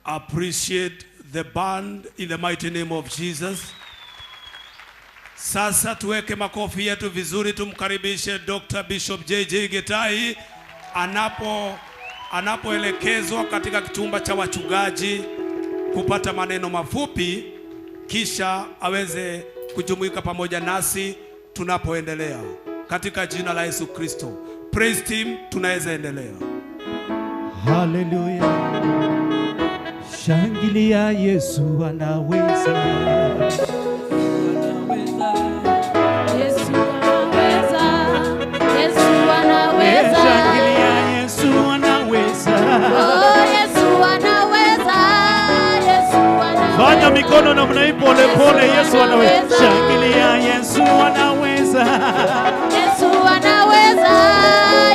Appreciate the band in the mighty name of Jesus. Sasa tuweke makofi yetu vizuri, tumkaribishe Dr. Bishop JJ Gitahi anapoelekezwa katika kichumba cha wachungaji kupata maneno mafupi, kisha aweze kujumuika pamoja nasi tunapoendelea katika jina la Yesu Kristo. Praise team, tunaweza endelea. Haleluya. Shangilia, Yesu anaweza. Yesu anaweza, Yesu anaweza. Shangilia, Yesu anaweza. Oh, Yesu anaweza, Yesu anaweza. Fanya mikono namna hii pole pole, Yesu anaweza. Shangilia, Yesu anaweza. Yesu anaweza,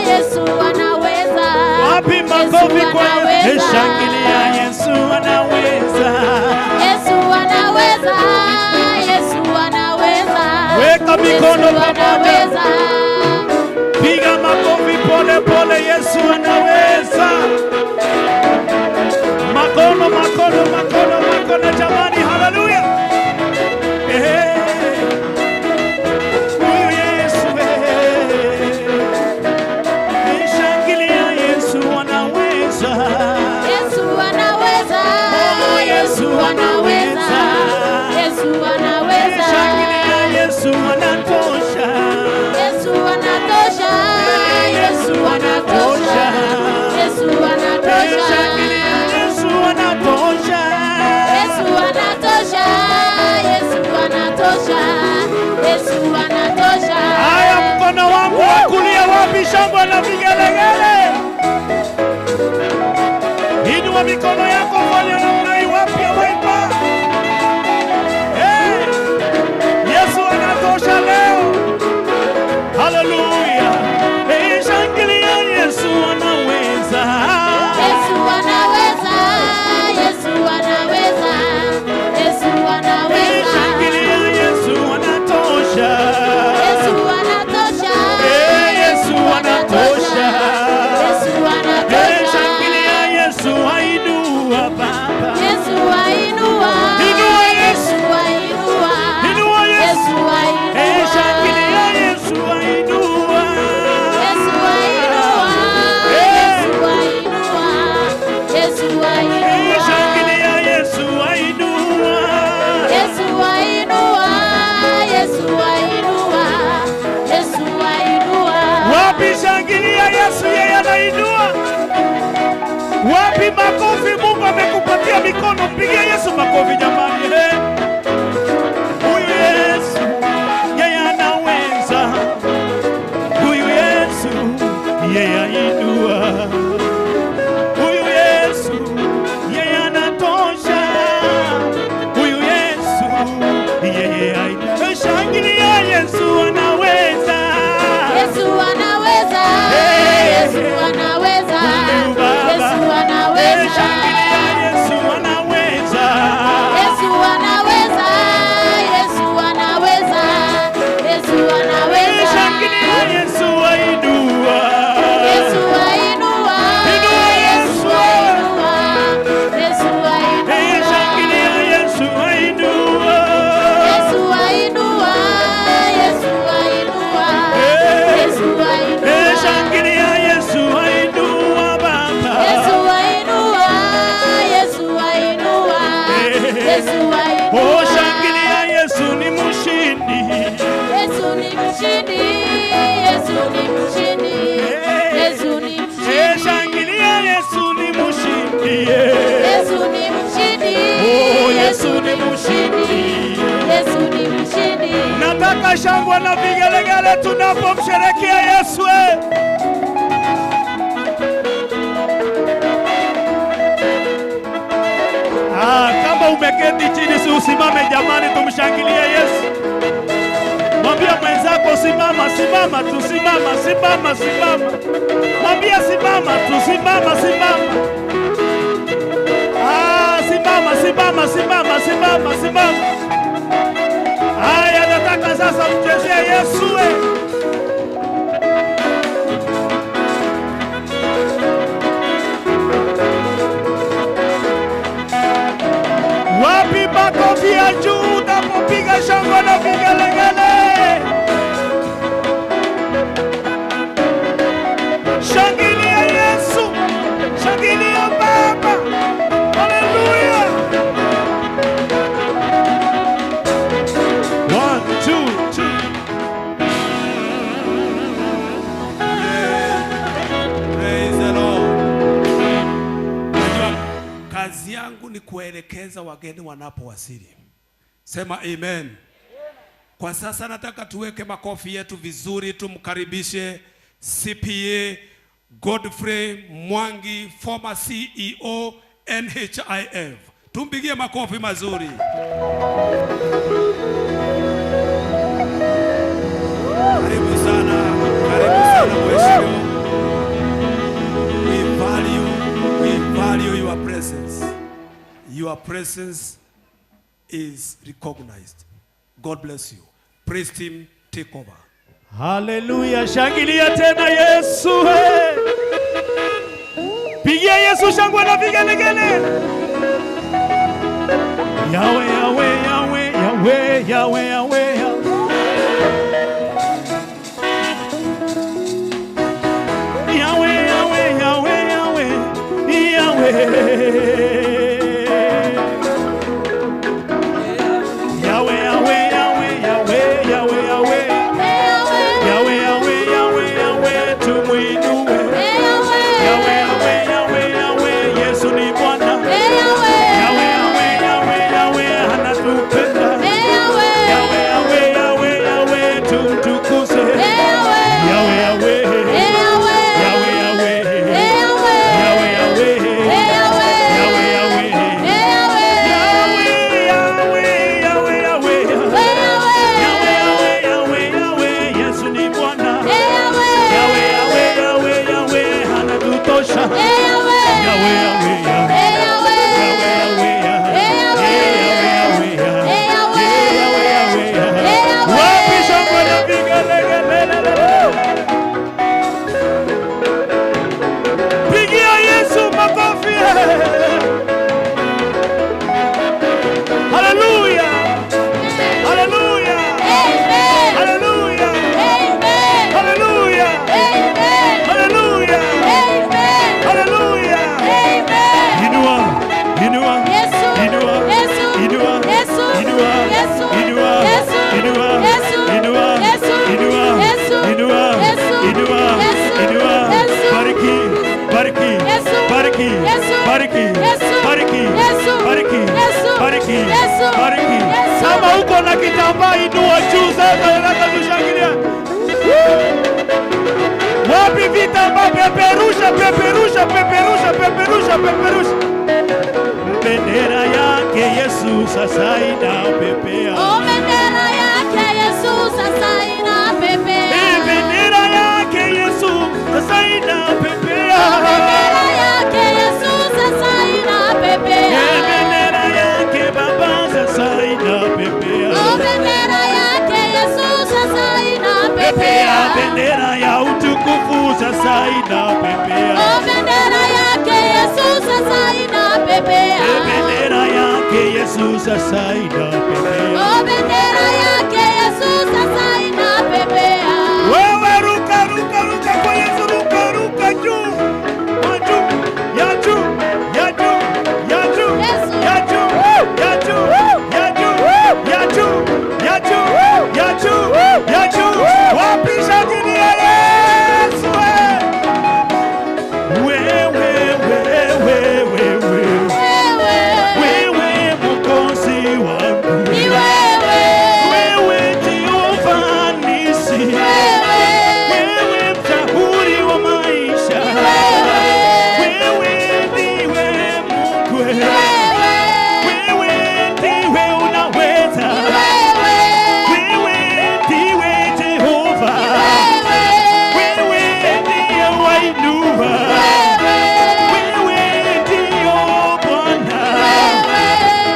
Yesu anaweza. Wapi makofi Yesu kwa Yesu? anaweza. Shangilia, Yesu anaweza. Yesu anaweza, Yesu anaweza. Weka mikono Yesu pamoja. anaweza. Piga makofi pole pole, Yesu anaweza. Makono, makono, makono, makono, jamani, haleluya. Eh, huyu Yesu, eh. Shangilia, Yesu anaweza. Yesu anaweza. Oh, Yesu Yesu anaweza. anaweza. Yesu anaweza. Shangilia, Yesu anatosha. Yesu anatosha. Yesu anatosha. Yesu anatosha. Shangilia, Yesu anatosha. Yesu anatosha. Yesu anatosha. Yesu anatosha. Haya, mkono wangu wa kulia, wapi shangwe na vigelegele? Inua mikono yako, fanya namna hii, wapi waipa? Hey, Yesu anatosha leo. Haleluya. Hey, shangilia, Yesu anaweza. Yesu anaweza. Yesu anaweza. Yesu Hey, anaweza. shangilia, Yesu anatosha. Yesu anatosha. Hey, Yesu anatosha. Yesu Hey, anatosha. shangilia, Yesu ainua Baba. Yesu ainua. Inua Yesu. Yesu ainua. Inua Yesu. Yesu ainua. Hey, shangilia, Yesu ainua. Yesu ainua. Hey. Yesu ainua. Yesu Hey, ainua. shangilia, Yesu ainua. Yesu ainua. Yesu ainua. Yesu ainua. Wapi shangilia, Yesu yeye anainua. Wapi makofi? Mungu amekupatia mikono, mpigie Yesu makofi jamani. Hey. Huyu Yesu yeye anaweza. Huyu Yesu yeye ainua. Huyu Yesu yeye anatosha. Huyu Yesu yeye ainua. Shangilia, Yesu anaweza. Yesu anaweza. Hey. Yesu anaweza. Huyu Baba. Yesu anaweza. Shangilia, Yesu anaweza. Yesu anaweza. Yesu anaweza. Yesu anaweza. Shangilia, Yesu ainua. Yesu ainua. Inua Yesu Yesu. ainua. Yesu ainua. Shangilia, Yesu ainua. Yesu ainua. Yesu ainua. Yesu ainua. Shangilia, Yesu ainua Baba. Yesu ainua. Yesu ainua. Yesu Oh, ainua. shangilia, Yesu ni mshindi. Yesu ni mshindi. Yesu ni mshindi. Yesu ni mshindi. Shangilia, Yesu ni mshindi. Yesu ni mshindi. Oh, Yesu ni mshindi. Yesu ni mshindi. Nataka shangwe na vigelegele tunapomsherehekea Yesu. Eh. Ah, kama umeketi chini si usimame jamani, tumshangilie Yesu. Mwambia mwenzako simama, simama tu, simama, simama, simama. Mwambia simama tu, simama, simama. Ah, simama, simama, simama, simama, simama. Haya, nataka sasa mchezee Yesu. Eh. yangu ni kuelekeza wageni wanapowasili. Sema amen. Kwa sasa nataka tuweke makofi yetu vizuri, tumkaribishe CPA Godfrey Mwangi, former CEO NHIF. Tumpigie makofi mazuri. Karibu sana, karibu sana mheshimiwa. We value your presence. Your presence is recognized. God bless you. Praise team, take over. Haleluya, shangilia tena Yesu. Pigia Yesu shangwe na vigelegele. Yahweh, Yahweh, Yahweh, Yahweh, Yahweh, Yahweh. Yahweh, Yahweh, Yahweh, Yahweh, Yahweh. Yahweh, Yahweh, Yahweh, Yahweh, Yahweh, Yahweh. Yahweh, Yahweh, Yahweh, Yahweh, tumuinue. Yahweh, Yahweh, Yahweh, Yahweh, Yesu ni Bwana. Yahweh, Yahweh, Yahweh, Yahweh, anatupenda. Yahweh, Yahweh, Yahweh, Yahweh, tumtukuze. Yahweh, Yahweh, Yahweh, Yahweh, Yahweh, Yahweh, Yahweh, Yahweh. Yahweh, Yahweh, Yahweh, Yahweh, Yahweh, Yahweh, Yahweh, Yesu ni Bwana. Yahweh, Yahweh, Yahweh, Yahweh, anatutosha. Yahweh, Yahweh, Yahweh, Yahweh, Yahweh, Yahweh, Yahweh, Yahweh. Wapi shangwe na vigelegele? Pigia Yesu makofi. Hallelujah. Hallelujah. Hallelujah. Hallelujah. Hallelujah. Hallelujah. Inua, inua, inua, inua, inua, inua, inua, inua, inua, inua, inua, inua. Bariki, bariki, bariki, bariki, bariki, bariki, bariki, bariki. Kama uko na kitambaa inua juu sasa, nataka tushangilia. Wapi vitambaa? Peperusha, peperusha, peperusha, peperusha, peperusha. Bendera yake Yesu sasa inapepea. Oh, bendera yake Yesu sasa inapepea. Bendera yake Yesu sasa inapepea. Bendera yake Yesu sasa inapepea. Bendera yake Baba sasa inapepea. Oh, bendera yake Yesu sasa Pepea, inapepea. bendera ya utukufu sasa inapepea. Oh, bendera yake Yesu sasa inapepea. Bendera yake Yesu sasa inapepea. Oh, bendera yake Yesu sasa inapepea. Wewe ruka, ruka, ruka kwa Yesu, ruka, ruka juu. Ya juu, ya juu, ya juu, ya juu, ya juu, ya juu, ya juu, ya juu, ya juu, ya juu, ya juu. Wapi shangilia Yesu? Wewe, wewe, wewe, Wewe wewe Mwokozi wangu. ni wewe. Wewe Jehova Nisi. Wewe Wewe mshauri wa maisha. wewe. Wewe ndiwe Mungu. Wewe Wewe ndiwe unaweza. wewe. Wewe ndiwe Jehova. Wewe ndiye wainua. Wewe ndiyo Bwana.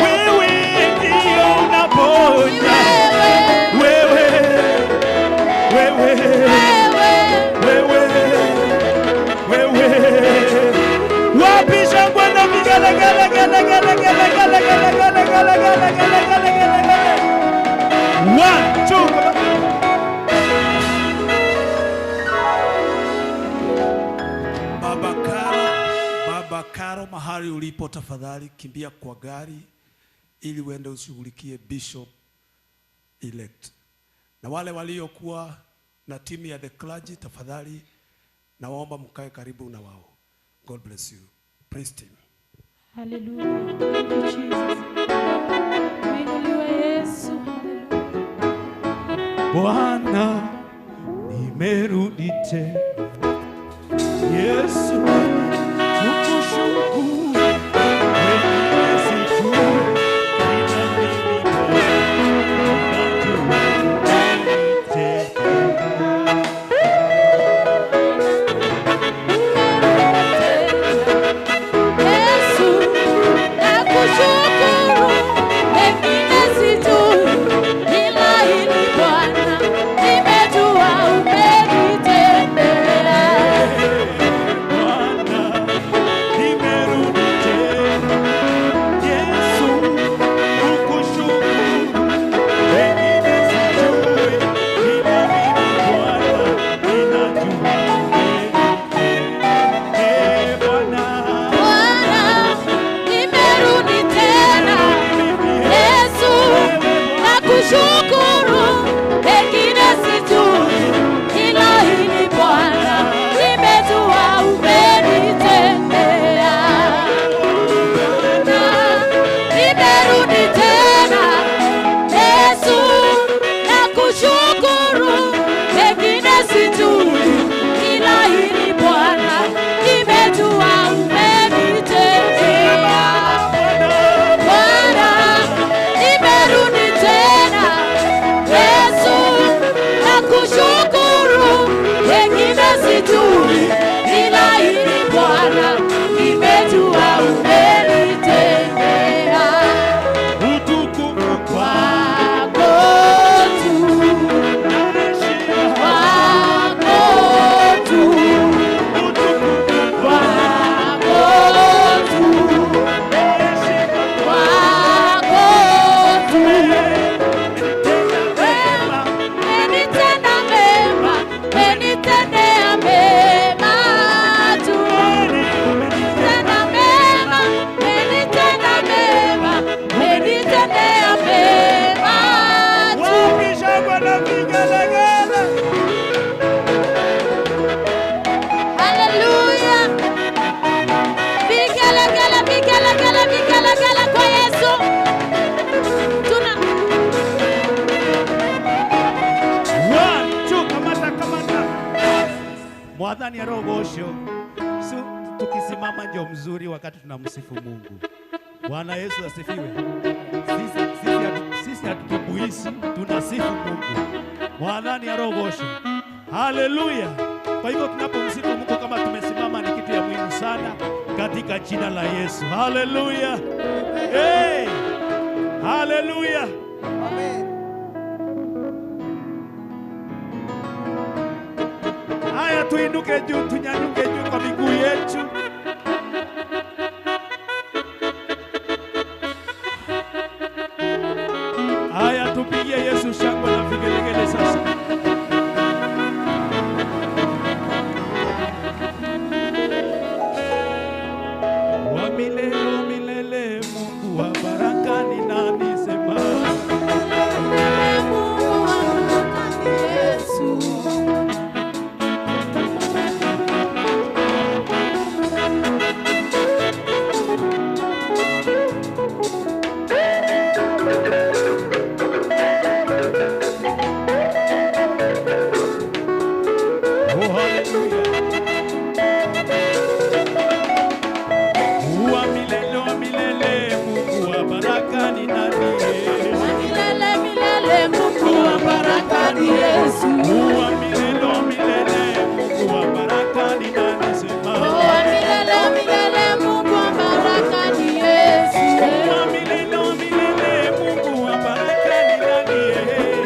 Wewe ndiyo unaponya. Wewe, wewe, wewe, wewe. Wapi shangwe na vigelegele, gele, gele, gele, gele, gele, gele, gele, gele, gele, gele, gele, gele. 1, 2, Baba Karo, Baba Karo, mahali ulipo tafadhali kimbia kwa gari ili uende ushughulikie Bishop elect. Na wale waliokuwa na timu ya the clergy tafadhali nawaomba mkae karibu na wao. God bless you. Praise team. Hallelujah. Thank you, Jesus. Uinuliwe Yesu. Hallelujah. Bwana, nimerudi tena. Yesu, tukushukuru. Wewe si tu, ila mimi Bwana, najua umenitendea. Yesu, nakushukuru, mengine sijui, ila hili Bwana, nimejua umenitendea. Bwana, nimerudi tena. Yesu, tukushukuru. Wengine sijui, ila mimi Bwana, ninajua umenitendea. Bwana, Bwana, nimerudi tena. Yesu, nakushukuru, mengine sijui, ila hili Bwana, nimejua umenitendea. Nimerudi tena, Yesu, nakushukuru, mengine sijui, ila hili Bwana, nimejua umenitendea. Bwana, nimerudi tena, Yesu, nakushukuru, mengine sijui, ila hili Bwana, nimejua umenitendea. utukufu Kwako tu, heshima, kwako tu, utukufu kwako tu, heshima, kwako tu. tena Umenitenda mema, umenitendea mema tu. Tenda mema, umenitenda mema, umenitendea mema tu. Wapi shangwe na vigelegele? Haleluya. Vigelegele, vigelegele, vigelegele kwa Yesu. Tuna One, two, kamata, kamata. Mwathani arogocwo. Tukisimama ndio mzuri wakati tunamsifu Mungu. Bwana Yesu asifiwe. Sisi hatutumbuishi, tunasifu Mungu. Mwathani arogocwo. Haleluya. Kwa hivyo tunapomsifu Mungu kama tumesimama ni kitu ya muhimu sana katika jina la Yesu. Haleluya. Hey! Haleluya. Haya, tuinuke juu, tunyanyuke juu kwa miguu yetu. Haya, tupigie Yesu shangwe na vigelegele sasa. Wa milele, wa milele, Mungu wa baraka ni nani? Sema Mungu wa baraka ni Yesu. Oh, haleluya. Wa milele, wa milele, Mungu wa baraka ni nani? Wa milele, milele, Mungu wa baraka ni Yesu. Wa milele, wa milele, Mungu wa baraka ni nani? Sema. Wa milele, milele, Mungu wa baraka ni Yesu. Wa milele, wa milele, Mungu wa baraka ni nani?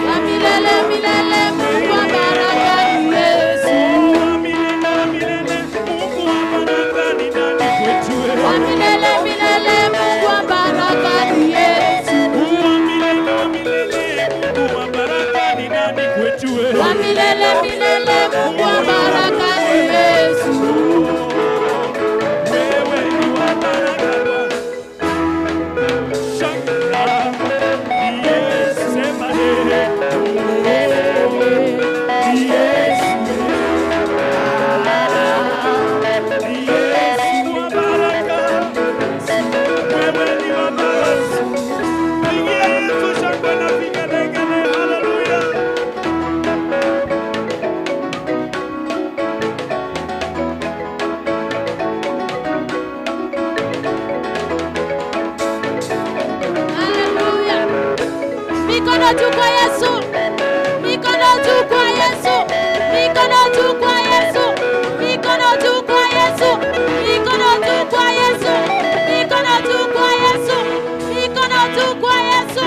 Wa milele, milele, Mungu wa baraka ni Yesu. Wa milele, wa milele, Mungu wa baraka ni nani kwetu? Wa milele, milele, Mungu wa baraka ni Yesu. Wa milele, wa milele, Mungu wa baraka ni nani kwetu? Wa milele, milele, Mungu wa baraka ni Yesu. Wewe ni wa baraka Bwana. Shangwe ni Yesu, sema eh. Ni Yesu. Ni Yesu wa baraka. Mikono juu kwa Yesu. Mikono juu kwa Yesu. Mikono juu kwa Yesu. Mikono juu kwa Yesu. Mikono juu kwa Yesu. Mikono juu kwa Yesu. Mikono juu kwa Yesu.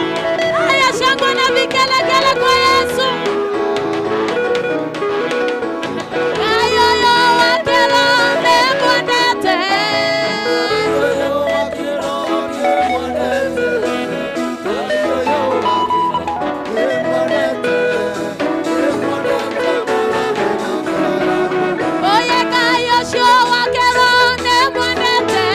Haya, shangwe na vigelegele kwa Yesu. Ayoyo wakelo nemwendete. Oye kayo wakelo nemwendete.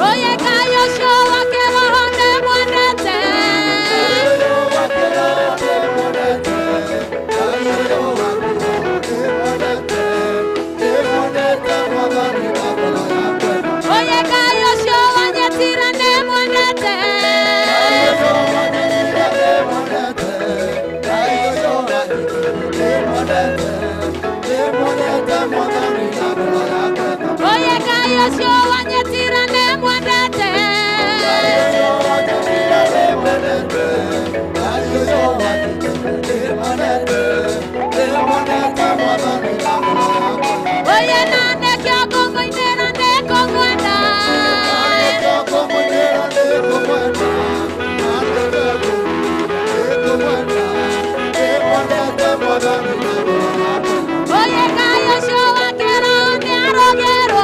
Oye kayo wakelo nemwendete. Oye kayo wanyetira nemwendete. Oye kayo wanyetira nemwendete. Oye nane kyoko moinera nekomwenda. Oye kayo wakero niarogero.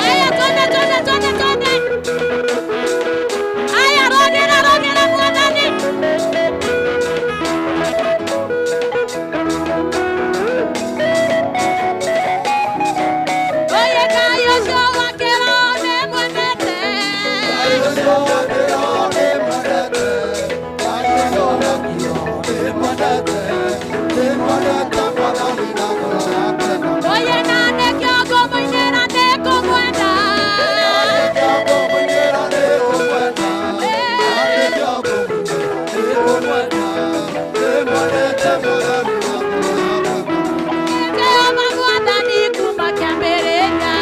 Aya, twende twende twende twende. Aya, rogera rogera mwathani. Oye kayo wakero nemwendete. Oye nane kyoko moinera nekomwenda. Jehova mwathani kuma kĩambĩrĩria.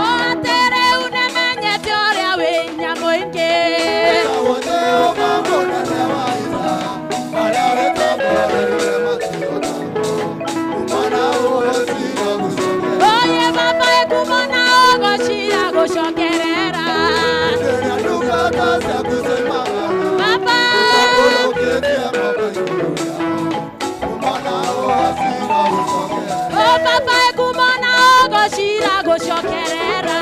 O atĩ rĩu nĩmenyete ũrĩa wĩ nyamũingĩ. Oye baba ĩkumona ũgocira gũcokerera. Baba o baba ĩkumona ũgocira gũcokerera.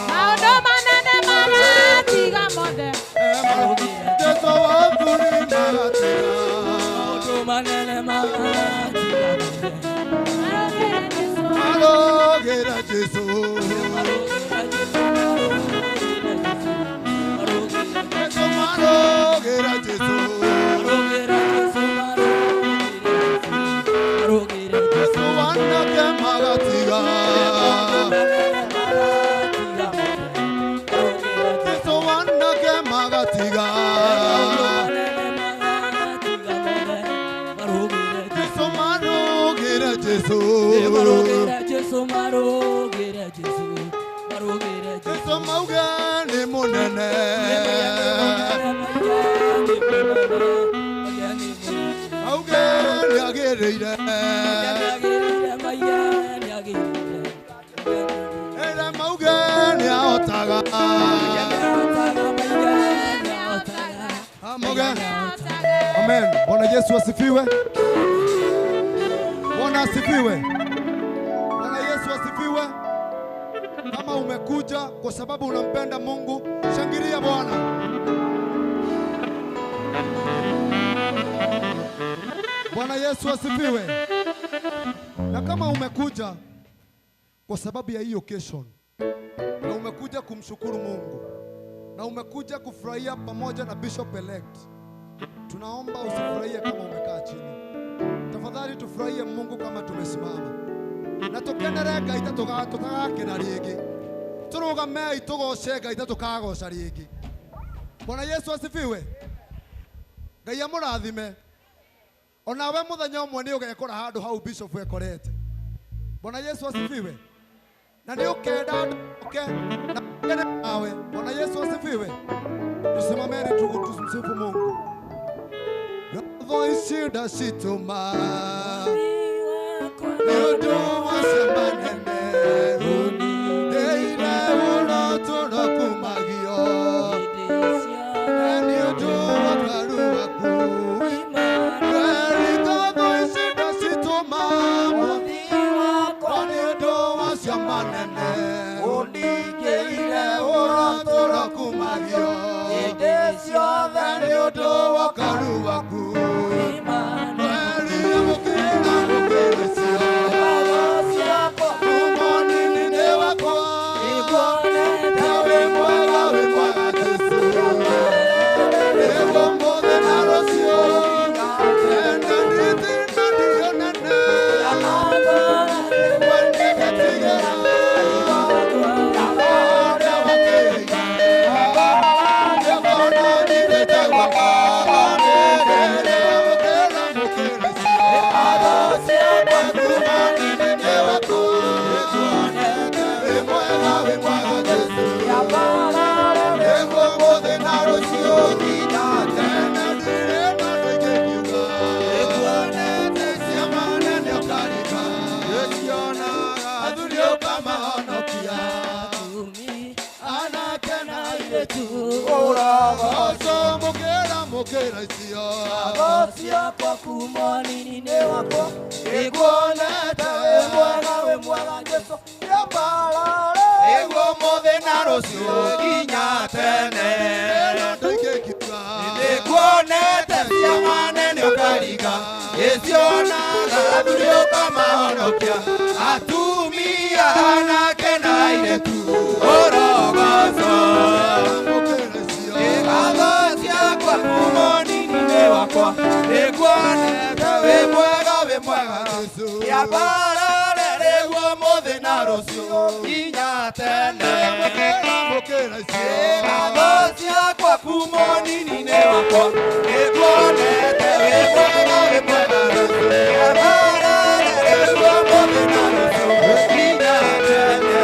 Maũndũ manene maratiga mothe. Marogera Jesu. Marogera Jesu. Jesu wanake magatiga. Jesu wanake magatiga. Jesu marogera Jesu. Jesu mauge ni munene. Kidogo. Amen. Bwana Yesu asifiwe. Bwana asifiwe. Bwana Yesu asifiwe. Kama umekuja kwa sababu unampenda Mungu, shangilia Bwana. Bwana Yesu asifiwe. Na kama umekuja kwa sababu ya hii occasion, na umekuja kumshukuru Mungu, na umekuja kufurahia pamoja na Bishop elect, tunaomba usifurahie kama umekaa chini. Tafadhali tufurahie Mungu kama tumesimama. Na tukenere Ngai ta tũtagakena rĩngĩ. Tũrũgamei tũgoce Ngai ta tũkagoca rĩngĩ. Bwana Yesu asifiwe. Ngai amũrathime. Onawe mũthenya ũmwe nĩ ũgekora handũ hau Bishop ekorete. Bwana Yesu asifiwe. Na nĩ ũkenda andũ oke na kene nawe. Bwana Yesu asifiwe. Tusimameni tumsifu Mungu. Ngatho ici ndacitũma nĩ ũndũ wa ciama nene ũnindĩire ũrotũro kumagio nĩ ũndũ wa karu waku. Ngatho ici ndacitũma nĩ ũndũ wa ciama nene ũnindĩire ũrotũro kumagio nĩ ũndũ wa karu waku. Atumia anake na airĩtu ũrogoco Ngatho ciakwa mũnini-inĩ wakwa nĩnguonete wĩ mwega wĩ mwega Kĩambarare rĩu ũmũthĩ na rũciũ nginya tene Ngatho ciakwa mũnini-inĩ wakwa nĩnguonete wĩ mwega wĩ mwega Kĩambarare rĩu ũmũthĩ na rũciũ nginya tene.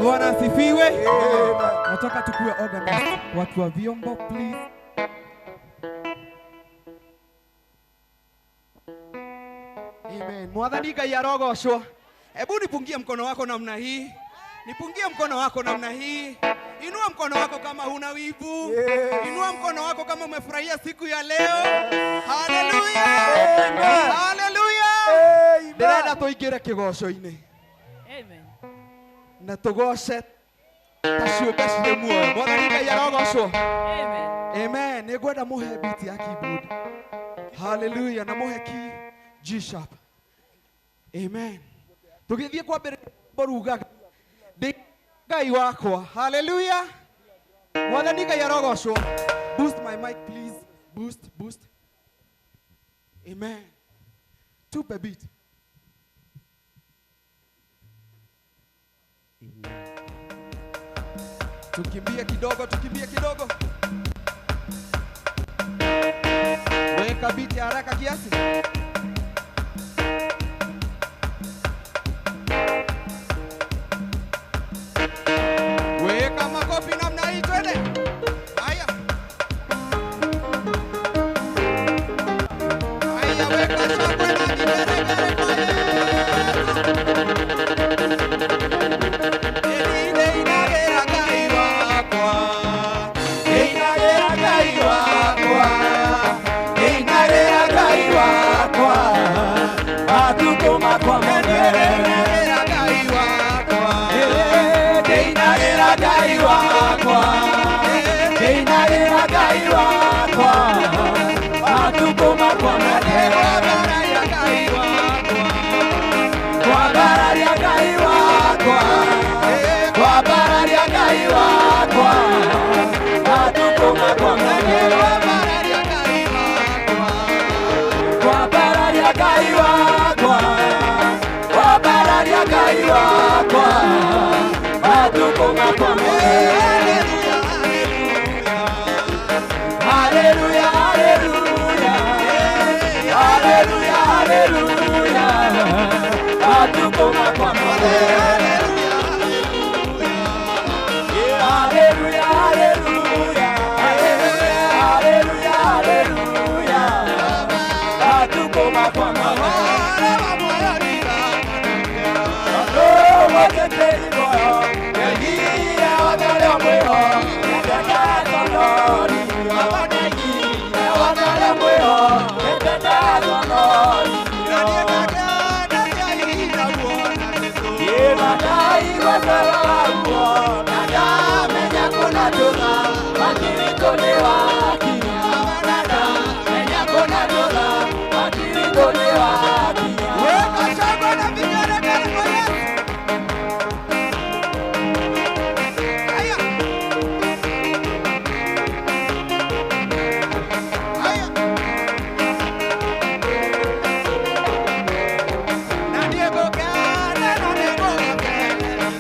Bwana asifiwe. Nataka tukue organized. Watu wa vyombo please. Amen. Mwathani Ngai arogocwo. Hebu nipungie mkono wako namna hii. Nipungie mkono wako namna hii. Inua mkono wako kama huna wivu. Inua mkono wako kama umefurahia siku ya leo. Haleluya. Haleluya. Ndĩrenda tũingĩre kĩgoco-inĩ. Amen. Na tũgoce ta ciũmbe cirĩ muoyo. Mwathani Ngai arogocwo. Amen. Amen. Nĩngwenda mũhe beat ya keyboard. Hallelujah. Na mũhe key G sharp. Amen. Tũgĩthiĩ kwambĩrĩria rugaga ndĩ Ngai wakwa. Hallelujah. Mwathani Ngai arogocwo. Boost my mic please. Boost, boost. Amen. Tupe beat. Tukimbie kidogo, tukimbie kidogo. Weka beat ya haraka kiasi. Weka makofi namna hii, twende. Haya. Haya, weka shangwe na vigelegele kwa Yesu. Ndeinagĩra Ngai wakwa. Ndeinagĩra Ngai wakwa. Ndeinagĩra Ngai wakwa. Matukũ makwa mothe. Ndeinagĩra Ngai wakwa. Ndeinagĩra Ngai wakwa. Ndeinagĩra Ngai wakwa. Matukũ makwa mothe. Kwambararia Ngai wakwa. Kwambararia Ngai wakwa. Kwambararia Ngai wakwa. Matukũ makwa mothe. Kwambararia Ngai wakwa. Kwambararia Ngai wakwa. Kwambararia Ngai wakwa. Matukũ makwa mothe. Hallelujah, hallelujah. Hallelujah, hallelujah. Matukũ makwa mothe. Hallelujah, hallelujah. Hallelujah, hallelujah. Matukũ makwa mothe. Weka shangwe na vigelegele kwa Yesu. Haya. Haya. Na Diego Gana, na Diego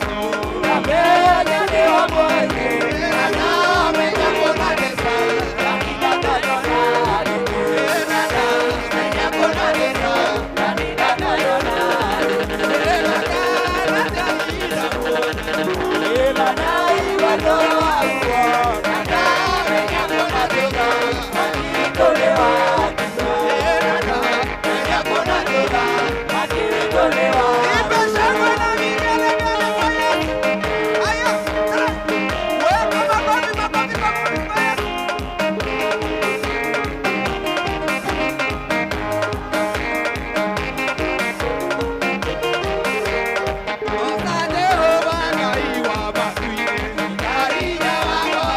Jehova Ngai wa matu-inĩ, Ngai wa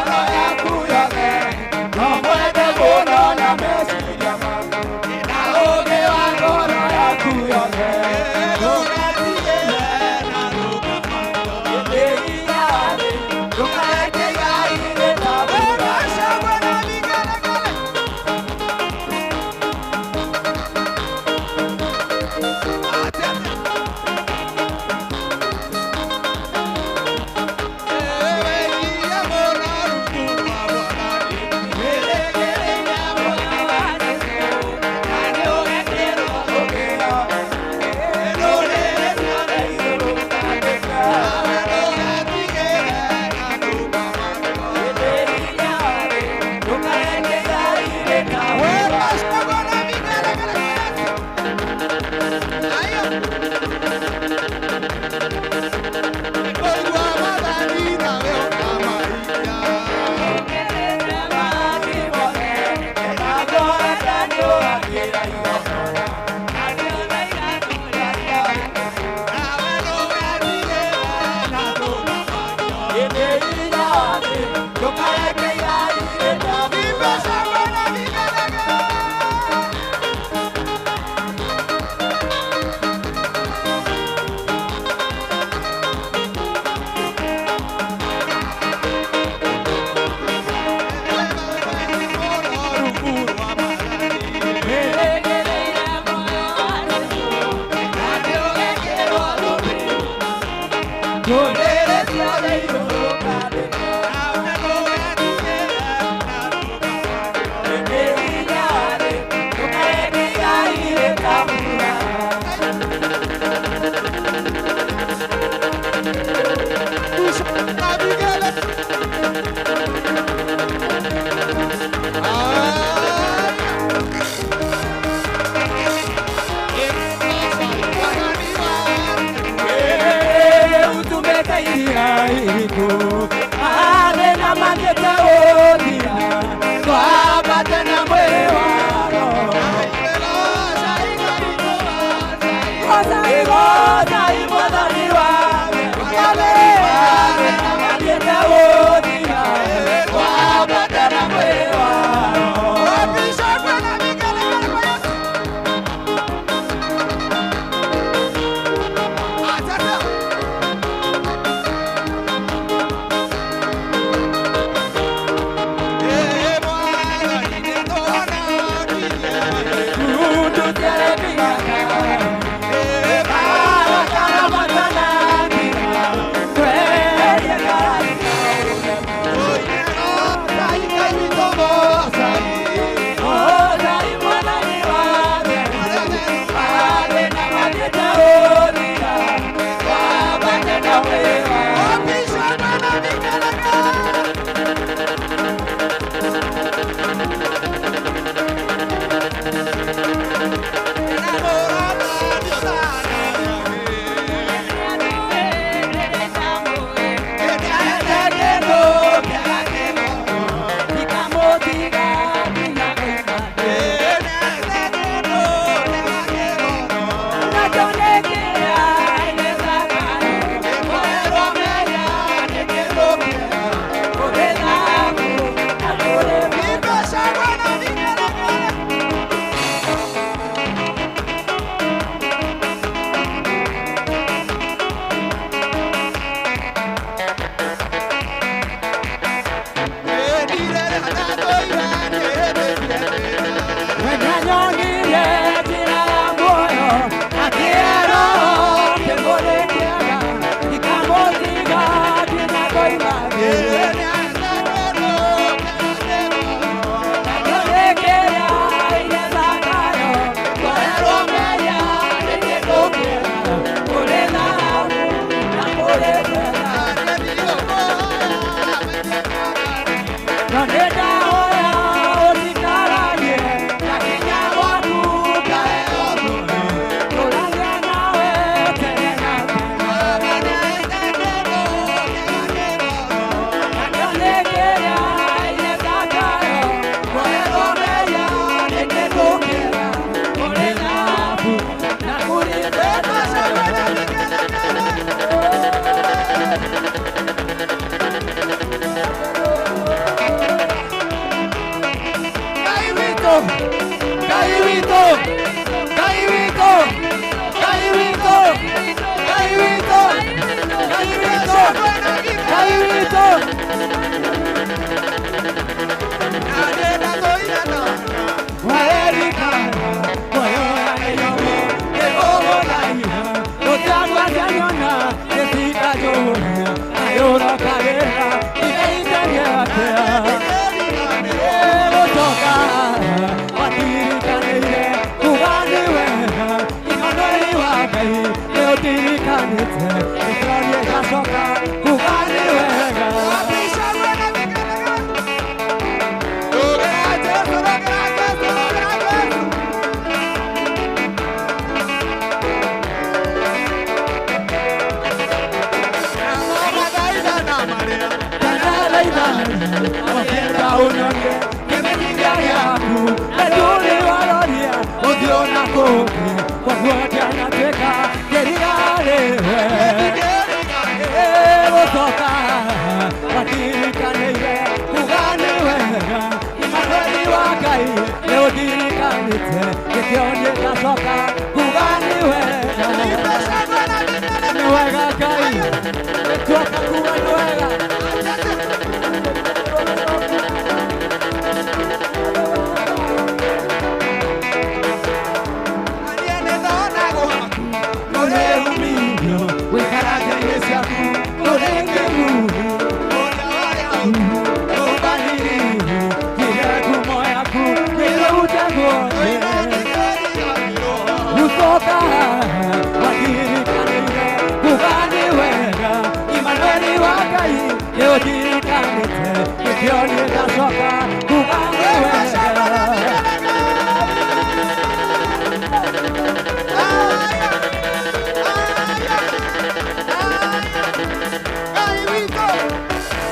Nĩũndirikanĩte nĩkĩo niĩ ndacoka kuga nĩ wega.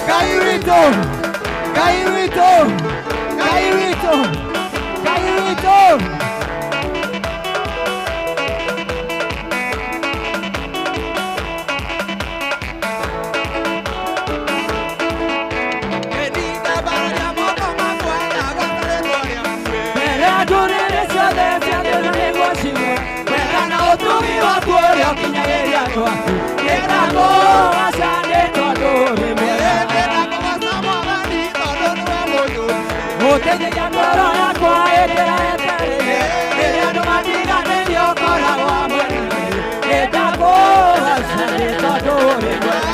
Ngai witũ, Ngai witũ, Ngai witũ, Ngai witũ. Mbere ya ndũrĩrĩ ciothe ciathĩrwo nĩguo cigue wega na ũtugi waku ũrĩa ũkinyagĩria andũ aku. Nĩndakũgoca nĩ tondũ wĩ mwega. Gũteithĩria ngoro yakwa ĩrĩa yetereire, rĩrĩa andũ matiganĩirie ũkoragwo hamwe naniĩ. Nĩndakũgoca nĩ tondũ wĩ mwega.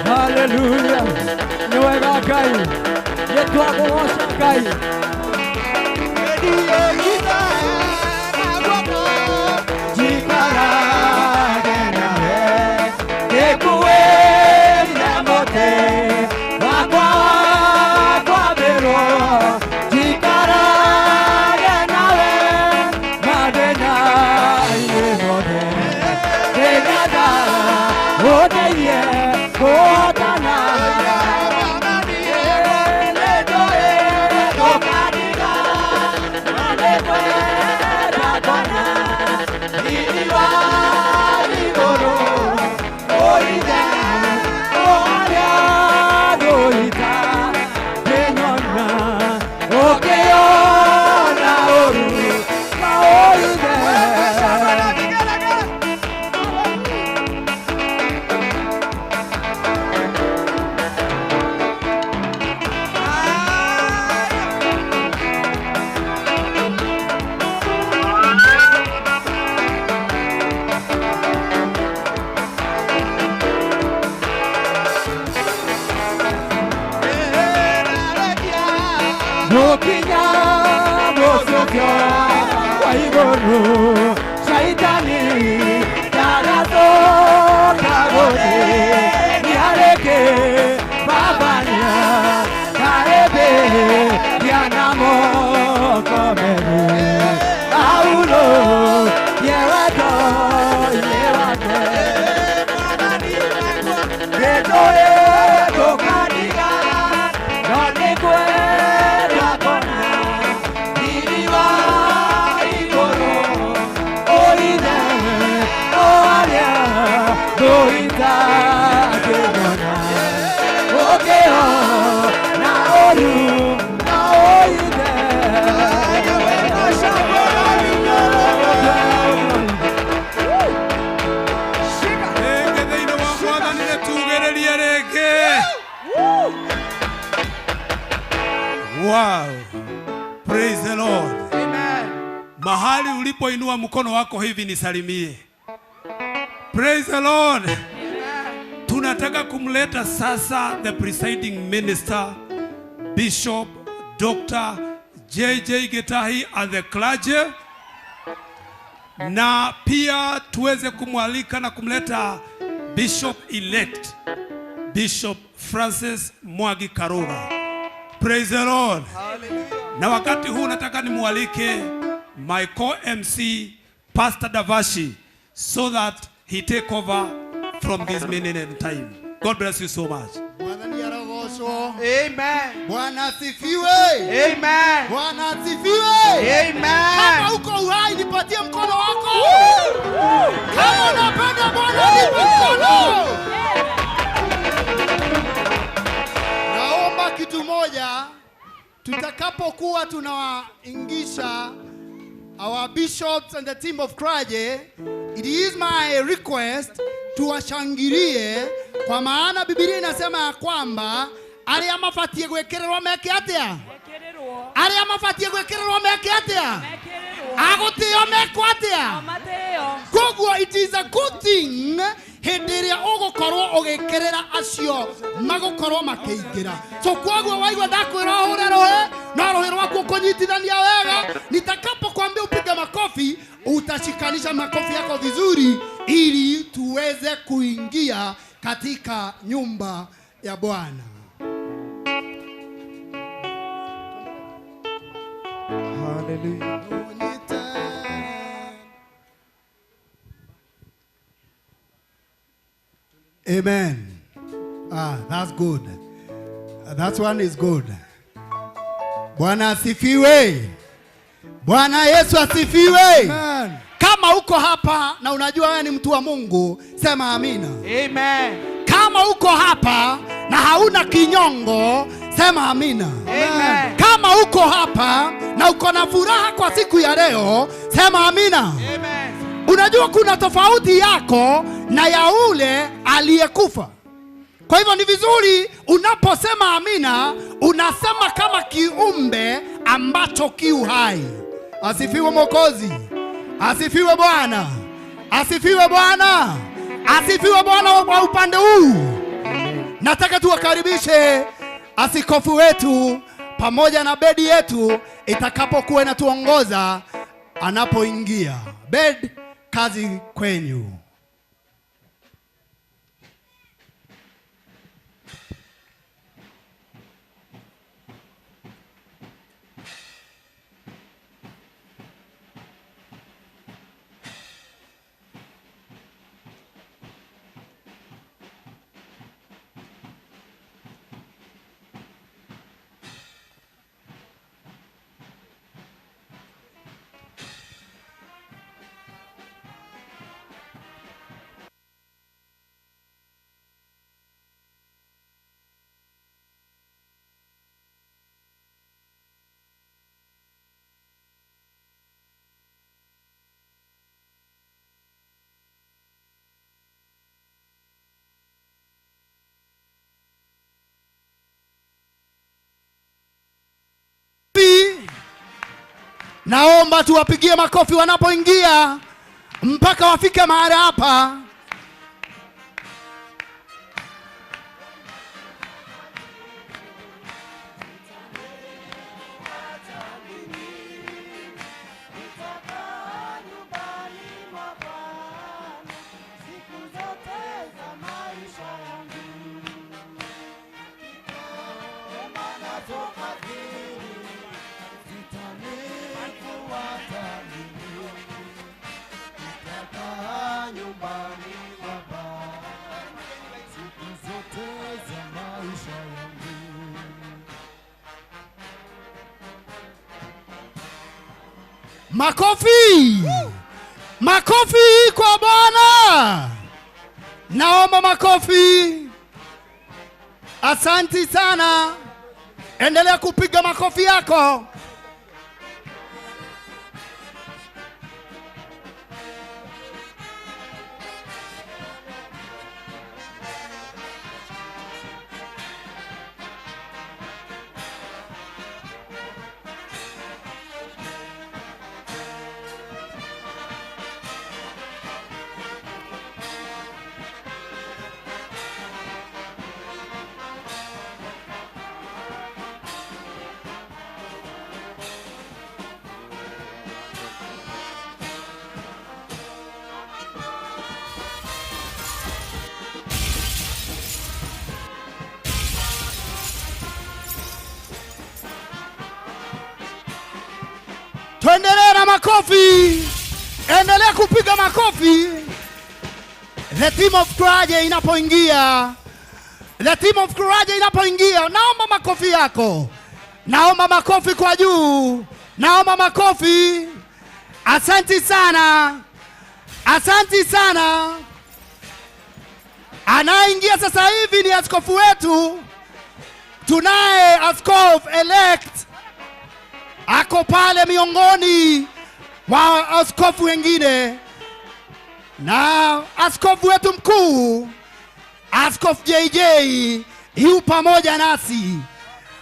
Hallelujah. Nĩ wega Ngai. Nĩ twakũgoca Ngai. Njikarage nawe, ngĩkuĩre mũtĩ wakwa wa kwambĩrwo. Njikarage nawe mathĩna-inĩ mothe, nĩgetha ũndeithie kũhotana. Mũkinya mũcukio wa igũrũ, Shaitani ndagatũka gũthiĩ, nĩarĩkĩ babania karĩmbĩria na moko merĩ. Paulo yewendo-inĩ wake, nĩtũĩ ndũkandiga, no nĩngwenda kuona riiri wa igũrũ, ũithe o arĩa thũ itangĩmona. Ũkĩona ũru na ũithe. Rĩngĩ thĩinĩ wa Mwathani nĩ tugĩrĩrie rĩngĩ. Wow. Praise the Lord. Mahali ulipoinua mkono wako hivi nisalimie. Praise the Lord. Tunataka kumleta sasa the presiding minister, Bishop Dr. JJ Gitahi and the clergy, na pia tuweze kumwalika na kumleta Bishop elect Bishop Francis Mwangi Karuga. Praise the Lord. Na wakati huu nataka nimwalike my co-MC Pastor Davashi so that he take over from this minute and time. God bless you so much. Mwathani arogocwo. Amen. Bwana asifiwe. Amen. Bwana asifiwe. Amen. Kama uko uhai nipatie mkono wako. Kama unapenda Bwana nipe mkono. Naomba kitu moja. Tutakapokuwa tunawaingisha our bishops and the team of clergy, it is my request tuwashangilie, kwa maana Biblia inasema ya kwamba aria mabatie gwikirwo meke atia? Aria mabatie gwikirwo meke atia? Agutio mekwo atia? Koguo it is a good thing hindi iria ugukorwo ugikirira acio magukorwo makiingira. So koguo waigua ndakwira uhure ruhi no ruhi rwaku ukunyitithania wega. Nitakapokuambia upige makofi, utashikanisha makofi yako vizuri ili tuweze kuingia katika nyumba ya Bwana. Hallelujah. Amen. Ah, that's good. That one is good. Bwana asifiwe. Bwana Yesu asifiwe. Amen. Kama uko hapa na unajua wewe ni mtu wa Mungu, sema amina. Amen. Kama uko hapa na hauna kinyongo, sema amina. Amen. Kama uko hapa na uko na furaha kwa siku ya leo, sema amina. Amen. Unajua kuna tofauti yako na ya ule aliyekufa. Kwa hivyo ni vizuri unaposema amina, unasema kama kiumbe ambacho kiu hai. Asifiwe Mwokozi. Asifiwe Bwana. Asifiwe Bwana. Asifiwe Bwana kwa upande huu. Nataka tuwakaribishe askofu wetu pamoja na bedi yetu itakapokuwa inatuongoza anapoingia. Bed, kazi kwenyu. Naomba tuwapigie makofi wanapoingia mpaka wafike mahali hapa. Makofi! Makofi kwa Bwana! Naomba makofi. Asanti sana. Endelea kupiga makofi yako. Tuendelee na makofi. Endelea kupiga makofi. The team of Courage inapoingia. The team of Courage inapoingia. Naomba makofi yako. Naomba makofi kwa juu. Naomba makofi. Asanti sana. Asanti sana. Anaingia sasa hivi ni askofu wetu. Tunaye askofu elect Ako pale miongoni mwa askofu wengine na askofu wetu mkuu Askofu JJ yu pamoja nasi.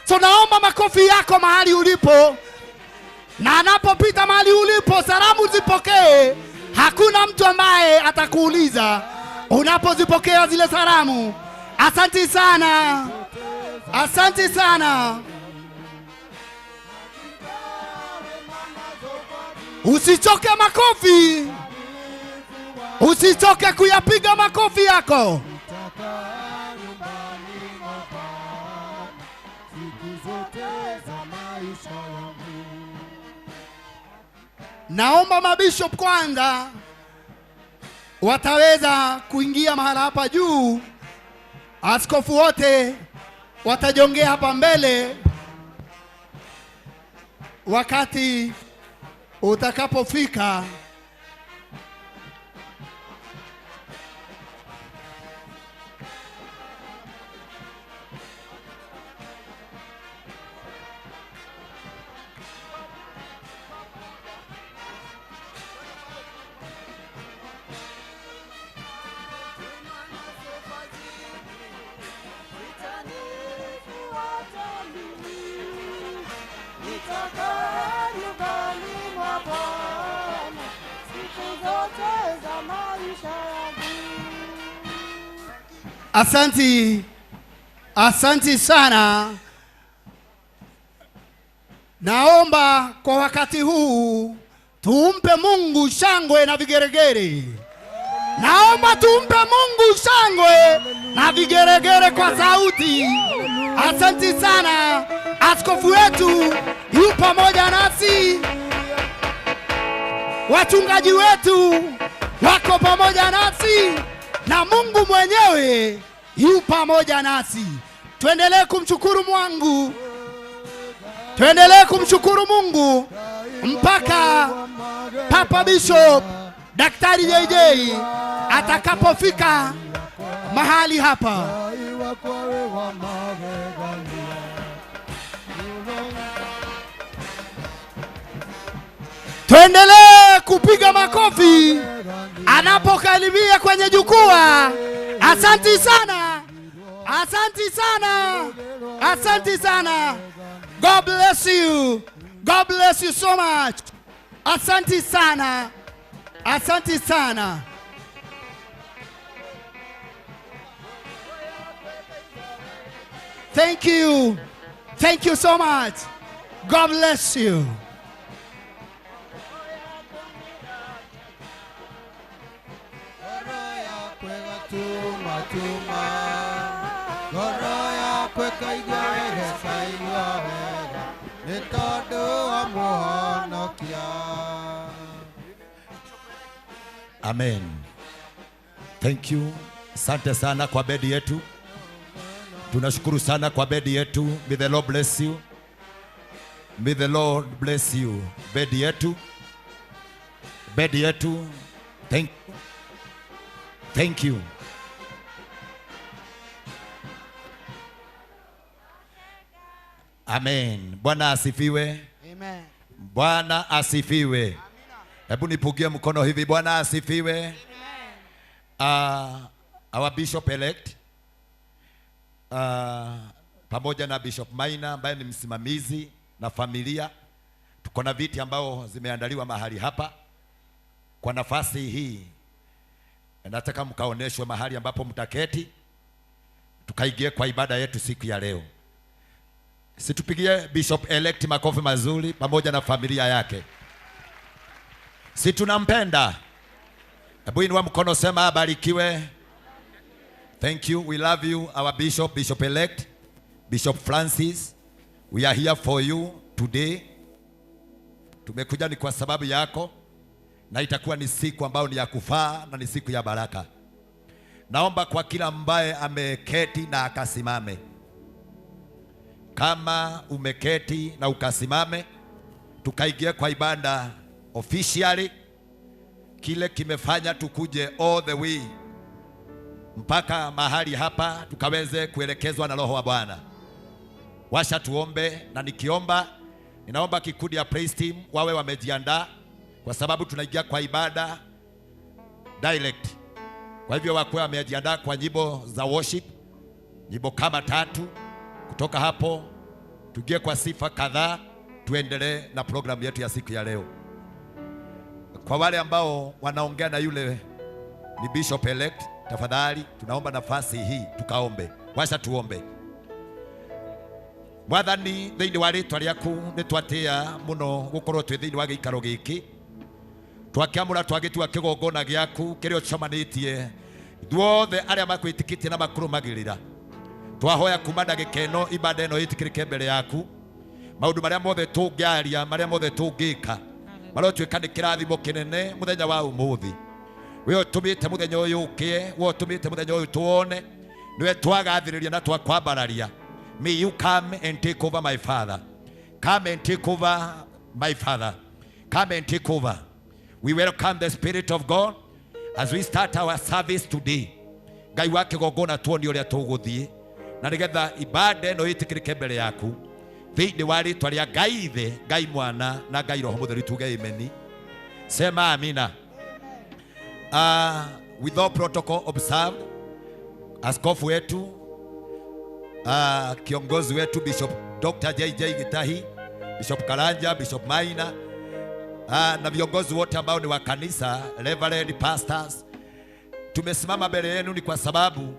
So naomba makofi yako mahali ulipo, na anapopita mahali ulipo, salamu zipokee. Hakuna mtu ambaye atakuuliza unapozipokea zile salamu. Asanti sana, asanti sana. Usichoke makofi, usichoke kuyapiga makofi yako. Naomba mabishop kwanza wataweza kuingia mahala hapa juu. Askofu wote watajongea hapa mbele wakati utakapofika. Asanti, asanti sana. Naomba kwa wakati huu tumpe Mungu shangwe na vigeregere. Naomba tumpe Mungu shangwe na vigeregere kwa sauti. Asanti sana. Askofu wetu yu pamoja nasi, wachungaji wetu wako pamoja nasi, na Mungu mwenyewe yu pamoja nasi. Tuendelee kumshukuru Mungu, tuendelee kumshukuru Mungu mpaka Papa Bishop Daktari JJ atakapofika mahali hapa. Tuendelee kupiga makofi anapokaribia kwenye jukwaa. Asanti sana, asanti sana, asanti sana. God bless you, God bless you so much. Asanti sana, asanti sana. Thank you, thank you so much. God bless you. Amen. Thank you. Asante sana kwa bedi yetu. Tunashukuru sana kwa bedi yetu. May the Lord bless you. May the Lord bless you. Bedi yetu. Bedi yetu. Thank you. Thank you. Amen. Bwana asifiwe. Amen. Bwana asifiwe. Hebu nipugie mkono hivi. Bwana asifiwe. Our bishop elect pamoja na Bishop Maina ambaye ni msimamizi na familia, tuko na viti ambao zimeandaliwa mahali hapa. Kwa nafasi hii nataka mkaoneshwe mahali ambapo mtaketi, tukaingie kwa ibada yetu siku ya leo. Situpigie Bishop elect makofi mazuri pamoja na familia yake. Si tunampenda? Hebu inua mkono, sema abarikiwe. Thank you. We love you, our bishop, Bishop elect, Bishop Francis. We are here for you today. Tumekuja ni kwa sababu yako, na itakuwa ni siku ambayo ni ya kufaa na ni siku ya baraka. Naomba kwa kila ambaye ameketi na akasimame. Kama umeketi na ukasimame, tukaingie kwa ibada officially. Kile kimefanya tukuje all the way mpaka mahali hapa tukaweze kuelekezwa na Roho wa Bwana. Washa tuombe, na nikiomba Ninaomba kikundi ya praise team wawe wamejiandaa, kwa sababu tunaingia kwa ibada direct. Kwa hivyo wakuwe wamejiandaa kwa nyimbo za worship, nyimbo kama 3. Kutoka hapo tuingie kwa sifa kadhaa, tuendelee na programu yetu ya siku ya leo. Kwa wale ambao wanaongea na yule ni bishop elect, tafadhali tunaomba nafasi hii tukaombe. Wacha tuombe. Mwathani, thĩinĩ wa rĩtwa rĩaku nĩ twatĩa mũno gũkorwo twĩ thĩinĩ wa gĩikaro gĩkĩ. Twakĩamũra twagĩtua kĩgongona gĩaku kĩrĩa ũcemanĩtie ithuothe arĩa makwĩtĩkĩtie na makũrũmagĩrĩra. Twahoya kuma ndagĩka ĩno ibada ĩno ĩtĩkĩrĩke mbere yaku. Maũndũ marĩa mothe tũngĩaria, marĩa mothe tũngĩka, marotuĩka nĩ kĩrathimo kĩnene mũthenya wa ũmũthĩ. We ũtũmĩte mũthenya ũyũ ũkĩe, we ũtũmĩte mũthenya ũyũ tuone, nĩwe twagathĩrĩria na twakwambararia. May you come and take over, my Father. Come and take over, my Father. Come and take over. We welcome the Spirit of God as we start our service today. Ngai wa kĩgongona tuone ũrĩa tũgũthiĩ, na nĩgetha ibada ĩno ĩtĩkĩrĩke mbere yaku. Thĩinĩ wa rĩtwa rĩa Ngai Ithe, Ngai Mwana na Ngai Roho Mũtheru tuge amen. Sema amina. With all protocol observed, askofu wetu, kiongozi wetu Bishop Dr. JJ Gitahi, Bishop Karanja, Bishop Maina, na viongozi wote ambao ni wa kanisa, reverend pastors, tumesimama mbele yenu ni kwa sababu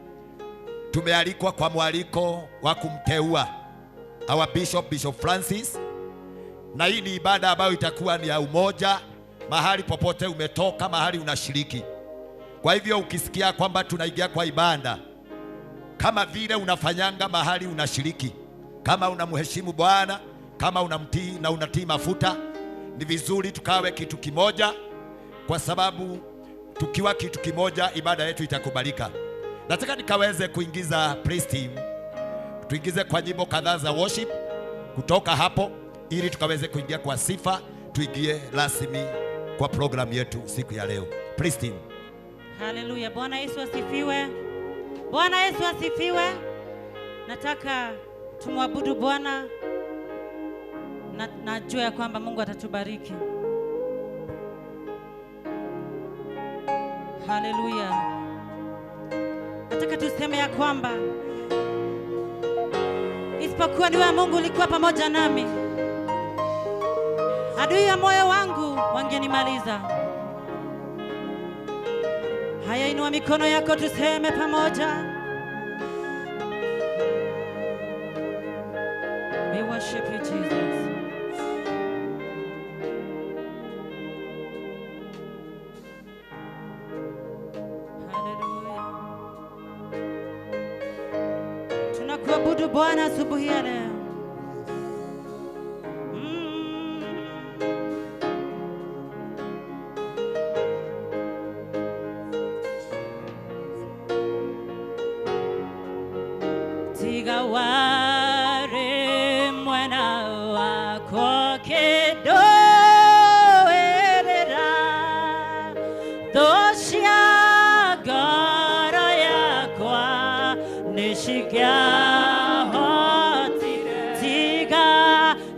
tumealikwa kwa mwaliko wa kumteua our Bishop, Bishop Francis. Na hii ni ibada ambayo itakuwa ni ya umoja, mahali popote umetoka, mahali unashiriki. Kwa hivyo ukisikia kwamba tunaingia kwa ibada, kama vile unafanyanga mahali unashiriki, kama unamheshimu Bwana, kama unamtii na unatii mafuta, ni vizuri tukawe kitu kimoja, kwa sababu tukiwa kitu kimoja ibada yetu itakubalika. Nataka nikaweze kuingiza praise team, tuingize kwa nyimbo kadhaa za worship kutoka hapo, ili tukaweze kuingia kwa sifa, tuingie rasmi kwa program yetu siku ya leo. Praise team. Haleluya. Bwana Yesu asifiwe. Bwana Yesu asifiwe. Nataka tumwabudu Bwana na najua ya kwamba Mungu atatubariki. Haleluya. Nataka tuseme ya kwamba isipokuwa ni wewe Mungu ulikuwa pamoja nami, adui ya moyo wangu wangenimaliza. Haya, inua mikono yako tuseme pamoja. We worship you, Jesus. Hallelujah. Tunakuabudu Bwana asubuhi ya leo. Tigaware mwana wako kedoerera doshia goro yakwa nishikia hotire tiga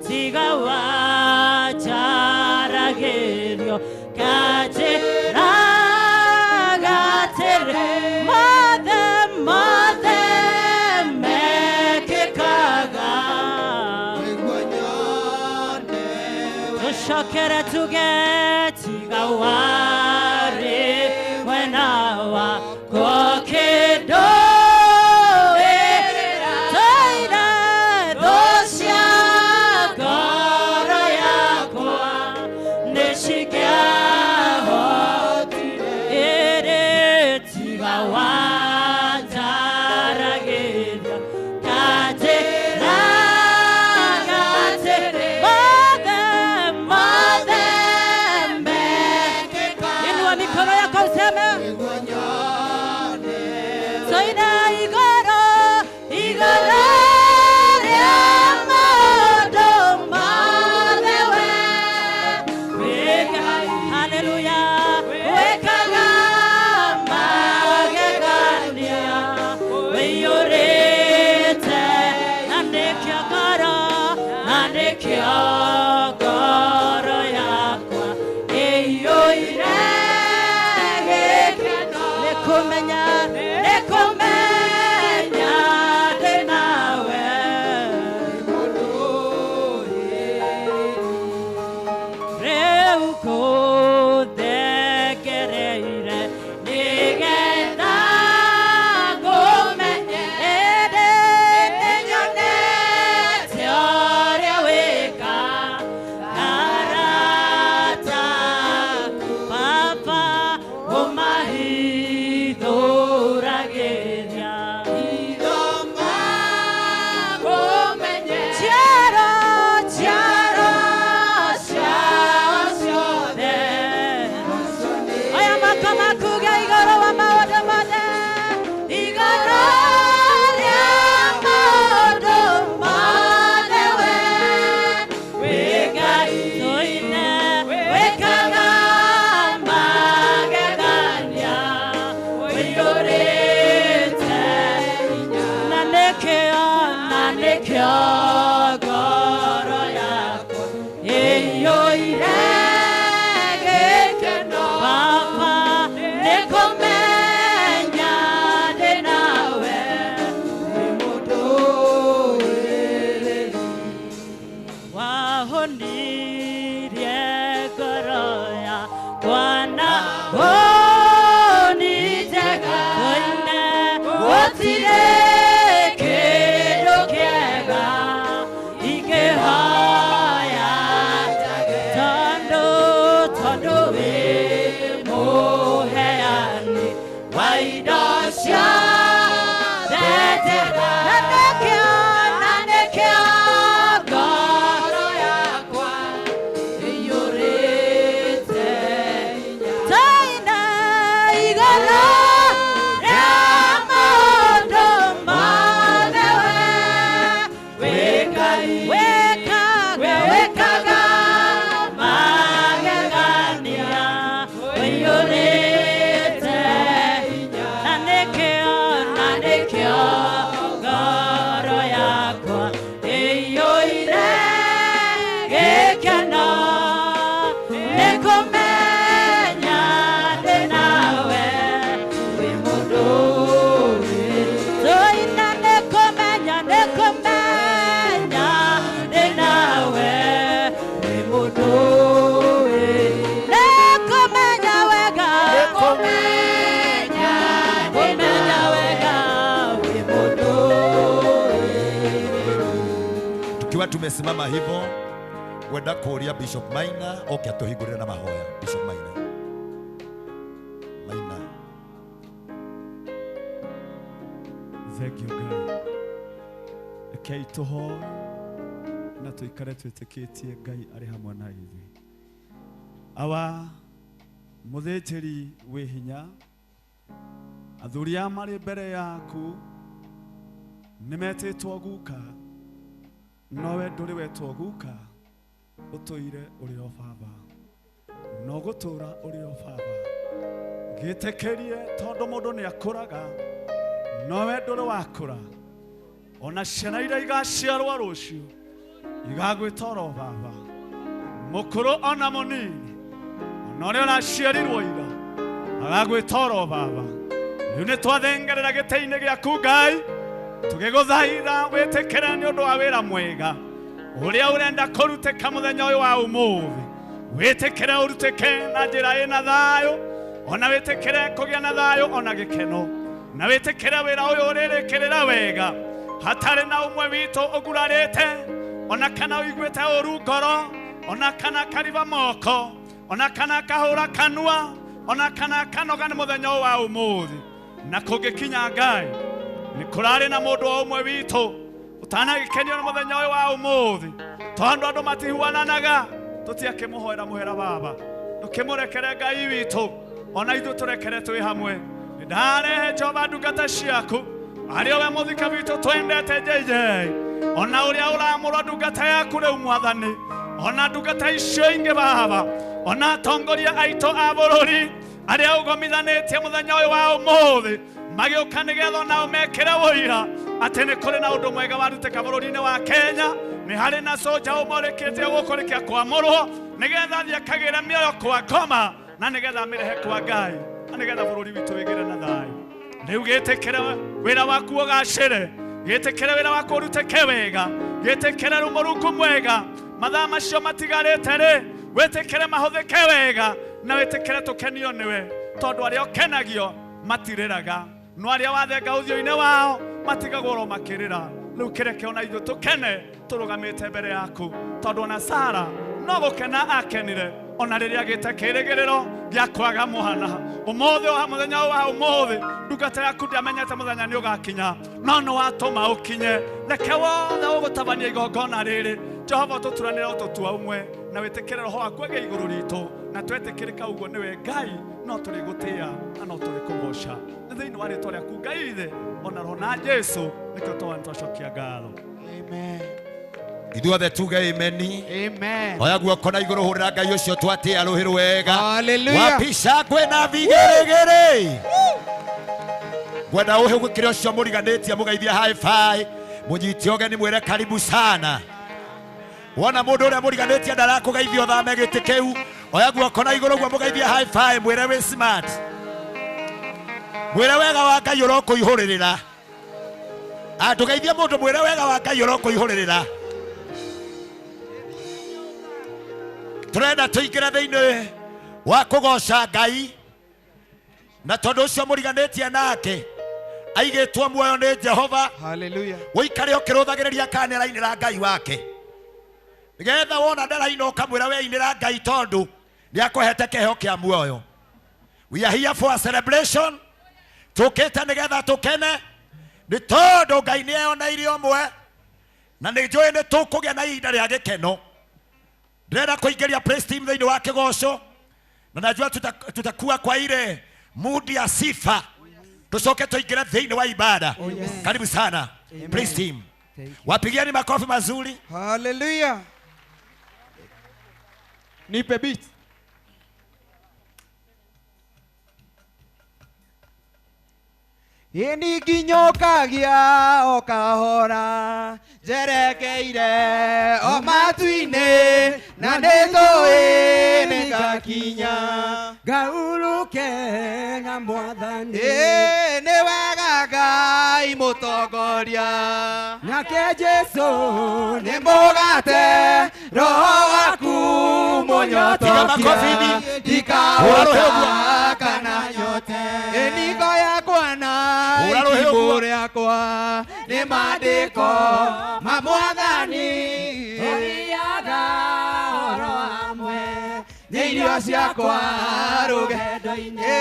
tiga wacharagerio kachera gatere mothe mothe Shakera tuge tigaware mwena wako kedoerera toira doshia goro yakwa nishikia hotire ere tigawatarageria kachera gatere mikono yako useme Soina igoro igoro ya modo madewe. Ngũthengereire nĩgetha ngũmenye, ĩndĩ nĩnyonete ũrĩa wĩkaga arata Baba ũmahithũragĩria ithoma ngũmenye ciaro ciaro ciao ciothe aya makamakuga igũrũ wa maũndũ mothe igũrũ rĩa maũndũ mothe we wĩ Ngai tũine wĩkaga magegania ũiyũrĩte hinya na nĩkĩo na nĩkĩo ngoro yakwa ĩiyũire gĩkeno Baba nĩkũmenya ndĩ nawe wĩ mũndũ wĩrĩri wahonirie ngoro yakwa na ũnitega tũine gũtirĩ kĩndũ kĩega ingĩhoya tondũ tondũ wĩ mũheani wa indo ciothe njega na nĩkĩo na nĩkĩo ngoro yakwa ĩiyũrĩte hinya tũine igũrũ rĩa maũndũ mothe we wĩ Ngai wĩkaga wĩkaga magegania ũiyũrĩte hinya na nĩkĩo na nĩkĩo ngoro yakwa ĩiyũire gĩkeno nĩkũmenya ndĩ nawe wĩ mũndũ tũina nĩkũmenya nĩkũmenya ndĩ nawe wĩ mũndũ nĩkũmenya wega nĩkũmenya kũmenya wega wĩ mũndũ Tukiwa tumesimama hivyo, wenda kuuria Bishop Maina oke atuhingurire na mahoya. Bishop Maina, Maina. Thank you Ngai. Rekei tũhoe na tũikare twĩtĩkĩtie Ngai arĩ hamwe na ithuĩ. Awa mũthĩnjĩri wĩ hinya, athuri aya marĩ mbere yaku nĩmetĩtwo guka, nowe ndũrĩ wetwo guka, ũtũire ũrĩ o baba, na ũgũtũũra ũrĩ o baba. Gĩtĩkĩrie tondũ mũndũ nĩ akũraga, nowe ndũrĩ wakũra, ona ciana iria igaciarwo rũciũ igagwĩta oro baba, mũkũrũ ona mũnini, ona ũrĩa ũraciarirwo ira agagwĩta oro baba. Rĩu nĩ twathengerera gĩtĩ-inĩ gĩaku Ngai, tũgĩgũthaitha wĩtĩkĩre nĩ ũndũ wa wĩra mwega ũrĩa ũrenda kũrutĩka mũthenya ũyũ wa ũmũthĩ. Wĩtĩkĩre ũrutĩke na njĩra ĩna thayũ, ona wĩtĩkĩre kũgĩa na thayũ ona gĩkeno, na wĩtĩkĩre wĩra ũyũ ũrĩrĩkĩrĩra wega hatarĩ na ũmwe witũ ũgurarĩte, ona kana ũiguĩte ũru ngoro, ona kana kariba moko, ona kana kahũra kanua, ona kana kanoga nĩ mũthenya ũyũ wa ũmũthĩ. Na kũngĩkinya Ngai nĩ kũrarĩ na mũndũ o ũmwe witũ ũtanagĩkenio nĩ mũthenya ũyũ wa ũmũthĩ, tondũ andũ matihuananaga, tũtiakĩmũhoera mũhera baba, ndũkĩmũrekere Ngai witũ, ona ithuĩ tũrekere twĩ hamwe. Nĩ ndarehe Jehova ndungata ciaku arĩ we mũthika witũ twendete JJ, ona ũrĩa ũramũrwo ndungata yaku rĩu Mwathani, ona ndungata icio ingĩ baba, ona atongoria aitũ a bũrũri arĩa ũgomithanĩtie mũthenya ũyũ wa ũmũthĩ magĩũka nĩgetha onao mekĩre ũira atĩ nĩ kũrĩ na ũndũ mwega warutĩka bũrũri-inĩ wa Kenya. Nĩ harĩ na soja ũmwe ũrĩkĩtie gũkũ rĩkia kwamũrwo nĩgetha athiĩ akagĩre mĩoyo kwa ngoma, na nĩgetha amĩrehe kwa Ngai, na nĩgetha bũrũri witũ wĩgĩre na thayũ. Rĩu gĩtĩkĩre wĩra waku ũgacĩre, gĩtĩkĩre wĩra waku ũrutĩke wega, gĩtĩkĩre rĩu mũrungu mwega. Mathaa macio matigarĩte rĩ, Wĩtĩkĩre mahũthĩke wega na wĩtĩkĩre tũkenio nĩwe tondũ arĩa ũkenagio matirĩraga no arĩa wathenga ũthiũ-inĩ wao matigagwo oro makĩrĩra. Rĩu kĩreke ona ithuĩ tũkene tũrũgamĩte mbere yaku tondũ ona Sara no gũkena akenire ona rĩrĩa agĩte kĩrĩgĩrĩro gĩa kwaga mwana. Ũmũthĩ wa mũthenya wa ũmũthĩ ndungata yaku ndĩamenyete mũthenya nĩ ũgakinya no nĩ watũma ũkinye. Reke wothe ũgũtabania igongona rĩrĩ Jehova tũturanĩre ũtũtua ũmwe na wĩtĩkĩre roho waku agĩe igũrũ ritũ na twetĩkĩrĩka ũguo nĩwe Ngai no tũrĩgũtĩĩa na no tũrĩkũgoca. Nĩ thĩinĩ wa rĩtwa rĩaku Ngai ithe ona roho na Jesu nĩkĩo twahoya twacokia ngatho. Amen. Ithuothe tuge ameni. Amen. Oya guoko na igũrũ hũrĩra Ngai ũcio twatĩa rũhĩ rwega. Hallelujah. Wapisha kwĩna vigeregere. Ngwenda ũhĩgũkĩre ũcio mũriganĩtie mũgeithie high five. Mũnyite ũgeni mwĩre karibu sana. Wona mũndũ ũrĩa mũriganĩtie ndarakũgeithia ũthame gĩtĩ kĩu. Oya guoko na igũrũ guo mũgeithie high five mwĩre wĩ smart. Mwĩre wega wa Ngai ũrokũihũrĩrĩra. Ndũgeithie mũndũ mwĩre wega wa Ngai ũrokũihũrĩrĩra. Turenda tuingire thiini wa kugoca Ngai na tondu ucio muriganitie nake aigitwo muoyo ni Jehova. Hallelujah. Uikare ukiruthagiriria kana nĩarainĩra Ngai wake nigetha wona ndaraina ukamwira we inĩra Ngai tondu nĩakũhete kĩheo kĩa muoyo. We are here for a celebration. Tukĩte nigetha tukene nĩ tondu Ngai nĩeyoneire ũmwe na nĩ njũĩ nĩ tũkũgĩa na ihinda rĩa gĩkeno. Ndĩrenda kũingĩria praise team thĩinĩ wa kĩgoco na najua tutakuwa kwa ile mudi ya sifa tucoke tuingĩre thĩinĩ wa ibada. Oh, yes. Karibu sana. Amen. Praise team. Wapigieni makofi mazuri. Hallelujah. Nipe beat. Ĩni nginyokagia o kahora njerekeire o matu-inĩ na nĩnjũĩ nĩngakinya ngaurũke na Mwathani. Ĩ nĩ wega Ngai mũtongoria nake Jesu nĩ mũgate roho waku mũnyotokia ndikahota kana nyote. Ĩningo yakwa na itimũ rĩakwa nĩ maandĩko ma Mwathani ũthiaga oro hamwe nĩ irio ciakwa rũgendo-inĩ.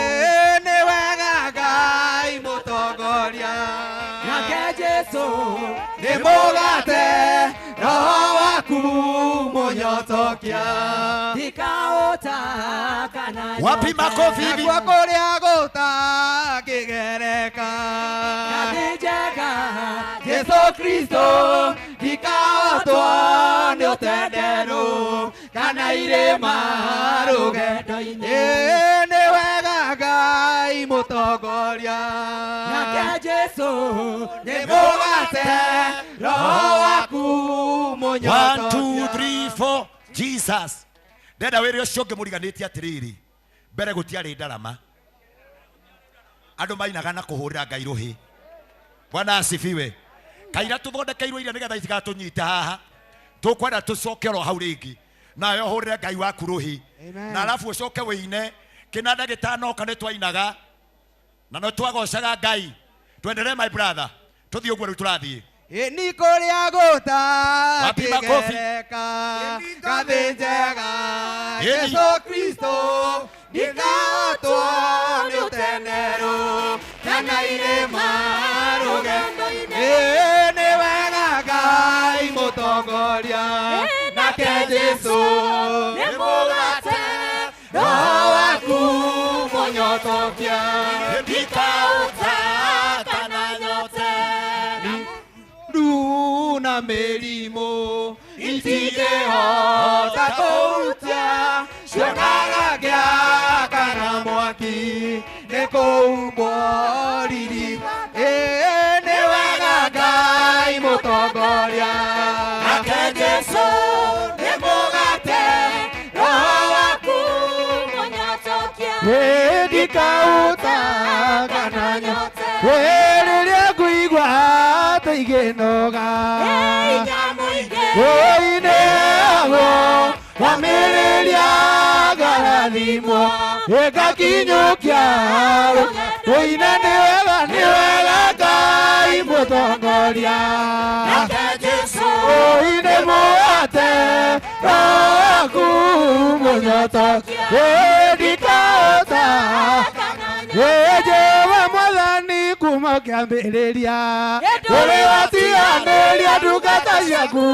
Nĩ wega Ngai mũtongoria nake Jesu nĩ mũgate roho waku mũnyotokia ndikahota kana nyote. Wapi makofi hivi? Nakuo kũrĩa gũtangĩgereka Ngathĩ njega Jesu Kristo ndikahotwo nĩ ũtenderũ kana irĩma rũgendo-inĩ. Nĩ wega Ngai mũtongoria nake Jesu nĩ mũgate roho waku 1 2 mũnyotokia. 3 4 Jesus. Ndenda wĩre ũcio ũngĩ mũriganĩtie atĩrĩrĩ mbere gũtiarĩ ndarama andũ mainaga na kũhũrĩra Ngai rũhĩ. Bwana asifiwe. Kaira tũthondekeirwo iria nĩgetha itigatũnyite haha tũkwenda tũcoke oro hau rĩngĩ nawe ũhũrĩre Ngai waku rũhĩ na alafu ũcoke wĩine kĩnanda gĩtanoka nĩ twainaga na no twagocaga Ngai. Tuendelee my brother, tũthiĩ ũguo rĩu tũrathiĩ. Ĩni kũrĩa Wapi makofi? gũtangĩgereka ngathĩ njega Ĩni. Jesu Kristo ndikahotwo nĩ ũtenderũ kana irĩma rũgendo-inĩ. Nĩ wega Ngai mũtongoria nake Jesu nĩ mũgate roho waku mũnyotokia ndikahota kana nyote. Ru na mĩrimũ itingĩhota kũhutia cionaga ngĩakana mwaki nĩ kũhumbwo riri. Ĩ nĩ wega Ngai mũtongoria nake Jesu nĩ mũgate roho waku mũnyotokia ndikahota kana nyote. Rĩrĩa ngũigua tũigĩnoga nyamũ ingĩ Oi-nĩ agwo Kwamĩrĩria ngarathimwo ĩgakinyũkia ũine nĩ wega nĩ wega Ngai mũtongoria ũine mũgate waku mũnyoto ndikahota Jehova mwathani kuma kĩambĩrĩria ũrĩ watiganĩria ndungata ciaku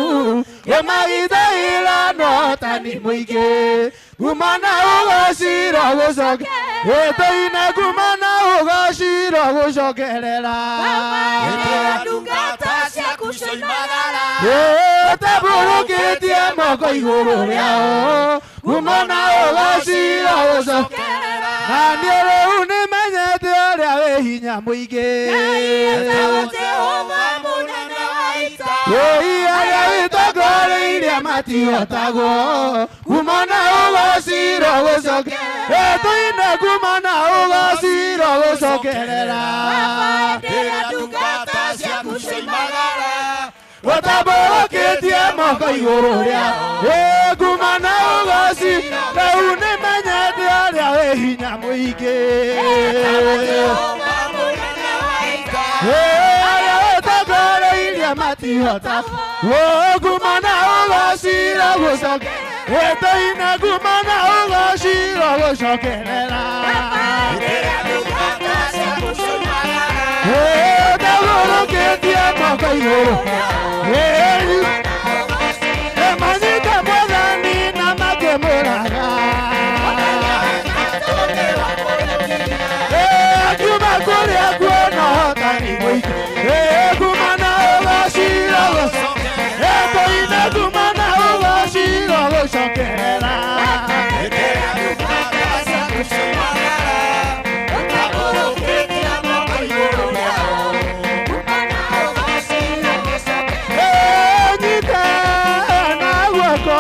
ĩmagithaira notani mũingĩ kuma na ũgacira gũcoke ĩtũine kuma na ũgacira gũcokerera ũtambũrũkĩtie moko igũrũ rĩao kuma na ũgacira gũcokerera na niĩ rĩu nĩmenyete ũrĩa wĩ hinya mũingĩ Ĩi arĩa wĩtongoreirie matihotagwo kuma na ũgacira gũcoke ĩtũine kuma na ũgacira gũcokerera ũtambũrũkĩtie moko igũrũ rĩa kuma na ũgoci rĩu nĩmenyete ũrĩa wĩ hinya mũingĩ arĩa wĩtongoreirie matihota kuma na ũgacira gũcoke ĩtũine kuma na ũgacira gũcokerera ũtambũrũkĩtie moko igũrũ manyite mwathani na makĩmũraga akiuma kũrĩa kuona ũhotani mũingĩ kuma na ũgacira ĩtũine kuma na ũgacira gũcokerera nyita na guoko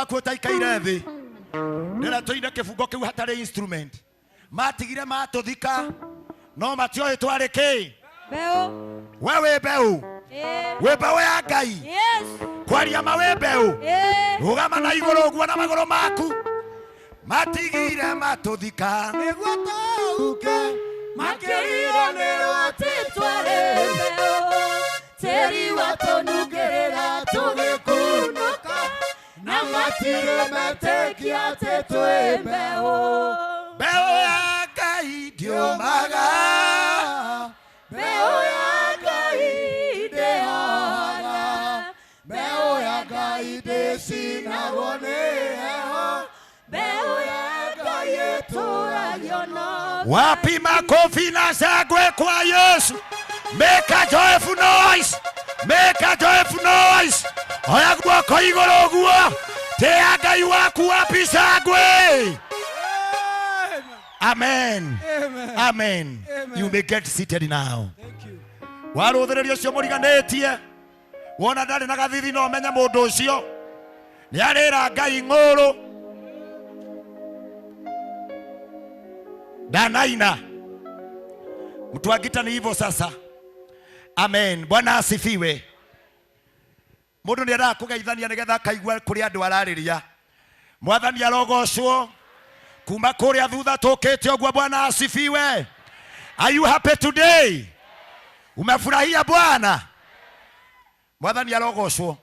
waku ũtaikaire thĩ ndĩra tũine kĩbungo kĩu hatarĩ instrument matigire matũthika no matioĩ twarĩ kĩ Mbeũ. We wĩ mbeũ wĩ mbeũ ya Ngai. Yes. Kwaria ma wĩ mbeũ. Rũgama na igũrũ ũguo na magũrũ maku matigire matũthika nĩguo tũhuke Makĩriganĩrwo atĩ twarĩ mbeũ tĩri watũnungĩrĩra tũgĩkunũka na matirĩ metĩkia atĩ twĩ mbeũ. Mbeũ ya Ngai ndĩũmaga, mbeũ ya Ngai ndĩhohaga, mbeũ ya Ngai ndĩcinagwo nĩ heho, mbeũ ya Ngai ĩtũragio no. Wapi makofi na shangwe kwa Yesu. Make a joyful noise. Make a joyful noise. Oya guoko igũrũ ũguo. Tĩa Ngai waku wapi shangwe. Amen. Amen. Amen. Amen. You may get seated now. Thank you. Warũthĩrĩria ũcio mũriganĩtie wona ndarĩ na gathithi no menye mũndũ ũcio nĩ arĩra Ngai ng'ũrũ ndanaina. Mtu wa gita ni hivyo sasa. Amen. Bwana asifiwe. Mũndũ nĩ endaga kũgeithania nĩgetha akaigua kũrĩa andũ ararĩria. Mwathani arogocwo kuma kũrĩa thutha tũkĩte ũguo. Bwana asifiwe. Are you happy today? Umefurahia Bwana? Mwathani arogocwo.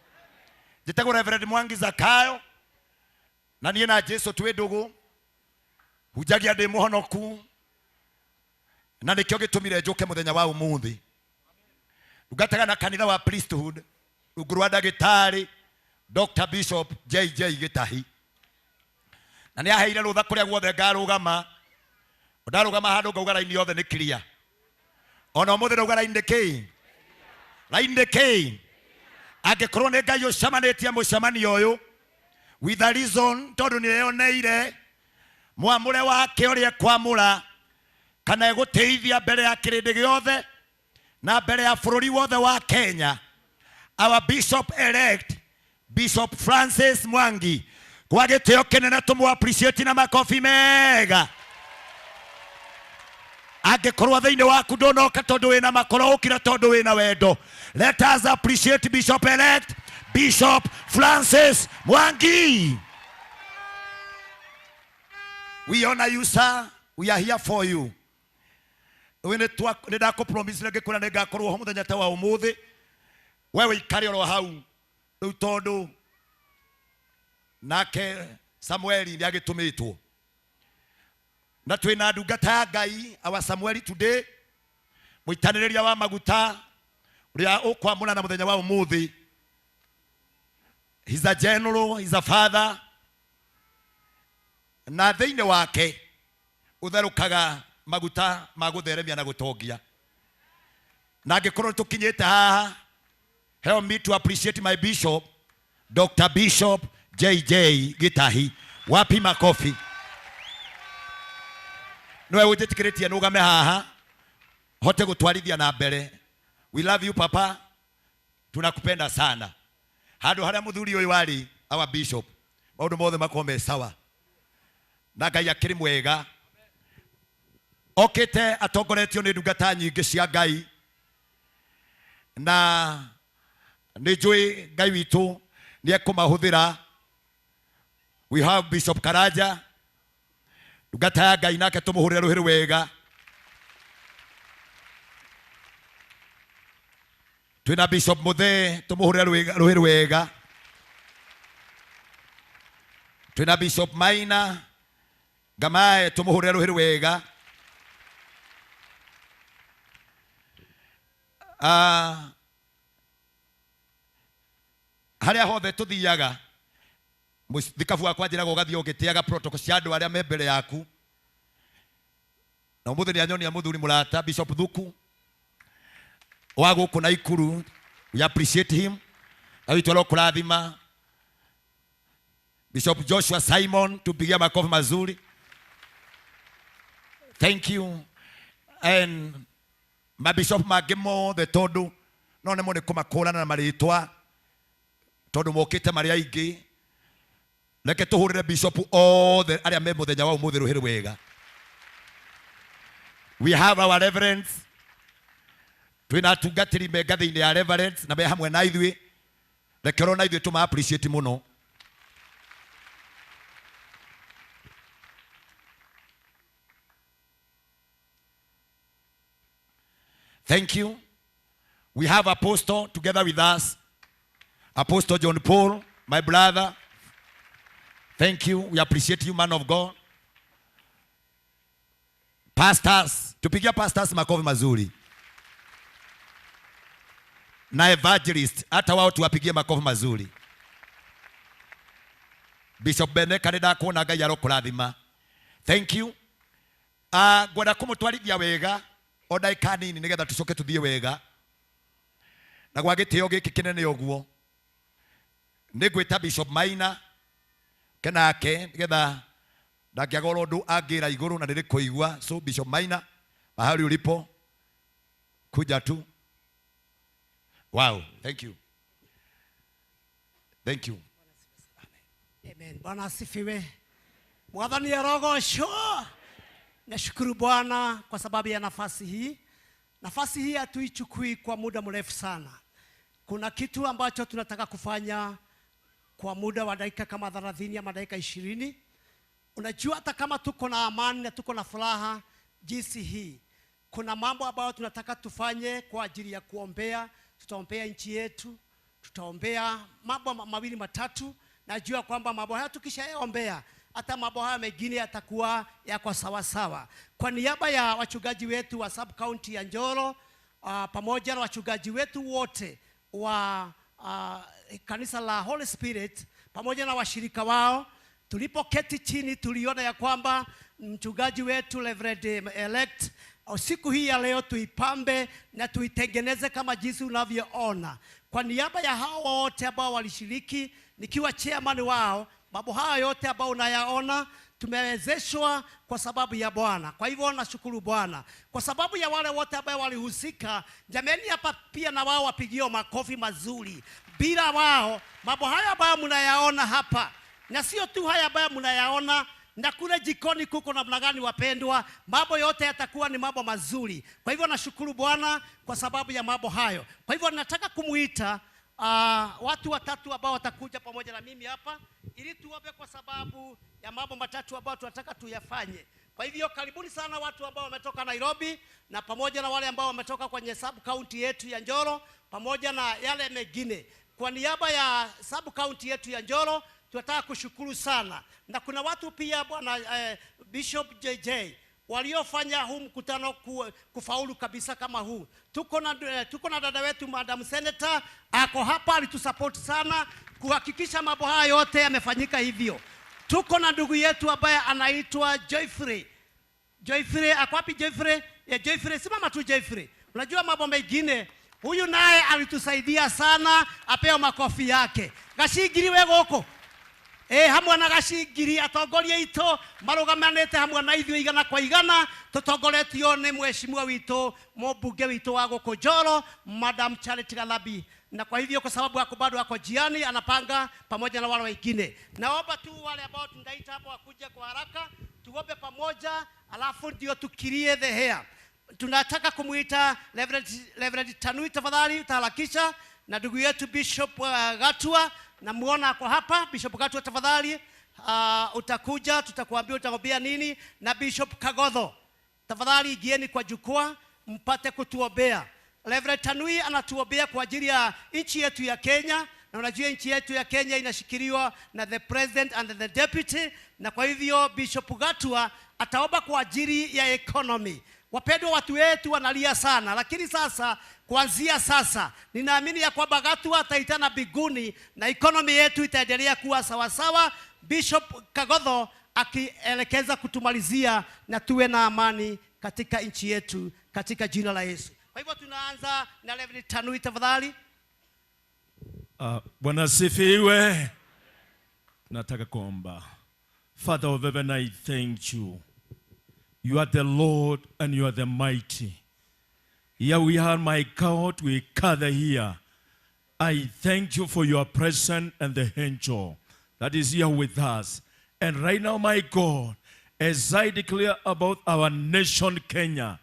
Njĩtagwo Reverend Mwangi Zakayo na niĩ na Jesu twĩ ndũgũ hunjagia ndĩ mũhonoku na nĩkĩo gĩtũmire njũke mũthenya wa ũmũthĩ. Ndungataga na kanitha wa priesthood rungu rwa ndagĩtarĩ Dr. Bishop JJ Gĩtahi na nĩ aheire rũtha kũrĩa guothe ngarũgama. Ndarũgama handũ ngauga raini yothe nĩ clear. Ona ũmũthĩ ndauga raini nĩ kĩ? Raini nĩ kĩ? Angĩkorwo nĩ Ngai ũcemanĩtie mũcemanio ũyũ with a reason tondũ nĩ eyoneire mwamũre wake ũrĩa ekwamũra kana egũtĩithia mbere ya kĩrĩndĩ gĩothe na mbere ya bũrũri wothe wa Kenya. Our bishop elect Bishop Francis Mwangi kwa gĩtĩo kĩnene tũmũ appreciate na makobi mega. Angĩkorwo thĩinĩ waku ndũnoka tondũ wĩna makoro ũkira tondũ wĩna wendo. Let us appreciate Bishop elect Bishop Francis Mwangi. We honor you, sir. We are here for you. We nĩ ndakũpromise ngĩkwĩra nĩ ngakorwo ho mũthenya ta wa ũmũthĩ. We wĩikare oro hau rĩu tondũ nake Samueli nĩ agĩtũmĩtwo na twĩna ndungata ya Ngai our Samueli today mũitanĩrĩria wa maguta ũrĩa ũkwamũra na mũthenya wa ũmũthĩ. He's a general, he's a father na thĩinĩ wake ũtherũkaga maguta ma gũtheremia na gũtongia. Na angĩkorwo tũkinyĩte haha, help me to appreciate my bishop Dr. Bishop JJ Gĩtahi. Wapi makofi? Niwe ũnjĩtĩkĩrĩtie nũgame haha hote gũtwarithia na mbere. We love you papa, tunakupenda sana. Handũ harĩa mũthuri ũyũ arĩ our bishop maũndũ mothe makorwo me sawa na Ngai akĩrĩ mwega. Okĩte atongoretio nĩ ndungata nyingĩ cia Ngai na nĩ njũĩ Ngai witũ nĩ ekũmahũthĩra. We have Bishop Karanja ndungata ya Ngai nake tũmũhũrĩre rũhĩ wega. Twĩna Bishop Muthee tũmũhũrĩre rũhĩ wega. Twĩna Bishop Maina Ngamae tũmũhũrĩre rũhĩ wega. Harĩa hothe tũthiaga thikabu wakwa njĩraga ũgathiĩ ũgĩtĩaga protocol cia andũ arĩa me mbere yaku. Na ũmũthĩ nĩ anyonia mũthuri mũrata Bishop Thuku wa gũkũ Naikuru. We appreciate him. Na witũ arokũrathima. Bishop Joshua Simon, tupigie makofi mazuri. Thank you. And mabishop mangĩ mothe tondũ no nĩmo nĩ kũmakũrana na marĩtwa tondũ mokĩte marĩ aingĩ. Reke tũhũrĩre bishop othe arĩa me mũthenya wa ũmũthĩ rũhĩ wega. We have our reverends, twĩna atungatĩri me ngathĩ-inĩ ya reverends na me hamwe na ithuĩ. Reke oro na ithuĩ tũma appreciate mũno. Thank you. We have Apostle together with us, Apostle John Paul, my brother. Thank you. We appreciate you, man of God. Pastors, tupigia pastors makofi mazuri. Na evangelist, hata wao tuwapigie makofi mazuri. Bishop Beneka nĩ ndakuona Ngai arokũrathima. Thank you. Ngwenda kũmũtwarithia wega o ndagĩka nini nĩgetha tũcoke tũthiĩ wega. Na gwa gĩtĩo gĩkĩ kĩnene ũguo nĩ ngwĩta Bishop Maina kenake nĩgetha ndangĩaga oro ũndũ angĩra igũrũ na nĩrĩ kũigua. So Bishop Maina, mahali ulipo, kuja tu. Wow, thank you. Thank you. Amen. Bwana asifiwe. Mwathani arogocwo. Nashukuru Bwana kwa sababu ya nafasi hii. Nafasi hii hatuichukui kwa muda mrefu sana. Kuna kitu ambacho tunataka kufanya kwa muda wa dakika kama 30 ama dakika 20. Unajua hata kama tuko na amani na tuko na furaha jinsi hii, kuna mambo ambayo tunataka tufanye kwa ajili ya kuombea. Tutaombea nchi yetu, tutaombea mambo mawili matatu. Najua kwamba mambo haya tukishayaombea, hata mambo haya mengine yatakuwa yako sawa sawa. Kwa niaba ya wachungaji wetu wa sub county ya Njoro, pamoja na wachungaji wetu wote wa kanisa la Holy Spirit pamoja na washirika wao, tulipoketi chini tuliona ya kwamba mchungaji wetu Reverend elect, siku hii ya leo tuipambe na tuitengeneze kama jinsi unavyoona. Kwa niaba ya hao wote ambao walishiriki, nikiwa chairman wao, mambo haya yote ambao unayaona tumewezeshwa kwa sababu ya Bwana. Kwa hivyo nashukuru Bwana kwa sababu ya wale wote ambao walihusika. Jamani, hapa pia na wao wapigiwe makofi mazuri. Bila wao mambo haya ambayo mnayaona hapa, na sio tu haya ambayo mnayaona, na kule jikoni kuko namna gani wapendwa, mambo yote yatakuwa ni mambo mazuri. Kwa hivyo nashukuru Bwana kwa sababu ya mambo hayo. Kwa hivyo nataka kumuita watu watatu ambao watakuja pamoja na mimi hapa ili tuombe kwa sababu ya mambo matatu ambayo tunataka tuyafanye. Kwa hivyo karibuni sana watu ambao wametoka Nairobi na pamoja na wale ambao wametoka kwenye sub county yetu ya Njoro pamoja na yale mengine. Kwa niaba ya sub county yetu ya Njoro tunataka kushukuru sana. Na kuna watu pia bwana Bishop JJ waliofanya huu mkutano kufaulu kabisa kama huu. Tuko na dada wetu Madam Senator ako hapa, alitusupport sana kuhakikisha mambo haya yote yamefanyika hivyo. Tuko na ndugu yetu ambaye anaitwa Joyfrey. Joyfrey ako wapi Joyfrey? Ya Joyfrey, simama tu Joyfrey. Unajua mambo mengine, huyu naye alitusaidia sana, apewe makofi yake. Gacingiri we goko. Hamwe na gacingiri atongoria itũ marũgamanĩte hamwe na ithuĩ igana kwa igana, tũtongoretio nĩ mheshimiwa witũ mũmbunge witũ wa gũkũ Njoro Madam Charity Galabi. Na kwa hivyo kwa sababu yako bado ako jiani anapanga pamoja na wale wengine. Naomba tu wale ambao tunaita hapo wakuja kwa haraka, tuombe pamoja alafu ndio tukirie the hair. Tunataka kumuita Reverend Tanui, tafadhali utaharakisha, na ndugu yetu Bishop Gatua, namuona ako hapa. Bishop Gatua tafadhali, utakuja tutakuambia utaombea nini. Na Bishop Kagodho tafadhali ingieni kwa jukwaa mpate kutuombea. Reverend Tanui anatuombea kwa ajili ya nchi yetu ya Kenya, na unajua nchi yetu ya Kenya inashikiliwa na the president and the deputy, na kwa hivyo Bishop Gatua ataomba kwa ajili ya economy. Wapendwa, watu wetu wanalia sana, lakini sasa kuanzia sasa ninaamini ya kwamba Gatua ataitana biguni na economy yetu itaendelea kuwa sawa sawa. Bishop Kagodho akielekeza kutumalizia na tuwe na amani katika nchi yetu katika jina la Yesu. Kwa hivyo tunaanza na Reverend Tanui tafadhali. Bwana asifiwe. Nataka kuomba. Father of heaven, I thank you. You are the Lord and you are the mighty. Here we are, my God, we gather here. I thank you for your presence and the angel that is here with us. And right now, my God, as I declare about our nation, Kenya,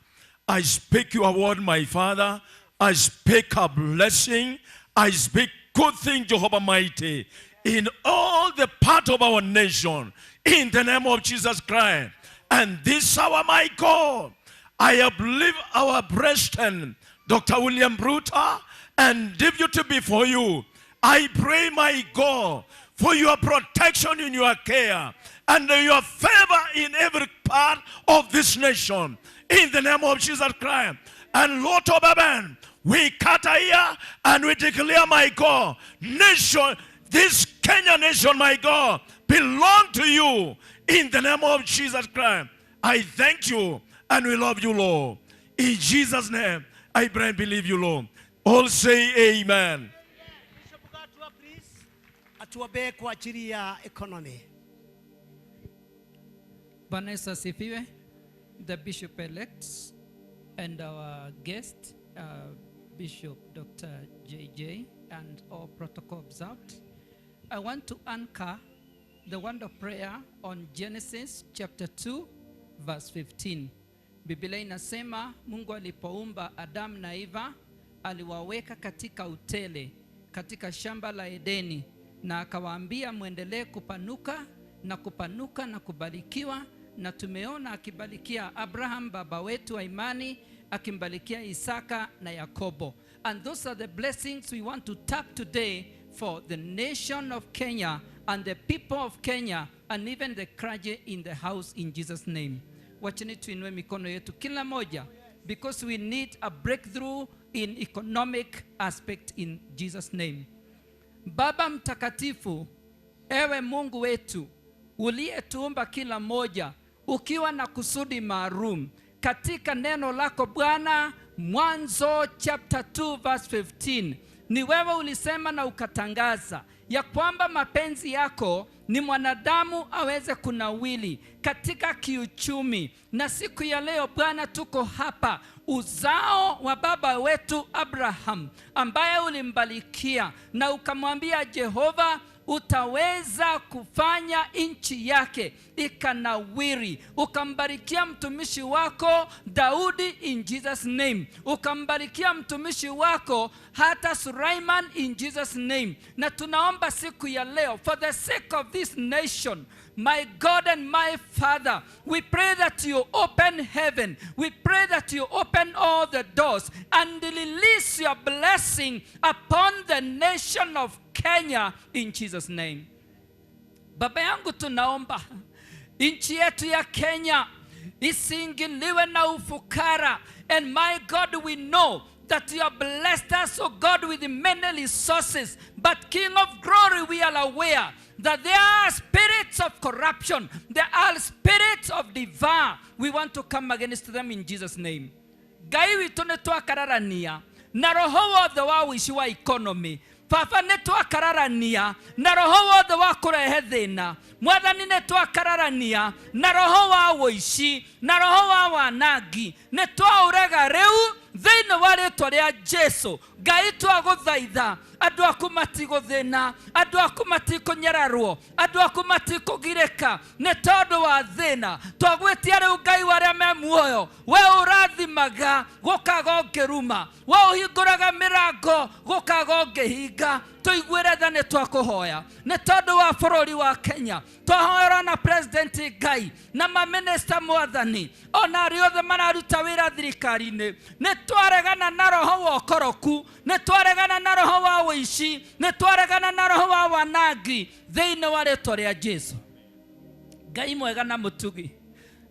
I speak your word, my Father. I speak a blessing. I speak good thing, Jehovah Mighty, in all the part of our nation, in the name of Jesus Christ. And this hour, my God, I uplift our president, Dr. William Ruto, and deputy before you. I pray, my God, for your protection in your care and your favor in every part of this nation, in the name of Jesus Christ. And Lord of heaven, we cut here and we declare, my God, nation, this Kenya nation, my God, belong to you in the name of Jesus Christ. I thank you and we love you, Lord. In Jesus' name, I pray and believe you, Lord. All say amen. Bishop Gatua, please. Atuombee kwa ajili ya economy. Bwana Yesu asifiwe. The bishop elect and our guest, Bishop Dr. JJ, and all protocol observed. I want to anchor the word of prayer on Genesis chapter 2 verse 15. Biblia inasema Mungu alipoumba Adam na Eva aliwaweka katika utele katika shamba la Edeni, na akawaambia muendelee kupanuka na kupanuka na kubarikiwa. Na tumeona akibarikia Abraham baba wetu wa imani, akimbarikia Isaka na Yakobo. And those are the blessings we want to tap today for the nation of Kenya and the people of Kenya and even the clergy in the house, in Jesus' name. Wacheni tuinue mikono yetu kila moja, because we need a breakthrough in economic aspect in Jesus' name. Baba mtakatifu, ewe Mungu wetu uliyetuumba kila moja ukiwa na kusudi maalum katika neno lako Bwana, Mwanzo chapter 2 verse 15, ni wewe ulisema na ukatangaza ya kwamba mapenzi yako ni mwanadamu aweze kunawili katika kiuchumi. Na siku ya leo Bwana, tuko hapa uzao wa baba wetu Abraham, ambaye ulimbarikia na ukamwambia Jehova utaweza kufanya nchi yake ikanawiri. Ukambarikia mtumishi wako Daudi in Jesus name, ukambarikia mtumishi wako hata Sulaiman in Jesus name. Na tunaomba siku ya leo, for the sake of this nation, my God and my Father, we pray that you open heaven. We pray that you open all the doors and release your blessing upon the nation of Kenya in Jesus' name. Baba yangu, tunaomba nchi yetu ya Kenya isiingiliwe na ufukara. And my God, we know that you have blessed us, oh God, with many resources. But King of Glory, we are aware that there are spirits of corruption. There are spirits of devour. We want to come against them in Jesus' name. Ngai witũ nĩ twakararania na roho wothe wa ũici wa economy. Baba, nĩ twakararania na roho wothe wa kũrehe thĩna. Mwathani, nĩ twakararania na roho wa ũici na roho wa wanangi. Nĩ twaũrega rĩu thĩinĩ wa rĩtwa rĩa Jesu. Ngai, twagũthaitha andũ aku matigũthĩna, andũ aku matikũnyararwo, andũ aku matikũgirĩka nĩ tondũ wa thĩna. Twagwĩtia rĩu Ngai wa arĩa me muoyo, we ũrathimaga gũkaga ũngĩruma, we ũhingũraga mĩrango gũkaga ũngĩhinga. Tũiguĩre tha, nĩ twakũhoya nĩ tondũ wa bũrũri wa Kenya. Twahoera na president Ngai na maminista mwathani, ona arĩa othe mararuta wĩra thirikari-inĩ. Nĩ twaregana na roho wa ũkoroku, nĩ twaregana na roho wa ũici, nĩ twaregana na roho wa wanangi thĩinĩ wa rĩtwa rĩa Jesu. Ngai mwega na mũtugi,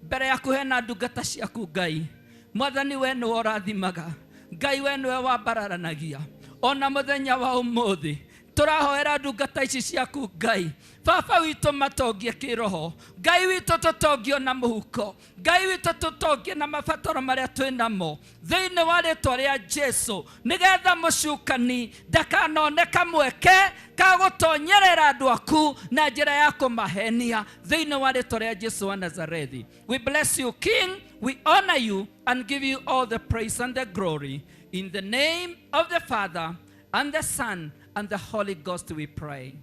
mbere yaku hena ndungata ciaku Ngai. Mwathani, we nĩwe ũrathimaga Ngai, we nĩwe wambararanagia. Ona mũthenya wa ũmũthĩ tũrahoera ndungata ici ciaku Ngai. Baba witũ, matongie kĩroho Ngai witũ, tũtongio na mũhuko Ngai witũ, tũtongie na mabataro marĩa twĩ namo thĩinĩ wa rĩtwa rĩa Jesu, nĩgetha mũcukani ndakanone kamweke ka gũtonyerera andũ aku na njĩra ya kũmahenia thĩinĩ wa rĩtwa rĩa Jesu wa Nazarethi. We bless you, King. We honor you and give you all the praise and the glory. In the name of the Father and the Son and the Holy Ghost we pray.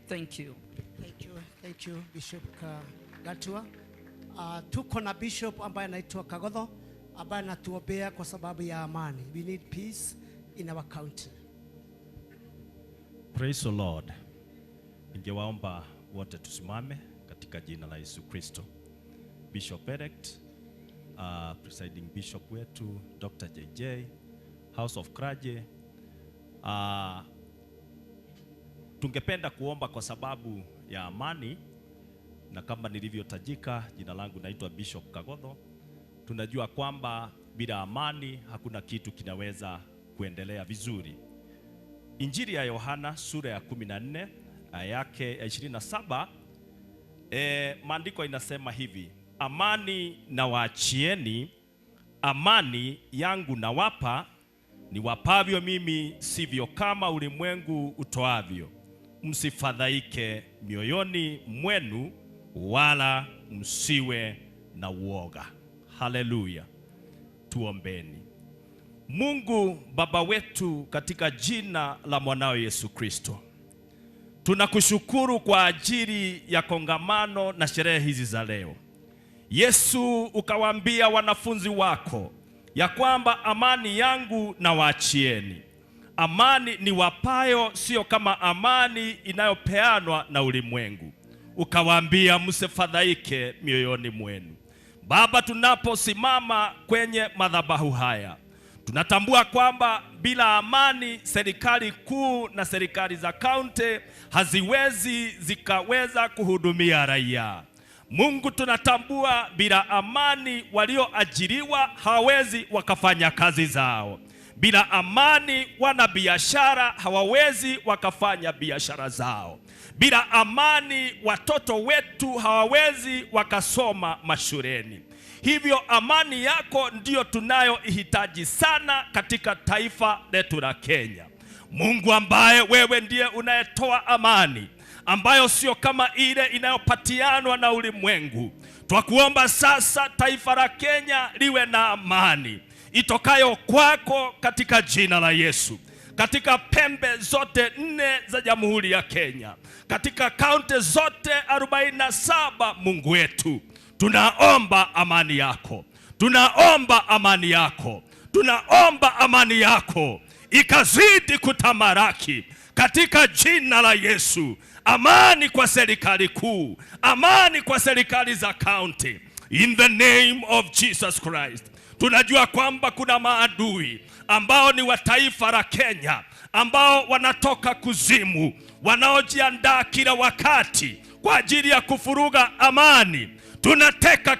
Thank you. Thank you Bishop Gatua. Tuko na Bishop ambaye anaitwa Kagodho ambaye anatuombea kwa sababu ya amani. We need peace in our country. Praise the Lord. Ningewaomba wote tusimame katika jina la Yesu Kristo. Bishop elect, presiding bishop wetu Dr. JJ, House of Clergy. Tungependa kuomba kwa sababu ya amani, na kama nilivyotajika, jina langu naitwa Bishop Kagodho. Tunajua kwamba bila amani hakuna kitu kinaweza kuendelea vizuri. Injili ya Yohana sura ya 14 aya yake ya 27, maandiko inasema hivi: amani na waachieni, amani yangu nawapa, niwapavyo mimi sivyo kama ulimwengu utoavyo. Msifadhaike mioyoni mwenu, wala msiwe na uoga. Haleluya. Tuombeni. Mungu Baba wetu, katika jina la mwanao Yesu Kristo, tunakushukuru kwa ajili ya kongamano na sherehe hizi za leo. Yesu, ukawaambia wanafunzi wako ya kwamba amani yangu na waachieni, amani ni wapayo, sio kama amani inayopeanwa na ulimwengu. Ukawaambia msifadhaike mioyoni mwenu. Baba, tunaposimama kwenye madhabahu haya, tunatambua kwamba bila amani serikali kuu na serikali za kaunti haziwezi zikaweza kuhudumia raia. Mungu, tunatambua bila amani walioajiriwa hawawezi wakafanya kazi zao. Bila amani wanabiashara hawawezi wakafanya biashara zao. Bila amani watoto wetu hawawezi wakasoma mashuleni. Hivyo amani yako ndiyo tunayoihitaji sana katika taifa letu la Kenya. Mungu ambaye wewe ndiye unayetoa amani, ambayo sio kama ile inayopatianwa na ulimwengu, twakuomba sasa taifa la Kenya liwe na amani itokayo kwako katika jina la Yesu. Katika pembe zote 4 za Jamhuri ya Kenya, katika kaunti zote 47, Mungu wetu, tunaomba amani yako. Tunaomba amani yako. Tunaomba amani yako ikazidi kutamaraki katika jina la Yesu. Amani kwa serikali kuu, amani kwa serikali za kaunti, in the name of Jesus Christ. Tunajua kwamba kuna maadui ambao ni wa taifa la Kenya, ambao wanatoka kuzimu, wanaojiandaa kila wakati kwa ajili ya kufuruga amani. Tunateka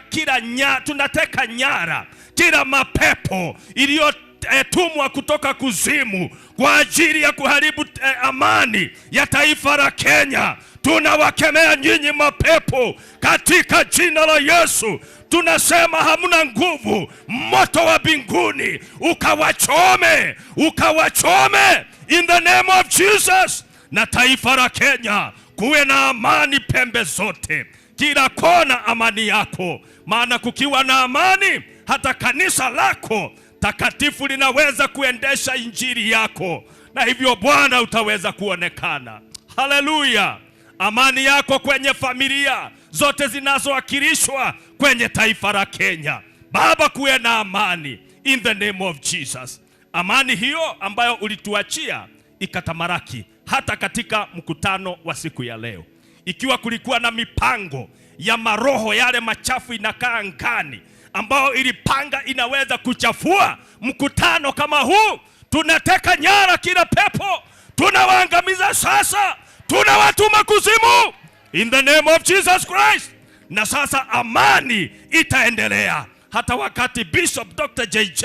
tunateka nyara kila mapepo iliyotumwa kutoka kuzimu kwa ajili ya kuharibu amani ya taifa la Kenya. Tunawakemea nyinyi mapepo katika jina la Yesu. Tunasema hamna nguvu, moto wa mbinguni ukawachome, ukawachome in the name of Jesus. Na taifa la Kenya kuwe na amani pembe zote, kila kona amani yako. Maana kukiwa na amani, hata kanisa lako takatifu linaweza kuendesha injili yako, na hivyo Bwana utaweza kuonekana. Haleluya. Amani yako kwenye familia zote zinazowakilishwa kwenye taifa la Kenya. Baba, kuwe na amani in the name of Jesus. Amani hiyo ambayo ulituachia ikatamaraki hata katika mkutano wa siku ya leo. Ikiwa kulikuwa na mipango ya maroho yale machafu inakaa angani, ambao ilipanga inaweza kuchafua mkutano kama huu, tunateka nyara kila pepo, tunawaangamiza sasa, tunawatuma kuzimu in the name of Jesus Christ. Na sasa amani itaendelea hata wakati Bishop Dr. JJ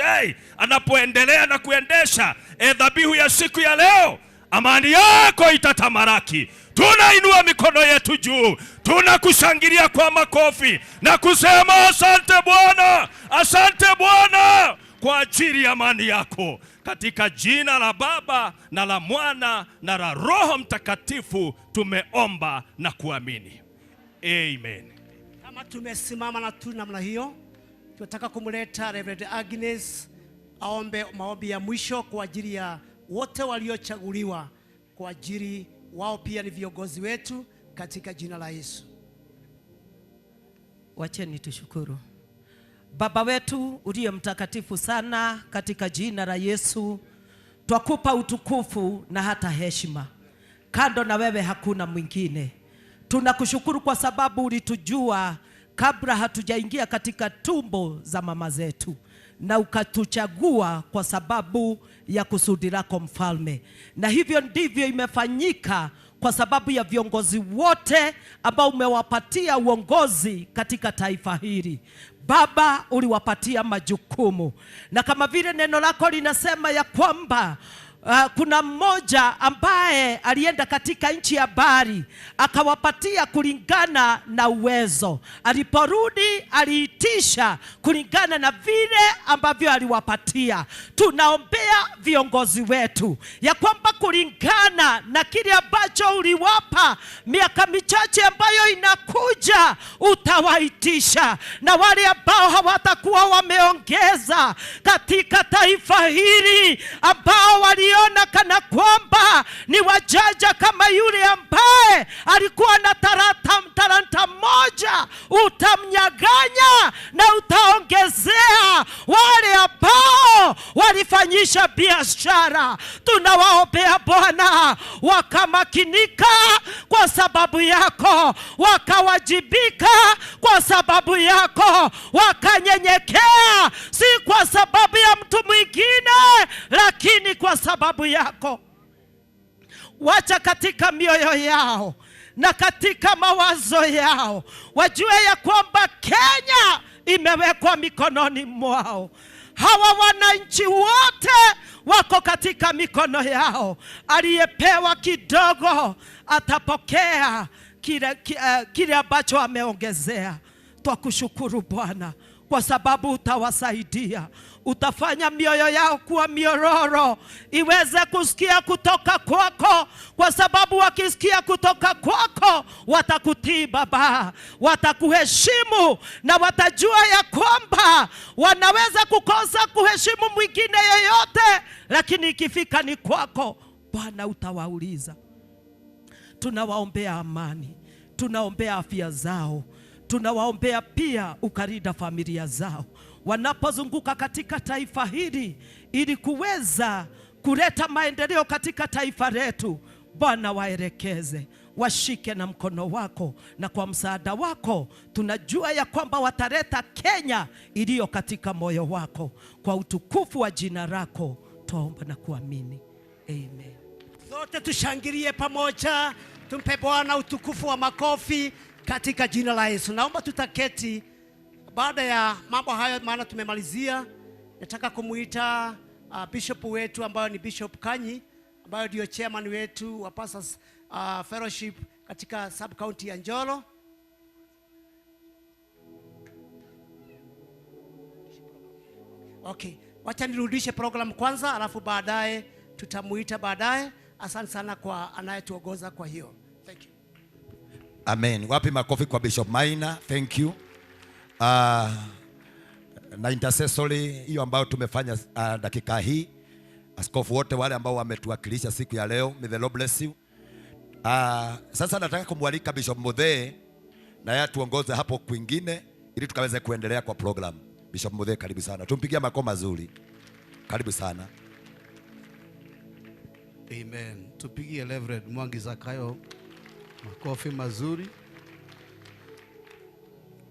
anapoendelea na kuendesha dhabihu ya siku ya leo. Amani yako itatamaraki. Tunainua mikono yetu juu, tunakushangilia kwa makofi na kusema asante Bwana, asante Bwana kwa ajili ya amani yako. Katika jina la Baba na la Mwana na la Roho Mtakatifu tumeomba na kuamini. Amen. Kama tumesimama na tu namna hiyo, tunataka kumleta Reverend Agnes aombe maombi ya mwisho kwa ajili ya wote waliochaguliwa, kwa ajili wao pia ni viongozi wetu. katika jina la Yesu. Wacheni tushukuru. Baba wetu uliye mtakatifu sana, katika jina la Yesu twakupa utukufu na hata heshima. Kando na wewe hakuna mwingine. Tunakushukuru kwa sababu ulitujua kabla hatujaingia katika tumbo za mama zetu, na ukatuchagua kwa sababu ya kusudi lako Mfalme. Na hivyo ndivyo imefanyika kwa sababu ya viongozi wote ambao umewapatia uongozi katika taifa hili. Baba, uliwapatia majukumu. Na kama vile neno lako linasema ya kwamba kuna mmoja ambaye alienda katika nchi ya bari akawapatia kulingana na uwezo. Aliporudi aliitisha kulingana na vile ambavyo aliwapatia. Tunaombea viongozi wetu ya kwamba kulingana na kile ambacho uliwapa miaka michache ambayo inakuja utawaitisha, na wale ambao hawatakuwa wameongeza katika taifa hili, ambao waliona kana kwamba ni wajaja kama yule ambaye alikuwa na talanta moja, utamnyaganya na utaongezea wale ambao walifanyisha biashara. Tunawaombea Bwana, wakamakinika kwa sababu yako, wakawajibika kwa sababu yako, wakanyenyekea si kwa sababu ya mtu mwingine, lakini kwa sababu yako. Wacha katika mioyo yao na katika mawazo yao wajue ya kwamba Kenya imewekwa mikononi mwao. Hawa wananchi wote wako katika mikono yao. Aliyepewa kidogo atapokea kile ambacho ameongezea. Twakushukuru Bwana kwa sababu utawasaidia. Utafanya mioyo yao kuwa miororo, iweze kusikia kutoka kwako, kwa sababu wakisikia kutoka kwako watakutii Baba, watakuheshimu na watajua ya kwamba wanaweza kukosa kuheshimu mwingine yeyote, lakini ikifika ni kwako Bwana utawauliza. Tunawaombea amani, tunaombea afya zao, tunawaombea pia ukalinda familia zao wanapozunguka katika taifa hili ili kuweza kuleta maendeleo katika taifa letu. Bwana waelekeze, washike na mkono wako, na kwa msaada wako tunajua ya kwamba wataleta Kenya iliyo katika moyo wako. Kwa utukufu wa jina lako tuomba na kuamini, amen. Zote tushangilie pamoja, tumpe Bwana utukufu wa makofi katika jina la Yesu. Naomba tutaketi. Baada ya mambo hayo, maana tumemalizia, nataka kumuita bishop wetu ambayo ni Bishop Kanyi, ambayo ndio chairman wetu wa Pastors Fellowship katika sub county ya Njoro. Okay, wacha nirudishe program kwanza, alafu baadaye tutamuita baadaye. Asante sana kwa anayetuongoza kwa hiyo. Thank you. Amen. Wapi makofi kwa Bishop Maina. Thank you. Na intercessory hiyo ambayo tumefanya dakika hii, askofu wote wale ambao wametuwakilisha siku ya leo, may the Lord bless you. Sasa nataka kumwalika Bishop Muthee na yeye tuongoze hapo kwingine ili tukaweze kuendelea kwa program. Bishop Muthee, karibu sana. Tumpigie makofi mazuri. Karibu sana. Amen. Tupigie Reverend Mwangi Zakayo makofi mazuri.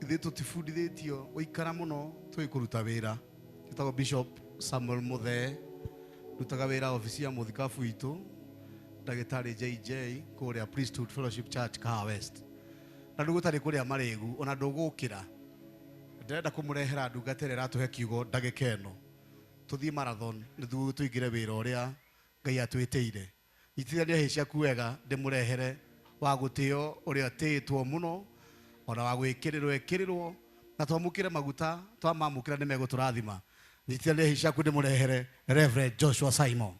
Ithuĩ tũtibundithĩtio gũikara mũno tũgĩkũruta wĩra. Njĩtagwo Bishop Samuel Muthee, ndutaga wĩra obici ya mũthikabu witũ ndagĩtarĩ JJ kũrĩa Priesthood Fellowship Church Kahawa West. Na ndũgũtarĩ kũrĩa marĩgu ona ndũgũkĩra. Ndĩrenda kũmũrehera ndungata ĩrĩa ĩratũhe kiugo ndagĩka ĩno. Tũthiĩ marathon nĩguo tũingĩre wĩra ũrĩa Ngai atwĩtĩire. Nyitithania hĩ ciaku wega ndĩmũrehere wa gũtĩo ũrĩa atĩĩtwo mũno, ona wa gwĩkĩrĩrwo ĩkĩrĩrwo, na twamũkĩre maguta, twamamũkĩra nĩ megũtũrathima. Nyitithania hĩ ciaku ndĩmũrehere Reverend Joshua Simon.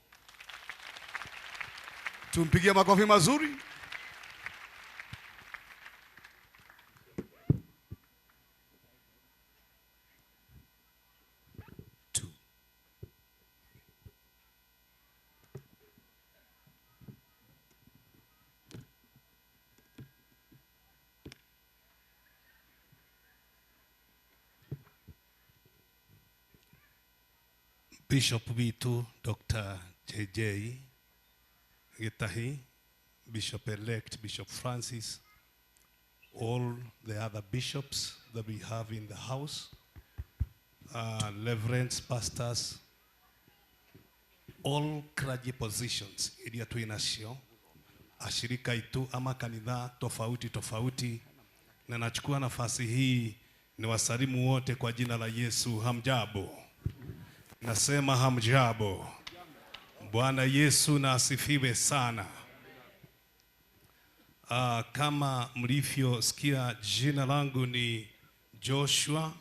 Tumpigie makofi mazuri. Bishop witũ Dr. JJ Gitahi, Bishop elect Bishop Francis, all the other bishops that we have in the house, reverends, pastors, all clergy positions iria twĩ nacio, ashirika itu ama kanitha tofauti tofauti, na nachukua nafasi hii ni wasalimu wote kwa jina la Yesu. Hamjambo? Nasema hamjambo. Bwana Yesu na asifiwe sana. Kama mlivyosikia, jina langu ni Joshua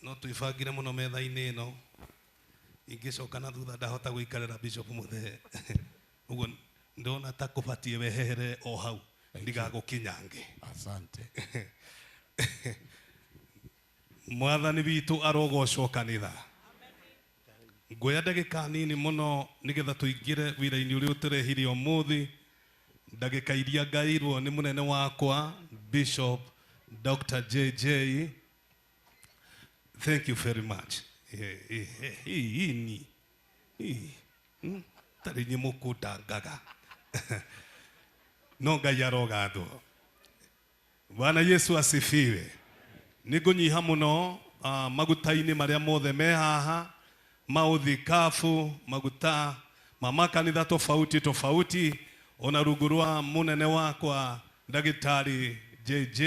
no twibangire muno metha-inĩ ĩno, ingĩcoka na thutha ndahota gũikarĩra Bishop Muthee. Ũguo ndona ta kũbatiĩ wehere o hau ndigagũkinyange. Asante. Mwathani witũ arogocwo kanitha. Nguoya ndagĩka nini mũno nĩgetha tũingĩre wĩra-inĩ ũrĩa ũtũrehire ũmũthĩ, ndagĩka iria ngairwo nĩ mũnene wakwa Bishop Dr. JJ. Thank you very much. Hii ni tarĩ inyuĩ mũkũndangaga. No Ngai arogathwo. Bwana Yesu asifiwe. Nĩngũnyiha mũno maguta-inĩ marĩa mothe me haha, maũthikabu, maguta ma makanitha tofauti tofauti, ona rungu rwa mũnene wakwa ndagĩtarĩ JJ,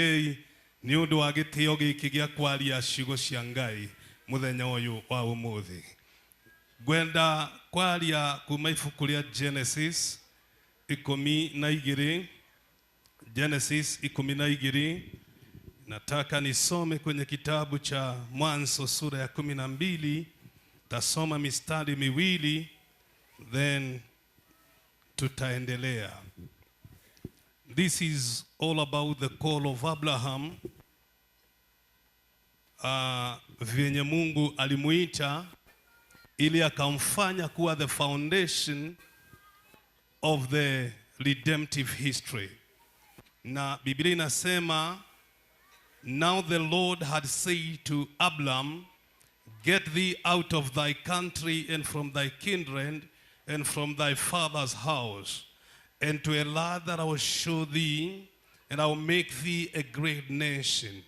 nĩ ũndũ wa gĩtĩo gĩkĩ gĩa kwaria ciugo cia Ngai mũthenya ũyũ wa ũmũthĩ. Ngwenda kwaria kuma ibuku rĩa Genesis 12, Genesis 12. Nataka nisome kwenye kitabu cha Mwanzo sura ya 12, tasoma mistari miwili then tutaendelea. This is all about the call of Abraham. Vyenye Mungu alimuita ili akamfanya kuwa the foundation of the redemptive history. Na Biblia inasema, now the Lord had said to Abram, get thee out of thy country and from thy kindred and from thy father's house, and to a land that I will show thee, and I will make thee a great nation.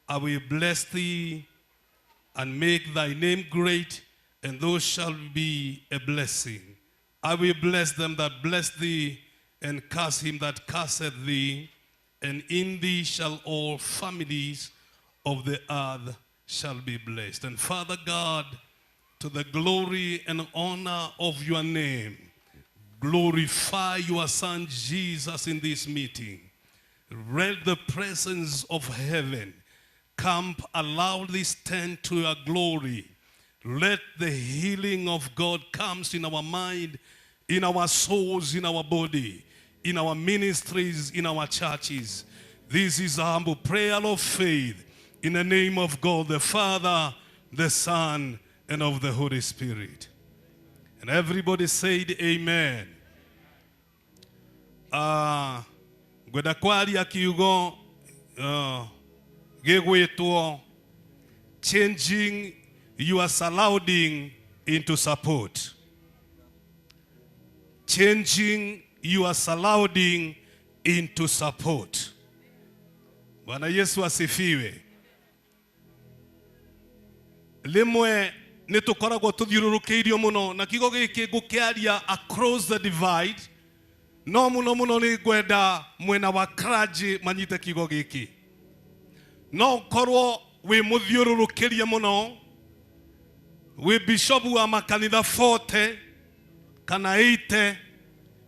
I will bless thee and make thy name great, and thou shalt be a blessing. I will bless them that bless thee, and curse him that curseth thee, and in thee shall all families of the earth shall be blessed. And Father God, to the glory and honor of your name, glorify your Son Jesus in this meeting. Let the presence of heaven camp allow this tent to your glory. Let the healing of God comes in our mind, in our souls, in our body, in our ministries, in our churches. This is a humble prayer of faith in the name of God, the Father, the Son, and of the Holy Spirit. And everybody said amen. Ngwenda kwaria kiugo gĩgwĩtwo changing your surrounding into support. Changing your surrounding into support. Bwana Yesu asifiwe. Rimwe nĩ tũkoragwo tũthiũrũrũkĩirio mũno na kiugo gĩkĩ ngũkĩaria across the divide, no mũno mũno nĩ ngwenda mwena wa clergy manyite kiugo gĩkĩ. No ũkorwo wĩ mũthiũrũrũkĩrie mũno, wĩ bishop wa makanitha 40 kana 80,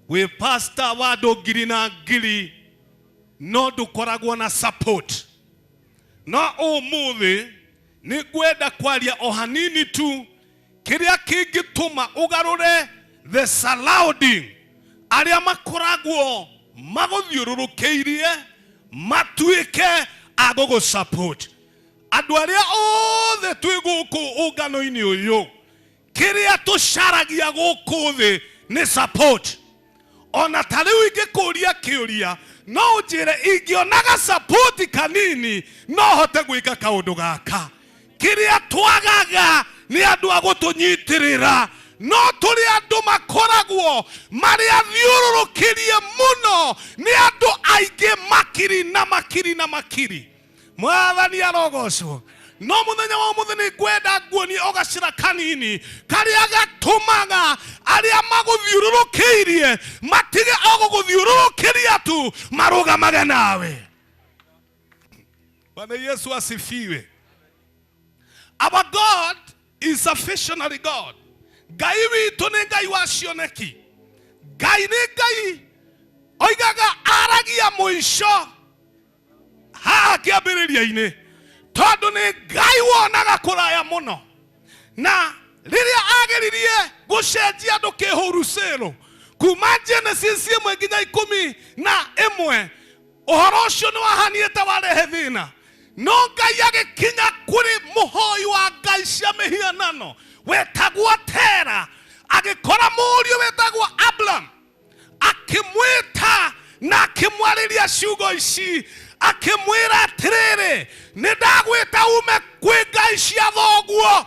wĩ pastor wa andũ ngiri na ngiri, no ndũkoragwo na support. No ũmũthĩ nĩ ngwenda kwaria o hanini tu kĩrĩa kĩngĩtũma ũgarũre the surrounding, arĩa makoragwo magũthiũrũrũkĩirie matuĩke a gũgũ support. Andũ arĩa othe twĩ gũkũ ũngano-inĩ ũyũ, kĩrĩa tũcaragia gũkũ thĩ nĩ support. Ona ta rĩu ingĩkũria kĩũria no ũnjĩre ingĩonaga sapoti kanini no hote gwĩka kaũndũ gaka. Kĩrĩa twagaga nĩ andũ a gũtũnyitĩrĩra, no tũrĩ andũ makoragwo marĩ athiũrũrũkĩrie mũno nĩ andũ aingĩ makiri na makiri na makiri. Mwathani arogocwo. No muthenya wa umuthi nĩ ngwenda nguonie o gacĩra kanini karĩa gatũmaga arĩa magũthiũrũrũkĩirie matige o gũgũthiũrũrũkĩria tu, marũgamage nawe. Bwana Yesu asifiwe. Our God is a visionary God. Ngai witũ nĩ Ngai wa cioneki. Ngai nĩ Ngai oigaga aragia mũico haha kĩambĩrĩria-inĩ, tondũ nĩ Ngai wonaga kũraya mũno. Na rĩrĩa ageririe gũcenjia andũ kĩhũrucĩro kuma Genesis 1 nginya 11, ũhoro ũcio nĩ wahanire ta warehe thĩna. No Ngai agĩkinya kũrĩ mũhoi wa ngai cia mĩhianano wetagwo Tera, agĩkora mũriũ wetagwo Abram, akĩmwĩta na akĩmwarĩria ciugo ici, akĩmwĩra atĩrĩrĩ, nĩ ndagwĩta ume kwĩ ngai cia thoguo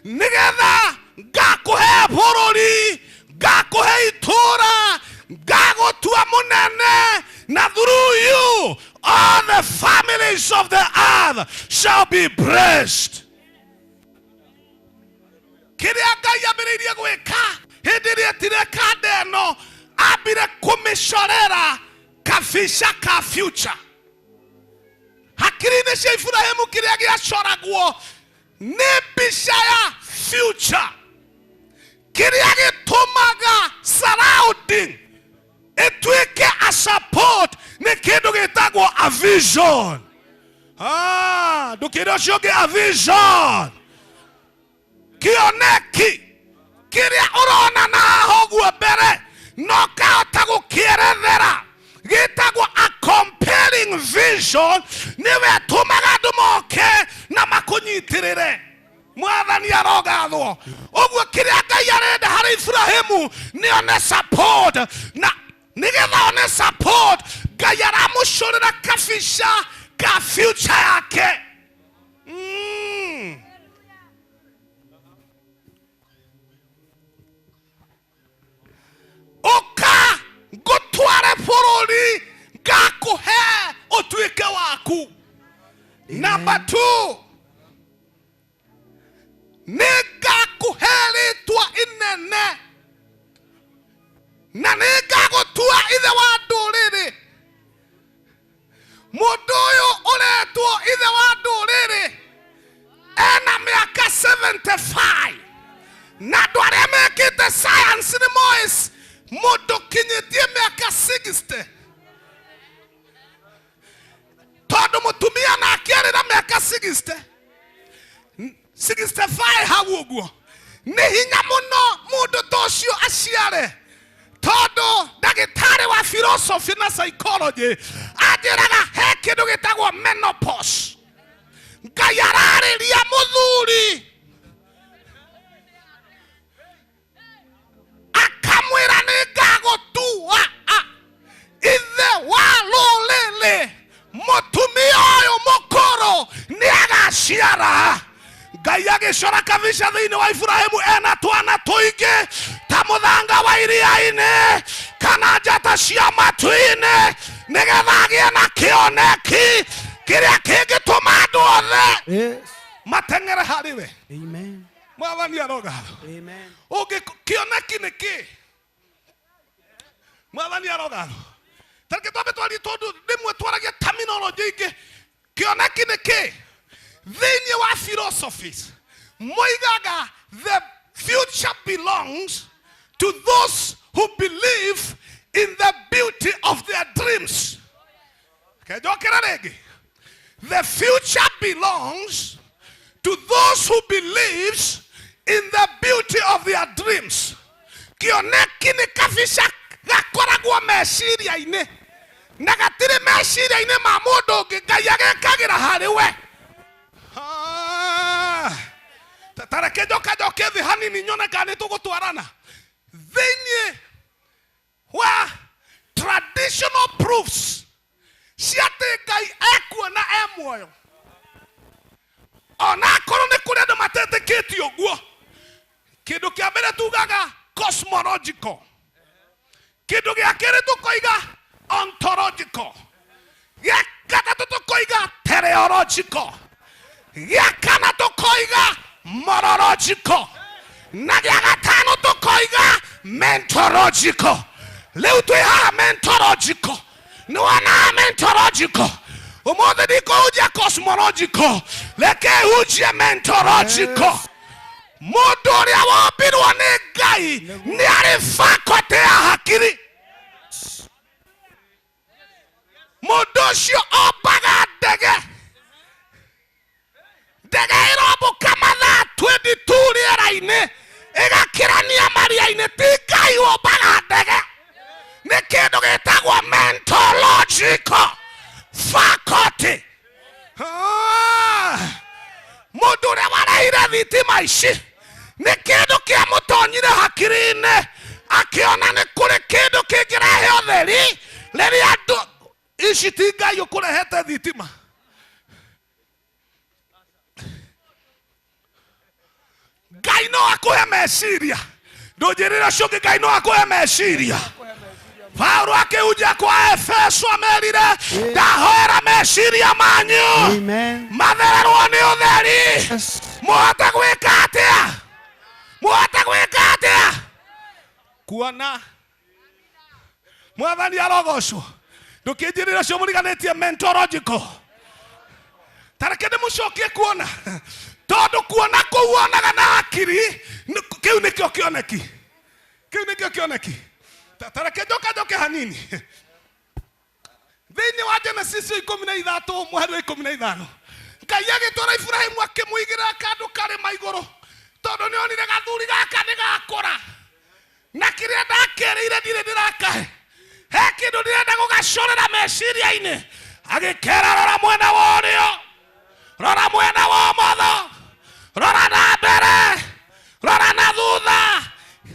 nĩgetha ngakũhe bũrũri, ngakũhe itũũra, ngagũtua mũnene, na through you all the families of the earth shall be blessed. Kĩrĩa Ngai ambĩrĩirie gwĩka hĩndĩ ĩrĩa etire kanda ĩno, ambire kũmĩcorera kabica ka future. Hakiri-inĩ cia Iburahĩmu kĩrĩa gĩacoragwo nĩ mbica ya future. Kĩrĩa gĩtũmaga surrounding ĩtuĩke a support nĩ kĩndũ gĩtagwo a vision. Ndũkĩre ũcio ũngĩ a vision. Kĩoneki kĩrĩa ũrona na haha ũguo mbere no kahota gũkĩerethera, gĩtagwo a compelling vision, nĩwe ĩtũmaga andũ moke na makũnyitĩrĩre. Mwathani arogathwo. Ũguo kĩrĩa Ngai arenda harĩ Iburahĩmu nĩ one support, na nĩgetha one support Ngai aramũcorera kabica ka future yake. Ũka ngũtware bũrũri ngakũhe ũtuĩke waku. Number 2, nĩ ngakũhe rĩtwa inene na nĩ ngagũtua ithe wa ndũrĩrĩ. Mũndũ ũyũ ũretwo ithe wa ndũrĩrĩ ena mĩaka 75, na andũ arĩa mekĩte science nĩ moĩ mũndũ kinyĩtie mĩaka 60, tondũ mũtumia nake arĩ na mĩaka 65 hau ũguo. Nĩ hinya mũno mũndũ ta ũcio aciare, tondũ ndagĩtarĩ wa philosophy na psychology anjĩraga he kĩndũ gĩtagwo menopause. Ngai ararĩria mũthuri akamwĩra nĩ ngagũtua ithe wa rũrĩrĩ, mũtumia ũyũ mũkũrũ nĩ agaciara. Ngai agĩcora kabica thĩinĩ wa Iburahĩmu ena twana tũingĩ ta mũthanga wa iria-inĩ kana njata cia matu-inĩ, nĩgetha agĩe na kĩoneki kĩrĩa kĩngĩtũma andũ othe mateng'ere harĩ we. Amen. Mwathani arogathwo. Amen. Ũngĩ kĩoneki nĩ kĩ? Mwathani arogathwo. Tareke twambe twarie, tondũ rĩmwe twaragia terminology ingĩ. Kĩoneki nĩ kĩ? Thĩinĩ wa philosophies moigaga the future belongs to those who believe in the beauty of their dreams. Kenjokera rĩngĩ. The future belongs to those who believes in the beauty of their dreams. Kĩoneki nĩ kabica gakoragwo meciria-inĩ, na gatirĩ meciria-inĩ ma mũndũ ũngĩ, Ngai agekagĩra harĩ we. Ta reke njoka njoke thĩ hanini nyone kana nĩ tũgũtwarana. Thĩinĩ Where traditional proofs cia atĩ Ngai ekuo na e muoyo ona akorwo nĩ kũrĩ andũ matetĩkĩtie ũguo. Kĩndũ kĩa mbere tugaga cosmological, kĩndũ gĩa kerĩ tũkoiga ontological, gĩa gatatũ tũkoiga teleological, gĩa kana tũkoiga morological, na gĩa gatano tũkoiga mentological. Rĩu twĩ haha mentological. Nĩ wona mentological, ũmũthĩ ndikũhunjia cosmological, reke hunjie mentological. Mũndũ ũrĩa wombirwo nĩ Ngai nĩ arĩ faculty ya hakiri. Mũndũ ũcio ombaga ndege, ndege ĩrombũka mathaa 22 rĩera-inĩ ĩgakĩrania maria-inĩ. Ti Ngai wombaga ndege, nĩ kĩndũ gĩtagwo mentological faculty. Mũndũ ũrĩa warehire thitima ici nĩ kĩndũ kĩamũtonyire hakiri-inĩ, akĩona nĩ kũrĩ kĩndũ kĩngĩrehe ũtheri rĩrĩa andũ ici. Ti Ngai ũkũrehete thitima. Ngai no akũhe meciria. Ndũnjĩrĩre ũcio ũngĩ, Ngai no akũhe meciria. Paulo akĩhunjia kwa Efeso amerire, ndahoera meciria manyu mathererwo nĩ ũtheri, mũhote gwĩka atĩa? Mũhote gwĩka atĩa? Kuona. Mwathani arogocwo. Ndũkĩnjĩrĩre ũcio mũriganĩtie mentological. Tareke ndĩmũcokie kuona, tondũ kuona kũu wonaga na hakiri kĩu nĩkĩo kĩoneki, kĩu nĩkĩo kĩoneki. Tareke njoka njoke hanini thĩinĩ wa Genesis 13 mũhari wa 15. Ngai agĩtwara Iburahĩmu akĩmũigĩrĩra kandũ karĩma igũrũ, tondũ nĩ onire gathuri gaka nĩ gakũra, na kĩrĩa ndakerĩire ndirĩ ndĩrakahe, he kĩndũ ndĩrenda gũgacorera meciria-inĩ. Agĩkera, rora mwena wa ũrĩo, rora mwena wa ũmotho, rora na mbere, rora na thutha,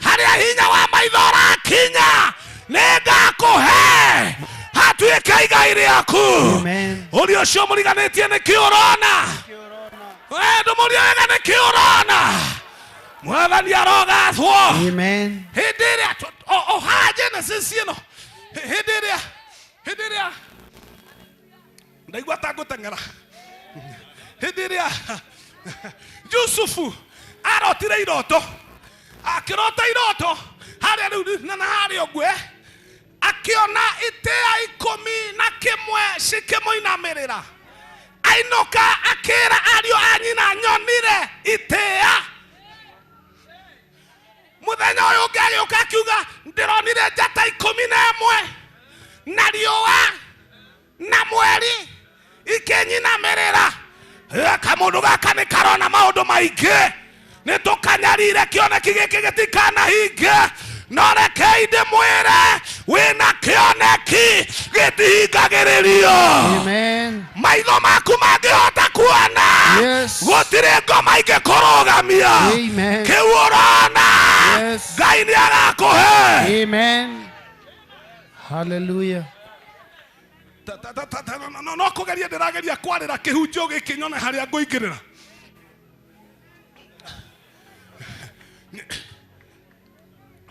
harĩa hinya wa maitho ũrakinya nĩ ngakũhe hatuĩke igai rĩaku. Ũrĩa ũcio mũriganĩtie, nĩkĩ ũrona? Ndũmũrie wega, nĩkĩ ũrona? Mwathani arogathwo. Hĩndĩ ĩrĩa o haha Genesis ĩno, hĩndĩ ĩrĩa ndaigua ta ngũteng'era, hĩndĩ ĩrĩa Yusufu arotire iroto, akĩrota iroto harĩa rĩu na harĩa ũguo, akĩona itĩa 11 cikĩmũinamĩrĩra. Ainũka akĩra ariũ a nyina, nyonire itĩa. Mũthenya ũyũ ũngĩ agĩũka akiuga, ndĩronire njata 11 na riũa na mweri ikĩnyinamĩrĩra. Kamũndũ gaka nĩ karona maũndũ maingĩ, nĩ tũkanyarire kĩoneki gĩkĩ gĩtikanahinge. No rekei ndĩmwĩre, wĩna kĩoneki gĩtihingagĩrĩrio. Maitho maku mangĩhota kuona, gũtirĩ ngoma ingĩkũrũgamia. Kĩu ũrona, Ngai nĩ agakũhe. Amen. Hallelujah. No kũgeria ndĩrageria kwarĩra kĩhunjio gĩkĩ nyone harĩa ngũingĩrĩra.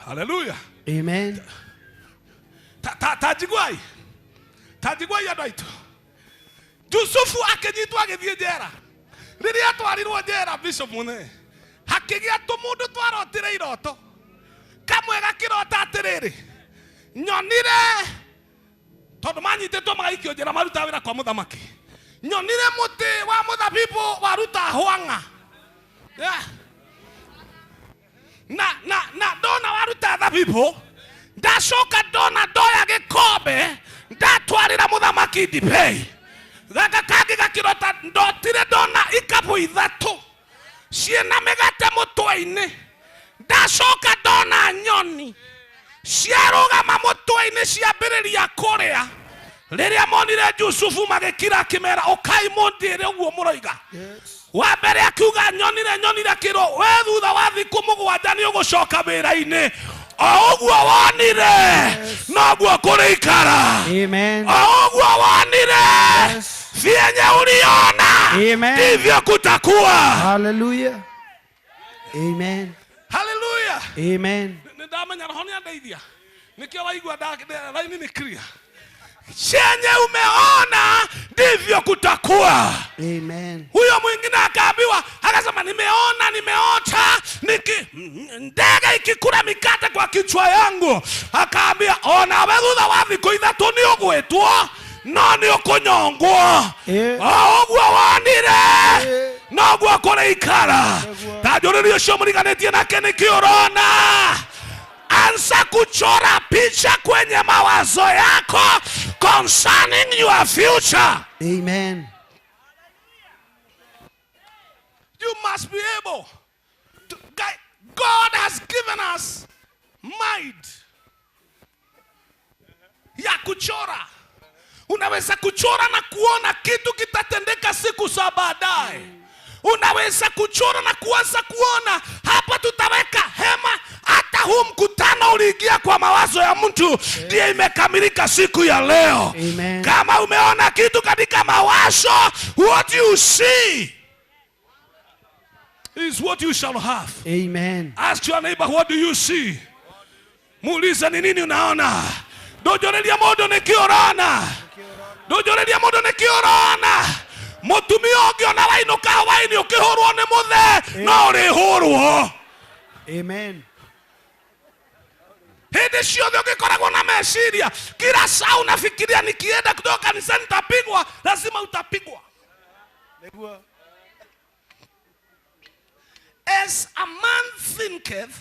Haleluya. Amen. Ta njiguai, ta njiguai andũ aitũ. Jusufu akĩnyitwo agĩthiĩ njera. Rĩrĩa atwarirwo njera, Bishop mũnene, hakĩgĩa tũmũndũ twarotire iroto. Kamwe gakĩrota atĩrĩrĩ, nyonire, tondũ manyitĩtwo magaikio njera marutaga wĩra kwa mũthamaki, nyonire mũtĩ wa mũthabibũ waruta hwang'a. Yeah. Na ndona waruta thabibũ, ndacoka ndona ndoya gĩkombe ndatwarĩra mũthamaki ndibei. Gaka kangĩ gakĩrota, ndotire ndona ikabu ithatũ ciĩna mĩgate mũtwe-inĩ, ndacoka ndona nyoni ciarũgama mũtwe-inĩ ciambĩrĩria kũrĩa. Rĩrĩa monire Jusufu magĩkira, akĩmera, ũkai mũndĩre ũguo mũroiga. Wa mbere akiuga, nyonire kĩro we thutha wa thikũ 7 nĩ ũgũcoka wĩra-inĩ. O ũguo wonire noguo kũrĩikara. Amen. O ũguo wonire vyenye uliona ndivyo kutakuwa. Hallelujah. Amen. Hallelujah. Amen. Nĩ ndamenya roho nĩ andeithia, nĩkĩo waigua raini nĩ clear. Chenye umeona ndivyo kutakuwa. Amen. Huyo mwingine akaambiwa, akasema nimeona, nimeota ndege ikikula mikate kwa kichwa yangu. Akaambia ona we thutha wa thikũ 3 nĩ ũgwĩtwo no nĩ ũkũnyongwo. O ũguo wonire noguo kũrĩikara. Ta njũrĩria ũcio mũriganĩtie nake nĩkĩ ũrona. Anza kuchora picha kwenye mawazo yako concerning your future. Amen. You must be able to, God has given us mind ya kuchora. Unaweza kuchora na kuona kitu kitatendeka siku za baadaye. Unaweza kuchora na kuanza kuona hapa tutaweka hema. Hata huu mkutano uliingia kwa mawazo ya mtu ndiye imekamilika siku ya leo. Amen. Kama umeona kitu katika mawazo, what you see is what you shall have. Amen. Ask your neighbor, what do you see? Muulize ni nini unaona. Ndojoreria mundu niki urona. Ndojoreria mundu niki urona. Mutumia ũngĩona wainũka hwaĩ-inĩ ũkĩhũrwo nĩ mũthee, no ũrĩhũrwo. Amen. Hĩndĩ ciothe ũngĩkoragwo na meciria, kila saa unafikiria nikienda kutoka kanisani nitapigwa, lazima utapigwa. As a man thinketh,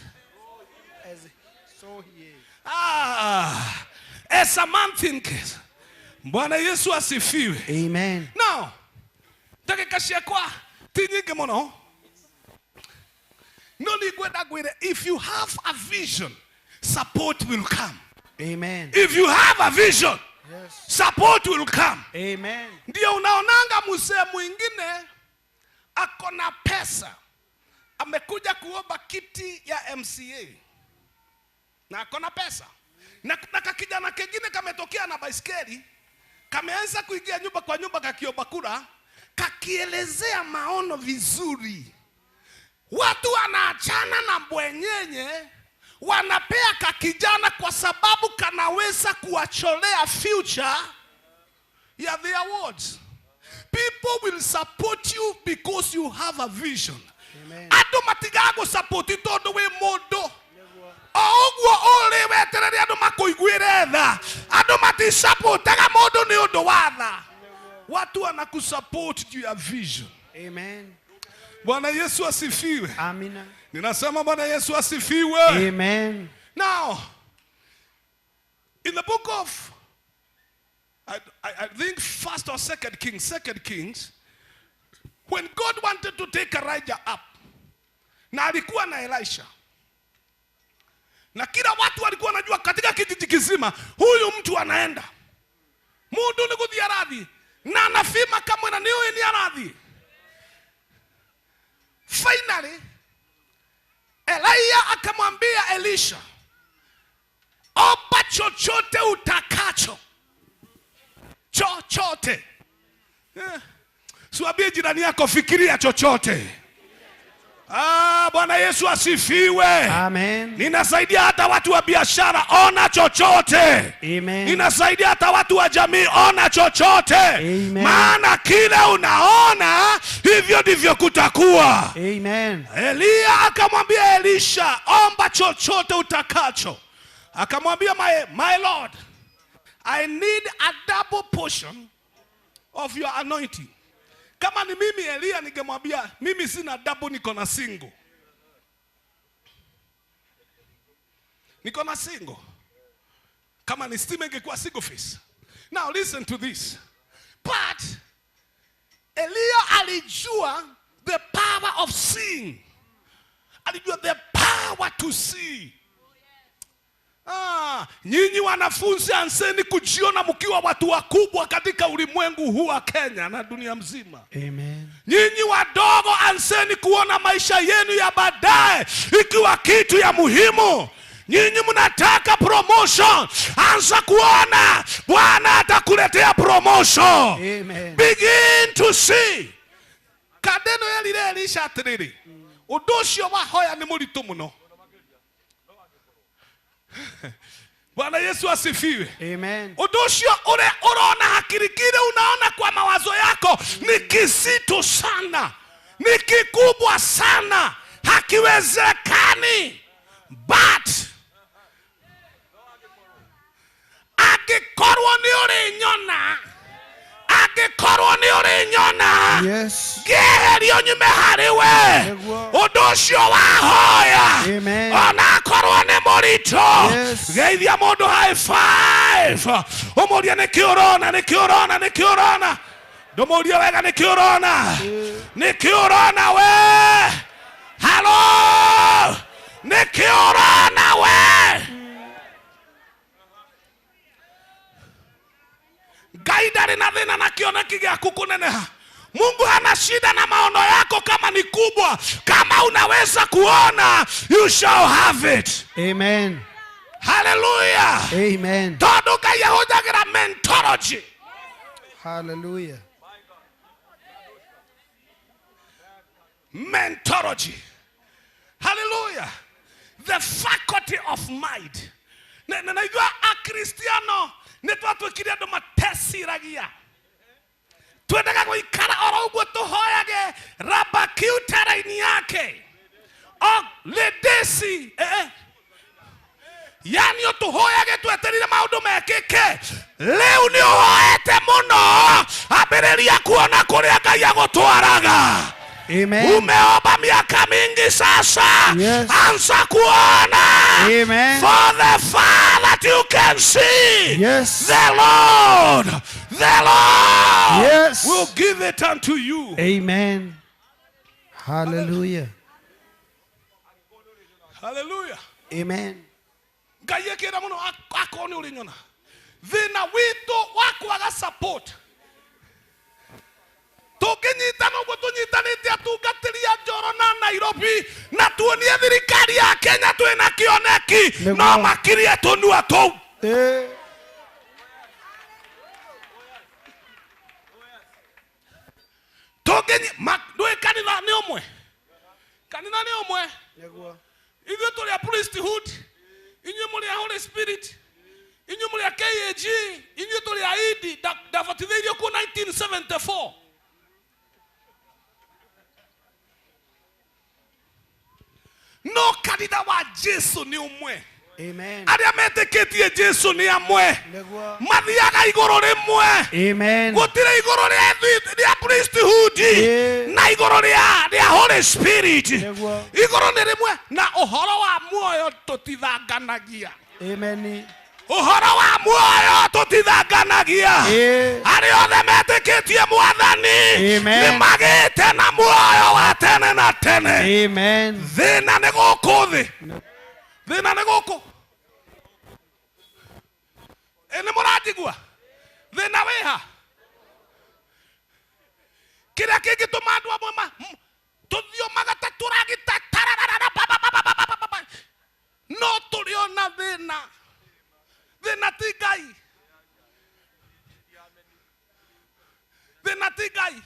so he is. As a man thinketh. Bwana Yesu asifiwe. Amen. Now, ndagĩka ciakwa ti nyingĩ mũno, no nĩngwenda ngwĩre, if you have a vision, support will come. Amen. If you have a vision, yes, support will come. Amen. Ndio unaonanga mzee mwingine ako na pesa, amekuja kuomba kiti ya MCA na ako na pesa, na kuna kakijana kengine kametokea na baiskeli, kameanza kuingia nyumba kwa nyumba kakiomba kura, kakielezea maono vizuri. Watu wanaachana na bwenyenye, wanapea kakijana kwa sababu kanaweza kuwacholea future ya their words. People will support you because you have a vision. Andũ matigaga support tondu wi mundu. O ũguo ũrĩ weterere andũ makũiguĩre tha. Andũ matisupportaga mũndũ nĩ ũndũ wa tha. Watu wanakusupport juu ya vision. Amen. Bwana Yesu asifiwe. Amina. Ninasema Bwana Yesu asifiwe. Amen. Now, in the book of I think first or second Kings, second Kings, when God wanted to take Elijah up, na alikuwa na Elisha, na kila watu walikuwa wanajua katika kijiji kizima huyu mtu anaenda, mundu ni kuthia radhi na anafima kamwe na niyo ni radhi. Finally Elia akamwambia Elisha, omba chochote utakacho, chochote. Siwambie jirani yako fikiria chochote. Bwana Yesu asifiwe. Amen. Ninasaidia hata watu wa biashara, ona chochote. Amen. Ninasaidia hata watu wa jamii, ona chochote. Amen. Maana kile unaona hivyo ndivyo kutakuwa. Amen. Elia akamwambia Elisha, omba chochote utakacho. Akamwambia, my Lord, I need a double portion of your anointing. Kama ni mimi Elia ningemwambia mimi sina double, niko na single. Niko na single. Kama ni stima ingekuwa single face. Now listen to this. But Elia alijua the power of seeing. Alijua the power to see. Nyinyi wanafunzi anzeni kujiona mkiwa watu wakubwa katika ulimwengu huu wa Kenya na dunia mzima. Amen. Nyinyi wadogo anzeni kuona maisha yenu ya baadaye ikiwa kitu ya muhimu. Nyinyi mnataka promotion, anza kuona Bwana atakuletea promotion. Amen. Begin to see. Kandeno yerire Elisha atiriri, undu ucio wahoya ni muritu muno. Bwana Yesu asifiwe. Amen. Undu ucio ure urona hakiri kile unaona kwa mawazo yako ni kizito sana, ni kikubwa sana, hakiwezekani. But angikorwo ni urinyona, angikorwo ni urinyona, ngeherio nyume harĩ we, ũndũ ũcio wahoya onakorwo nĩ mũritũ, geithia mũndũ high five, ũmũrie nĩkĩ ũrona, nĩkĩ ũrona, nĩkĩ ũrona, ndũmũrie wega nĩkĩ ũrona, nĩkĩ ũrona we, halo, nĩkĩ ũrona we. Ngai ndarĩ na thĩna na kĩoneki gĩaku kũneneha. Mungu hana shida na maono yako kama ni kubwa. Kama unaweza kuona, you shall have it. Amen. Hallelujah. Amen. Tondu Ngai ahũthagĩra mentology. Hallelujah. Mentology. Hallelujah. The faculty of mind. Na na ithuĩ Akristiano nĩ twatuĩkire andũ mateciragia. Twendaga gũikara oro ũguo tũhoyage rabakiuta raini yake. O ledesi. Yani ũtũhoyage tweterire maũndũ mekĩke. Rĩu nĩ ũhoete mũno, ambĩrĩria kuona kũrĩa Ngai agũtwaraga. Amen. Umeomba miaka mingi sasa. Yes. Anza kuona. Amen. For the far that you can see. Yes. The Lord, the Lord Yes. will give it unto you. Amen. Hallelujah. Hallelujah. Amen. Ngai ekĩra mũno akorwo nĩ ũrĩnyona. Thĩna witũ wa kwaga support. Tũngĩnyitana ũguo tũnyitanĩte atungatĩri a Njoro na Nairobi na tuonie thirikari ya Kenya twĩna kĩoneki, no makirie tũnua tũu. Ndũĩ kanitha nĩ ũmwe? Kanitha nĩ ũmwe. Ithuĩ tũrĩ a priesthood, inyuĩ mũrĩ a Holy Spirit, inyuĩ mũrĩ a KAG, inyuĩ tũrĩ a ID. Ndabatithĩirio kuo 1974. No kanitha wa Jesu nĩ ũmwe. Amen. Arĩa metĩkĩtie Jesu nĩ amwe. Mathiaga igũrũ rĩmwe. Amen. Gũtirĩ igũrũ rĩa priesthood na igũrũ rĩa Holy Spirit. Igũrũ nĩ rĩmwe na ũhoro wa muoyo tũtithanganagia. Amen. Ũhoro wa muoyo tũtithanganagia. Arĩa othe metĩkĩtie Mwathani Amen. nĩ magĩte na muoyo wa tene na tene. Amen. Thĩna nĩ gũkũ thĩ. Thĩna nĩ gũkũ. Nĩ mũranjigua? Thĩna wĩ ha? Kĩrĩa kĩngĩtũma andũ amwe tũthiomaga ta tũragita tararara ba, ba, ba, ba, ba, ba, ba, ba. No tũrĩ ona thĩna. Thĩna ti Ngai. Thĩna ti Ngai.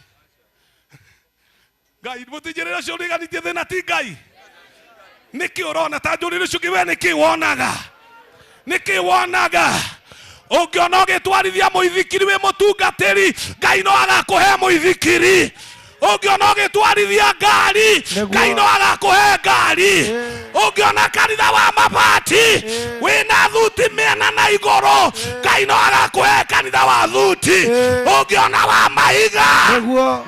Ngai, mũtinjĩrĩre ũcio ũriganĩtie thĩna ti Ngai. Nĩkĩ ũrona? Ta njũrĩre ũcio ũngĩ, we nĩkĩ wonaga? Nĩkĩ wonaga? Ũngĩona ũgĩtwarithia mũithikiri wĩ mũtungatĩri, Ngai no agakũhe mũithikiri. Ũngĩona ũgĩtwarithia ngari, Ngai no agakũhe ngari. Ũngĩona kanitha wa mabati wĩna thuti mĩena na igũrũ, Ngai no agakũhe kanitha wa thuti. Ũngĩona wa mahiga,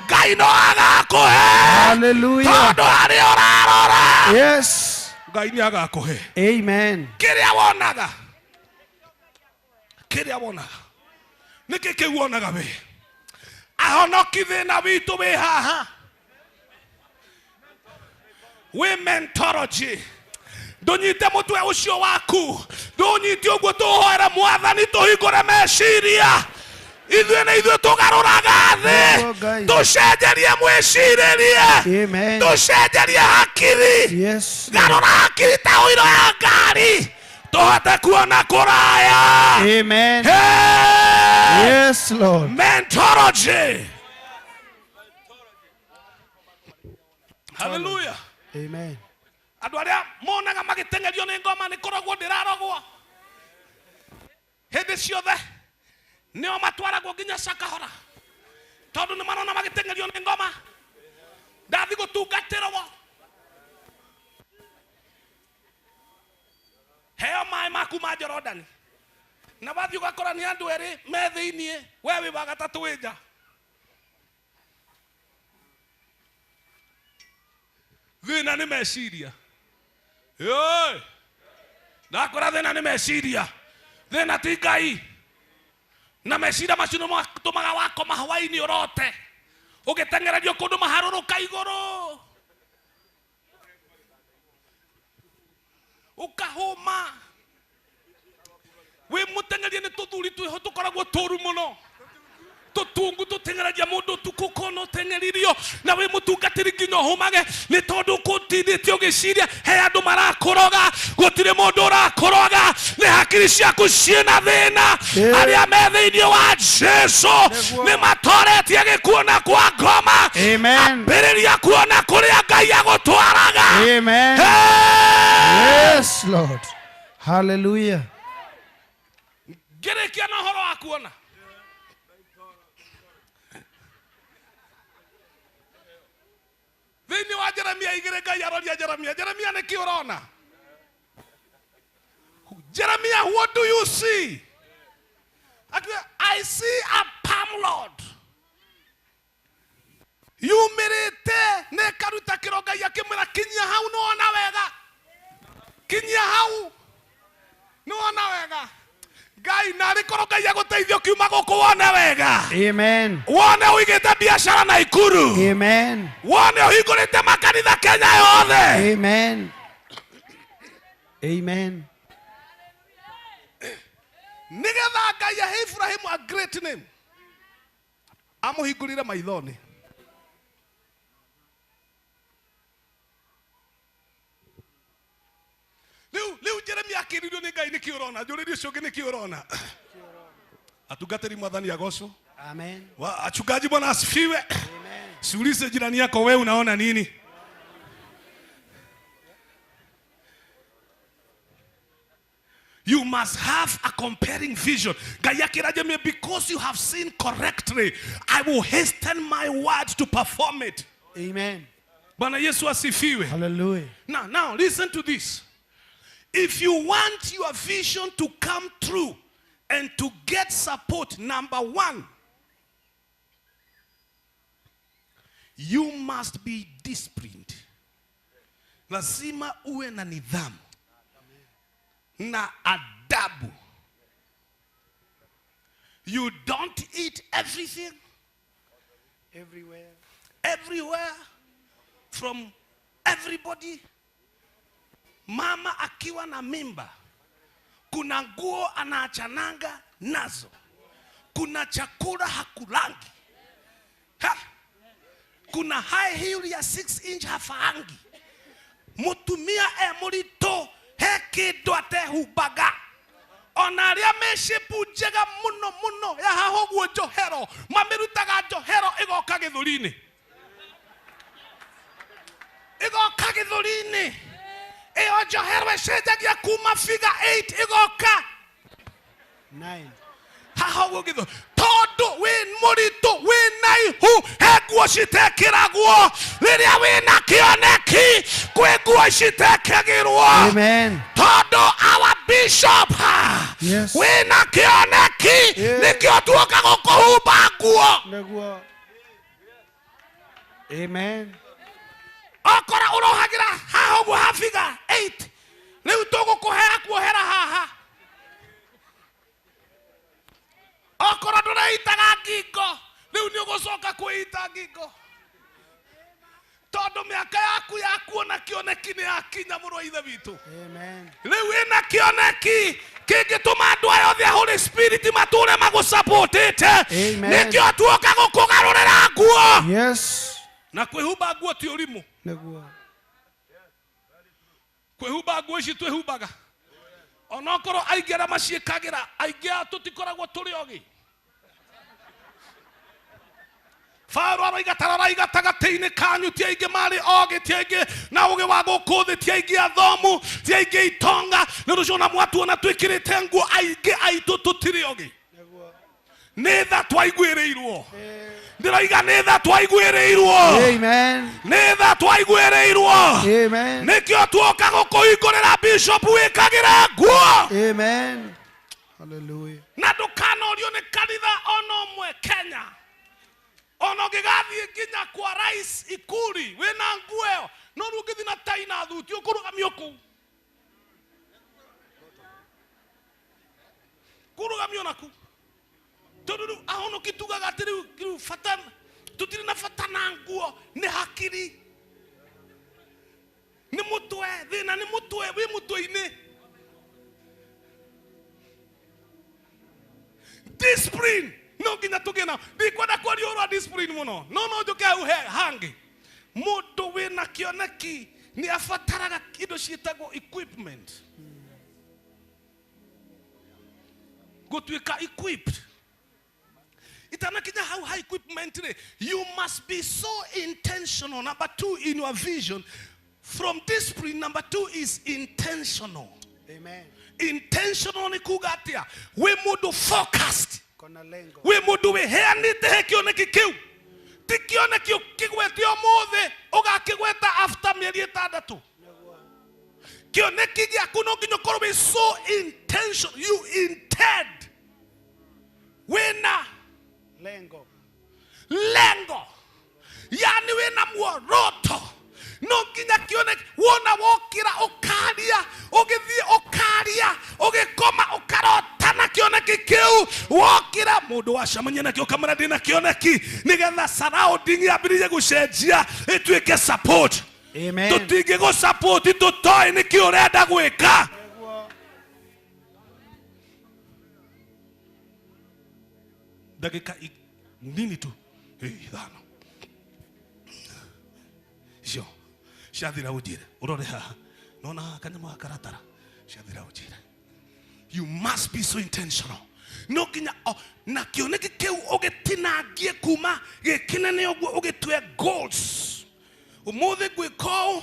Ngai no agakũhe. Hallelujah. Tondũ harĩa ũrarora, Yes. Ngai nĩ agakũhe. Amen. Kĩrĩa wonaga, kĩrĩa wonaga, nĩkĩ kĩu wonaga we? Ahonoki thĩna witũ wĩ haha, wĩ mentology. Ndũnyite mũtwe ũcio waku, ndũnyite ũguo tũhoere Mwathani tũhingũre meciria. Ithuĩ nĩ ithuĩ tũgarũraga thĩ, tũcenjerie mwĩcirĩrie, tũcenjerie hakiri. Yes. Garũra hakiri ta ũiro ya ngari. Tũhote kuona kũraya. Amen. Hey! Yes, Lord. Mentology. Hallelujah. Amen. Andũ arĩa monaga magĩteng'erio nĩ ngoma nĩ kũrogwo ndĩrarogwo hĩndĩ ciothe, nĩo matwaragwo nginya cakahora tondũ nĩ marona magĩteng'erio nĩ ngoma. Ndathi gũtungatĩrwo, heo maĩ maku ma Jorodani, na wathiĩ ũgakora nĩ andũ erĩ me thĩiniĩ, we wĩ wa gatatũ wĩ nja. Thĩna nĩ meciria. Ĩĩ, ndakora thĩna nĩ meciria, thĩna ti Ngai. Na meciria macio nĩ matũmaga wakoma hwaĩ-inĩ ũrote ũgĩteng'ererio kũndũ maharũrũka igũrũ, ũkahũma wĩ mũteng'erie nĩ tũthuri twĩho tũkoragwo tũru mũno, tũtungu tũteng'eragia mũndũ ũtukũ, ũkona ũteng'eririo na wĩ mũtungatĩri nginya ũhũmage nĩ tondũ kũtindĩte ũgĩciria he andũ marakũroga. Gũtirĩ mũndũ ũrakũroga, nĩ hakiri ciaku ciĩna thĩna. Arĩa me thĩinĩ wa Jesu nĩ matoretie gĩkuona kwa ngoma. Amen. Ambĩrĩria kuona kũrĩa Ngai agũtwaraga. Amen. Hey! Yes, Lord. Hallelujah. Ngĩrĩkia na ũhoro wa kuona, thĩinĩ wa Jeremia 2, Ngai aroria Jeremia, "Jeremia, nĩkĩ ũrona? Jeremia, what do you see?" Akiuga, "I see a palm, Lord." Yumĩrĩte na ĩkaruta kĩro. Ngai akĩmwĩra, "Kinyia hau, nĩwona wega. Kinyia hau, nĩwona wega." Ngai narĩ korwo Ngai agũteithia ũkiuma gũkũ wone wega. Amen. Wone ũigĩte biacara Naikuru. Amen. Wone ũhingũrĩte makanitha Kenya yothe. Amen. Amen. Nĩgetha Ngai ahe Ibrahimu a great name, amũhingũrire maitho-nĩ. Rĩu Jeremia akĩririo nĩ Ngai, "Nĩkĩ ũrona?" Njũrĩrie ũcio ũngĩ, "Nĩkĩ ũrona?" Atungatĩri, Mwathani agocwo. Amen. Achungaji, Bwana asifiwe. Siulize jirani yako, "We unaona nini?" You must have a comparing vision. Ngai akĩra Jeremia, "Because you have seen correctly, I will hasten my word to perform it." Amen. Bwana Yesu asifiwe. Hallelujah. Now listen to this. If you want your vision to come true and to get support, number one, you must be disciplined. Lazima uwe na nidhamu na adabu. You don't eat everything everywhere, everywhere, from everybody. Mama akiwa na mimba, kuna nguo anaachananga nazo, kuna chakula hakulangi, ha! Kuna high heel ya 6 inch hafaangi. Mutumia e mũritũ he kĩndũ atehumbaga, ona arĩa me shape njega mũno mũno ya haha ũguo njohero, mamĩrutaga njohero ĩgoka gĩthũri-inĩ, ĩgoka gĩthũri-inĩ. Ĩyo njohero ĩcenjagia kuma figure 8 ĩgoka 9 haha ũguo gĩthũri, tondũ wĩ mũritũ, wĩ na ihu, he nguo citekĩragwo. Rĩrĩa wĩna kĩoneki, kwĩ nguo citekĩgĩrwo. Amen. Tondũ our bishop, ha, Yes. wĩna kĩoneki, nĩkĩo tuoka gũkũhumba nguo. Nĩguo. Amen. Okora ũrohagĩra haha ũguo ha figure 8, rĩu tũgũkũhea kuohera haha. Okorwo ndũreitaga ngingo, rĩu nĩ ũgũcoka kwĩita ngingo, tondũ mĩaka yaku ya kuona kĩoneki nĩ yakinya, mũrũ wa ithe witũ. Amen. Rĩu wĩna kĩoneki kĩngĩtũma andũ aya othe a Holy Spirit matũre magũsupportĩte. Amen. Nĩkĩo tuoka gũkũgarũrĩra nguo. Yes. Na kwĩhumba nguo ti ũrimũ. Nĩguo. Kwĩhumba nguo ici twĩhumbaga Onokorwo aingĩ arĩa maciĩkagĩra aingĩ ao tũtikoragwo tũrĩ ogĩ. Paulo aroiga tarorai gatagatĩ-inĩ kanyu ti aingĩ marĩ ogĩ, ti aingĩ na ũgĩ wa gũkũ thĩ, ti aingĩ athomu, ti aingĩ itonga. Nĩ ũndũ ũcio ona mwatuona twĩkĩrĩte nguo, aingĩ aitũ tũtirĩ ogĩ. Nĩ tha twaiguĩrĩirwo. Ndĩroiga nĩ tha twaiguĩrĩirwo. Amen. Nĩ tha twaiguĩrĩirwo. Amen. Nĩkĩo tuoka gũkũhingũrĩra bishop wĩkagĩra nguo. Amen. Hallelujah. Na ndũkanorio nĩ kanitha ona ũmwe Kenya. Ona ũngĩgathiĩ nginya kwa rais Ikuri wĩna nguo ĩyo, no rĩu ũngĩthiĩ na tai na thuti ũkũrũgamio kũu. Kũrũgamio naku. Tondũ rĩu ahonoki tugaga atĩ rĩu rĩu bata tũtirĩ na bata na nguo, nĩ hakiri, nĩ mũtwe, thĩna nĩ mũtwe, wĩ mũtwe-inĩ. Discipline no nginya tũgĩe na, ndikwenda kwaria ũhoro wa discipline mũno, no no njũke hau he hangĩ. Mũndũ wĩna kĩoneki nĩ abataraga indo ciĩtagwo equipment, gũtuĩka equipped. Itanakinya hau ha equipment rĩ, you must be so intentional. Number 2 in your vision, from discipline, number 2 is intentional. Amen. Intentional nĩ kuga atĩa? Wĩ mũndũ focused. Kona lengo. Wĩ mũndũ wĩheanĩte he kĩoneki kĩu. Ti kĩoneki ũkĩgwete ũmũthĩ ũgakĩgweta after mĩeri ĩtandatũ. Kĩoneki gĩaku no nginya ũkorwo wĩ so intentional. You intend. Wĩna lengo. Lengo. Yani wĩna muoroto. No nginya kĩoneki wona wokĩra ũkaria, ũgĩthiĩ ũkaria, ũgĩkoma ũkarota na kĩoneki kĩu. Wokĩra mũndũ wacemania nakĩo ũkamwĩra ndĩna kĩoneki, nĩgetha surrounding yambĩrĩrie gũcenjia ĩtuĩke support. Amen. Tũtingĩgũ support tũtoĩ nĩkĩ ũrenda gwĩka. Ndagĩka nini tu, ithano icio ciathira ũnjĩre, ũrore haha nona haha kanyamũ gaka karatara, ciathira ũnjĩre. You must be so intentional. No nginya na kĩoneki kĩu ũgĩtinangie kuma gĩkĩnene ũguo ũgĩtue goals. Ũmũthĩ ngwĩka ũũ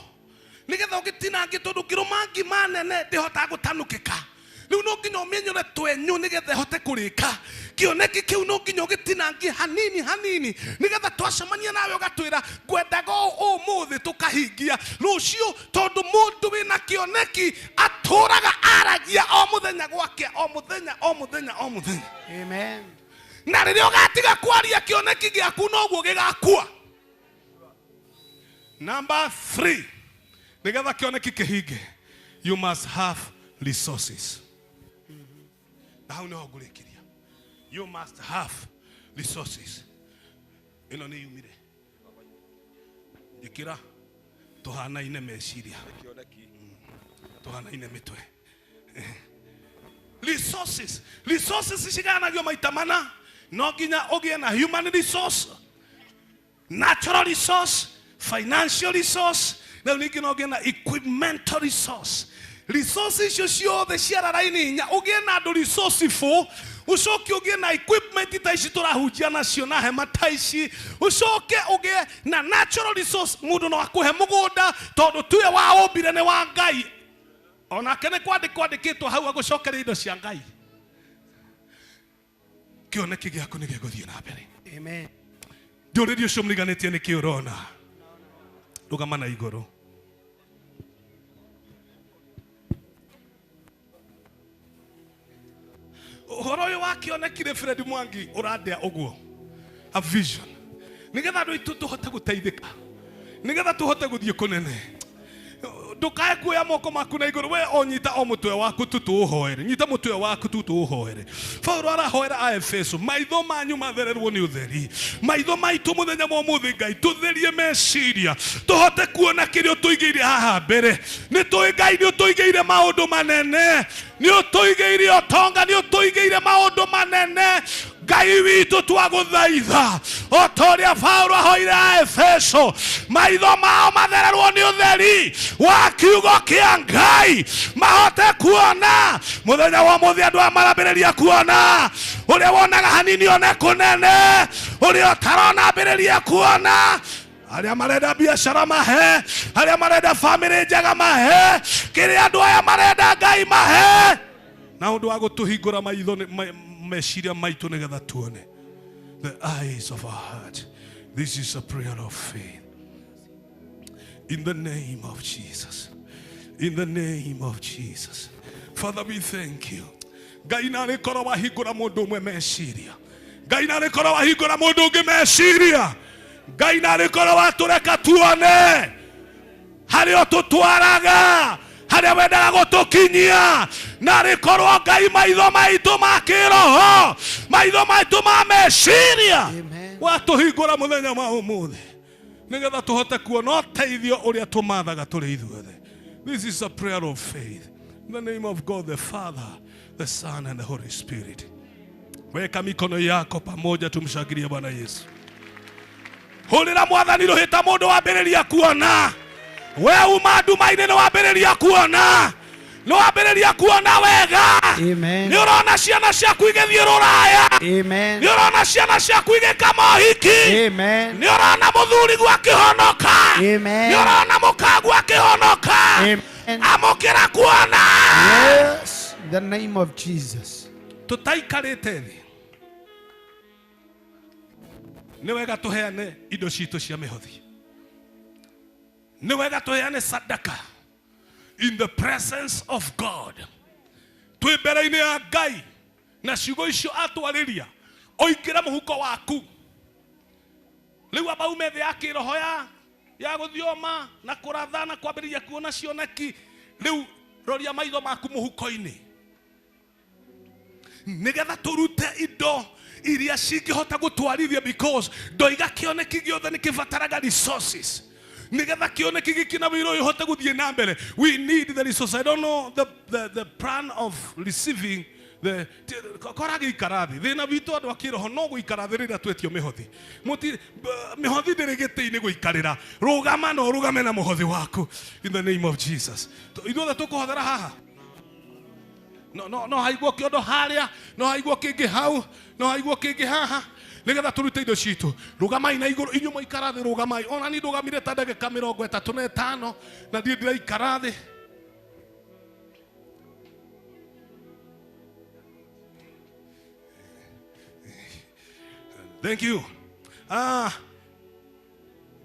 nĩgetha ũgĩtinangie, tondũ ngĩrũma ngima nene ndĩhotaga gũtanukĩka. Rĩu no nginya ũmĩenyũre twenyũ nĩgetha ĩhote kũrĩka. Kĩoneki kĩu no nginya ũgĩtinangie hanini hanini nĩgetha twacemania nawe ũgatwĩra ngwendaga ũũ ũmũthĩ tũkahingia rũciũ, tondũ mũndũ wĩna kĩoneki atũraga aragia o mũthenya gwake, o mũthenya, o mũthenya, o mũthenya. Amen. Na rĩrĩa ũgatiga kwaria kĩoneki gĩaku noguo gĩgakua. Number 3, nĩgetha kĩoneki kĩhinge, you must have resources. Na hau nĩho ngũrĩkĩria. You must have resources. Ĩno nĩ yumire. Njĩkĩra tũhanaine meciria. Tũhanaine mĩtwe. Resources. Resources ciganagio maita mana. No nginya ũgĩe na human resource, natural resource, financial resource, na rĩu ningĩ no ũgĩe na equipmental resource. Resources icio ciothe ciara raini inya, ũgĩe na andũ resourceful, ũcoke ũgĩe na equipment ta ici tũrahunjia nacio na hema ta ici, ũcoke ũgĩe na natural resource. Mũndũ no akũhe mũgũnda tondũ tuwe wa ũmbire nĩ wa Ngai, onake nĩ kwandĩkwo andĩkĩtwo hau agũcokeria indo cia Ngai. Kĩoneki gĩaku nĩ gĩgũthiĩ na mbere. Amen. Ndũrĩrĩ ũcio mũriganĩtie nĩ kĩ ũrona? Rũgama na igũrũ. Ũhoro ũyũ wa kĩoneki rĩ, Fred Mwangi ũrandĩa ũguo, a vision, nĩgetha andũ aitũ tũhote gũteithĩka, nĩgetha tũhote gũthiĩ kũnene. Ndũkae kuoya moko maku na igũrũ, we o nyita o mũtwe waku tu tũũhoere, nyita mũtwe waku tu tũũhoere. Paulo arahoera a Efeso, maitho manyu mathererwo nĩ ũtheri, maitho maitũ mũthenya wa ũmũthĩ Ngai tũtherie meciria, tũhote kuona kĩrĩa ũtũigĩire haha mbere. Nĩ tũĩ Ngai nĩ ũtũigĩire maũndũ manene, nĩ ũtũigĩire ũtonga, nĩ ũtũigĩire maũndũ manene. Ngai witũ twagũthaitha o ta ũrĩa Paulo ahoire a Efeso, maitho mao mathererwo nĩ ũtheri wa kiugo kĩa Ngai, mahote kuona mũthenya wa ũmũthĩ. Andũ aya marambĩrĩria kuona, ũrĩa wonaga hanini one kũnene, ũrĩa ũtarona ambĩrĩrie kuona. Arĩa marenda biacara mahe, arĩa marenda famĩlĩ njega mahe, kĩrĩa andũ aya marenda Ngai mahe, na ũndũ wa gũtũhingũra maitho meciria maitũ nĩgetha tuone. The eyes of our heart. This is a prayer of faith. In the name of Jesus. In the name of Jesus. Father, we thank you. Ngai narĩ korwo wahingũra mũndũ ũmwe meciria. Ngai narĩ korwo wahingũra mũndũ ũngĩ meciria. Ngai narĩ korwo watũreka tuone harĩa ũtũtwaraga, harĩa wendaga gũtũkinyia. Narĩ korwo Ngai maitho maitũ ma kĩroho, maitho maitũ ma meciria watũhingũra mũthenya wa ũmũthĩ, nĩgetha tũhote kuona ũteithio ũrĩa tũmathaga tũrĩ ithuothe. This is a prayer of faith. In the name of God the Father, the Son and the Holy Spirit. Weka mikono yako pamoja, tumshangilie Bwana Yesu. Hũrĩra mwathani rũhĩta mũndũ wambĩrĩria kuona. We uma nduma-inĩ nĩ wambĩrĩria kuona, nĩ wambĩrĩria kuona wega. Amen. Nĩ ũrona ciana ciaku igĩthiĩ rũraya. Amen. Nĩ ũrona ciana ciaku igĩka mohiki. Amen. Nĩ ũrona mũthuri guo akĩhonoka. Amen. Nĩ ũrona mũkaguo akĩhonoka. Amen. Amũkĩra kuona. Yes, in the name of Jesus. Tũtaikarĩte thĩ, nĩ wega tũheane indo citũ cia mĩhothi, nĩ wega tũheane sadaka in the presence of God. Twĩ mbere-inĩ ya Ngai na ciugo icio atwarĩria, ũingĩre mũhuko waku. Rĩu amba ume thĩ ya kĩroho ya gũthioma na kũratha na kwambĩrĩria kuona cioneki. Rĩu roria maitho maku mũhuko-inĩ, nĩgetha tũrute indo iria cingĩhota gũtwarithia, because ndoiga kĩoneki gĩothe nĩ kĩbataraga resources. Nĩgetha kĩoneki gĩkĩ na wĩra ũyũ ũhote gũthiĩ na mbere, we need the resource. I don't know the plan of receiving the kora gĩikara thĩ. Thĩna witũ andũ a kĩroho no gũikara thĩ rĩrĩa twetio mĩhothi. Mĩhothi ndĩrĩ gĩtĩ-inĩ gũikarĩra. Rũgama na ũrũgame na mũhothi waku in the name of Jesus. Ithuothe tũkũhothera haha. No, no, no haiguo kĩondo harĩa, no haiguo kĩngĩ hau, no haiguo kĩngĩ haha, nĩgetha tũrute indo citũ. Rũgamai na igũrũ, inyuĩ mũikara thĩ, rũgamai. Ona niĩ ndũgamire ta ndagĩka 35 na ndiĩ ndĩraikara thĩ. Thank you.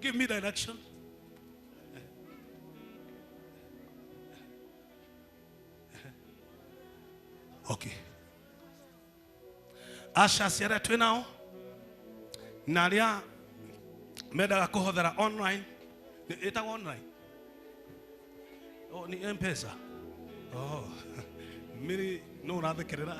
Give me direction. Okay. Asha ciarĩa twĩ nao na arĩa mendaga kũhothera online, ĩtagwo online? Oh, ni M-Pesa. Oh, Miri no ũrathekerera.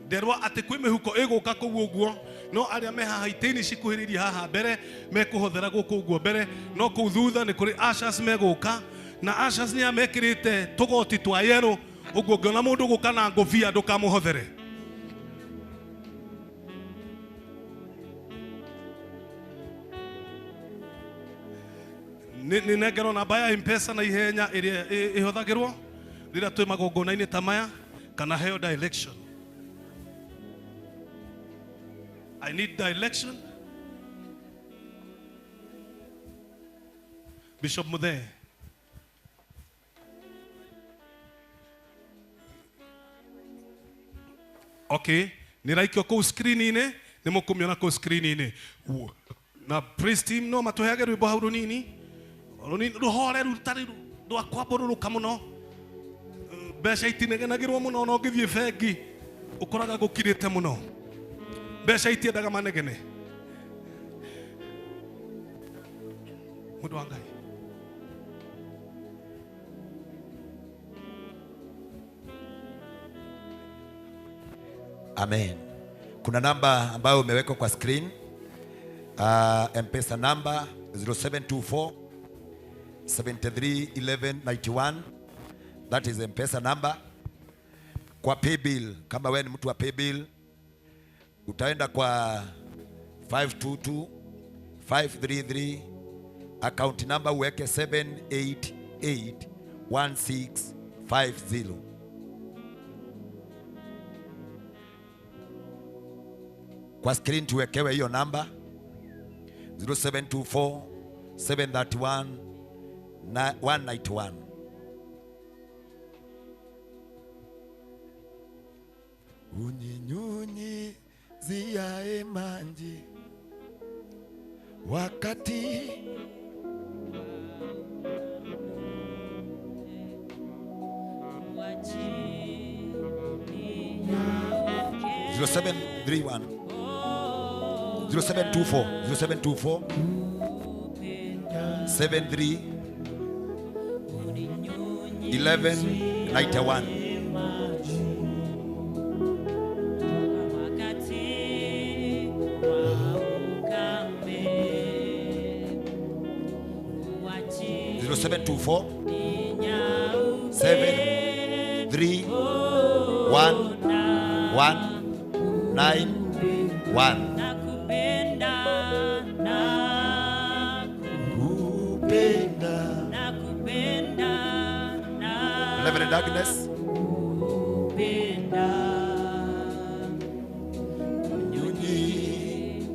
Nderwo atĩ kwĩ mĩhuko ĩgũka kũu ũguo, no arĩa me haha itĩ-inĩ cikuhĩrĩirie haha mbere mekũhothera gũkũ ũguo mbere, no kũu thutha nĩ kũrĩ ushers megũka, na ushers nĩ mekĩrĩte tũgoti twa yerũ, ũguo ũngĩona mũndũ gũka na ngũbia ndũkamũhothere. Nĩ nengerwo namba ya M-Pesa na ihenya ĩrĩa ĩhũthagĩrwo rĩrĩa twĩ magongona-inĩ ta maya, kana heo direction. I need direction. Bishop Muthee. Okay, nĩraikio kũu screen-inĩ, nĩ mũkũmĩona kũu screen-inĩ. Na praise team no matũheage rwĩmbo hau rũnini, rũnini rũhoreru rũtarĩ rwa kwambũrũrũka mũno. Mbeca itinegenagĩrwo mũno, no ũngĩthiĩ bengi ũkoraga gũkirĩte mũno. Mbeca itiendaga manegene. Mũndũ wa Ngai. Amen. Kuna namba ambayo imewekwa kwa screen. M-Pesa number 0724 73 11 91. That is M-Pesa number. Kwa paybill, kama wewe ni mtu wa paybill, utaenda kwa 522 533, account number uweke 7881650. Kwa screen tuwekewe hiyo namba 0724 731 191. Unyinyunyiziaye maji wakati 0731 0724 0724 73 1191. 0724 7 3 1 1 9 1. Reverend Agnes.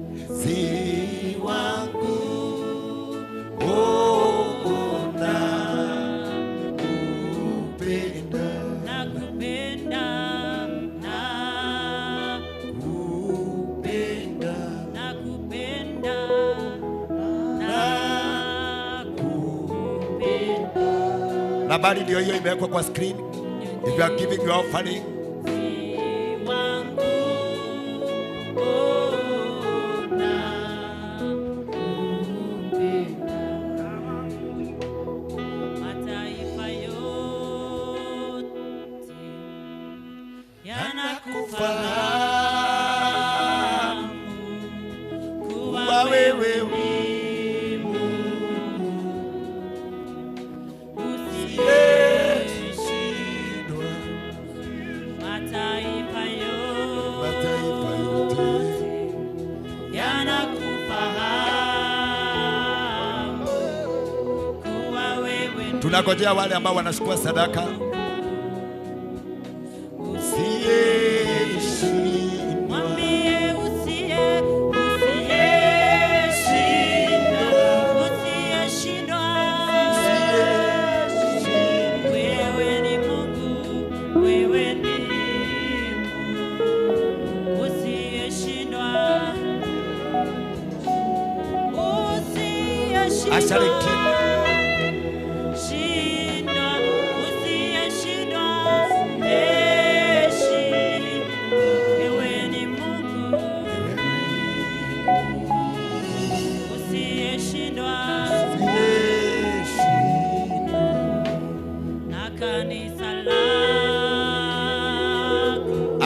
Mnyunyizi wangu, oh, nakupenda, nakupenda, nakupenda, nakupenda, nakupenda. Nambari ndio hiyo imewekwa kwa screen. If you are giving your offering, Mataifa yote yanakufahamu kuwa wewe ni Mungu usiyeshindwa. Mataifa yote yanakufahamu kuwa wewe ni tunangojea wale ambao wanachukua sadaka. Usiyeshindwa. Mwambie usiyeshindwa, usiyeshindwa. Wewe ni Mungu, wewe ni Mungu usiyeshindwa, usiyeshindwa. Ushering team. Shindwa, usiyeshindwa, wewe ni Mungu usiyeshindwa, na kanisa lako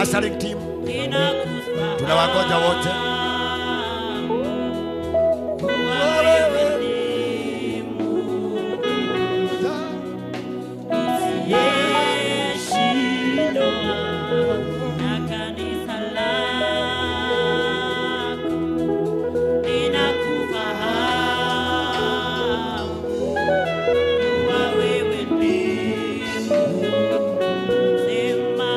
Ushering team, linakufahamu tunawangoja wote. kuwa wewe ni Mungu usiyeshindwa, na kanisa lako linakufahamu kuwa wewe ni Mungu. Sema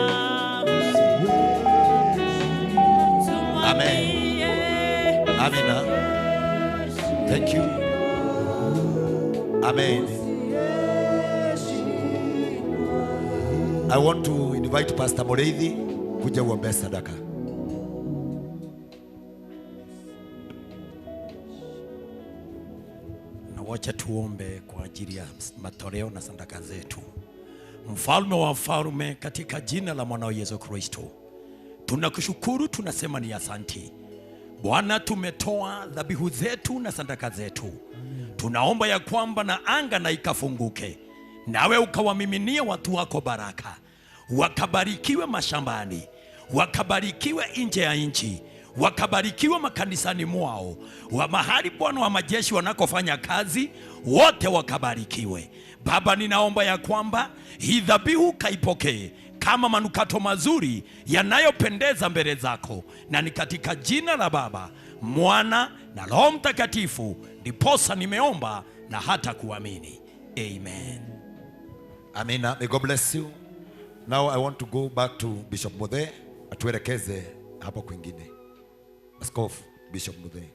Amen. Amina. Thank you. Amen. I want to invite Pastor Moreithi kuja uombe sadaka. Na wacha tuombe kwa ajili ya matoleo na sadaka zetu. Mfalme wa wafalme, katika jina la mwanao Yesu Kristo, tunakushukuru, tunasema ni asanti Bwana. Tumetoa dhabihu zetu na sadaka zetu, tunaomba ya kwamba na anga na ikafunguke, nawe ukawamiminia watu wako baraka, wakabarikiwe mashambani, wakabarikiwe nje ya nchi, wakabarikiwe makanisani mwao, wa mahali Bwana wa majeshi wanakofanya kazi, wote wakabarikiwe. Baba, ninaomba ya kwamba hii dhabihu kaipokee. kama manukato mazuri yanayopendeza mbele zako, na ni katika jina la Baba, Mwana na Roho Mtakatifu ndiposa nimeomba na hata kuamini. Amen. Amina. May God bless you. Now I want to go back to Bishop Muthe atuelekeze hapo kwingine. Askofu Bishop Muthe,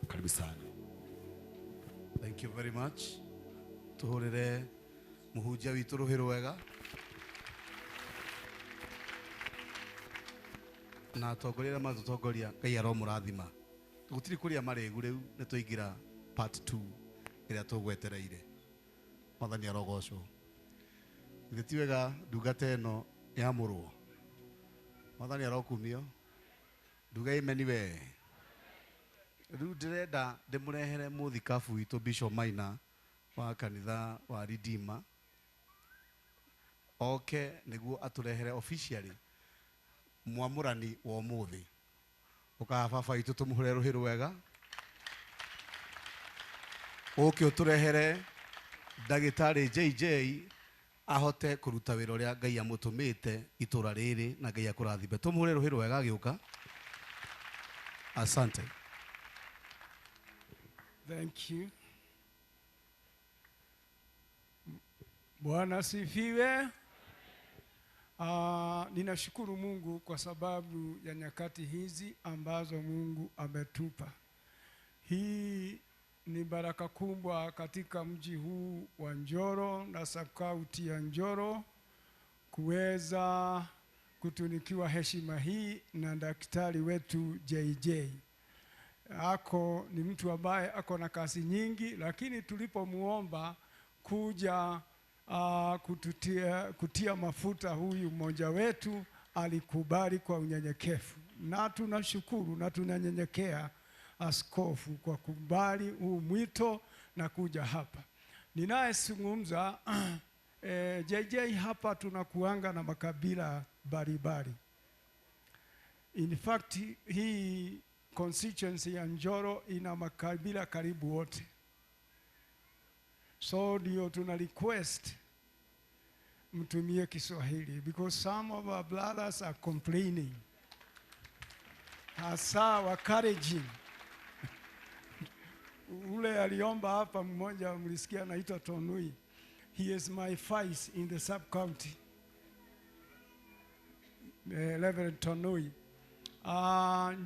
karibu sana. Thank you very much. Tuhurire muhunjia witũ rũhĩ rwega na atongoria arĩa matũtongoria Ngai aromũrathima. Gũtirĩ kũrĩa marĩgu rĩu nĩ twaingĩra part 2 ĩrĩa tũgwetereire. Mwathani arogocwo. Githĩ ti wega ndungata ĩno yamũrwo? Mwathani arokumio. Nduga imeni we. Rĩu ndĩrenda ndĩmũrehere mũthikabu witũ Bishop Maina wa kanitha wa Redeemer oke nĩguo atũrehere officially mwamũrani wa ũmũthĩ. Ũkaha baba witũ tũmũhũre rũhĩ rwega. Ũke ũtũrehere ndagĩtarĩ JJ ahote kũruta wĩra ũrĩa Ngai amũtũmĩte itũra rĩrĩ na Ngai akũrathime. Tũmũhũre rũhĩ rwega agĩũka. Asante. Thank you. Bwana sifiwe. Ninashukuru Mungu kwa sababu ya nyakati hizi ambazo Mungu ametupa. Hii ni baraka kubwa katika mji huu wa Njoro na sub-county ya Njoro kuweza kutunikiwa heshima hii na daktari wetu JJ. Ako ni mtu ambaye ako na kazi nyingi, lakini tulipomuomba kuja kutia mafuta huyu mmoja wetu alikubali kwa unyenyekevu, na tunashukuru na tunanyenyekea askofu kwa kubali huu mwito na kuja hapa. Ninayezungumza JJ hapa tunakuanga na makabila mbalimbali. In fact hii constituency ya Njoro ina makabila karibu wote. So ndio tuna request mtumie Kiswahili because some of our brothers are complaining. Hasa wa Kalenjin. Ule aliomba hapa mmoja mlisikia anaitwa Tonui. He is my vice in the sub county. Reverend Tonui.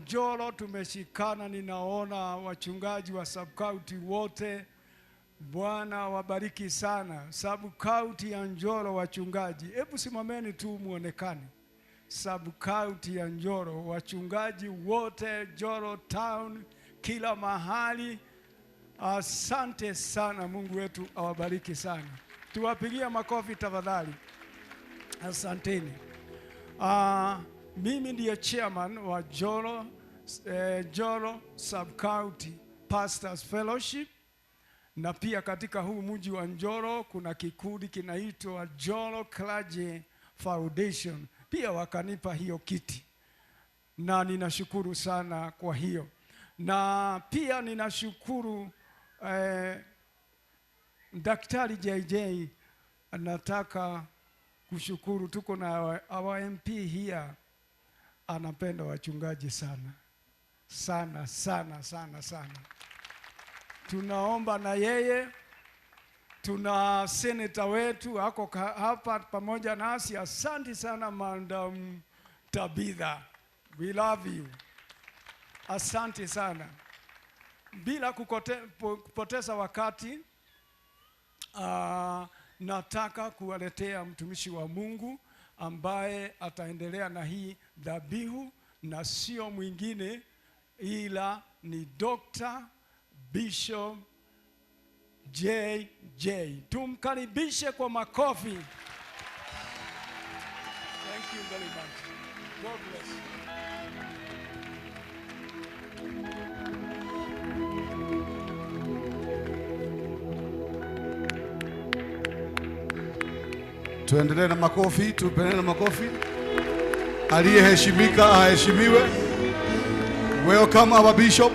Njoro tumeshikana, ninaona wachungaji wa sub county wote. Bwana wabariki sana. Sub county ya Njoro wachungaji, hebu simameni tu muonekane. Sub county ya Njoro wachungaji wote, Njoro town, kila mahali. Asante sana, Mungu wetu awabariki sana. Tuwapigie makofi tafadhali. Asanteni. Mimi ndiye chairman wa Njoro Sub County Pastors Fellowship, na pia katika huu mji wa Njoro kuna kikundi kinaitwa Njoro Clergy Foundation, pia wakanipa hiyo kiti na ninashukuru sana kwa hiyo. Na pia ninashukuru Daktari JJ. Nataka kushukuru, tuko na our MP here, anapenda wachungaji sana sana sana sana sana. Tunaomba na yeye. Tuna senator wetu ako hapa pamoja nasi. Asante sana Madam Tabitha, we love you. Asante sana. Bila kupoteza wakati, nataka kuwaletea mtumishi wa Mungu ambaye ataendelea na hii dhabihu, na sio mwingine ila ni Dr. Bishop JJ. Tumkaribishe kwa makofi. Thank you very much. God bless you. Tuendelee na makofi, tuendelee na makofi. Aliyeheshimika aheshimiwe. Welcome our bishop.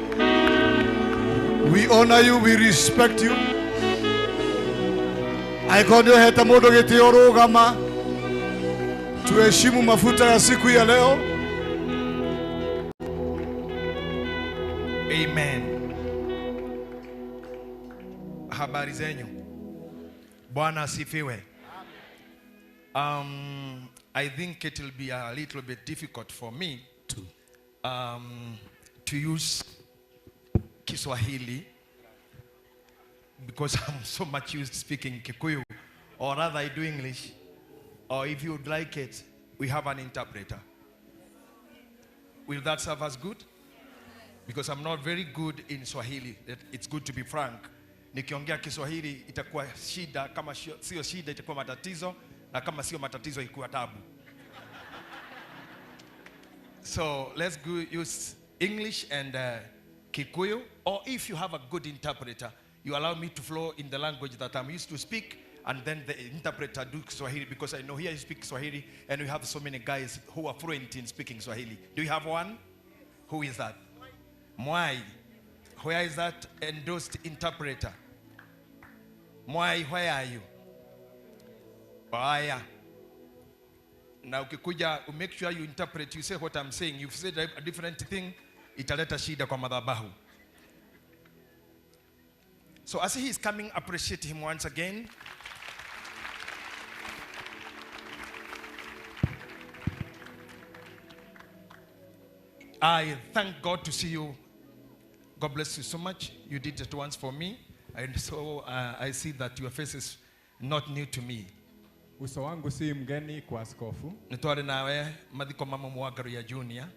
We honor you, we respect you. Angĩkorwo nĩ ũhete mũndũ gĩtĩo rũgama. Tuheshimu mafuta ya siku ya leo. Amen. Habari zenyu. Bwana asifiwe. I think it will be a little bit difficult for me to use Kiswahili because I'm so much used speaking Kikuyu, or rather I do English, or if you would like it, we have an interpreter. Will that serve us good? Because I'm not very good in Swahili. It's good to be frank. Nikiongea Kiswahili itakuwa shida, kama sio shida itakuwa matatizo, na kama sio matatizo ikuwa tabu. So let's go use English and Kikuyu, or if you have a good interpreter, you allow me to flow in the language that I'm used to speak, and then the interpreter do Swahili, because I know here you speak Swahili, and we have so many guys who are fluent in speaking Swahili. Do you have one? Who is that? Mwai. Where is that endorsed interpreter? Mwai, where are you? Aya. Na ukikuja, make sure you interpret, you say what I'm saying. You've said a different thing, italeta shida kwa madhabahu. So as he is coming, appreciate him once again. I thank God to see you. God bless you so much. You did it once for me. And so I see that your face is not new to me. Uso wangu si mgeni kwa askofu. Nitware nawe mathiko mama Mwagaru ya junior.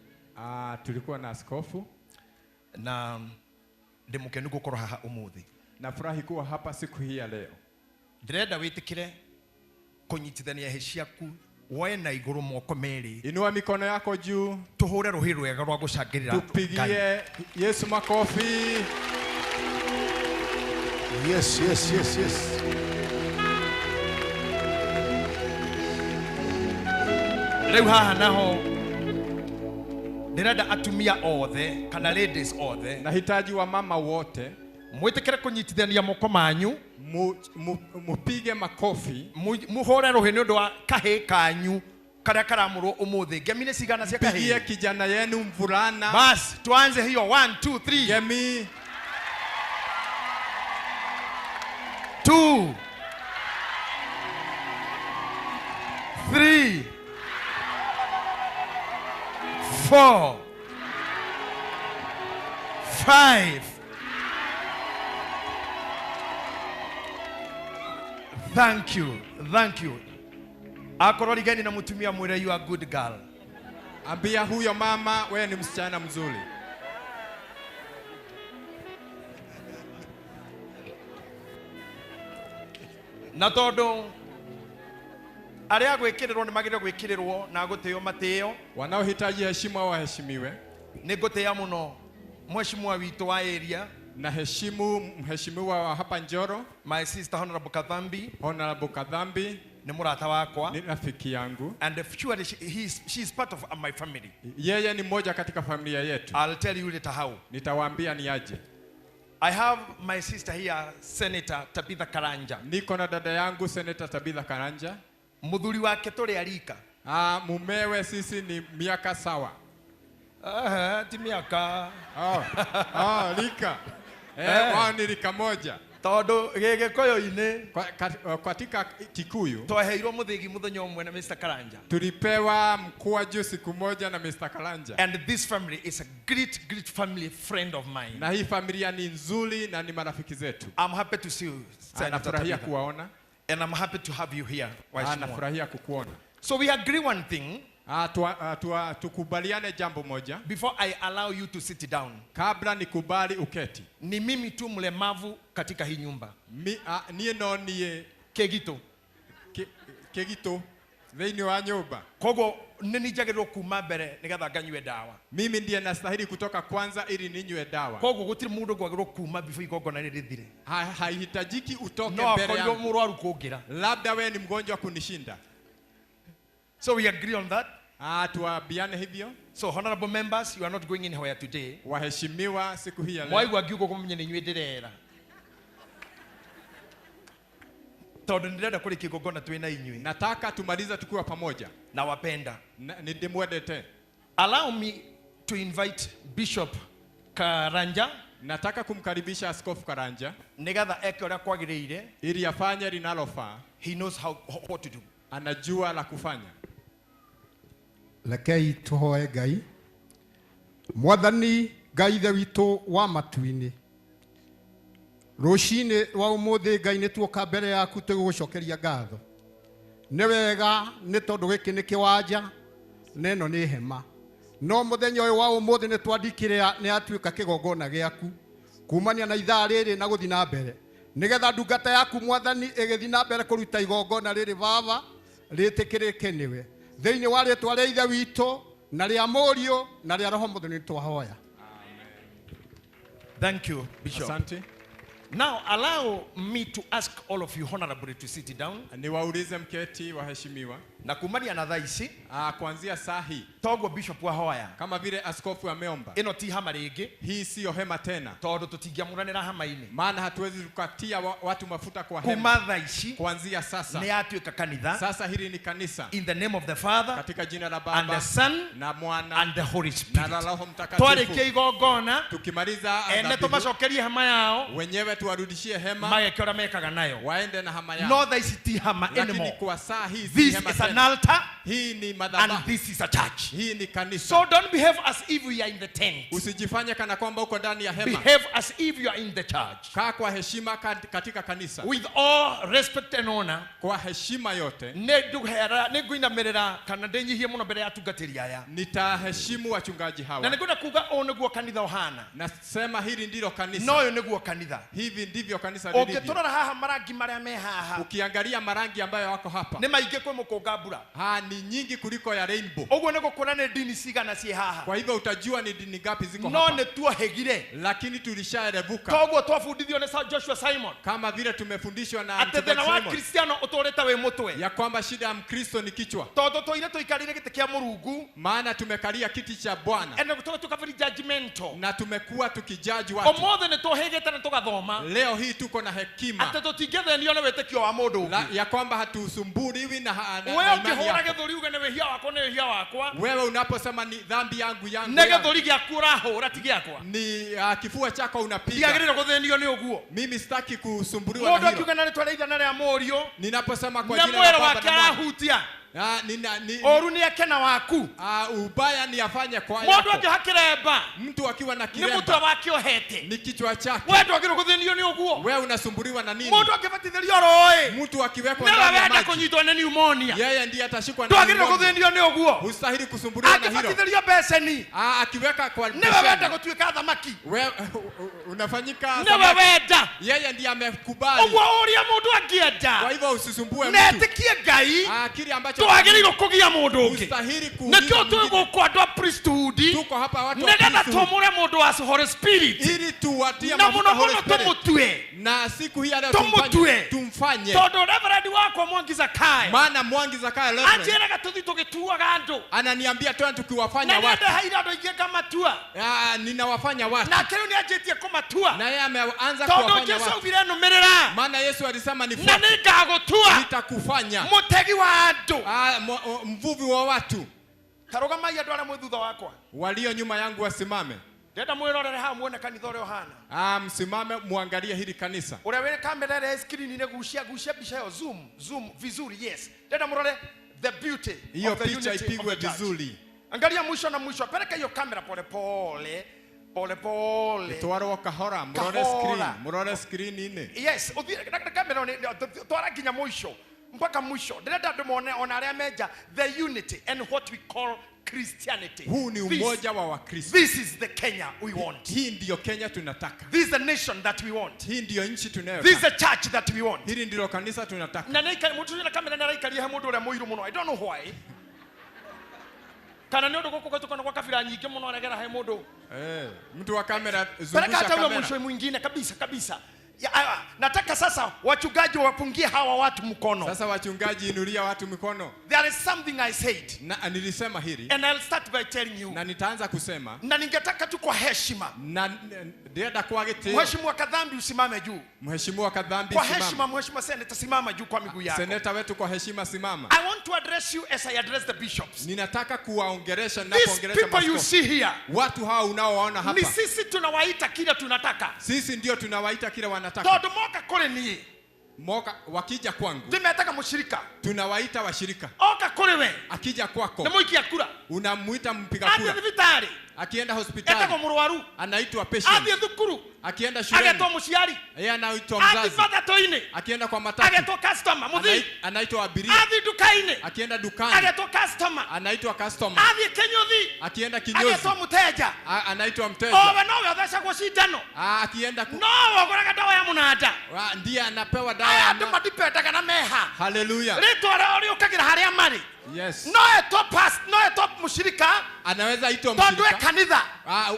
Tulikuwa na askofu. Na ndimukenu gukorwo haha umuthi. Nafurahi kuwa hapa siku hii ya leo. Ndĩrenda wĩtĩkĩre kũnyitithania hĩ ciaku woe na igũrũ moko merĩ. Inua mikono yako juu. Tũhũre rũhĩ rwega rwa gũcangĩrĩra. Tupigie Yesu makofi. Yes, yes, yes, yes. Rĩu haha naho ndĩrenda atumia othe kana ladies othe. Nahitaji wa mama wote. Mwĩtĩkĩre kũnyitithania moko manyu. Mupige makofi. Muhũre rũhĩ nĩ ũndũ wa kahĩ kanyu karĩa karamũrwo ũmũthĩ. Ngemi nĩ cigana cia kahĩ? Pigie kijana yenu mvulana. Bas, tuanze hiyo 1 2 3. Ngemi. 2 3 4 5. Thank you, thank you. Akorwo rigeni na mutumia mwire you are good girl. Ambia huyo mama wewe ni msichana mzuri. Na tondu aria gwikirirwo ni magire gwikirirwo na gutio matio. Wanaohitaji heshima waheshimiwe. Ni ngutia muno mheshimiwa witu wa area. Na heshimu mheshimiwa wa hapa Njoro. My sister Honorable Kathambi. Honorable Kathambi ni murata wakwa. Ni rafiki yangu. And surely she is part of my family. Yeye ni mmoja katika familia yetu. I'll tell you later how. Nitawaambia ni aje. I have my sister here, Senator Tabitha Karanja. Niko na dada yangu Senator Tabitha Karanja. Muthuri wake tuli alika. Mumewe sisi ni miaka sawa. Ti miaka. Lika. Wao ni lika moja. Tondu gĩgĩkũyũ-inĩ katika Kikuyu twaheirwo muthigi muthenya ũmwe na Mr. Karanja. Tulipewa mkwaju siku moja na Mr. Karanja. And this family is a great, great family friend of mine. Na hii familia ni nzuri na ni marafiki zetu. I'm happy to see you, Senator Nafurahia Tabitha. kuwaona. And I'm happy to have you here. Nafurahia kukuona. So we agree one thing. Tukubaliane jambo moja. Before I allow you to sit down. Kabla nikubali uketi. Ni mimi tu mlemavu katika hii nyumba. Nie no nie Kegito. Kegito. Thĩinĩ wa nyumba. Koguo nĩ njagĩrĩirwo kuma mbere nĩgetha nganyue dawa. Mimi ndiye nastahili kutoka kwanza ili ninywe dawa. Koguo gũtirĩ mũndũ ngwagĩrĩirwo kuma before igongona rĩrĩ rĩthire. Haihitajiki utoke No mbere akorirwo yangu. mũrwaru kũngĩra. Labda wewe ni mgonjwa kunishinda. So we agree on that. Tuambiane hivyo. So honorable members, you are not going anywhere today. Waheshimiwa siku hii ya leo. Mwaigua ngiuga kũmenya nĩ inyuĩ ndĩrera. Tondu ndirenda kurikia igongona twina inyui. Nataka tumalize tukiwa pamoja. Nawapenda. Nindimwendete. Allow me to invite Bishop Karanja. Nataka kumkaribisha Askofu Karanja nigetha eke uria kwagiriire, ili afanye linalofaa. He knows how what to do. Anajua la kufanya. Rekei tuhoe Ngai. Mwathani Ngai Ithe witũ wa matu-inĩ, rũcinĩ rwa ũmũthĩ Ngai nĩ tuoka mbere yaku tũgũgũcokeria ngatho. Nĩ wega nĩ tondũ gĩkĩ nĩ kĩwanja na ĩno nĩ hema, no mũthenya ũyũ wa ũmũthĩ nĩ twandĩkire nĩ atuĩka kĩgongona gĩaku kumania na ithaa rĩrĩ na gũthiĩ na mbere, nĩgetha ndungata yaku Mwathani ĩgĩthiĩ na mbere kũruta igongona rĩrĩ Baba rĩtĩkĩrĩke nĩwe. Thĩinĩ wa rĩtwa rĩa Ithe witũ na rĩa Mũriũ na rĩa Roho Mũtheru nĩ twahoya. Thank you, Bishop. Asante. Now allow me to ask all of you honorably to sit down. Niwaulize mketi waheshimiwa. Na kumania na thaa ici, kuanzia saa hii, toguo Bishop wahoya, kama vile askofu ameomba, ino ti hama ringi, hii siyo hema tena, tondu tutingiamuranira hama-ini, maana hatuwezi tukatia watu mafuta kwa hema. Kuma thaa ici, kuanzia sasa, ni yatuika kanitha. Sasa hili ni kanisa. In the name of the Father, katika jina la Baba, and the Son, na Mwana, and the Holy Spirit, na Roho Mtakatifu. Twarikia igongona, tukimaliza ene tumacokerie hema yao, wenyewe tuwarudishie hema, mageke uria mekaga nayo, waende na hema yao. No thaa ici ti hama anymore. Lakini kwa saa hii si This hema is an tena. altar. Hii ni madhabahu. And this is a church. Hii ni kanisa. So don't behave as if we are in the tent. Usijifanye kana kwamba uko ndani ya hema. Behave as if you are in the church. Kaa kwa heshima katika kanisa. With all respect and honor. Kwa heshima yote. Nĩngũinamĩrĩra kana ndĩnyihie mũno mbere ya atungatĩri aya. Nitaheshimu wachungaji hawa. Na nĩngwenda kuga ũũ nĩguo kanitha ũhana. Nasema hili ndilo kanisa. No ũyũ nĩguo kanitha. Hivi ndivyo kanisa lilivyo. Ũngĩtũrora haha marangi marĩa me haha. Ukiangalia marangi ambayo wako hapa. Nĩ maingĩ kwĩ mũkũnga mbura. Ni nyingi kuliko ya rainbow. Ũguo nĩ gũkũra nĩ dini cigana ciĩ haha. Kwa hivyo utajua ni dini ngapi ziko No hapa. nĩ tuohĩgire. Lakini tulishaerevuka. Toguo twabundithio nĩ Joshua Simon. Kama vile tumefundishwa na atĩ thĩna wa Simon. Kristiano ũtũrĩte wĩ mũtwe. Ya kwamba shida ya Mkristo ni kichwa. Tondũ tũire tũikarĩire gĩtĩ kĩa Mũrungu. Maana tumekalia kiti cha Bwana. Ene tũgatuĩka very judgmental. Na tumekuwa tukijaji watu. Ũmũthĩ nĩ tũhĩgĩte na tũgathoma. Leo hii tuko na hekima. Atĩ tũtingĩthĩnio nĩ wĩtĩkio wa mũndũ ũngĩ. Ya kwamba hatusumbuliwi na Wewe imani ũkĩhũra yako. gĩthũri uge nĩ wĩhia wakwa nĩ wĩhia wakwa. Wewe unaposema ni dhambi yangu yangu. Nĩ gĩthũri gĩaku ũrahũra ti gĩakwa. Ni kifua chako unapiga. Ndiagĩrĩirwo gũthĩnio nĩ ũguo. Mimi sitaki kusumbuliwa Mũndũ na hilo. akiuga na rĩtwa rĩa Ithe na rĩa Mũriũ. Ninaposema kwa Na jina la mwĩrĩ Baba wake na Mwana. arahutia. Oru ni eke na waku. Ubaya ni afanye kwa Mũndũ yako. akĩoha kĩremba. Mtu akiwa na Nĩ kiremba. mũtwe wake ohete. Ni kichwa chake. Wewe ndwagĩrĩirwo gũthĩnio nĩ ũguo. Wewe unasumbuliwa na nini? Mũndũ akĩbatithĩrio rũĩ. Mtu akiwekwa Nĩwe ndani ya wenda maji. kũnyitwo nĩ pneumonia. Yeye ndiye atashikwa na Ndwagĩrĩirwo pneumonia. gũthĩnio nĩ ũguo. Hustahili kusumbuliwa na hilo. Akĩbatithĩrio beceni. Akiweka kwa Nĩwe beseni. wenda gũtuĩka thamaki. Wewe unafanyika Nĩwe samaki. wenda. Yeye ndiye amekubali. Ũguo ũrĩa mũndũ angĩenda. Kwa hivyo usisumbue mtu. Netĩkie Ngai. Kile ambacho Twagĩrĩirwo kũgia mũndũ ũngĩ. Hustahili kuuliza Nĩkĩo twĩ gũkũ andũ a priesthood. Tuko hapa watu wa Nĩgetha priesthood. tũmũre mũndũ wa Holy Spirit. Ili tuwatie Na mafuta mũno Holy mũno Spirit. tũmũtue. Na siku hii ya leo Tũmũtue. tumfanye. Tondũ Reverend wakwa Mwangi Zakayo. Maana Mwangi Zakayo Reverend. Anjĩraga tũthiĩ tũgĩtuaga andũ. Ananiambia twende tukiwafanya Na watu. nĩndeheire andũ aingĩ ngamatua. Ninawafanya watu. Nake rĩu nĩanjĩtie kũmatua. Na yeye ameanza Tondũ kuwafanya Jesũ watu. augire nũmĩrĩra. Maana Yesu alisema Na nifuate. nĩngagũtua. Nitakufanya. Mũtegi wa andũ. Mvuvi wa watu. Tarũgamai andũ arĩa mwĩ thutha wakwa. Walio nyuma yangu wasimame. Ndĩrenda mwĩrorere haha muone kanitha ũrĩa ũhana. Msimame muangalie hili kanisa. Ũrĩa wĩ kamera ĩrĩa screen-inĩ gucia gucia mbica ĩyo zoom zoom vizuri yes. Ndĩrenda mũrore the beauty Hiyo of the picha unity of ipigwe the church. vizuri. Angalia mwisho na mwisho, peleka hiyo kamera pole pole pole pole. Itwarwo kahora, murore Kahora. screen, murore screen-inĩ. Yes, uthie na kamera twara nginya mwisho mpaka mwisho. Ndĩrenda andũ mone ona arĩa menja the unity and what we call Christianity. Huu ni umoja wa Wakristo. This is the Kenya we want. Hii ndiyo Kenya tunataka. This is the nation that we want. Hii ndiyo nchi tunayotaka. This is the church that we want. Hili ndilo kanisa tunataka. Na nĩikari mũndũ ũcio na kamera nĩaraikaria he mũndũ ũrĩa mũirũ mũno. I don't know why. Kana nĩ ũndũ gũkũ gũtukana kwa kabira nyingĩ mũno aregera he mũndũ. Mtu wa kamera zungusha Peleka hata ule kamera. mwisho mwingine kabisa kabisa. Ya, nataka sasa wachungaji wapungie hawa watu mkono. Sasa wachungaji, inulia watu mikono. There is something I said. Na nilisema hili. And I'll start by telling you. Na nitaanza kusema. Na ningetaka tu kwa heshima. Na ndĩrenda kwa gĩtĩo. Mheshimiwa Kadhambi usimame juu. Mheshimiwa Kadhambi Kwa simama. heshima, Mheshimiwa Senator simama juu kwa miguu yako. Seneta wetu kwa heshima simama. I want to address you as I address the bishops. Ninataka kuwaongelesha These ninapoongelesha people you maaskofu. see here. Watu hawa unaowaona Ni hapa. sisi tunawaita kile tunataka. Sisi ndio tunawaita kile wanataka. Tondu moka kuri niĩ. Moka wakija kwangu. Ndĩmetaga mũshirika. Tunawaita washirika. Oka kuri we. Akija kwako. Nĩ mũikia kura. Unamuita mpiga Athiĩ kura. thibitarĩ. Akienda hospitali. Etagwo mũrwaru. Anaitwa patient. Athiĩ thukuru. Akienda shuleni. Agetwo mũciari. Yeye anaitwa Athiĩ mzazi. matatũ-inĩ. Akienda kwa matatu. Agetwo customer mũthii. Anaitwa abiria. Athiĩ nduka-inĩ. Akienda dukani. Agetwo customer. Anaitwa customer. Athiĩ kĩnyũthi. Akienda kinyozi. Agetwo mũteja. Anaitwa mteja. Owe nowe ũthecagwo cindano. Akienda Nowe ũgũraga ndawa ya mũnanda. Ndiye anapewa dawa. Aya andũ madipendaga na meha. Haleluya. Rĩtwa rĩao rĩũkagĩra harĩa marĩ. Yes. No etwo past, no etwo mũshirika. Anaweza itwa Tondũ e mshirika. kanitha.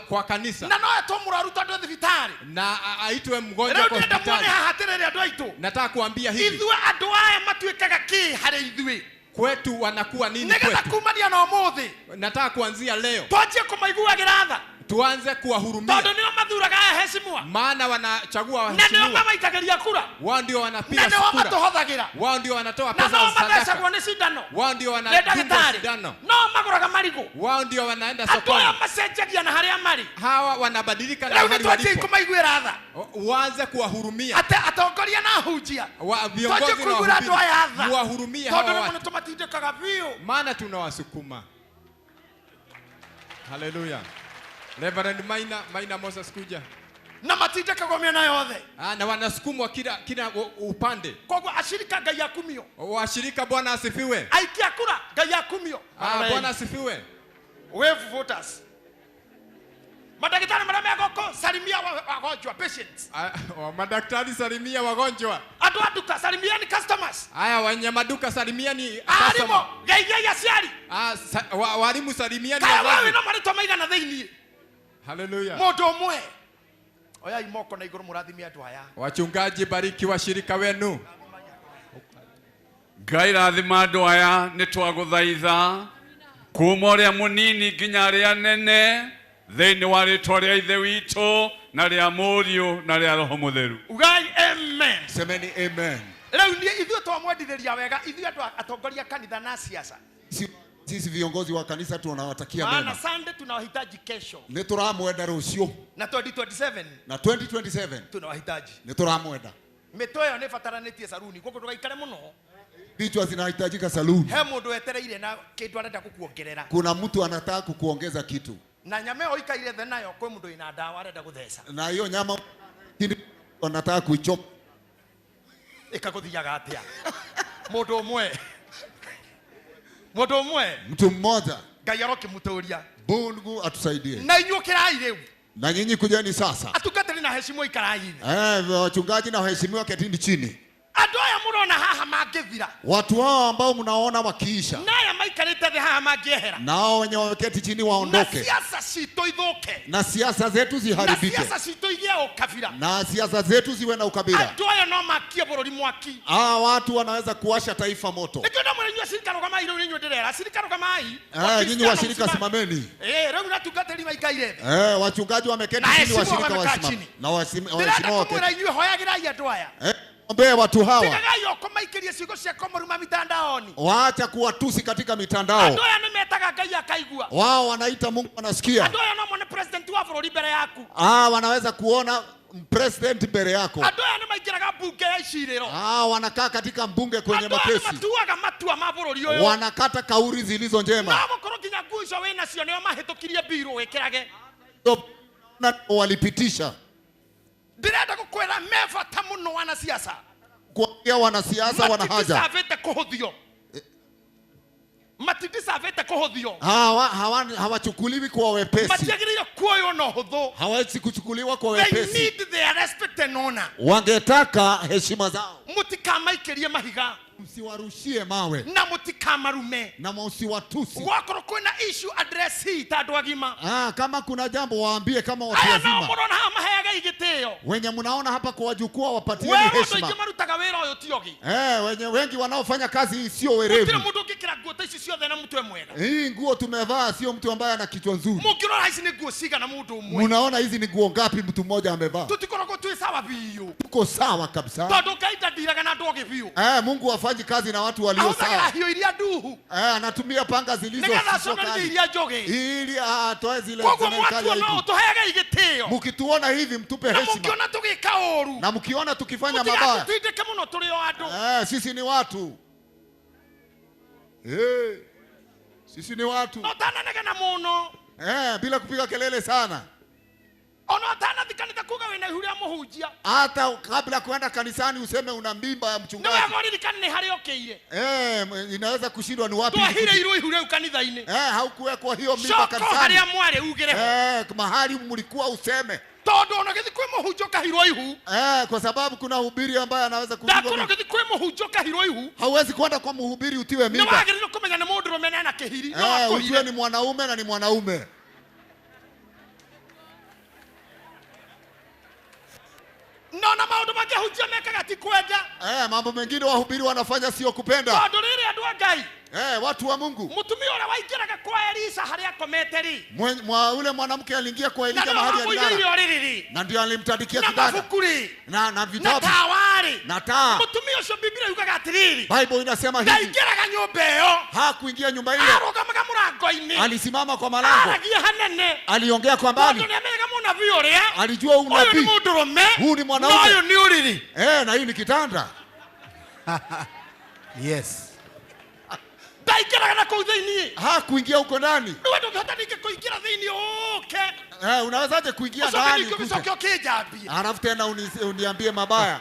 Kwa kanisa. Na no etwo mũrwaru tondũ e thibitarĩ. Na aitwe mgonjwa Rĩu kwa ndĩrenda muone hospitali. haha atĩrĩrĩ andũ aitũ. Nataka kuambia hivi. Ithuĩ andũ aya matuĩkaga kĩ harĩ ithuĩ. Kwetu wanakuwa nini Nĩgetha kwetu? kumania na ũmũthĩ. Nataka kuanzia leo. Twanjie kũmaiguagĩra tha. Tuanze kuwahurumia. Tondũ nĩo mathuraga aya heshimiwa. Maana wanachagua Na nĩo waheshimiwa. mamaitagĩria kura. Wao ndio Na wanapiga nĩo kura. matũhothagĩra. Wao ndio wanatoa Na pesa no za sadaka. mathecagwo nĩ cindano. Wao ndio Nĩ wanadungwa ndagĩtarĩ. sindano. No magũraga marigũ. Wao ndio wanaenda Andũ aya sokoni. macenjagia na harĩa marĩ. Hawa wanabadilika na Rĩu hali nĩ twanjie walipo. kũmaiguĩra tha. Uanze kuwahurumia. Ate atongoria na ahunjia. Viongozi Twanjie na kũiguĩra andũ aya tha. wahubiri. Muwahurumie Tondũ hawa nĩ watu. mũno tũmatindĩkaga biũ. Maana tunawasukuma. Haleluya. Reverend Maina Moses kuja. Na matindĩkagwo mĩena yothe. Na wanasukumwa kila upande. Koguo ashirika Ngai akumio. Washirika Bwana asifiwe. Aikia kura Ngai akumio. Bwana asifiwe. Wave voters. Madaktari marĩa me gũkũ salimia wagonjwa patients. Madaktari salimia wagonjwa. Andũ a nduka salimiani customers. Aya wenye maduka salimiani Arimũ customer. geithiai aciari. Walimu salimiani Kaya wazazi. wewe no marĩtwa maigana thĩiniĩ. Haleluya. Mũndũ ũmwe. Oyai moko na igũrũ mũrathime andũ aya. Wachungaji bariki washirika wenu. Ngai rathima andũ aya nĩ twagũthaitha kuma ũrĩa mũnini nginya arĩa nene thĩinĩ wa rĩtwa rĩa Ithe witũ na rĩa Mũriũ na rĩa Roho Mũtheru. Ugai amen. Semeni amen. Rĩu niĩ ithuĩ twamwendithĩria wega ithuĩ andũ atongoria kanitha na siasa. Sisi viongozi wa kanisa tunawatakia Maana mema. Sunday tunawahitaji kesho. Nĩ tũramwenda rũciũ Na 2027 na 2027 tunawahitaji. nĩ tũramwenda. Mĩtwe ĩyo nĩ ĩbataranĩtie saruni koguo ndũgaikare mũno. Vichwa zinahitajika saluni. He mũndũ wetereire na kĩndũ arenda gũkuongerera. Kuna mtu anataka kukuongeza kitu, Na nyama ĩyo ũikaire thĩ nayo kwĩ mũndũ wĩna ndawa arenda gũtheca. na hiyo nyama anataka kuichoma. Ĩkagũthiaga atĩa? Mũndũ ũmwe. Mũndũ ũmwe. Mtu mmoja, Ngai arokĩmũtũria. Mungu atusaidie. Na inyuĩ ũkĩrai rĩu. Na nyinyi kujeni sasa. Atungatĩri na heshima ikarai thĩ. Wachungaji na waheshimiwa ketini chini. Andũ aya mũrona haha mangĩthira. Watu hao ambao mnaona wakiisha, Na aya maikarĩte thĩ haha mangĩehera. nao wenye wameketi chini Na waondoke, siasa citũ ithũke. na siasa zetu Na ziharibike, siasa citũ igĩe ũkabira. na siasa zetu ziwe na ukabila. Andũ aya no makie bũrũri mwaki. Hawa watu wanaweza kuwasha taifa moto. Nĩkĩo ndamwĩra inyuĩ acirika rũgamai rĩu nĩ inyuĩ ndĩrera. Acirika rũgamai. Nyinyi washirika simameni. Rĩu na atungatĩri maikaire thĩ. Wachungaji wameketi Na chini, heshima washirika wamekaa wasimame chini. na Ndĩrenda waheshimiwa kũmwĩra waketi. inyuĩ hoyagĩrai andũ aya. Ombee watu hawa, Tigagai o kũmaikĩria ciugo cia kũmaruma mitandaoni. waacha kuwatusi katika mitandao. Andũ aya nĩ metaga Ngai akaigua. Wao wanaita Mungu anasikia. Andũ aya no mone president wa bũrũri mbere yaku. Wanaweza kuona president mbele yako. Andũ aya nĩ maingĩraga mbunge ya icirĩro. Wanakaa katika mbunge kwenye Andũ aya nĩ makesi, matuaga matua ma bũrũri ũyũ. wanakata kauri zilizo njema. No gũkorwo nginya nguo icio wĩ nacio nĩo mahĩtũkirie mbirũ wĩkĩrage. Na walipitisha. Ndĩrenda gũkwĩra me bata mũno wanasiasa. Kuambia wanasiasa wana haja. Matidisavĩte kũhũthio. Matidisavĩte kũhũthio. Hawachukuliwi kwa wepesi. Matiagĩrĩire kuoywo na ũhũthũ. Hawezi kuchukuliwa kwa They wepesi. need their respect and honor. Wangetaka heshima zao. Mũtikamaikĩrie mahiga. Msiwarushie mawe. Na mũtikamarume. Na msiwatusi. Gwakorwo kwĩna issue address hii ta andũ agima. Kama kuna jambo waambie kama watu Aya no wazima. mũrona haha maheage Tuheagei gĩtĩo. Wenye mnaona hapa kwa jukwaa, wapatieni Wewe andũ heshima. aingĩ marutaga wĩra ũyũ ti ogĩ. Wenye wengi wanaofanya kazi hii sio Gũtirĩ werevu. mũndũ ũngĩkĩra nguo ta ici ciothe na mũtwe mwega. Hii nguo tumevaa sio mtu ambaye ana kichwa nzuri. Mũngĩrora ici nĩ nguo cigana mũndũ ũmwe. Mnaona hizi ni nguo ngapi mtu mmoja amevaa? Tũtikoragwo twĩ sawa biũ. Tuko sawa kabisa. Tondũ Ngai ndandiraga na andũ ogĩ biũ. Mungu hafanyi kazi na watu walio Ahũthagĩra sawa. hiũ iria nduhu. Anatumia panga zilizo Nĩgetha zisizo aconorithie kali. iria njũgĩ. Ili atoe zile Koguo zinazohitaji mwatuona aibu. ũũ tũheagei gĩtĩo. Mkituona hivi mtupe Na heshima. mũngĩona tũgĩka ũru. Na mkiona tukifanya mabaya. Mũtigatũtindĩke mũno tũrĩ o andũ. Sisi ni watu. Sisi ni watu. Na ũtananegena mũno. Bila kupiga kelele sana. Ona ũtanathi kanitha kuga wĩna ihu rĩa mũhunjia. Hata kabla kuenda kanisani useme una mimba ya Nĩ mchungaji. wega ũririkane nĩ harĩa ũkĩire. Inaweza kushindwa ni wapi. Twahirĩirwo ihu rĩu kanitha-inĩ. Haukuwekwa hiyo mimba Coka kanisani. harĩa mwarĩ ugĩre ho. Mahali mlikuwa useme. Tondũ ona gĩthi kwĩ mũhunjia ũkahirwo ihu. Kwa sababu kuna hubiri ambaye anaweza kuhubiri. Ndakorwo gĩthi kwĩ mũhunjia ũkahirwo ihu. Hauwezi kwenda kwa mhubiri utiwe Nĩ mimba. wagĩrĩirwo kũmenya nĩ mũndũrũme na ena kĩhiri. No akũhire. Ujue ni mwanaume na ni mwanaume. No na maũndũ mangĩ ahunjia mekaga ti kwenda. Mambo mengine wahubiri wanafanya sio kupenda. Tondũ rĩrĩ andũ a Ngai. Watu wa Mungu. Mũtumia ũrĩa waingĩraga kwa Elisha harĩa akomete rĩ. Ule mwanamke aliingia kwa Na Elija nĩwe mahali wamũigĩire alilala. ũrĩrĩ rĩ. Na ndio alimtandikia Na kitanda. mabuku rĩ. Na Na vitabu. tawa rĩ. Na taa. Mũtumia ũcio Biblia yugaga atĩrĩrĩ. Bible inasema hivi. Ndaingĩraga nyũmba ĩyo. Hakuingia nyumba ile. Arũgamaga mũrango-inĩ. Alisimama kwa malango. Aragia hanene. Aliongea kwa mbali. Tondũ nĩamenyaga mũnabii ũrĩa. Alijua huu Ũyũ nĩ nabii. mũndũrũme. Huu ni mwanaume. Na ũyũ nĩ ũrĩrĩ. Na hii ni kitanda. Yes. Ndaingĩraga na kũu thĩiniĩ. Hakuingia huko ndani. Rĩu ndũngĩhota ningĩ kũingĩra thĩiniĩ ũke. Unawezaje kuingia Ũcoke ndani? ningĩ ukuje? ũgĩcoke ũkĩnjambie. Alafu tena uniambie mabaya.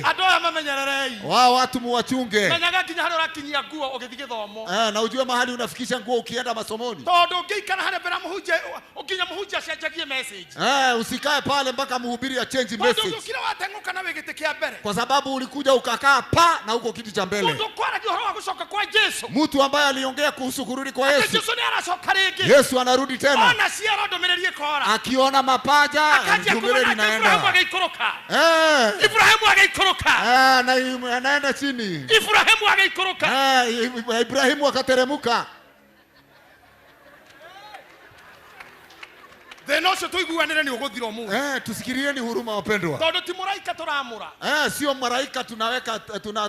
Andũ aya mamenyererei. Wao watu muwachunge. Menyaga nginya harĩa ũrakinyia nguo ũgĩthiĩ gĩthomo. Na ujue mahali unafikisha nguo ukienda masomoni. Tondũ ũngĩikara harĩa mbere ya mũhunjia, nginya mũhunjia acenjagie message. Usikae pale mpaka mhubiri a change Tondũ message. ũngĩũkire wateng'ũka na wĩ gĩtĩ kĩa mbere. Kwa sababu ulikuja ukakaa pa na uko kiti cha mbele. Mũndũ ũkwaragia ũhoro wa gũcoka kwa Jesu. Mtu ambaye aliongea kuhusu kurudi kwa Atĩ Yesu. Jesu nĩ aracoka rĩngĩ. Yesu anarudi tena. Ona ciero ndũmĩrĩri ĩkora. Akiona mapaja Akanjia ndũmĩrĩri kuona atĩ Ibrahimu inaenda. agĩikũrũka. Ibrahimu agĩikũrũka. Na anaenda chini. Ibrahimu agĩikũrũka. Ibrahimu akateremuka. Thĩna ũcio tũiguanĩre nĩ ũgũthira ũmũthĩ. Tusikirieni huruma wapendwa. Tondũ ti mũraika tũramũra. Sio maraika tunaweka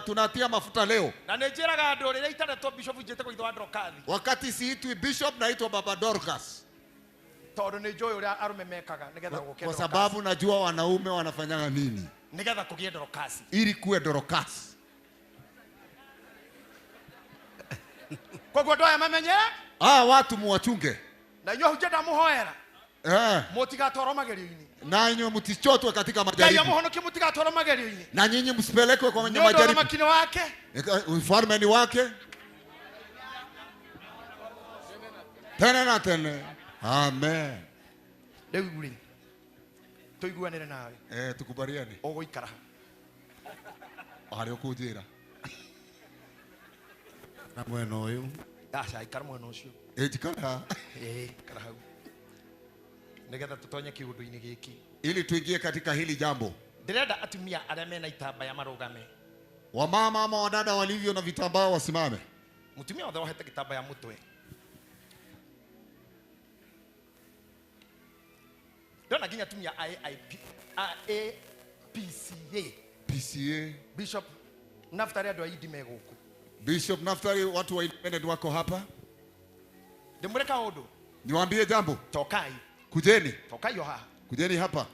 tunatia mafuta leo. Na nĩ njĩraga andũ rĩrĩa itaretwo bishop njĩtagwo ithe wa Dorcas. Wakati siitwi bishop naitwa Baba Dorcas. Tondũ nĩ njũĩ ũrĩa arũme mekaga nĩgetha gũke Kwa Dorcas. sababu najua wanaume wanafanyaga nini Nĩgetha kũgĩe Dorcas. ili kuwe Dorcas. Koguo andũ aya mamenye Watu muwachunge. na inyuĩ ahunjia ndamũhoera. Mũtigatwarwo magerio-inĩ. Na nyinyi msichotwe katika Ngai majaribu. amũhonokie mũtigatwarwo magerio-inĩ. Na nyinyi msipelekwe kwa Nĩ ũndũ majaribu. ũthamaki nĩ wake. Ufalme ni wake. Tena na tena. Amen. Rĩu rĩ, tũiguanĩre nawe. Tukubaliane. Ũgũikara ha? Harĩa ũkũnjĩra. Na mwena ũyũ. Aca, ikara mwena ũcio. Njikara. Ikara hau. Nĩgetha tũtonye kĩũndũ-inĩ gĩkĩ. Ili tuingie katika hili jambo. Ndĩrenda atumia arĩa mena itambaya marũgame. Wamama ama wadada walivyo na vitambaa wasimame. Mũtumia wothe wohete gĩtambaya mũtwe. Ndĩrona nginya atumia a AIP, a APCA. PCA. Bishop Naftali andũ a Indi me gũkũ. Bishop Naftali, watu wa Independent wako hapa. Ndĩmwĩre kaũndũ. Niwaambie jambo. Tokai. Kujeni. Tokai o haha. Kujeni hapa.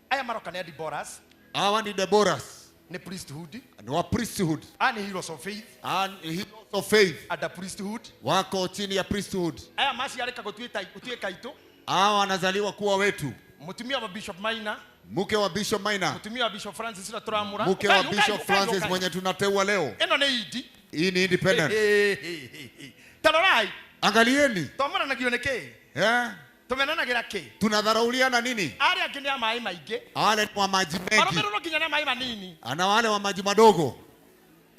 Aya maroka nĩ a Deborahs. Hawa ni Deborahs. Ni priesthood. Ni wa priesthood. Aya ni heroes of faith. And heroes of faith. Ada priesthood. Wako chini ya priesthood. Aya maciarĩka gũtuĩka itũ. Hawa wanazaliwa kuwa wetu. Mũtumia wa Bishop Maina. Mke wa Bishop Maina. Mũtumia wa Bishop Francis ũrĩa tũramũra. Mke wa Bishop Francis mwenye tunateua leo. Ĩno nĩ Indi. Hii ni independent. Tarorai. Angalieni. Twamuranagio nĩ kĩ? Tumenanagira kĩ? Tunadharauliana nini? Arĩa angĩ nĩ a maĩ maingĩ. Wale ni wa maji mengi. Marũmĩrĩrwo nginya nĩ maĩ manini. Ana wale wa maji madogo.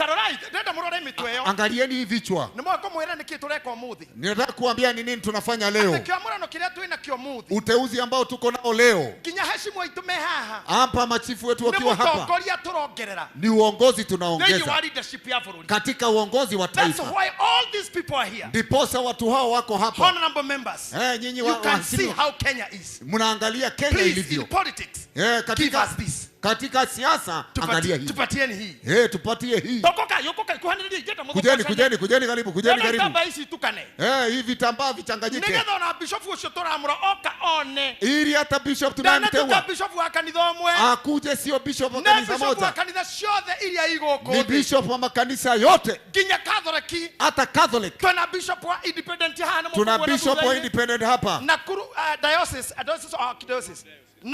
Tarorai, ndenda murore mitwe yo. Angalieni hii vichwa. Nĩ mwakũmwĩra nĩkĩ tũreka ũmũthĩ. Ninataka kuambia ni nini tunafanya leo. Atĩ kĩamũrano kĩrĩa twĩ nakĩo ũmũthĩ. Uteuzi ambao tuko nao leo. Nginya heshimu aitũ me haha. Hapa machifu wetu Nĩ wakiwa hapa. mũtongoria tũrongerera. Ni uongozi Thĩinĩ tunaongeza wa leadership ya bũrũri. katika uongozi wa That's taifa. why all these people are here. Ndiposa watu hao wako hapa. Honorable members. Nyinyi You can see waheshimiwa. how Kenya is. Mnaangalia Kenya Please, ilivyo. in politics, give us this. Katika siasa angalia hii. Tupatieni hii. Tupatie hii. Tokoka, yokoka, kuhanĩrĩria ingĩenda mũthũkange. Kujeni, kujeni, kujeni karibu, kujeni Ndĩrona karibu. itambaa ici itukane. Hivi vitambaa vichanganyike. Nĩgetha ona bishofu ũcio tũramũra oka one. Ili hata bishop Ndanatuka tunayemteua bishofu wa kanitha ũmwe. akuje, sio bishop wa Nĩ kanisa bishofu wa moja, kanitha ciothe iria i gũkũ ni thĩ. bishop wa makanisa yote, Nginya Catholic. hata Catholic. Twĩna bishop wa independent haha nĩ Tuna mũkũmuona bishop wa thutha-inĩ. independent hapa. Nakuru diocese, diocese or archdiocese?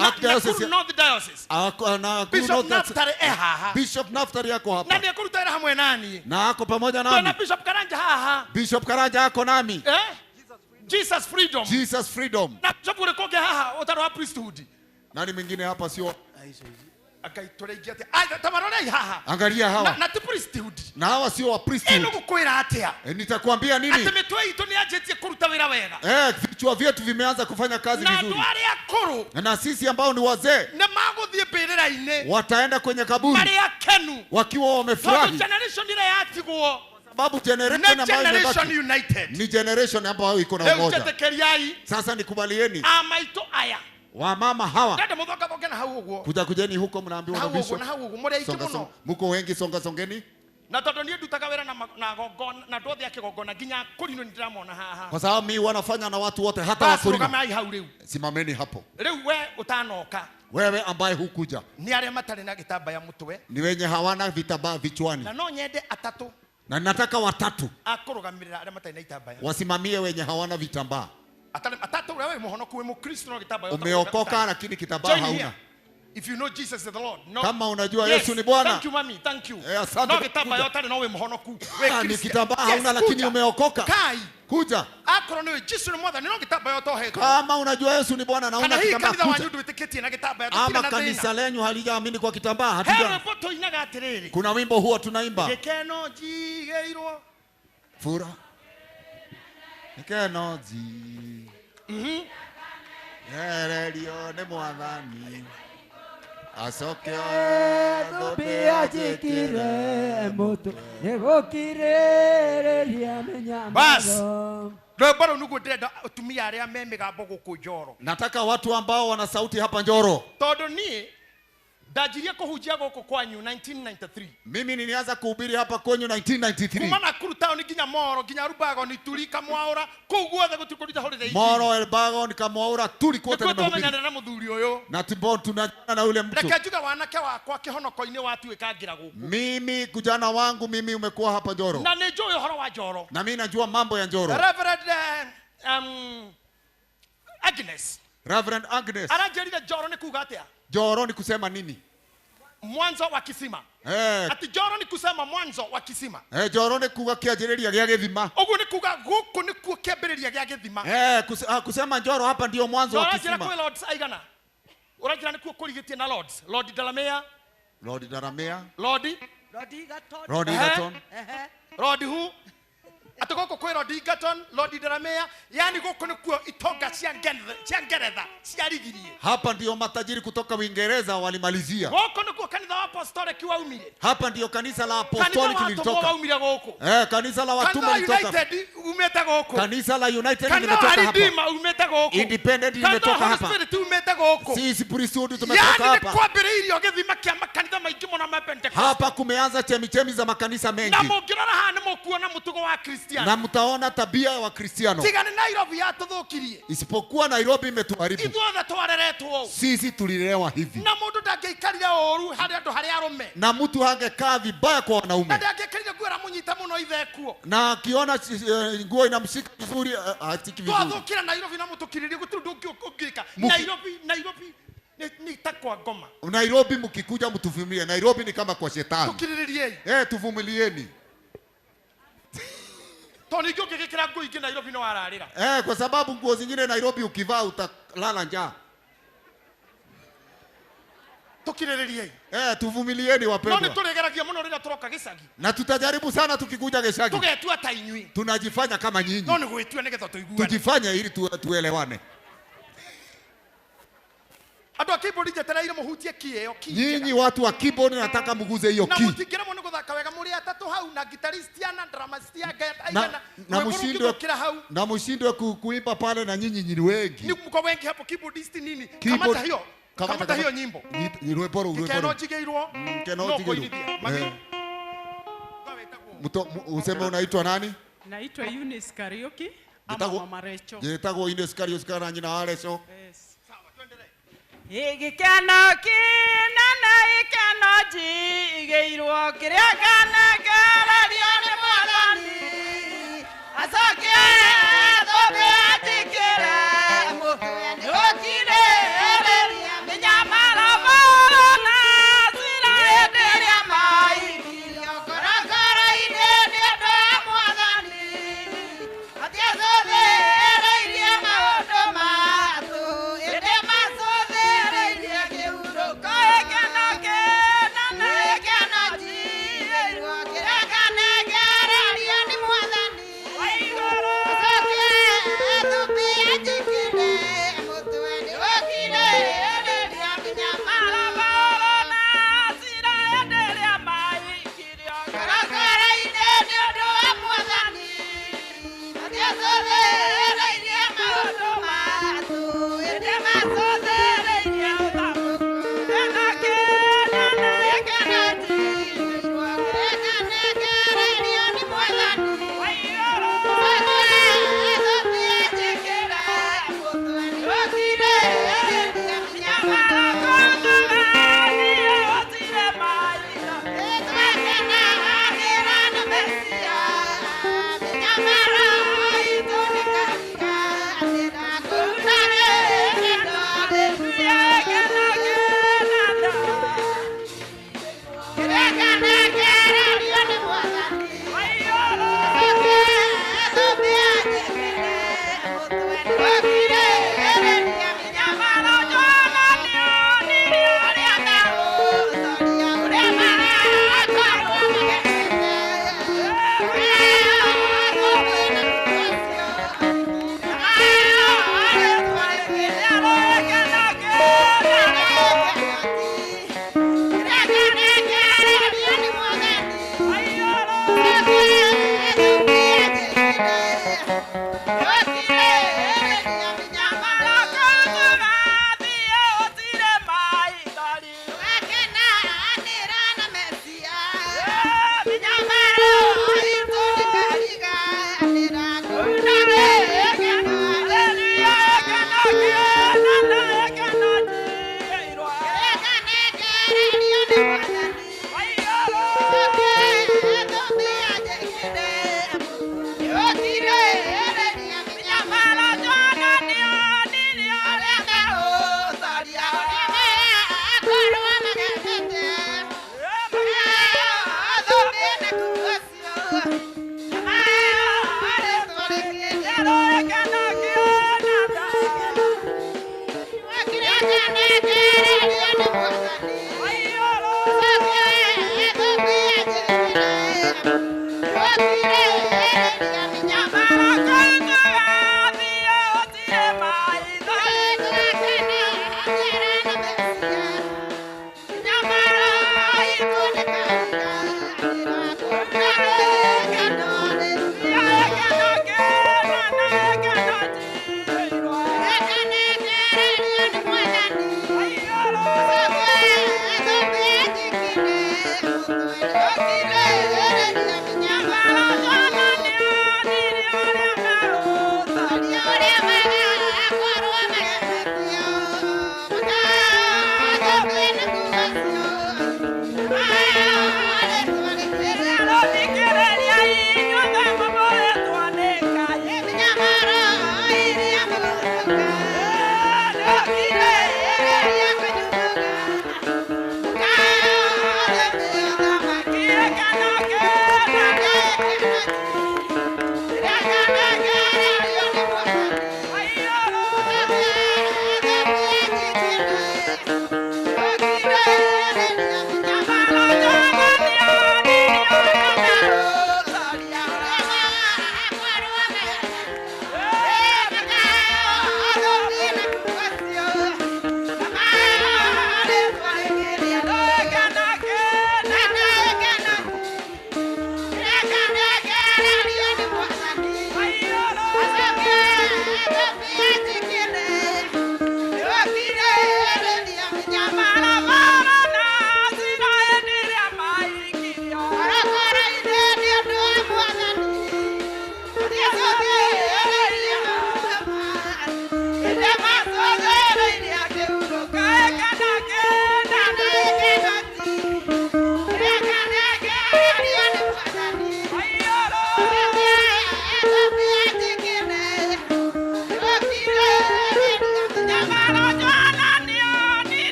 Archdiocese Nakuru North Diocese. Na Bishop North Naftali e haha. Bishop Naftali yako Na hapa. nĩ ekũruta wĩra hamwe naniĩ. Na ako pamoja Twĩna nami. Bishop Karanja haha. Bishop Karanja ako nami. Jesus Freedom. Jesus Freedom. Na bishop ũrĩkũ ũngĩ haha ũtarĩ wa priesthood? Nani mwingine hapa sio? Akai tũrĩingia atĩa? Ai, ta marorei haha. Angalia hawa. Na ti priesthood. Na hawa sio wa priesthood. Ĩno gũkwĩra atĩa? Nitakwambia nini? Atĩ mĩtwe itũ nĩ yanjĩtie kũruta wĩra wega. Vichwa vyetu vimeanza kufanya kazi Na andũ vizuri. arĩa akũrũ Na sisi ambao ni wazee nĩ magũthiĩ mbĩrĩra-inĩ wataenda kwenye kaburi marĩ akenu. wakiwa Tondũ wamefurahi, generation ĩrĩa yatigwo sababu generation nĩ ambayo generation imebaki united. ni generation ambayo iko na Rĩu umoja. njetĩkĩriai Sasa nikubalieni, amaitũ aya wamama hawa, ndenda mũthongathonge na hau ũguo kuja kujeni huko, mnaambiwa na hau ũguo bishop na hau ũguo mũrĩ aingĩ songa, mũno songa. Muko wengi, songa songeni, na tondũ niĩ ndutaga wĩra na gongona na andũ othe a kĩgongona nginya kũrinũ nĩ ndĩramona haha. kwa sababu mimi wanafanya na watu wote, hata Basi wakulima. rũgamai hau rĩu. Simameni hapo, Rĩu we ũtanoka wewe ambaye hukuja, nĩ arĩa matarĩ na gĩtambaya mũtwe ni wenye hawana vitambaa vichwani, na no nyende atatũ na nataka watatu a kũrũgamĩrĩra arĩa matarĩ na itambaya. wasimamie wenye hawana vitambaa. Atatũ ũrĩa wĩ mũhonoku wĩ mũkristo no gĩtambaya Umeokoka lakini kitambaa Join hauna. here. If you know Jesus is the Lord. No. Kama unajua Yes. Yesu ni Bwana. Thank you mami, thank you. Asante No kwa gĩtambaya kuja. ũtarĩ no wĩ mũhonoku. Wĩ Ni Christian. kitambaa Yes, hauna lakini kuja. umeokoka. Kai. Kuja. Akorwo nĩ Yesu ni Mwathani no gĩtambaya ũtohetwo. Kama unajua Yesu ni Bwana na Kana una hihi kitambaa, kanitha wanyu kuja. ndwĩtĩkĩtie na gĩtambaya tũtirĩ Ama na kanisa thĩna. lenyu halijaamini kwa kitambaa, He hatuja. rwĩmbo tũinaga atĩrĩrĩ. Kuna wimbo huo tunaimba. Gĩkeno njigĩirwo. Fura. Gĩkeno nji. Ererio nĩ Mwathani. Acoke oe Thũmbĩ anjĩkĩre mũtwe nĩgũkirĩrĩria mĩnyamaro. Bas. Rwĩmbo rũu nĩguo ndĩrenda atumia arĩa me mĩgambo gũkũ Njoro. Nataka watu ambao wana sauti hapa Njoro. Tondũ niĩ ndanjirie kũhunjia gũkũ kwanyu 1993. Mimi nilianza kuhubiri hapa kwenyu 1993. Kuma Nakuru town nginya Moro nginya Rubago Nituri Kamwaura kũu guothe gũtirĩ kũndũ itahũrĩte injiri. Moro, Elbagon, Kamwaura tuli kote Nĩkuo nimehubiri. twamenyanire na mũthuri ũyũ. Na timbo tunajuana na yule mtu. Reke njuge wanake wakwa kĩhonoko-inĩ watuĩka ngĩra gũkũ. Mimi kijana wangu mimi umekuwa hapa Njoro. Na nĩ njũĩ ũhoro wa Njoro. Na mimi najua mambo ya Njoro. Reverend Agnes. Reverend Agnes. Aranjĩrire Njoro nĩ kuga atĩa? Njoro ni kusema nini? Mwanzo wa kisima. Ati Njoro ni kusema mwanzo wa kisima. Njoro ni kuga kĩanjĩrĩria gĩa gĩthima. Ũguo nĩ kuga gũkũ nĩkuo kĩambĩrĩria gĩa gĩthima. Kusema Njoro hapa ndio mwanzo wa Ũranjĩra kisima. kwĩ Lords aigana? Ũranjĩra nĩkuo kũrigĩtie na Lords. Lord Delamere. Lord Delamere. Lord. Lord Egerton. Lord Egerton. Lord who? Atĩ gũkũ kwĩ Lord Egerton, Lord Delamere, yani gũkũ nĩkuo itonga cia Ngeretha ciarigirie. Hapa ndio matajiri kutoka Uingereza walimalizia. Gũkũ nĩkuo kanitha wa Apostolic waumire. Hapa ndio kanisa la Kanitha Apostolic wa atũmwo lilitoka. waumire gũkũ. Kanisa la Kanitha watumwa wa lilitoka. United umĩte gũkũ. Kanisa la United Kanitha wa limetoka hapa. Redeemer umĩte gũkũ. Independent Kanitha wa limetoka Holy hapa. Spirit umĩte gũkũ. Sisi priesthood tumetoka Yani nĩ hapa. kwambĩrĩirio gĩthima kĩa makanitha maingĩ mũno ma Pentecost. Hapa kumeanza chemichemi za makanisa Na mengi. mũngĩrora haha nĩ mũkuona mũtugo wa Kristiano. Na mtaona tabia ya Wakristiano. Tiga nĩ Nairobi yatũthũkirie. Isipokuwa Nairobi imetuharibu. Ithuothe twareretwo ũũ. Sisi tulilelewa hivi. Na mũndũ ndangĩaikarire ũũru harĩ andũ harĩ arũme. Na mtu hangekaa vibaya kwa wanaume. Na ndangĩaikarire nguo ĩramũnyita mũno ithe kuo. Na akiona nguo inamshika vizuri, hatiki vizuri. Twathũkĩra Nairobi na mũtũkirĩrie gũtirĩ ũndũ ũngĩka. Nairobi, Nairobi ni ta kwa ngoma. Nairobi mkikuja mtuvumilie. Nairobi ni kama kwa shetani. Tukirĩrĩriei. Tuvumilieni. Tondũ ningĩ ũngĩgĩkĩra nguo ingĩ Nairobi no wararĩra. Kwa sababu nguo zingine Nairobi ukivaa utalala njaa. Tukirĩrĩriei. Tuvumilieni No wapendwa. nĩtũrĩgeragia mũno rĩrĩa tũroka gĩcagi. Na tutajaribu sana tukikuja gĩcagi. Tũgetua ta inyuĩ. Tunajifanya kama nyinyi. No nĩ gwĩtua nĩgetha tũiguane. Tujifanye ili tuelewane. Andũ a keyboard njetereire mũhutie key ĩyo key. Nyinyi watu wa keyboard nataka muguze hiyo Na key. mũtingĩremwo nĩ gũthaka wega mũrĩ atatũ hau na guitarist ana drumist Na, aigana. na Rwĩmbo mushindwe rũngĩthũkĩra hau. na mushindwe kuimba pale na nyinyi ni wengi. Ni mko wengi hapo keyboardist nini? Keyboard- Kamata hiyo. Kamata hiyo nyimbo. Rwĩmbo rũu rwĩmbo Gĩkeno rũu. njigĩirwo. Keno No njigĩirwo. kũinithia. Mami. Useme unaitwa nani? Naitwa Eunice Kariuki ama Mama Recho. Njĩtagwo Ines Kariuki kana nyina wa Recho. Gĩkeno kĩnene gĩkeno njigĩirwo kĩrĩa nganengererio nĩ Mwathani acokie thũmbĩ anjĩkĩre mũtwe nĩgũkirĩrĩria mĩnyamaro na cira hĩndĩ ĩrĩa maikirio korokoro-inĩ nĩ ũndũ wa Mwathani atiacũthĩrĩirie maũndũ matũ ĩndĩ macũthĩrĩirie kĩhurũko gĩkeno kĩnene gĩkeno njigĩirwo kĩrĩa nganengererio nĩ Mwathani acokie thũmbĩ anjĩkĩre mũtwe nĩgũkirĩrĩria mĩnyamaro na cira hĩndĩ ĩrĩa maikirio korokoro-inĩ nĩ ũndũ wa Mwathani atiacũthĩrĩirie maũndũ matũ ĩndĩ macũthĩrĩirie ũthamaki gĩkeno kĩnene gĩkeno njigĩirwo kĩrĩa nganengererio nĩ Mwathani acokie thũmbĩ anjĩkĩre mũtwe nĩgũkirĩrĩria mĩnyamaro Yeah.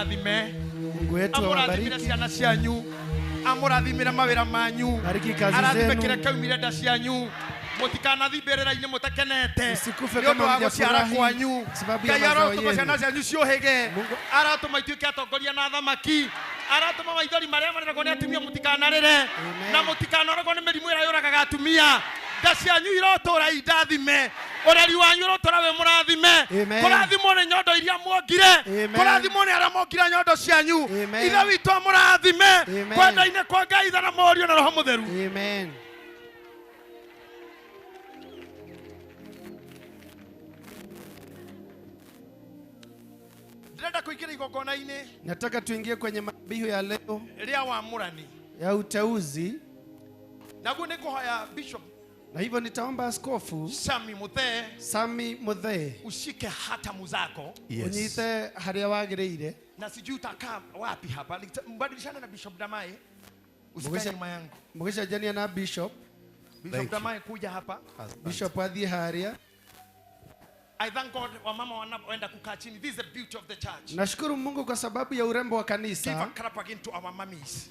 Amũrathime. Mungu wetu Amũrathimire awabariki. ciana cianyu. Amũrathimire mawĩra manyu. Bariki kazi Arathime zenu. kĩrĩa kĩaumire nda cianyu. Mũtikanathi mbĩrĩra-inĩ mũtakenete. Msikufe Nĩ ũndũ kama wa gũciara mjafurahi kwanyu. sababu ya Ngai mazao arotũma yenu. ciana cianyu ciũhĩge. Aratũma ituĩke atongoria na athamaki. Aratũma maithori marĩa marĩragwo nĩ atumia mũtikanarĩre. Na mũtikanoragwo nĩ mĩrimũ ĩrĩa yũragaga atumia. Nda cianyu irotũra indathime. Ũreri wanyu ũrotũra wĩ mũrathime. Amen. Kũrathimwo nĩ nyondo iria muongire. Amen. Kũrathimwo nĩ arĩa mongire nyondo cianyu. Amen. Ithe witũ amũrathime. Amen. Kwenda-inĩ kwa Ngai Ithe na Mũriũ na Roho Mũtheru. Amen. Ndĩrenda kũingĩra igongona-inĩ Nataka tuingie kwenye madhabihu ya leo rĩa wamũrani. ya uteuzi, Naguo nĩ ngũhoya Bishop na hivyo nitaomba Askofu Sami Muthee Sami Muthee ushike hatamu zako. unyite haria wagĩrĩire. Na sijui utakaa wapi hapa. Mbadilishane na Bishop Damae. Usikae nyuma yangu. Mũgĩcenjania na Bishop. Bishop Damae kuja hapa. Bishop athiĩ harĩa. I thank God wamama wanapoenda kukaa chini. This is the beauty of the church. Nashukuru Mungu kwa sababu ya urembo wa Give a kanisa. clap again to our mummies.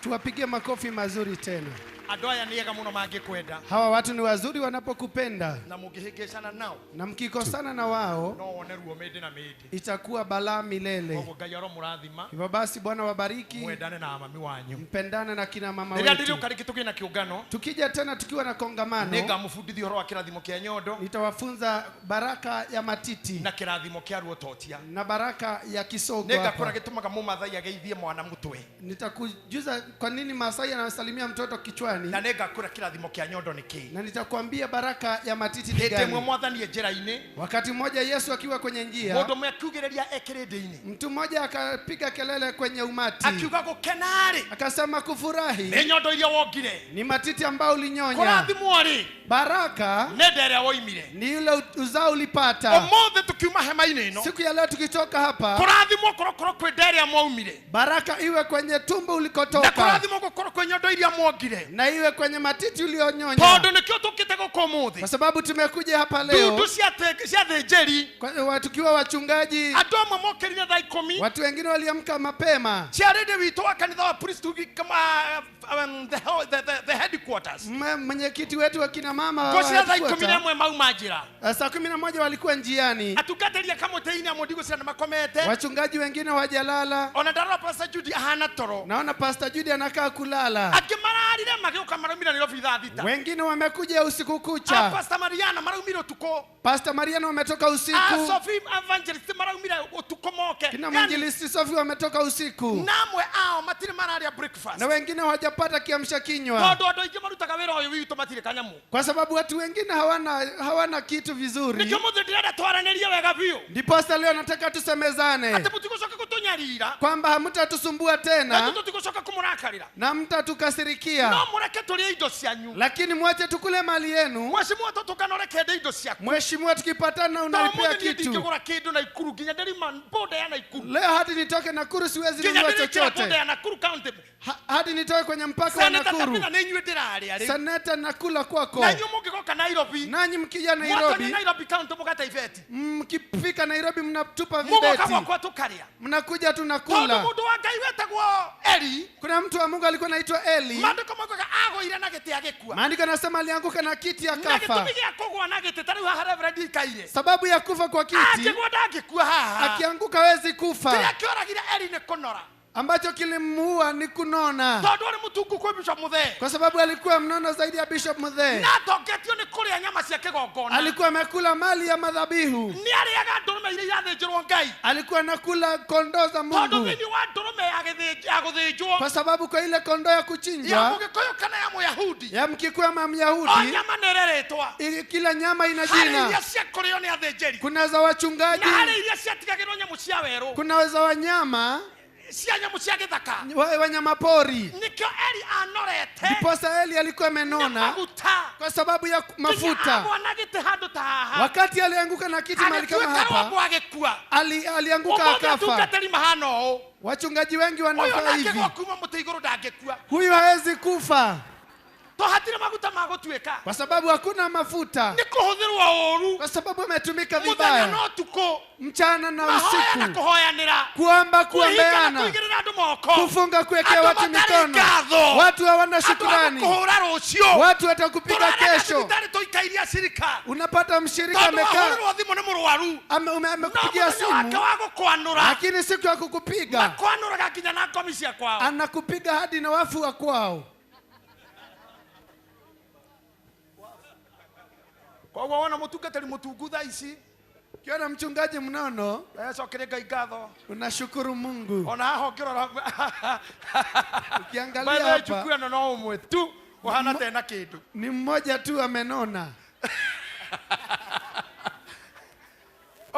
Tuwapigie makofi mazuri tena. Andũ aya nĩ ega mũno mangĩkwenda. Hawa watu ni wazuri wanapokupenda, Na mũngĩhĩngĩcana nao na mkikosana na wao no wone ruo mĩndĩ na mĩndĩ. itakuwa balaa milele. Koguo Ngai aromũrathima. Hivyo basi Bwana wabariki, Mwendane na mami wanyu. mpendane na kina mama Rĩrĩa wetu. ndĩrĩũka rĩngĩ tũgĩe na kĩũngano, Tukija tena tukiwa na kongamano, nĩngamũbundithia ũhoro wa kĩrathimo kĩa nyondo nitawafunza baraka ya matiti na kĩrathimo kĩa ruototia. na baraka ya kisogo. Nĩngakũra Hapa gĩtũmaga mũmathai ageithie mwana mũtwe. nitakujuza kwa nini Masai anasalimia mtoto kichwani, Na nĩngakũra kĩrathimo kĩa nyondo nĩ kĩĩ. na nitakwambia baraka ya matiti ni Hĩndĩ ĩmwe gani. mwathani e njĩra-inĩ, Wakati mmoja Yesu akiwa kwenye njia, mũndũ ũmwe akiugĩrĩria e kĩrĩndĩ-inĩ, mtu mmoja akapiga kelele kwenye umati, akiuga gũkena-rĩ akasema kufurahi nĩ nyondo iria wongire. ni matiti ambayo ulinyonya. Kũrathimwo-rĩ Baraka nĩ nda ĩrĩa woimire. ni yule uzao ulipata. Ũmũthĩ tukiuma hema-inĩ ĩno, Siku ya leo tukitoka hapa, kũrathimwo kũrokorwo kwĩ nda ĩrĩa mwaumire, baraka iwe kwenye tumbo na ulikotoka kũrathimwo gũkorwo kwĩ nyondo iria mwongire, na iwe kwenye matiti uliyonyonya, tondũ nĩkĩo tũkĩte gũkũ ũmũthĩ. kwa sababu tumekuja hapa leo Ndundu cia thĩnjĩri, tukiwa wachungaji. Andũ amwe mokĩrire thaa 10, Watu wengine waliamka mapema. Chairlady witũ wa kanitha wa priest kama the headquarters, Mwenyekiti wetu wa kina mama wa ngũcira thaa headquarter, 11 mauma njĩra, saa 11 walikuwa njiani. Atungatĩri a kamũtĩ-inĩ amwe ndigũcira nĩ makomete, Wachungaji wengine hawajalala. Ona ndarora Pastor Judy ahana toro. Naona Pastor Judy anakaa kulala. Angĩ mararire magĩũka maraumire Nairobi thaa 6. Wengine wamekuja usiku kucha. Pastor Mariana maraumire ũtukũ. Pastor Mariana wametoka usiku. Sophie Evangelist maraumire ũtukũ moke. Kina mwinjilisti Sophie wametoka usiku. Namwe ao matirĩ mararĩa breakfast. Na wengine hawajapata kiamsha kinywa. Tondũ andũ aingĩ marutaga wĩra ũyũ witũ matirĩ kanyamũ. Kwa sababu watu wengine hawana kitu vizuri. Nĩkĩo mũthĩ ndĩrenda twaranĩrie wega biũ. Ndiposa leo nataka tusemezane Atĩ mũtigũcoka gũtũnyarira. kwamba hamtatusumbua Na tena tũtigũcoka kũmũrakarĩra. na mtatukasirikia, No mũreke tũrĩe indo cianyu. lakini mwache tukule mali yenu. Mheshimiwa tũtũngana ũreke ndĩe indo ciaku. Mheshimiwa, tukipatana unalipia Tondũ ũmũthĩ niĩ kitu. ndingĩgũra kĩndũ Nakuru nginya ndĩrima boda ya Nakuru. Leo hadi nitoke Nakuru siwezi Nginya nunua ndĩrĩkĩra boda chochote, ya Nakuru County. hadi nitoke kwenye mpaka wa Seneta Nakuru. Tabitha nĩ inyuĩ ndĩrarĩa rĩu. Seneta, nakula kwako. Na inyuĩ mũngĩgoka Nairobi, Nanyi mkija mwatonye Nairobi, Nairobi County mũgate ibeti. mkifika Nairobi mnatupa Mũgoka vibeti, gwakwa tũkarĩa. mnakuja Tondũ tunakula. mũndũ wa Ngai wetagwo Eli, Kuna mtu wa Mungu alikuwa anaitwa Eli. maandĩko maugaga agũire na gĩtĩ agĩkua. Maandiko yanasema alianguka na kiti Na akafa. gĩtũmi gĩa kũgũa na gĩtĩ ta rĩu haha Reverend ikaire. Sababu ya kufa kwa kiti, Akĩgũa ndangĩkua haha. akianguka hawezi Kĩrĩa kufa. kĩoragire Eli nĩ kũnora. Ambacho kilimuua ni kunona, Tondũ arĩ mũtungu kwĩ Bishop Muthee. kwa sababu alikuwa mnono zaidi ya Bishop Muthee. Na atongetio nĩ kũrĩa nyama cia kĩgongona. Alikuwa amekula mali ya madhabihu, Nĩ arĩaga ndũrũme iria irathĩnjĩrwo Ngai. alikuwa anakula kondoo za Tondũ Mungu, thĩinĩ wa ndũrũme ya gũthĩnjwo, kwa sababu kwa ile kondoo ya ya kuchinja Mũgĩkũyũ kana ya Mũyahudi, ya Mkikuyu ama o Myahudi, nyama nĩ ĩrĩ rĩtwa. kila nyama ina Harĩ jina. iria cia kũrĩo nĩ athĩnjĩri, Kuna za wachungaji, na harĩ iria ciatigagĩrwo nyamũ cia werũ, kuna za wanyama cia nyamũ cia gĩthaka. wanyama pori. Nĩkĩo Eli anorete Ndiposa Eli alikuwa amenona maguta kwa sababu ya mafuta. Agwa na gĩtĩ handũ ta haha, Wakati alianguka na kiti mahali kama agĩtuĩka rwambo hapa, agĩkua. alianguka Ũmũthĩ akafa. atungatĩri mahana ũũ. Wachungaji wengi Ũyũ wanafaa nake hivi, gwa kuma mũtĩ igũrũ ndangĩkua. huyu hawezi kufa. To hatire maguta ma gutuika. Kwa sababu hakuna mafuta. Ni kuhuthirwo uru. Kwa sababu ametumika Muthenya vibaya. na utuku. Mchana na Mahoya na usiku. kuhoyanira. Kuomba, Kuhinga na kuombeana. kuigirira andu moko. Kufunga, kuwekea Andũ watu matarĩ mikono. ngatho. Watu hawana Andũ shukrani. agũkũhũra rũciũ. Watu watakupiga Tũrarega kesho. thibitarĩ tũikairie acirika. Unapata mshirika Tondũ amekaa wahũrĩrwo thimũ nĩ mũrwaru. Amekupigia No mũthenya wake simu, wa gũkwanũra. lakini siku ya kukupiga Makwanũraga nginya na ngomi cia kwao. anakupiga hadi na wafu wa kwao. Koguo wona mũtungatĩri mũtungu thaa ici. Ukiona mchungaji mnono, Cokeria Ngai ngatho. unashukuru Mungu. Ona haha ũngĩrora Ukiangalia By the way, hapa chukua ĩno no ũmwe tu ũhana tena kĩndũ. Ni mmoja tu amenona.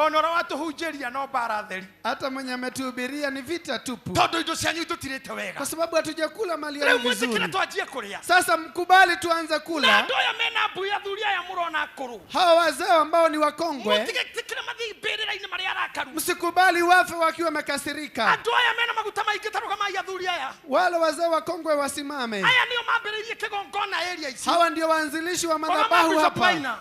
Ona ũrĩa watũhunjĩria no mbara theri. Hata mwenye ametuhubiria ni vita tupu. Tondũ indo cianyu tũtirĩte wega. Kwa sababu hatujakula mali Rĩu yao mwĩtĩkĩre vizuri. twanjie kũrĩa. Sasa mkubali tuanze Na kula. andũ aya mena mbui athuri aya mũrona akũrũ. Hawa wazee ambao ni wakongwe, Mũtigetĩkĩre mathiĩ mbĩrĩra-inĩ marĩa arakaru. msikubali wafe wakiwa wamekasirika. Andũ aya mena maguta maingĩ ta rũgamai athuri aya. Wale wazee wakongwe wasimame. Aya nĩo mambĩrĩirie kĩgongona area ici. Hawa ndio waanzilishi wa Rũgama madhabahu Bishop hapa. Maina.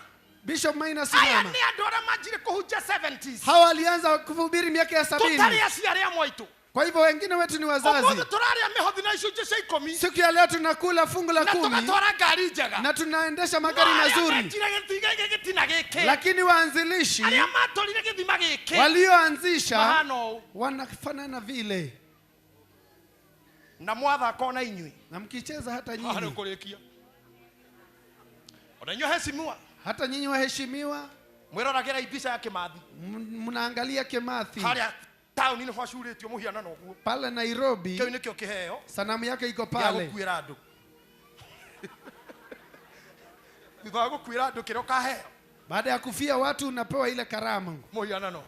Bishop Maina, Aya simama. nĩ andũ arĩa manjire kũhunjia 70s. Hawa walianza kuhubiri miaka ya 70. Tũtarĩ aciari amwe aitũ. Kwa hivyo wengine wetu ni wazazi. Ũmũthĩ tũrarĩa mĩhothi na icunjĩ cia ikũmi. Siku ya leo tunakula fungu la Na 10 tũgatwara ngari njega. na tunaendesha magari No arĩa mazuri, menjire gĩtina gĩkĩ. lakini waanzilishi Arĩa matũrire gĩthima gĩkĩ. walioanzisha Mahana ũũ. wanafanana vile, Na mwathaka ona inyuĩ. na mkicheza hata Haha nĩ nyinyi, ũkũrĩkia. Ona inyuĩ heshimiwa. hata nyinyi waheshimiwa, Mwĩroragĩra mbica ya Kĩmathi. mnaangalia Kimathi Harĩa taũni-inĩ gwacurĩtio mũhianano ũguo. pale Nairobi, Kĩu nĩkĩo kĩheo sanamu yake iko gĩa pale. gũkuĩra andũ. Thutha wa gũkuĩra andũ kĩrĩa ũkaheo Baada ya kufia watu unapewa ile karamu, mũhianano.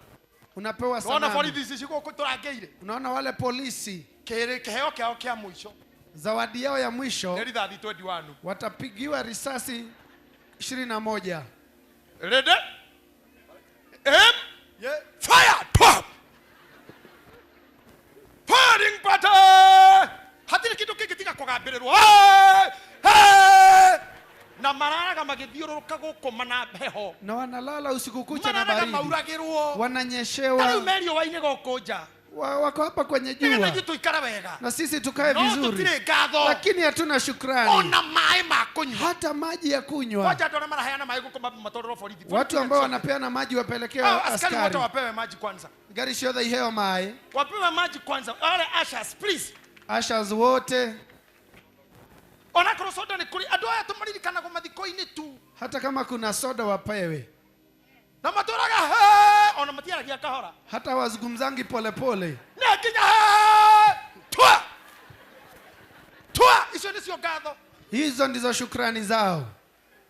unapewa Unaona sanamu. borithi ici gũkũ tũrangĩire. Unaona wale polisi, Kĩheo kĩao kĩa mũico zawadi yao ya mwisho nĩ rithathi 21. watapigiwa risasi 21. Ready? Aim. Yeah. Fire! Pop! Firing party! Hatirĩ kĩndũ kĩngĩ tiga kũgambĩrĩrwo. Hey! Hey! Na mararaga magĩthiũrũrũka gũkũ mana heho. Na wanalala usiku kucha na Mararaga baridi, mauragĩrwo. Ta rĩu wananyeshewa, me riũa-inĩ gũkũ nja. wako hapa kwenye Nĩgetha jua, ithuĩ tũikare wega. na sisi tukae No vizuri, tũtirĩ ngatho. lakini hatuna shukrani, Ona maĩ ma kũnyua. hata maji ya kunywa. Kwanja andũ arĩa maraheana maĩ gũkũ matwarĩrwo borithi. Watu ambao wanapeana maji wapelekewe Hao askari wote askari, wapewe maji kwanza. gari ciothe iheo maĩ, Wapewe maji kwanza. Wale ushers please. ushers wote, Onakorwo soda nĩ kũrĩ andũ aya tũmaririkanagwo mathiko-inĩ tu. hata kama kuna soda wapewe, Na matũraga he ona matiaragia kahora. hata wazungumzangi polepole. Nĩ nginya he twa twa icio nĩcio ngatho. Hizo ndizo shukrani zao.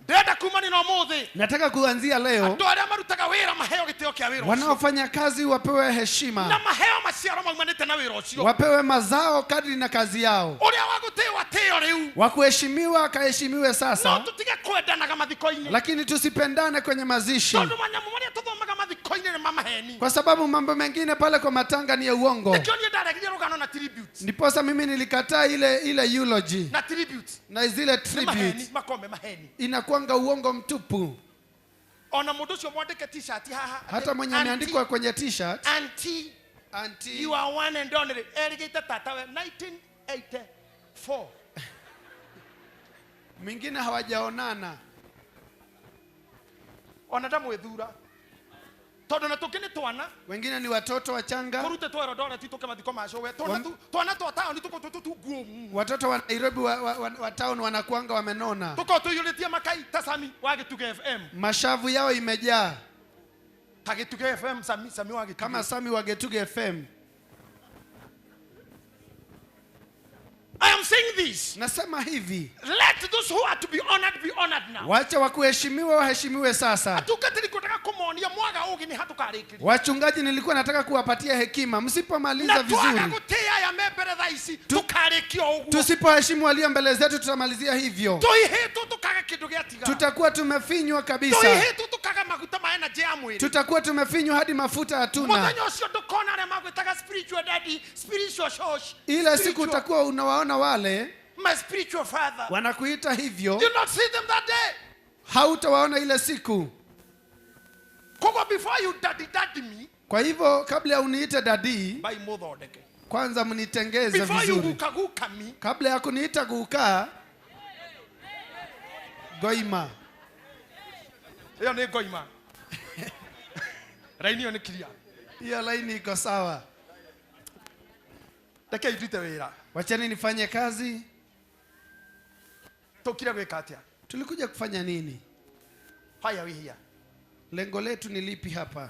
Ndĩrenda kumania na ũmũthĩ Nataka kuanzia leo, andũ arĩa marutaga wĩra maheo gĩtĩo kĩa wĩra ũcio. wanaofanya kazi wapewe Na heshima, maheo maciaro maumanĩte na wĩra ũcio. wapewe mazao kadri na kazi yao, Ũrĩa wa gũtĩo atĩo rĩu. wakuheshimiwa akaheshimiwe No sasa, tũtige kwendanaga mathiko-inĩ. lakini tusipendane kwenye mazishi, Tondũ manyamũ marĩa tũthomaga mathiko-inĩ nĩ ma maheni. kwa sababu mambo mengine pale kwa matanga ni ya uongo. Nĩkĩo niĩ ndaregire rũgano na tribute. Ndiposa mimi nilikataa ile eulogy Na tribute. na zile Nĩ maheni, tribute, makome maheni. inakuanga uongo mtupu. Ona mũndũ ũcio mwandĩke t-shirt haha. Hata mwenye Auntie- ameandikwa kwenye t-shirt, Auntie, auntie, you are one and only. Erĩgĩte tatawe 1984. mwingine hawajaonana. Ona ndamwĩthura. Tondũ na tũngĩ nĩ twana. Wengine ni watoto wachanga, Tũrute Eldoret tũke mathiko ma cũwe. Twana twana twa taũni tũkorwo tũtunguo. watoto wa Nairobi wa town wanakuanga wamenona, Tũkorwo tũiyũrĩtie makai ta Sami wa Gĩtugĩ FM. mashavu yao imejaa Ta Gĩtugĩ FM Sami, Sami wa Gĩtugĩ. kama Sami wa Gĩtugĩ FM. I am saying this. Nasema hivi, Let those who are to be honored be honored now. wacha wakuheshimiwa waheshimiwe sasa. Atungatĩri kwendaga kũmonia mwaga ũgĩ nĩ hatũkarĩkĩria. Wachungaji, nilikuwa nataka kuwapatia hekima, msipomaliza Na twaga vizuri, gũtĩĩa aya me mbere thaa ici tũkarĩkia o ũguo. tusipoheshimu walio mbele zetu, tutamalizia hivyo, Tũihĩtwo tũkaga kĩndũ gĩatiga. tutakuwa tumefinywa kabisa, Tũihĩtwo tũkaga maguta ma energy ya mwĩrĩ. tutakuwa tumefinywa hadi mafuta hatuna. Mũthenya ũcio ndũkona arĩa magwĩtaga spiritual daddy, spiritual shosh. Ile siku spiritual- utakuwa unawaona wale my spiritual father. Wanakuita hivyo. You not see them that day. Hautawaona ile siku. Koko, before you daddy daddy me. Kwa hivyo kabla ya uniite daddy, by mother. Kwanza mnitengeze Before you vizuri. guka guka me. Kabla ya kuniita guka goima. Hiyo ni goima. Laini hiyo ni clear. Hiyo laini iko sawa. Reke itwite wira. Wacheni nifanye kazi. Tokira gwika atia? Tulikuja kufanya nini? Why are we here? Lengo letu ni lipi hapa?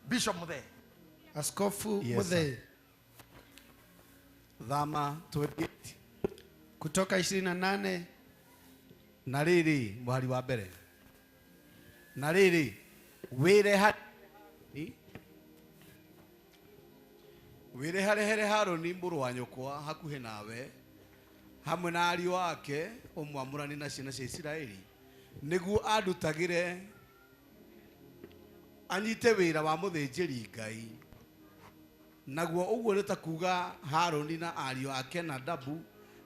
Bishop Muthee. Askofu Yes, Muthee. Thama 28. Kutoka 28. Na riri mwari wa mbere. Na riri wire ha wire harehere Haruni mũrũ wa nyũkwa hakuhĩ nawe hamwe na ariũ ake ũmwamũranie na ciana cia Isiraeli nĩguo andutagĩre anyite wĩra wa mũthĩnjĩri Ngai. Naguo ũguo nĩ ta kuga Haruni na ariũ ake Nadabu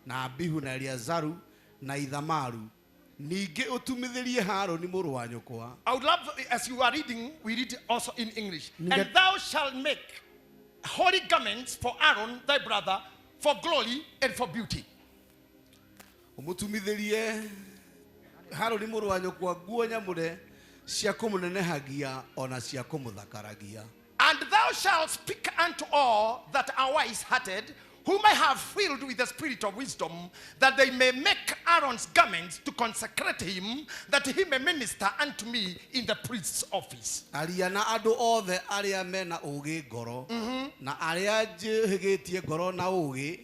na Abihu na Eliazaru na Ithamaru. Ningĩ ũtumithĩrie Haruni mũrũ wa nyũkwa. I would love, as you are reading, we read also in English. And thou shalt make holy garments for Aaron thy brother, for glory and for beauty. Umutumithĩrie Haruni mũrũ wa nyũkwa nguo nyamũre cia kũmũnenehagia ona cia kũmũthakaragia. And thou shalt speak unto all that are wise-hearted, whom I have filled with the spirit of wisdom, that they may make Aaron's garments to consecrate him, that he may minister unto me in the priest's office. Aria na andũ othe arĩa mena ũũgĩ ngoro, na arĩa njĩhĩgĩtie ngoro na ũũgĩ,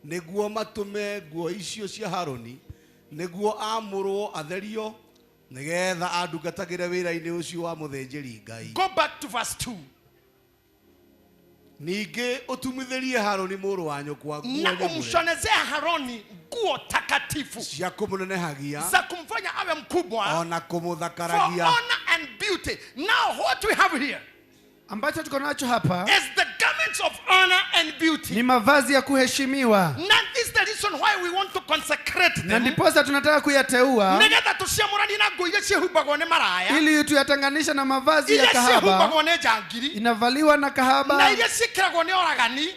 nĩguo matume nguo icio cia Haruni, nĩguo amũrwo atherio, nĩgetha andungatagĩre wĩra-inĩ ũcio wa mũthĩnjĩri Ngai. Go back to verse 2. Ningĩ ũtumithĩrie Haruni mũrũ wa nyũkwa nguo Na nyamũre umshonezea Haroni nguo takatifu cia kũmũnenehagia za kumfanya awe mkubwa, ona for kũmũthakaragia. honor and beauty. Now what we have here ambacho tuko nacho hapa is the garments of honor and beauty. ni mavazi ya kuheshimiwa. Now this is the reason why we want to consecrate Na them. ndiposa tunataka kuyateua Nigetha tuciamũranie na nguo iria ciĩhumbagwo nĩ maraya, ili tuyatenganishe na mavazi ya iria kahaba ciĩhumbagwo nĩ njangiri, inavaliwa na na kahaba, iria ciĩkĩragwo nĩ oragani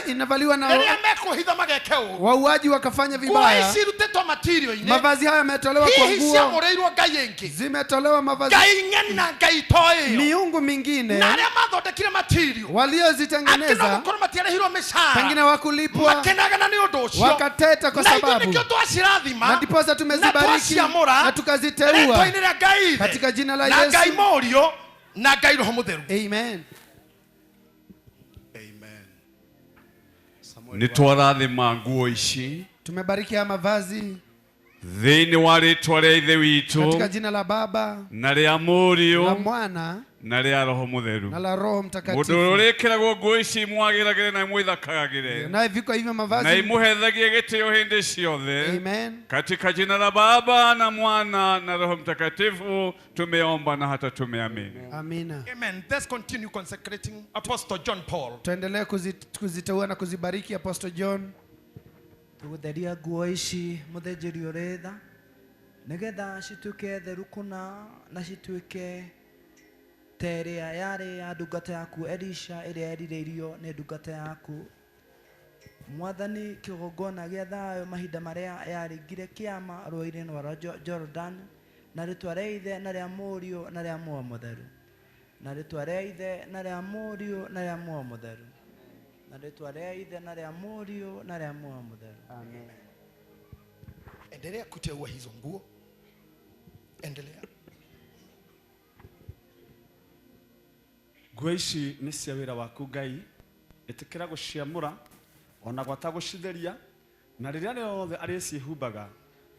inavaliwa na rĩrĩa mekũhitha mageke ũũ. wauaji wakafanya Nguo vibaya. ici irutĩtwo material-inĩ, Mavazi haya yametolewa kwa hihi nguo, ciamũrĩirwo ngai ĩngĩ, zimetolewa mavazi ngai ng'eni na ngai itoĩ ĩyo, miungu mingine na arĩa mathondekire material waliozitengeneza, gũkorwo matiarĩhirwo mĩcara, pengine wakulipwa, makenagana nĩ ũndũ ũcio, wakateta kwa na ithuĩ sababu, nĩkĩo twacirathima na ndiposa tumezibariki twaciamũra na tukaziteua rĩtwa-inĩ rĩa Ngai Ithe, katika jina la na Ngai Yesu. Mũriũ na Ngai Roho Mũtheru. Amen. Amen. Nĩ twarathima nguo ici Tumebariki haya mavazi thĩinĩ wa rĩtwa rĩa Ithe witũ katika jina la Baba na rĩa la Mũriũ Mwana na rĩa Roho Mũtheru. na la Roho Mũndũ Mtakatifu. ũrĩa ũrĩkĩragwo nguo ici mwagĩragĩre na mwĩthakagagĩre Naye viko hivyo na mavazi. imuhethagie gĩtĩo hĩndĩ ciothe. Amen. Katika jina la Baba na Mwana na Roho Mtakatifu tumeomba na hata tumeamini. Amina. Amen. Let's continue consecrating Apostle John Paul. Tuendelee kuziteua na kuzibariki Apostle John. Tũgũtheria nguo ici mũthĩnjĩri ũrĩ tha nĩgetha cituĩke theru kũna na cituĩke ta ĩrĩa yarĩ ya ndungata yaku Elisha ĩrĩa erirĩirio nĩ ndungata yaku. Mwathani, kĩgongona gĩa thayũ mahinda marĩa yaringire kĩama rũĩ-inĩ rwa Jordan, na rĩtwa rĩa Ithe na rĩa Mũriũ na rĩa Muoyo Mũtheru, na rĩtwa rĩa Ithe na rĩa Mũriũ na rĩa Muoyo Mũtheru, na rĩtwa rĩa Ithe na rĩa Mũriũ na rĩa Muoyo Mũtheru. Amen. Endelea kuteua hizo nguo. Endelea. Nguo ici nĩ cia wĩra waku Ngai, ĩtĩkĩra gũciamũra ona gwata gũcitheria, na rĩrĩa rĩothe arĩciĩhumbaga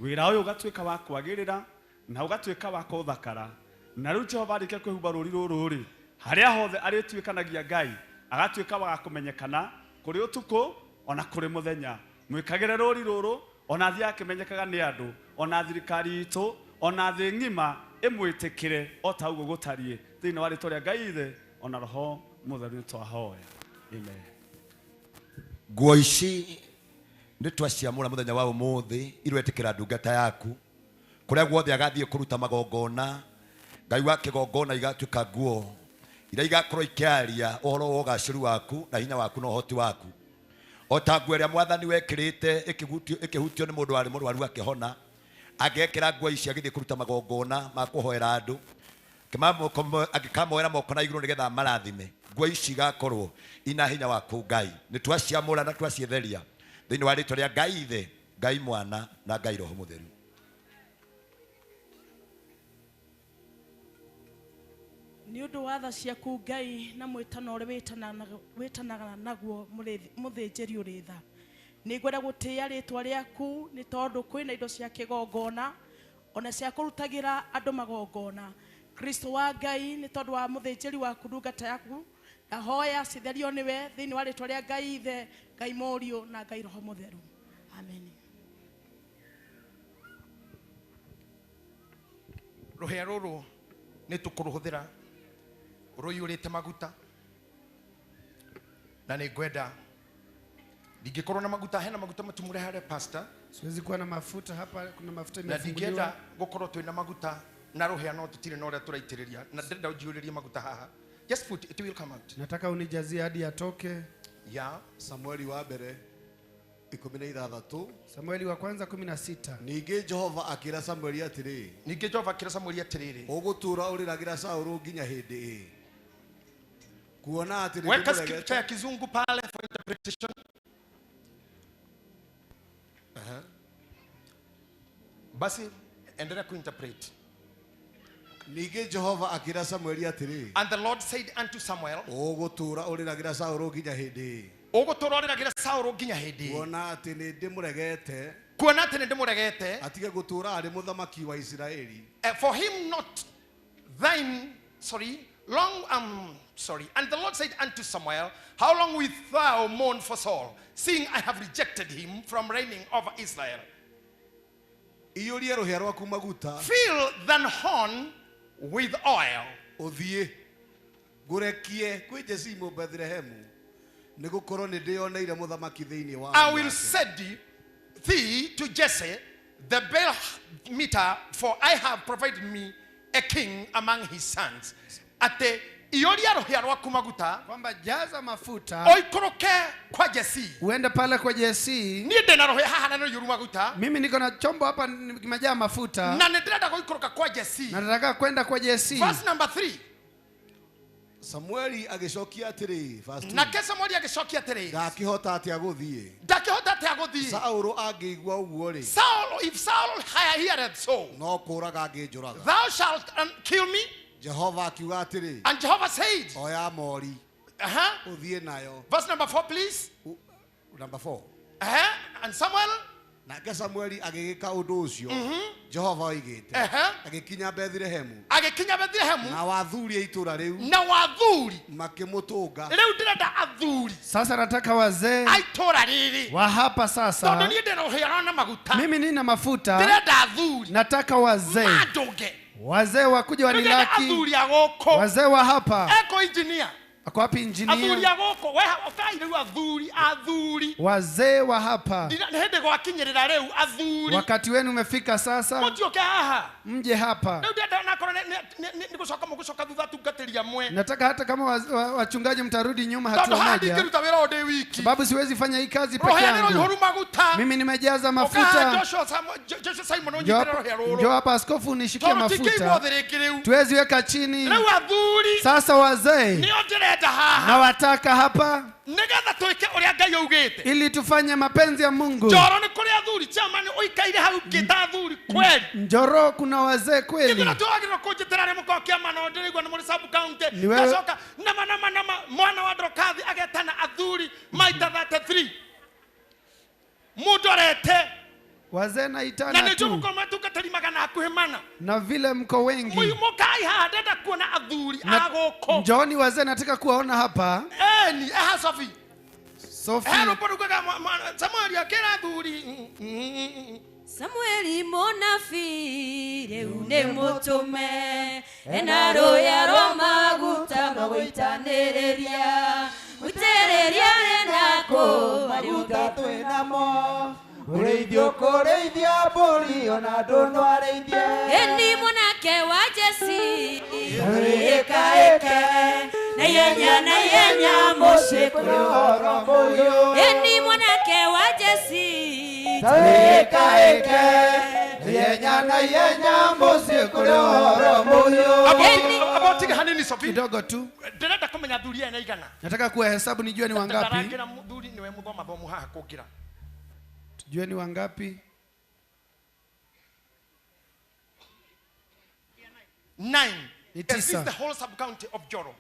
wĩra ũyũ ũgatuĩka wa kwagĩrĩra na ũgatuĩka wa kũthakara. Na rĩu Jehova arĩkia kwĩhumba rũri rũrũ rĩ, harĩa hothe arĩtuĩkanagia Ngai agatuĩka wa kũmenyekana kũrĩ ũtukũ ona kũrĩ mũthenya. Mwĩkagĩre rũri rũrũ ona thiĩ akĩmenyekaga nĩ andũ, ona thirikari itũ, ona thĩ ng'ima ĩmwĩtĩkĩre o ta ũguo gũtariĩ. Thĩinĩ wa rĩtwa rĩa Ngai Ithe ona Roho Mũtheru nĩ twahoya. Amen. Nguo ici Nĩ twaciamũra mũthenya wa ũmũthĩ irwetĩkĩra ndungata yaku kũrĩa guothe agathiĩ kũruta magongona. Ngai wa kĩgongona igatuĩka nguo iria igakorwo ikĩaria ũhoro wa ũgacĩru waku na hinya waku na ũhoti waku. O ta nguo ĩrĩa mwathani wekĩrĩte ĩkĩhutio nĩ mũndũ warĩ mũrwaru akĩhona, angĩekĩra nguo ici agĩthiĩ kũruta magongona ma kũhoera andũ, angĩkamoera moko na igũrũ nĩgetha amarathime, nguo ici igakorwo ina hinya waku Ngai. Nĩ twaciamũra na twacitheria thĩinĩ wa rĩtwa rĩa Ngai Ithe, Ngai Mwana na Ngai Roho Mũtheru. Nĩ ũndũ wa tha ciaku Ngai na mwĩtano ũrĩa wĩtanaga naguo mũthĩnjĩri ũrĩ tha, nĩ ngwenda gũtĩĩa rĩtwa rĩaku nĩ tondũ kwĩna indo cia kĩgongona ona cia kũrutagĩra andũ magongona. Kristo wa Ngai, nĩ tondũ wa mũthĩnjĩri waku ndungata yaku, ndahoya citherio nĩwe thĩinĩ wa rĩtwa rĩa Ngai Ithe, Ngai Mũriũ na Ngai Roho Mũtheru. Amen. Rũhĩa rũrũ nĩ tũkũrũhũthĩra rũiyũrĩte maguta, na nĩ ngwenda ndingĩkorwo na maguta, hena maguta matumũre harĩa pastor. Siwezi kuwa na mafuta hapa, kuna mafuta na imefunguliwa. ndingĩenda gũkorwo twĩna maguta na rũhĩa no tũtirĩ na ũrĩa tũraitĩrĩria, na ndĩrenda ũnjiyũrĩrie maguta haha. Just put it, will come out. Nataka unijazie hadi yatoke. Yeah. Samueli wa mbere 16. Samueli wa kwanza 16. Ningĩ Jehova akĩra Samueli atĩrĩ. Ningĩ Jehova akĩra Samueli atĩrĩrĩ. Ũgũtũũra ũrĩragĩra Saũlũ nginya hĩndĩ ĩ? Kuona atĩ Weka nĩndĩmũregete. scripture ya kizungu pale for interpretation. Basi endelea kuinterpret. Ningĩ Jehova akĩra Samueli atĩrĩ. And the Lord said unto Samuel, Ũgũtũũra ũrĩragĩra Saũlũ nginya hĩndĩ ĩ? Ũgũtũũra ũrĩragĩra Saũlũ nginya hĩndĩ ĩ? Kuona atĩ nĩndĩmũregete. Kuona atĩ nĩndĩmũregete. Atige gũtũũra arĩ mũthamaki wa Isiraeli. For him not thine, sorry, long, sorry. And the Lord said unto Samuel, how long wilt thou mourn for Saul, seeing I have rejected him from reigning over Israel? Iyũria rũhĩa rwaku maguta. Fill thine horn with oil. Ũthiĩ ngũrekie kwĩ Jesii Mũbethlehemu, nĩgũkorwo nĩndĩyoneire mũthamaki thĩinĩ wa I will send thee to Jesse the Bethlehemite, for I have provided me a king among his sons. Ate iyũria rũhĩa rwaku maguta, kwamba jaza mafuta, oikũrũke kwa Jesi, uende pale kwa Jesi. Niĩ ndĩna rũhĩa haha na nĩ rũiyũru maguta. Mimi niko na chombo hapa kimejaa mafuta, na nĩndĩrenda gũikũrũka kwa Jesi. Na nataka kwenda kwa Jesi. Verse number 3. Samueli agĩcokia atĩrĩ, verse 2. Nake Samueli agĩcokia atĩrĩ, Ndakĩhota atĩa gũthiĩ? Ndakĩhota atĩa gũthiĩ? Saũlũ angĩigua ũguo rĩ, Saul, if Saul heareth so, no kũũraga angĩnjũraga. Thou shalt kill me. Jehova akiuga atĩrĩ, And Jehovah said, oya mori, ũthiĩ nayo. Verse number 4, please. Number 4. And Samuel, Nake Samueli agĩgĩka ũndũ ũcio Jehova oigĩte. Agĩkinya Bethlehemu. Agĩkinya Bethlehemu. Na wathuri a itũũra rĩu. Na wathuri. Makĩmũtũnga. Rĩu ndĩrenda athuri. Sasa nataka wazee a itũũra rĩrĩ. wa hapa sasa. Tondũ niĩ ndĩna rũhĩa na maguta. Mimi nina mafuta. Ndĩrenda athuri. Nataka wazee. Mandũnge. Wazee wakuja wanilaki. Athuri a gũkũ. Wazee wa hapa. Eko engineer. Ako wapi engineer? Athuri a gũkũ. We ũkai rĩu athuri, athuri. Wazee wa hapa. Nĩ hĩndĩ gwakinyĩrĩra rĩu athuri. Wakati wenu umefika sasa. Mũtioke haha. Mje hapa. Rĩu ndĩrenda onakorwo nĩ gũcoka mũgũcoka thutha tungatĩri amwe. Nataka hata kama wachungaji mtarudi nyuma hatua Tondũ haha moja. ndingĩruta wĩra ũyũ ndĩ wiki. Sababu siwezi fanya hii kazi peke Rũhĩa nĩ yangu. rũihũru maguta. Mimi nimejaza Ũkaha mafuta. Joshua Simon Njoo ũnyitĩre rũhĩa rũrũ. njoo hapa askofu unishikie Tondũ tingĩigwo mafuta. thĩ rĩngĩ rĩu. Tuwezi weka chini. Rĩu athuri. Sasa wazee. Nĩo ndĩrenda haha. Nawataka hapa Nĩgetha twĩke ũrĩa Ngai augĩte. ili tufanye mapenzi ya Mungu. Njoro nĩ kũrĩ athuri, chairman ũikaire hau ngĩta athuri kweli. Njoro kuna wazee kweli. Githĩ twagĩrĩirwo kũnjĩtĩra arĩa mũkoragwo kĩama no ndĩraigua nĩ mũrĩ sub county. Ni wewe- Ngacoka nama nama nama mwana wa Ndorokathi agetana athuri maita 33. Mũndũ arete Wazee na naitana nĩ tu. njũĩ mũtungatĩri magana hakuhĩ mana. Na vile mko wengi. Mũkai haha ndĩrenda kuona athuri Na- a gũkũ. Njooni wazee, nataka kuwaona hapa. Eni, eha Sophie. Sophie. Eha rũmbo rugaga Samueli akĩra athuri. Samueli mũnabii rĩu nĩ mũtũme, ena rũhĩa rwa maguta magũitanĩrĩria, mũitĩrĩria rĩ na yaku maguta twinamo Ureithio kureithia mbũri ona ndũnwarĩithie. Ĩni mwanake wa Jesi ĩkaĩke na ihenya na ihenya mũciĩ kwĩ ũhoro mũhiũ. Ĩni mwanake wa Jesi ĩkaĩke na ihenya na ihenya mũciĩ kwĩ ũhoro mũhiũ. Abotige hanini Sophie. Kidogo tu. Ndĩrenda kũmenya athuri aya nĩ aigana. Nataka kuhesabu nijue ni wangapi. Ndarangĩra mũthuri niwe mũthoma thomu haha kũngĩra. Tujue ni wangapi. 9. Ni Is this 9. the whole sub county of Njoro?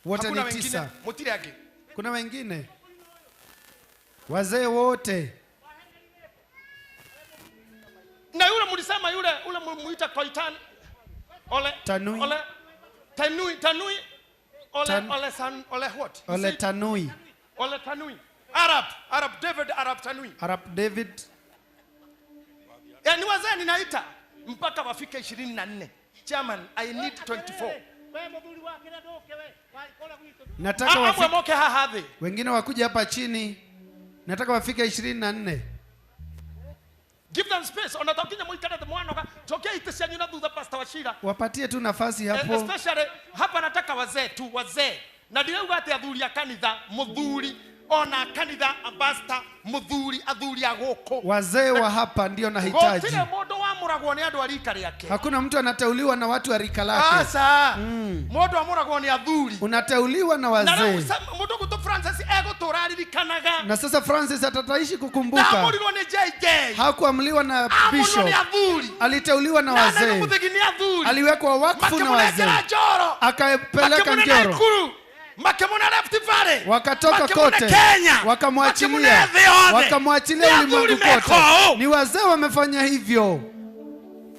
Wote Hakuna ni wengine? 9. Mutire angĩ. Kuna wengine? Wazee wote. Na yule mlisema yule ule muita Koitan Ole Tanui. Ole Tanui Tanui Ole Ole San Ole what? Ole Tanui. Ole Tanui. Arab David Arab Tanui. Arab David. Ni wazee ninaita mpaka wafike 24. Chairman, I need 24. Nataka wafike haha. Wengine wakuja hapa chini. Nataka wafike 24. Give them space. Ona tokinya muikare the mwana tokea ite cianyu na thutha Pastor Wachira. Wapatie tu nafasi hapo. Especially hapa nataka wazee tu, wazee. Na ndirauga ati athuri a kanitha, muthuri ona kanitha ambassador muthuri athuri a guku. Wazee wa hapa ndio nahitaji. Gutire mundu wamuragwo ni andu a rika riake. Hakuna mtu anateuliwa na watu wa rika lake. Asa. Mundu amuragwo ni athuri. Unateuliwa na wazee. Na mundu gutu Francis egutura aririkanaga. Na sasa Francis atataishi kukumbuka. Ndaamũrirwo ni JJ. Hakuamliwa na bishop. Ni athuri. Aliteuliwa na wazee. Aliwekwa wakfu na wazee. Akapeleka Njoro. Makemuna Rift Valley. Wakatoka kote. Wakamwachilia. Wakamwachilia ulimwengu kote. Ni wazee wamefanya hivyo.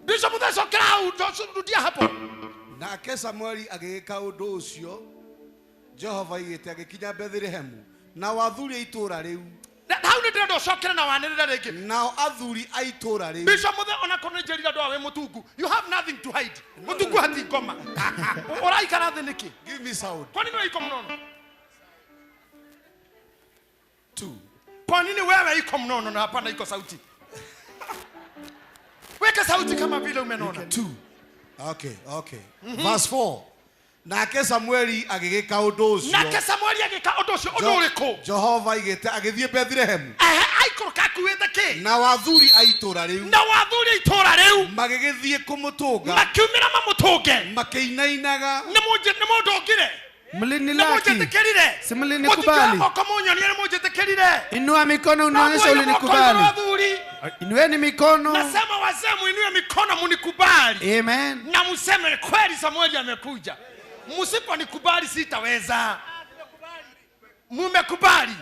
Bishop Muthesokera rudia hapo. Nake Samueli agĩgĩka ũndũ ũcio Jehova aigĩte agĩkinya Bethlehemu na athuri a itũũra rĩu. Hau nĩ ndĩrenda ũcokere na wanĩrĩre rĩngĩ. Nao athuri a itũũra rĩu. Bishop Muthe ona korwo nĩ njĩrire andũ awe mũtungu. You have nothing to hide. Mũtungu hati ngoma. Ũraikara thĩ nĩkĩ? Give me sound. Kwa nini wewe iko mnono? 2. Kwa nini wewe iko mnono na hapana iko sauti? Weka sauti kama vile umenona. 2. Okay, okay. Verse 4. Nake Samueli agĩgĩka ũndũ ũcio. Nake Samueli agĩka ũndũ ũcio, ũndũ ũrĩkũ? Jehova aigĩte agĩthiĩ Bethlehemu. Aikũrũka akuĩte kĩ? Na athuri a itũũra rĩu. Na athuri a itũũra rĩu. Magĩgĩthiĩ kũmũtũnga. Makiumĩra mamũtũnge. Makĩinainaga. Nĩ mũndũngire. Mlinilaki. Si mlinikubali. Inua mikono unaonyesha ulinikubali. Inueni mikono. Nasema wazee muinue mikono munikubali. Amen. Na mseme kweli Samueli amekuja. Msiponikubali sitaweza. Mumekubali.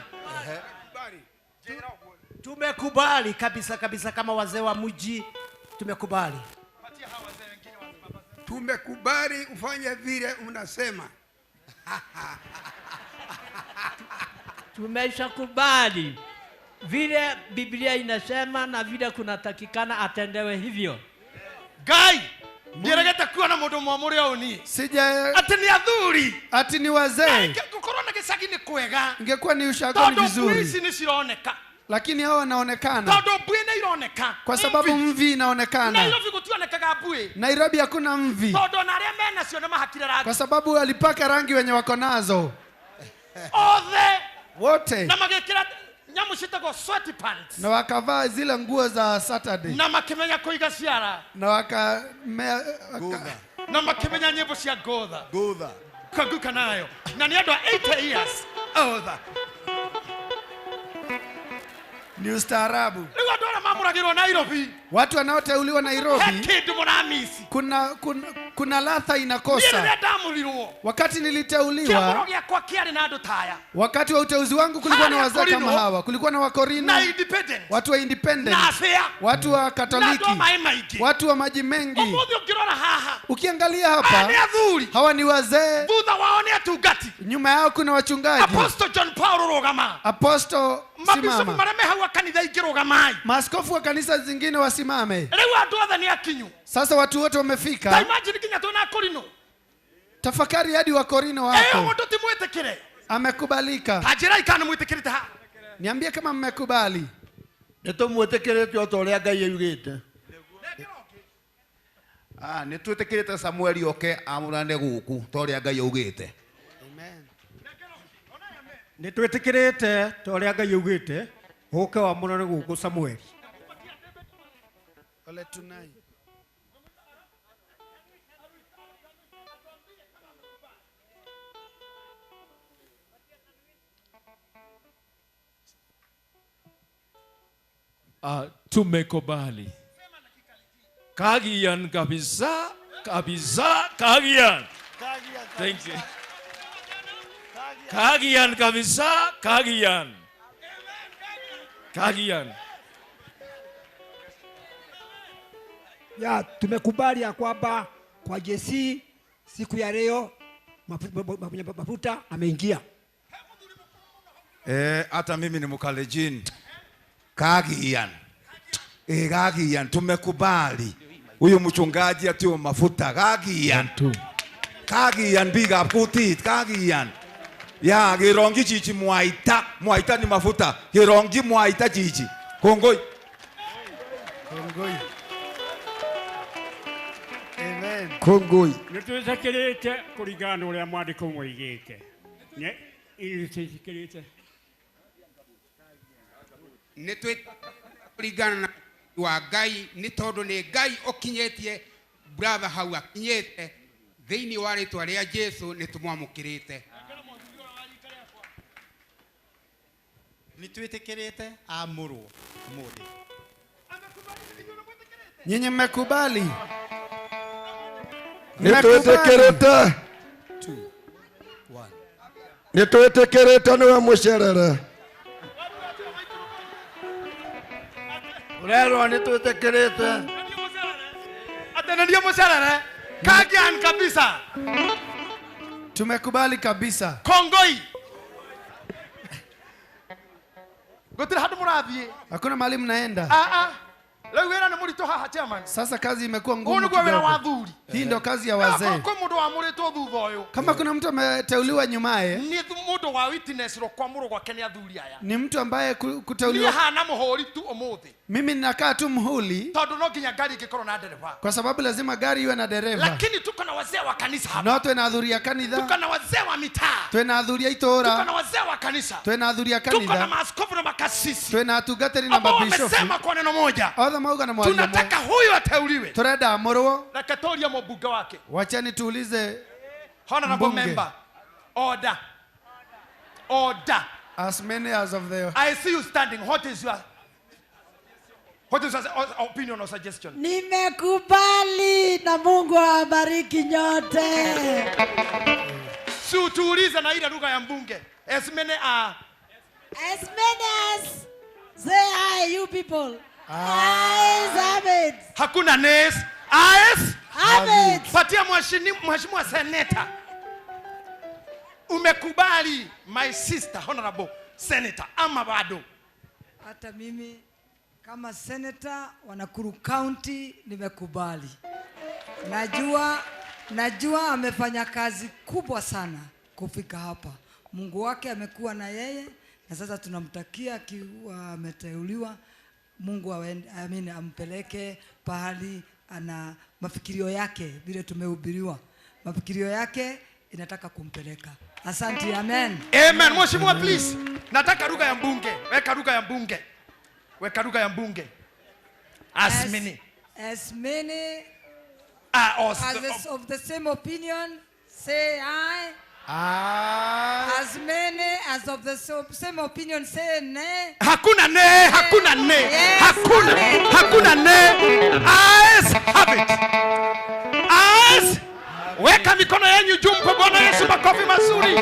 Tumekubali kabisa kabisa kama wazee wa mji tumekubali. Tumekubali ufanye vile unasema. Tumeshakubali vile Biblia inasema na vile kunatakikana atendewe hivyo. Gai, ndiregete kuona mundu mwamure au ni. Sija ati ni athuri, ati ni wazee. Gukorwo na gicagi ni kwega. Ingekuwa ni ushago ni vizuri. Tondu ici ni cironeka. Lakini hao wanaonekana. Tondu mbui ni ironeka. Kwa sababu mvi inaonekana. Nairobi gutionekaga mbui. Nairobi hakuna mvi. Tondu ona aria mena cio ni mahakire rangi. Kwa sababu walipaka rangi wenye wako nazo. Othe wote. Na magekira nyamu citagwo sweat pants. Na wakavaa zile nguo za Saturday. Na makimenya kuiga ciara. Na waka na makimenya nyimbo cia ngotha. Ngotha. Kaguka nayo. Na ni andu a 80 years. Otha. Ni ustaarabu. Rĩu andũ arĩa mamũragĩrwo Nairobi. Watu wanaoteuliwa Nairobi. He kĩndũ mũramisi. Kuna ladha inakosa. Niĩ ndamũrirwo. Wakati niliteuliwa. Kĩamũro gĩakwa kĩarĩ na andũ taya. Wakati wa uteuzi wangu kulikuwa na wazee kama hawa. Kulikuwa na Wakorino. Na independent. Watu wa independent. Na afya. Watu wa Katoliki. Na maĩ maingĩ. Watu wa maji mengi. Ũmũthĩ ũngĩrora haha. Ukiangalia hapa. Ni athuri. Hawa ni wazee. Thutha wao ni atungati. Nyuma yao kuna wachungaji. Apostle John Paul rũgama. Apostle simama. Mabisofu marĩa me hau a kanitha ingĩ rũgamai. Maaskofu wa kanisa zingine wasimame. Rĩu andũ othe nĩ akinyu. Sasa watu wote wamefika. Ta imagine nginya twĩna Akorino. Tafakari hadi Wakorino wako. Mũndũ ti mwĩtĩkĩre. Amekubalika. Tanjĩrai kana nĩmwĩtĩkĩrĩte ha. Niambie kama mmekubali. Nĩ tũmwĩtĩkĩrĩte o ta ũrĩa Ngai augĩte. Ah, nĩ twĩtĩkĩrĩte Samueli oke amũrane gũkũ ta ũrĩa Ngai augĩte. Nĩ twĩtĩkĩrĩte ta ũrĩa Ngai augĩte ũke wamũrane gũkũ Samueli. Ole tunai. Tumekubali. Kagian kabisa, kabisa, kagian. Thank you. Kagian kabisa, kagian. Kagian. Ya, tumekubali ya kwamba kwa JC siku ya leo mafuta ameingia. Hata mimi ni Mkalenjin. Kagian. Kagian tumekubali. Huyu mchungaji atiwe mafuta. Kagian. Kagian biikab kutit. Kagian. Ya kirongi chichi mwaita. Mwaita ni mafuta. Kirongi mwaita chichi. Kongoi. Kongoi. Amen. Kongoi. Nĩtwĩtĩkĩrĩte kũringana na ũrĩa mwandĩko moigĩte. Nĩtwĩtĩkĩrĩte. Nĩtwĩkũringana na wa Ngai nĩ tondũ nĩ Ngai ũkinyĩtie brother hau akinyĩte thĩinĩ wa rĩtwa rĩa Jesu nĩ tũmwamũkĩrĩte. Nĩtwĩtĩkĩrĩte amũrwo ũmũthĩ. Nyinyi mmekubali? Nĩtwĩtĩkĩrĩte. Nĩtwĩtĩkĩrĩte nĩwe mũcerere. Urerwo nĩtwĩtĩkĩrĩte. Ate ndio mũcerere. Kagian kabisa. Tumekubali kabisa. Kongoi. Gũtirĩ handũ mũrathiĩ. Hakuna mahali mnaenda. Leo wĩra nĩ mũritũ haha chairman. Sasa kazi imekuwa ngumu. Huu nĩguo wĩra wa athuri. Hii ndio kazi ya wazee. Kwa mũndũ wamũrĩtwo thutha ũyũ. Kama kuna mtu ameteuliwa nyumaye, Nĩ mũndũ wa witness ro kwamũrwo gwake nĩ athuri aya. ni mtu ambaye kuteuliwa. Niĩ hana mũhũri tu ũmũthĩ. Mimi ninakaa tu muhuri Tondũ no nginya ngari ĩngĩkorwo na ndereba. kwa sababu lazima gari iwe na dereva. Lakini tuko na wazee wa kanisa hapa. No twina athuri a kanitha, Tuko na wazee wa mitaa. twina athuri a Tuko na itũũra, wazee wa kanisa. twina athuri a Tuko na kanitha, maaskofu na makasisi. twina atungatĩri na Ambao mabishofu. wamesema kwa neno moja. Othe mauga na mwario ũmwe. Tunataka huyu ateuliwe. Turenda amũrwo. Reke tũrie mũmbunge wake. Wachani tuulize Honorable mbunge. member. Order. Order. As many as of the I see you standing. What is your opinion or suggestion? Nimekubali na Mungu awabariki nyote. Si utuulize na ile lugha ya mbunge. As many are As many as say hi you people. Eyes have it. Hakuna nes. Eyes have it. Patia mheshimiwa senator. Umekubali my sister honorable senator ama bado? Hata mimi kama senator wa Nakuru County nimekubali. Najua amefanya kazi kubwa sana kufika hapa. Mungu wake amekuwa na yeye na sasa tunamtakia akiwa ameteuliwa Mungu ampeleke pahali ana mafikirio yake vile tumehubiriwa. Mafikirio yake inataka kumpeleka. Asante, amen. Amen. Mheshimiwa please. Nataka lugha ya mbunge. Weka lugha ya mbunge. Weka lugha ya mbunge. As many. As many as of the same opinion say aye. As many as of the same opinion say nay. Hakuna ne, hakuna ne. Yes, hakuna, hakuna ne. Eyes have it. Eyes. Weka mikono yenu juu mpe Bwana Yesu makofi mazuri.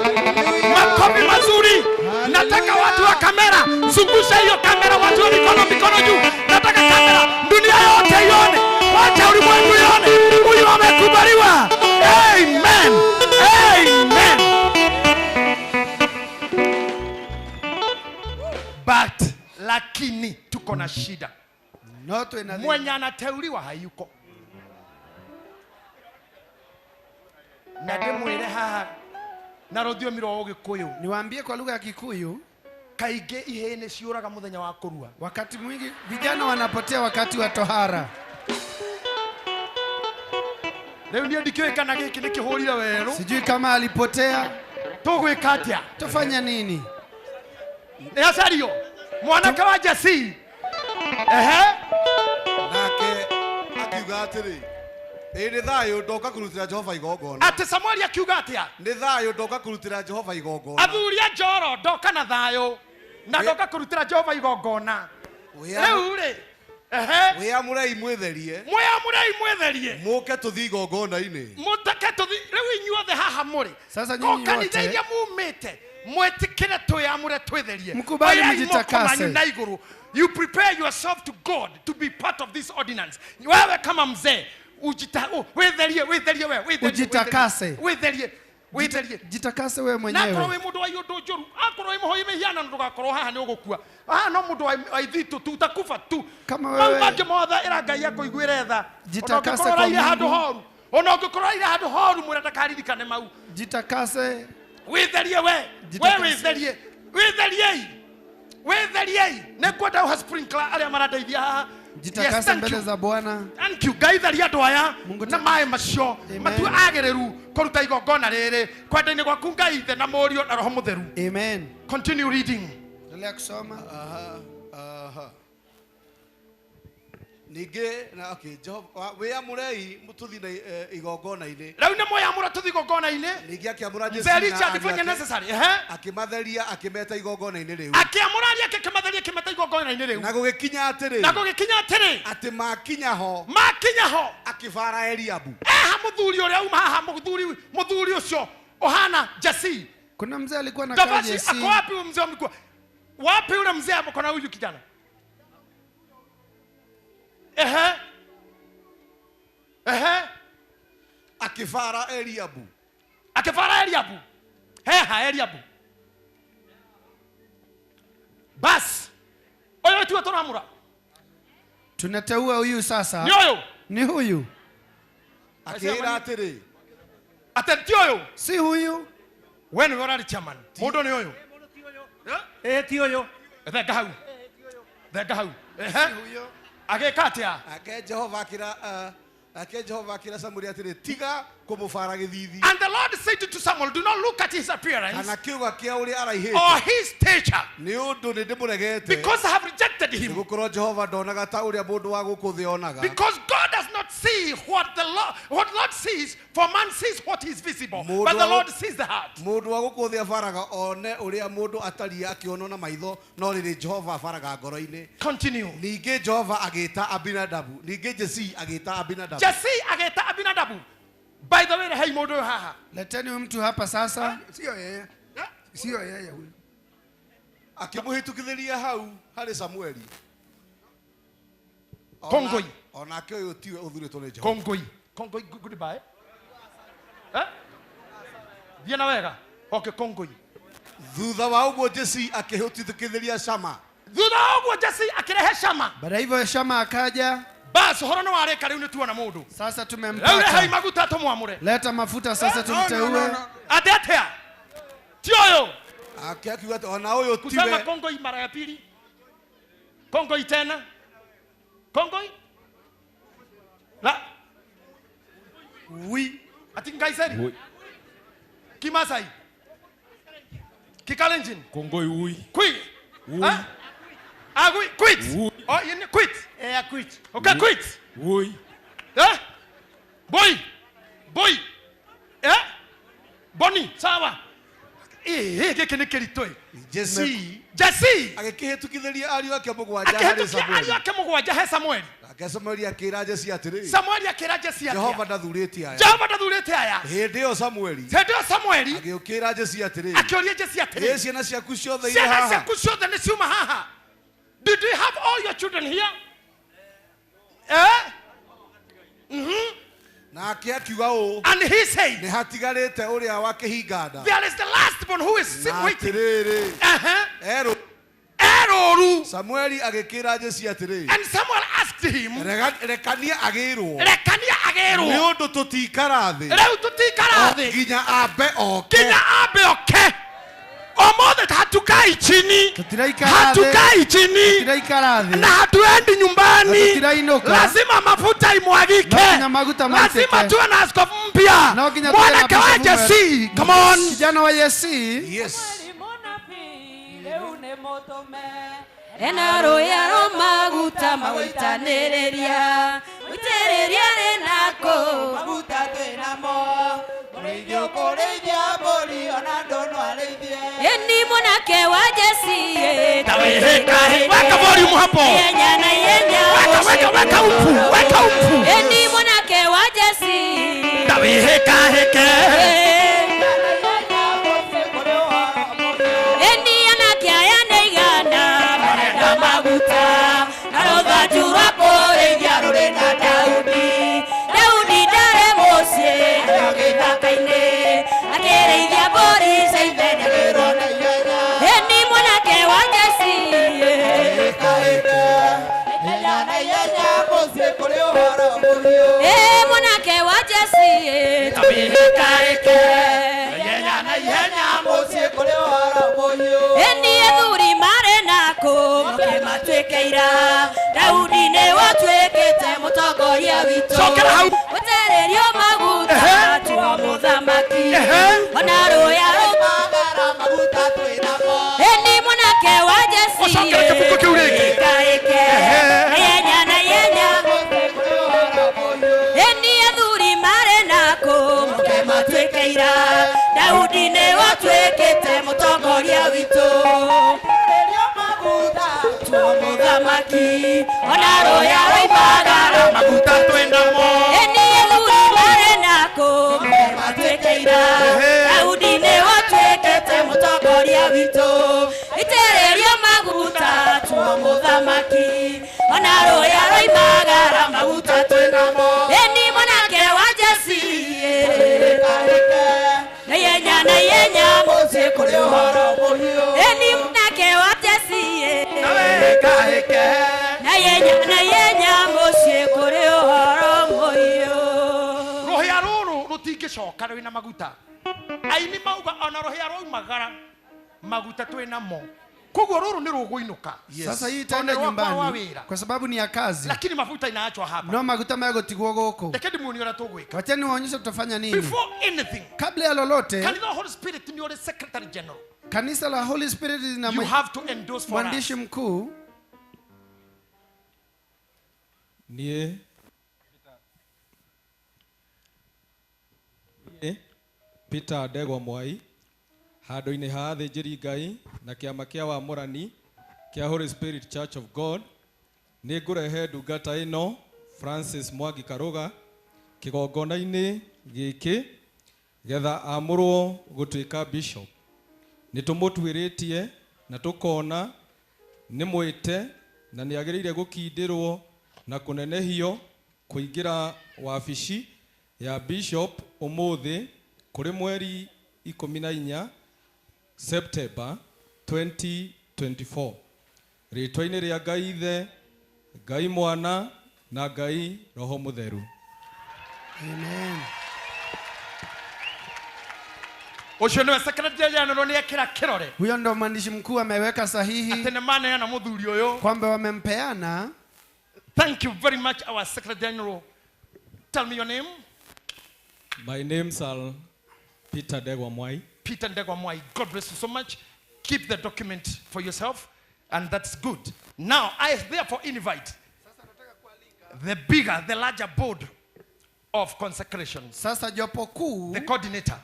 Makofi mazuri. Nataka watu wa kamera, zungusha hiyo kamera, watu wa mikono juu. Nataka kamera dunia yote ione. Wacha ulimwengu ione. Huyu amekubaliwa. Amen. Amen. But lakini tuko na shida. Mwenye anateuliwa hayuko. Na ndimwire haha Na rũthiomi rwa Ũgĩkũyũ. Niwaambie kwa lugha ya Kikuyu. Kaingĩ ihĩĩ nĩ ciũraga mũthenya wa kũrua. Wakati mwingi vijana wanapotea wakati wa tohara. Rĩu niĩ ndikĩũĩ kana gĩkĩ nĩ kĩhũrire werũ. Sijui kama alipotea. Tũgwĩka atĩa? Tufanya nini? Nĩ acario mwanake wa Jesii. Ehe. Nake akiuga atĩrĩ, ĩĩ nĩ thayũ ndoka kũrutĩra Jehova igongona. Atĩ Samueli akiuga atĩa? Nĩ thayũ ndoka kũrutĩra Jehova igongona. Athuri a Njoro ndoka na thayũ na ndoka kũrutĩra Jehova igongona. Rĩu rĩ, ehe, Wĩamũrei mwĩtherie. Mwĩamũrei mwĩtherie. Mũke tũthiĩ igongona-inĩ. Mũtake tũthiĩ rĩu inyuothe haha mũrĩ. Sasa Ko nyinyi kanitha wote iria mumĩte mwĩtĩkĩre twĩamũre twĩtherie. Mkubali Oyai moko mjitakase. manyu na igũrũ. You prepare yourself to God to be part of this ordinance. Wewe kama mzee wĩtherie, wĩtherie we, wĩtherie, Ujitakase. wĩtherie, wĩtherie. Jitakase wewe Na akorwo mwenyewe. wĩ mũndũ wa iũndũ njũru, akorwo wĩ mũhoi mĩhianano ndũgakorwo haha nĩ ũgũkua. Haha no mũndũ wa ithitũ tu utakufa tu. Kama Mau wewe mangĩ mothe ĩra Ngai akũiguĩre tha. Ona Jitakase ũngĩkorwo kwa ũraire handũ Mungu. horu, ona ũngĩkorwo ũraire handũ horu mwĩre ndakaririkane mau. Jitakase. Wĩtherie we, we Jitakase. wĩtherie, wĩtheriei, wĩtheriei. Nĩ ngwenda ũha sprinkler arĩa marandeithia haha. Yes, Jitakase thank mbele you. za Bwana. Thank you. Ngai theria andũ aya na maĩ macio matue agĩrĩru kũruta igongona rĩrĩ kwenda-inĩ gwaku Ngai Ithe na Mũriũ na Roho Mũtheru. Amen. Continue reading. Endelea kusoma. Aha, aha. Ningĩ na okay, Jehova wĩamũrei tũthiĩ na igongona-inĩ. Rĩu nĩ mwĩamũra tũthiĩ igongona-inĩ. Ningĩ akĩamũra Mzee Jesii na Richard ariũ fanya ake, necessary. Ehe. akĩmatheria akĩmeta igongona-inĩ rĩu. Akĩamũra ariũ ake akĩmatheria akĩmeta igongona-inĩ rĩu. Na gũgĩkinya atĩrĩ, Na gũgĩkinya atĩrĩ, atĩ makinya ho, makinya ho akĩbara Eliabu. Eha mũthuri ũrĩa uma haha, mũthuri mũthuri ũcio ũhana Jesii. Kuna mzee alikuwa anakaa Tafadhali, Jesii. ako wapi huyu mzee wa mlikuwa? Wapi yule mzee hapo na huyu kijana? Ehe. Ehe. Akĩbara Eliabu. Akĩbara Eliabu. Heha Eliabu. Bas. Oyo tiwe tũramũra. Tunateua huyu sasa. Ni huyu. Ni huyu. Akĩĩra atĩrĩ, Ate ti ũyũ. Si huyu. We nĩwe ũrarĩ chairman. Mũndũ nĩ ũyũ. Ĩ ti ũyũ. Thenga hau. Thenga hau. Ehe. Agĩka atĩa? Ake Jehova akĩra ake Jehova akĩra Samueli atĩrĩ, tiga kũmũbara gĩthiithi. And the Lord said to Samuel, do not look at his appearance Kana kĩũga kĩa ũrĩa araihĩte. or his stature, Nĩ ũndũ nĩ ndĩmũregete. because I have rejected him. Nĩgũkorwo Jehova ndonaga ta ũrĩa mũndũ wa gũkũ thĩ onaga. Because God does not see what the Lord, what Lord sees, for man sees what is visible, Mũndũ but the wa Lord sees the heart. Mũndũ wa gũkũ thĩ abaraga one ũrĩa mũndũ atariĩ akĩonwo na maitho, no rĩrĩ Jehova abaraga ngoro-inĩ. Continue. Ningĩ Jehova agĩĩta Abinadabu. Ningĩ Jesii agĩĩta Abinadabu. Jesii agĩĩta Abinadabu. By the way, rehei mũndũ ũyũ haha. Leteni huyu mtu hapa sasa. Sio yeye. Sio yeye huyu. Akĩmũhĩtũkithĩria hau harĩ Samueli. Kongoi. Onake ũyũ tiwe ũthurĩtwo nĩ Jehova. Kongoi. Kongoi, goodbye. Eh? Thiĩ na wega. Okay, Kongoi. Thutha wa ũguo Jesii akĩhĩtũkithĩria Shama. Thutha wa ũguo Jesii akĩrehe Shama. Baada ya hivyo Shama akaja. Bas, ũhoro nĩ warĩka rĩu nĩ tuona mũndũ. Sasa Rĩu rehei tumempata. maguta tũmwamũre. Leta mafuta sasa tumteue. Atĩ atĩa? Ti ũyũ. Ake akiuga atĩ ona ũyũ Kusema tiwe Kongoi mara ya pili. Kongoi tena. Kongoi? La. Wi. Ati Nkaiseri? Wi. Kimasai? Kikalenjin? Kongoi ui. Kui? Ui. Huh? Ah, quit. Ui. Oh, you quit. Eh, quit. Okay, quit. Ui. Eh? Boy. Boy. Eh? Boni, sawa. Eh, gĩkĩ nĩ kĩritũ ĩ. Jesii Jesii agĩkĩhĩtũkithĩria ariũ ake mũgwanja harĩ akĩhĩtũkia Samueli. ariũ ake mũgwanja he Samueli. Nake Samueli akĩĩra Jesii atĩrĩ, Samueli akĩra Jesii atĩa? Jehova ndathurĩte aya. Jehova ndathurĩte aya. Hĩndĩ ĩyo Samueli Hĩndĩ ĩyo Samueli agĩũkĩra Jesii atĩrĩ, akĩũria Jesii atĩrĩ, ĩ ciana ciaku ciothe irĩ ciana haha? ciaku ciothe nĩ ciuma haha? Did you have all your children here? Eh? Mhm. Nake akiuga ũũ, And he said, nĩ hatigarĩte ũrĩa wa kĩhinga nda. There is the last one who is still Na waiting. atĩrĩrĩ, Uh-huh. erũ Erũru. Samueli agĩkĩra Jesii atĩrĩ, And Samuel asked him, Rekania agĩrwo Rekania agĩrwo. Nĩ ũndũ tũtikara thĩ. Rĩu tũtikara thĩ. Nginya ambe oke. Nginya ambe oke. Omothe hatukai chini. Hatukai chini. Na hatuendi nyumbani. Lazima mafuta imwagike. Lazima tuwe na askofu mpya. Mwanake wa Jesse. Come on. Kijana wa Jesse. Yes. Ena roya maguta magũitanĩrĩria mũitĩrĩria rĩ nako maguta twĩnamo mũrĩithio kũrĩithia mbũri ona ndũno arĩithie. Eni mwanake wa Jesse. Weka volume hapo. Ihenya na ihenya. Weka weka upu. Weka upu. Eni mwanake wa Jesse. Tawihika hike. Eni anake aya nĩ igana marenda maguta na rũthanju rwa kũrĩithia rũrĩ na Daudi. Daudi ndarĩ mũciĩ arĩ gĩthaka-inĩ akĩrĩithia mbũri cia ithe nĩakĩrwo na ihenya. Eni mwanake wa Jesse. Ihenya na ihenya mũciĩ kũrĩ ũhoro mũhiũ. Ĩ mwanake wa Jesse. Tawihika hike. Ihenya na ihenya mũciĩ kũrĩ ũhoro mũhiũ. Eni athuri marĩ nako moke matuĩke ira Daudi nĩwe ũtuĩkĩte mũtongoria witũ. Cokera hau. Gũitĩrĩrio maguta tua mũthamaki ona rũya rũmagara maguta twĩnamo. Eni mwanake wa Jesse. Ũcokere kĩbungo kĩu rĩngĩ. Ĩka ĩke. Ihenya na ihenya. Eni athuri marĩ nako moke matuĩke ira Daudi nĩwe ũtuĩkĩte mũtongoria witũ. Gũitĩrĩrio maguta tua mũthamaki ona rũya rũimagara maguta twĩnamo. Eni athuri marĩ nako moke matuĩke ira Daudi nĩwe ũtuĩkĩte mũtongoria witũ. Itĩrĩrio maguta tua mũthamaki ona rũya rũimagara maguta twĩnamo. Eni mwanake wa Jesse. Na ihenya na ihenya mũciĩ kũrĩ ũhoro mũhiũ. Eni mwanake wa Jesse. Tawihika hike. Na ihenya na ihenya mũciĩ kũrĩ ũhoro mũhiũ. Rũhĩa rũrũ rũtingĩcoka rwĩna maguta. Aini mauga ona rũhĩa rwaumagara maguta twĩnamo. Koguo rũrũ nĩ rũgũinũka. Sasa hii itaenda Tondũ rwakwa rwa nyumbani wĩra. kwa sababu ni ya kazi. Lakini mafuta inaachwa hapa. No maguta megũtigwo gũkũ. Reke ndimuonie ũrĩa tũgwĩka. Wacha niwaonyeshe tutafanya nini. Before anything. Kabla ya lolote. Kanitha Holy Spirit ni ũrĩ secretary general. Kanisa la Holy Spirit lina You have to endorse for us. mwandishi mkuu. Niĩ Peter Ndegwa Mwai handũ-inĩ ha athĩnjĩri Ngai na kĩama kĩa wamũrani kĩa Holy Spirit Church of God nĩ ngũrehe ndungata ĩno Francis Mwangi Karũga kĩgongona-inĩ gĩkĩ getha amũrwo gũtuĩka bishop. Nĩ tũmũtuĩrĩtie na tũkona nĩ mwĩte na nĩ agĩrĩire gũkindĩrwo na kũnenehio kũingĩra wabici ya bishop ũmũthĩ kũrĩ mweri 14 September 2024. Rĩtwa-inĩ rĩa Ngai Ithe, Ngai Mwana na Ngai Roho Mũtheru. Amen. Ũcio nĩwe secretary general nĩ ekĩra kĩrore. Huyo ndo mwandishi mkuu ameweka sahihi. Atĩ nĩ maneana mũthuri ũyũ. Kwamba wamempeana. Thank you very much our secretary general. Tell me your name. My name's Peter Ndegwa Mwai. Peter Ndegwa Mwai. God bless you so much. Keep the document for yourself, and that's good. Now, I therefore invite the bigger, the larger board of consecration. Sasa jopo kuu, the coordinator,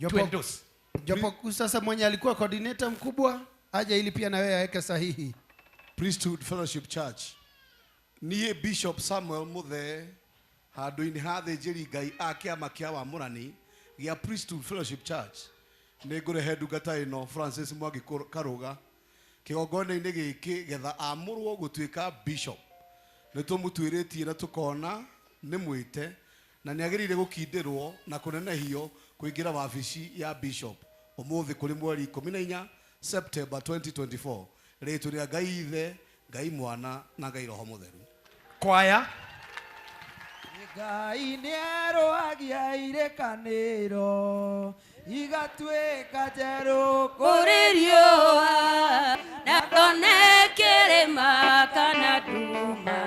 to endorse. Jopo kuu sasa mwenye alikuwa coordinator mkubwa aje ili pia na wewe aweke sahihi. Priesthood Fellowship Church. Niĩ Bishop Samuel Muthee handũ-inĩ ha athĩnjĩri Ngai a kĩama kĩa wamũrani gĩa Priesthood Fellowship Church nĩ ngũrehe ndungata ĩno Francis Mwangi Karũga kĩgongona-inĩ gĩkĩ getha amũrwo gũtuĩka bishop. Nĩ tũmũtuĩrĩtie na tũkona nĩ mwĩte na nĩ agĩrĩire gũkindĩrwo na kũnenehio kũingĩra wabici ya bishop ũmũthĩ kũrĩ mweri 14 September 2024. Rĩtwa rĩa Ngai Ithe, Ngai Mwana na Ngai Roho Mũtheru. Kwaya. Ngai nĩarũagia irĩkanĩro igatuĩka njerũ kũrĩ riũa na ndone kĩrĩma kana nduma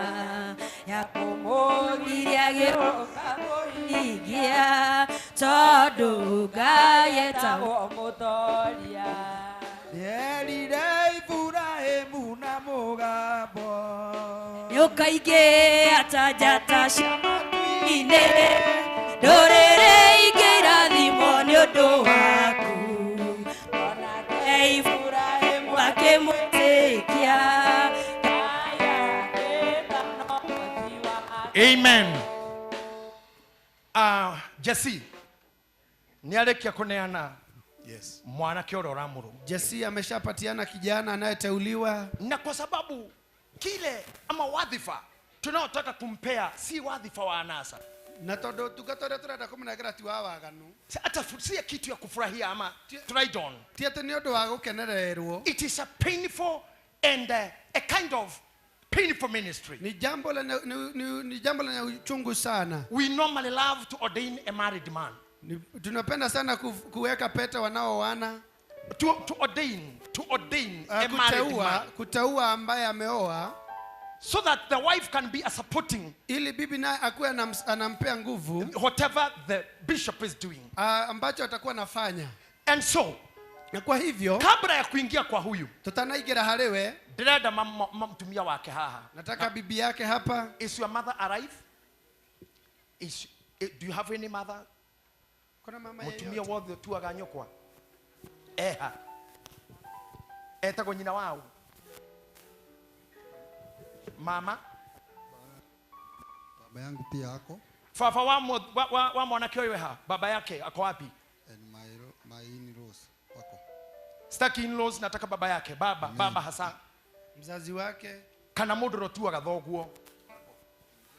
ya kũmũgiria gĩũka kũhingia tondũ Ngai etagwo mũtoria. Nĩerire Iburahĩmu na mũgambo nĩũkaingĩha ta njata cia matu-inĩ ndũrĩrĩ ingĩ irathimwo nĩ ũndũ waku onake Iburahĩmu akĩmwĩtĩkia. Amen. Jesse nĩarĩkia kũneana. Yes. Mwanake ũrĩa ũramũrũ. Jesse ameshapatiana kijana anayeteuliwa, na kwa sababu kile ama wadhifa tunaotaka kumpea si wadhifa wa anasa, na tondu tungata ũrĩa tũrenda kũmũnengera ti wa waganu, hata si kitu ya kufurahia ama tried on, ti atĩ nĩ ũndũ wa gũkenererwo. It is a painful and a kind of painful ministry. Ni jambo lenye ni jambo lenye uchungu sana. We normally love to ordain a married man. Tunapenda sana kuweka pete wanaoana. To ordain a married man. Kuteua ambaye ameoa, so that the wife can be a supporting, ili bibi naye akuwe anampea nguvu whatever the bishop is doing, ambacho atakuwa anafanya. And so, na kwa hivyo kabla ya kuingia kwa huyu tutanaigera hariwe ndĩrenda mtumia wake haha. Nataka bibi yake hapa. Is your mother alive? Do you have any mother? Kuna mama mutumia wothe tuaga nyokwa eha etagwo nyina wao mama. Baba yangu pia ako. Baba wa mwanake ũyũ ha baba yake ako wapi? And my in-laws wako. Sitaki in-laws, nataka baba yake. Baba, baba hasa mzazi wake. Kana mũndũ rotuaga thoguo.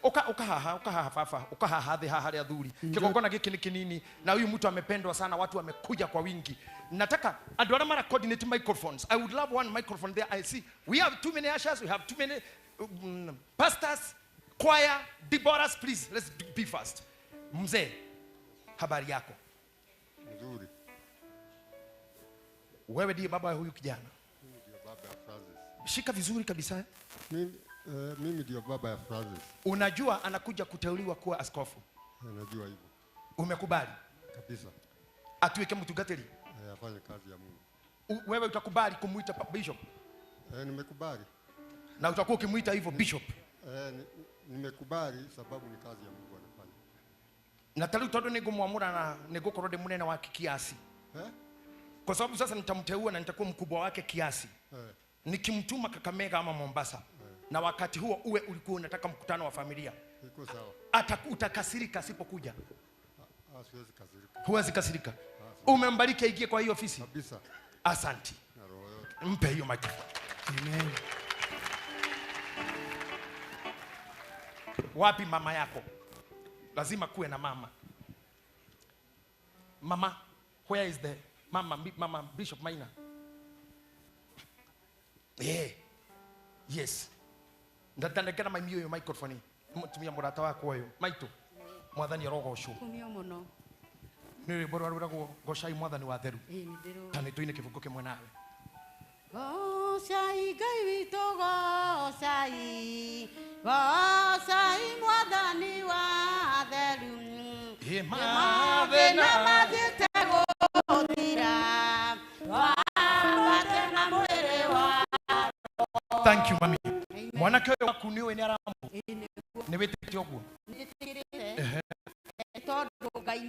Ukahaha fafa, ukahaha thĩ haha harĩa athuri. Kĩgongona gĩkĩ nĩ kĩnini na huyu mtu amependwa sana, watu wamekuja kwa wingi. Nataka andũ arĩa mara coordinate microphones. I would love one microphone there. I see we have too many ushers, we have too many pastors, choir, Deborahs, please let's be fast. Mzee, habari yako? Nzuri. Wewe ndiye baba huyu kijana? Mimi ndio baba ya Francis. Shika vizuri kabisa. Mimi ndio baba ya Francis. Unajua anakuja kuteuliwa kuwa askofu? Najua hivyo. Umekubali? Kabisa. Atuweke mtungatiri? Afanye kazi ya Mungu. Wewe utakubali kumuita bishop? Nimekubali. Na utakuwa ukimuita hivyo bishop? Nimekubali sababu ni kazi ya Mungu anafanya. Na tali tondu nĩngũmwamũra na nĩngũkorwo ndĩ mũnene wake kiasi. Kwa sababu sasa nitamteua na nitakuwa mkubwa wake kiasi. Nikimtuma Kakamega ama Mombasa, na wakati huo uwe ulikuwa unataka mkutano wa familia, Iko sawa. Utakasirika asipokuja? Siwezi kasirika. Huwezi kasirika. Umembariki aingie kwa hiyo ofisi? Kabisa. Asante. Na roho yote. Mpe hiyo microphone. Amen. Wapi mama yako? Lazima kuwe na mama. Mama, where is the mama, mama Bishop Maina? Yeah. Yes. Ndatandekera maimi uyu microphone. Mutumia murata wakwa uyu. Maitu. Mwathani arogocwo. Kumio muno. Ni rwimbo rwa rwiragwo gocai mwathani wa theru. Ta nĩ tũine kĩbungo kĩmwe nawe. Gocai Ngai witũ gocai. Gocai mwathani wa theru. Mathĩna mathiĩte gũthira. Wambate na mwĩrĩ wa. Thank you mami. Mwanake ũyũ waku nĩ ũĩ nĩ aramu. Nĩ wĩtĩkĩtie ũguo? Nĩtĩkĩrĩte. Tondũ Ngai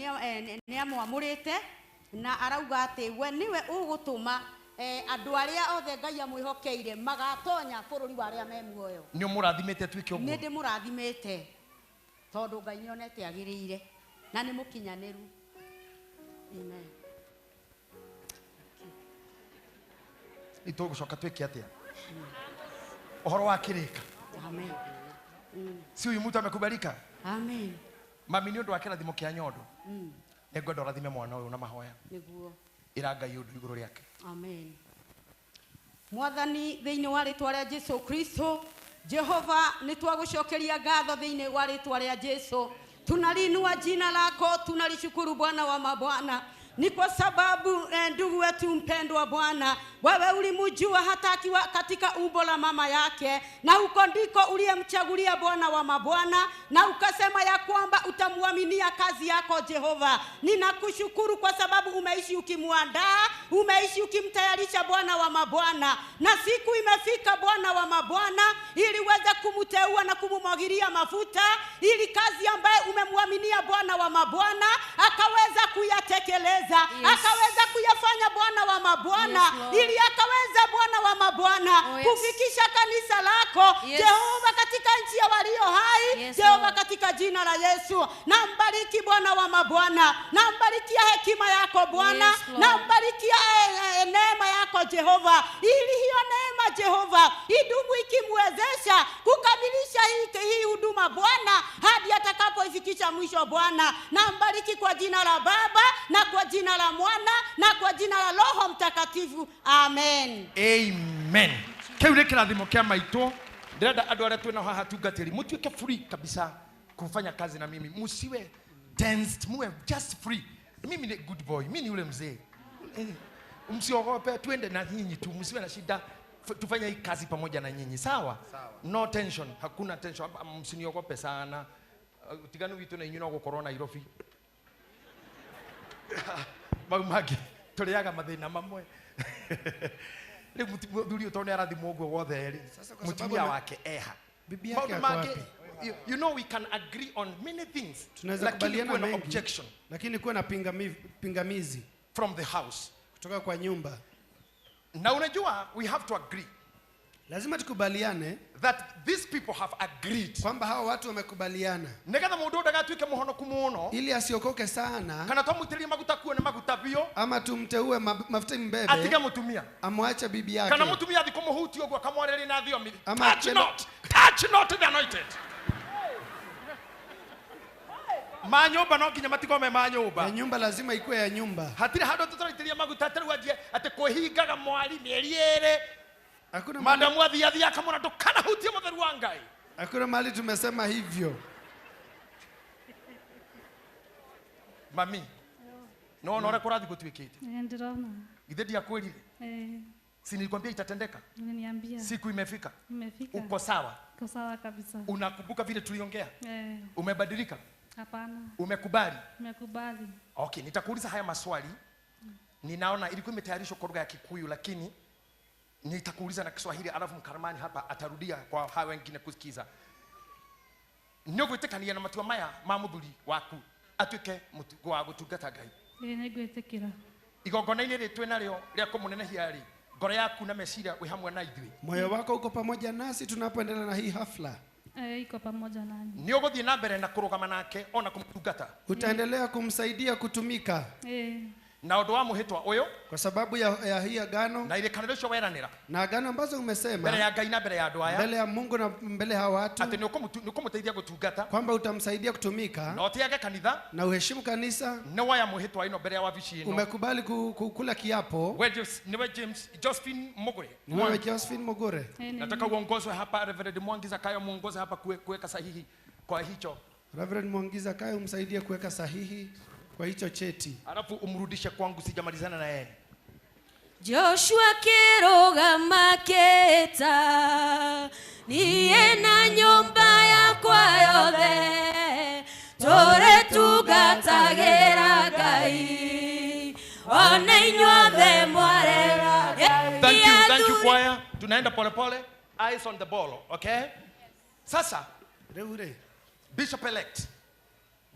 nĩ amwamũrĩte na arauga atĩ we nĩwe ũgũtũma andũ arĩa othe Ngai amwĩhokeire magatonya bũrũri wa arĩa me muoyo. Nĩ ũmũrathimĩte atuĩke ũguo? Nĩ ndĩmũrathimĩte tondũ Ngai nĩonete agĩrĩire na nĩ mũkinyanĩru. Amen. Nĩ tũgũcoka twĩke atĩa? Ũhoro wa kĩrĩka. Amen. Si huyu mtu amekubalika? Amen. Mami nĩ ũndũ wa kĩrathimo kĩa nyondo. Nĩngwenda ũrathime mwana ũyũ na mahoya. Nĩguo. Ĩra Ngai ũndũ igũrũ rĩake. Amen. Mwathani thĩinĩ wa rĩtwa rĩa Jesu Kristo, Jehova nĩ twagũcokeria ngatho thĩinĩ wa rĩtwa rĩa Jesu. Tunaliinua jina lako, tunalishukuru Bwana wa mabwana. Ni kwa sababu ndugu wetu mpendwa Bwana, wewe ulimjua hata akiwa katika umbo la mama yake, na huko ndiko uliyemchagulia Bwana wa mabwana, na ukasema ya kwamba utamuaminia kazi yako Jehova. Ninakushukuru kwa sababu umeishi ukimuandaa, umeishi ukimtayarisha Bwana wa mabwana, na siku imefika Bwana wa mabwana, ili uweze kumteua na kumumwagilia mafuta, ili kazi ambaye umemuaminia Bwana wa mabwana akaweza kuyatekeleza. Yes. Akaweza kuyafanya Bwana wa mabwana. Yes, ili akaweza Bwana wa mabwana Oh, yes. kufikisha kanisa lako Yes. Jehova katika nchi ya walio hai. Yes, Jehova Lord. katika jina la Yesu nambariki Bwana wa mabwana, nambarikia hekima yako Bwana. Yes, Lord. Nambarikia neema yako Jehova, ili hiyo neema Jehova idumu ikimwezesha kukamilisha hii huduma Bwana hadi atakapoifikisha mwisho Bwana. Nambariki kwa jina la Baba na kwa jina la Mwana na kwa jina la Roho Mtakatifu. Amen. Amen. Kĩu nĩ kĩrathimo kĩa maitũ. Ndĩrenda andũ arĩa twĩnao haha tungatĩri mũtuĩke free kabisa kufanya kazi na mimi, musiwe tensed, muwe just free. Mimi ni good boy, mimi ni yule mzee. Msiogope, twende na nyinyi tu, msiwe na shida, tufanye hii kazi pamoja na nyinyi, sawa? No tension, hakuna tension, msiniogope sana. Utiganu witũ na inyuĩ no gũkorwo Nairobi. Mau mangĩ tũrĩaga mathĩna mamwe. Rĩu mũthuri ũyũ tondũ nĩarathimwo ũguo wothe rĩ, Sasa kwa sababu mũtumia wake eha. Bibi yake Maũndũ ako mangĩ, wapi? you know we can agree on many things, Tunaweza lakini kubaliana kuwe na mengi, objection lakini kuwe na pingamizi from the house, kutoka kwa nyumba. Na unajua we have to agree, lazima tukubaliane that these people have agreed kwamba hawa watu wamekubaliana, nigetha mundu ndagatuike muhonoku muno, ili asiokoke sana, kana twamwitĩrĩrie maguta kuo nĩ maguta biũ, ama tumteue mafuta mbebe, atige mutumia, amwache bibi yake, kana mutumia athi kumuhutia ũguo akamwarĩria na thiomi, Ama touch not, touch not the anointed. Manyũmba no nginya matigome manyũmba. Ya nyumba lazima ikuwe ya nyumba. Hatirĩ handũ tũtaraitĩrĩria maguta atĩ rĩu anjie atĩ kwĩhingaga mwari mĩeri ĩrĩ. Hakuna madamu athiathia akamwona ndũkanahutie mũtheru wa Ngai. Hakuna mahali tumesema hivyo. Mami, no no ũrĩa kũrathiĩ gũtuĩkĩte. Ndĩrona. Ithe ndiakwĩrire. Si nilikwambia itatendeka? Uliniambia. Siku imefika. Imefika. Uko sawa? Uko sawa kabisa. Unakumbuka vile tuliongea? Umebadilika? Hapana. Umekubali? Nimekubali. Okay, nitakuuliza haya maswali. Ninaona ilikuwa imetayarishwa kwa lugha ya Kikuyu, lakini nitakuuliza na Kiswahili, alafu mkaramani hapa atarudia kwa hawa wengine kusikiza. Nĩũgwĩtĩkania na matua maya ma mũthuri waku atuĩke wa gũtungata Ngai? Nĩngwĩtĩkĩra. Igongona-inĩ rĩrĩ twĩ narĩo rĩa kũmũnenehia rĩ, ngoro yaku na meciria wĩ hamwe na ithuĩ. Moyo wako uko pamoja nasi tunapoendelea na hii hafla. Iko pamoja nani. Nĩ ũgũthiĩ na mbere na kũrũgama nake ona kũmũtungata? Utaendelea kumsaidia kutumika. Na ũndũ wa mũhĩtwa ũyũ, kwa sababu ya hii agano, na irĩkanĩro icio weranĩra, na agano ambazo umesema mbere ya Ngai na mbere ya andũ aya, mbele ya Mungu na mbele ya watu, atĩ nĩ ũkũmũteithia gũtungata, kwamba utamsaidia kutumika, na ũtĩage kanitha, na uheshimu kanisa. Nĩ woya mũhĩtwa ĩno mbere ya wabici ĩno, umekubali kukula kiapo. Niwe James Josephine Mugure. Niwe Josephine Mugure. Nataka uongozwe hapa, Reverend Mwangi Zakayo muongoze hapa kuweka sahihi kwa hicho. Reverend Mwangi Zakayo umsaidie kuweka sahihi kwa hicho cheti. Alafu umrudishe kwangu, sijamalizana na yeye. Joshua kirugama keta niye na nyumba yakwa yothe tore tugatagera Ngai one inyuothe mwarera. Thank you choir. Tunaenda pole pole, eyes on the ball, okay? Sasa reure Bishop elect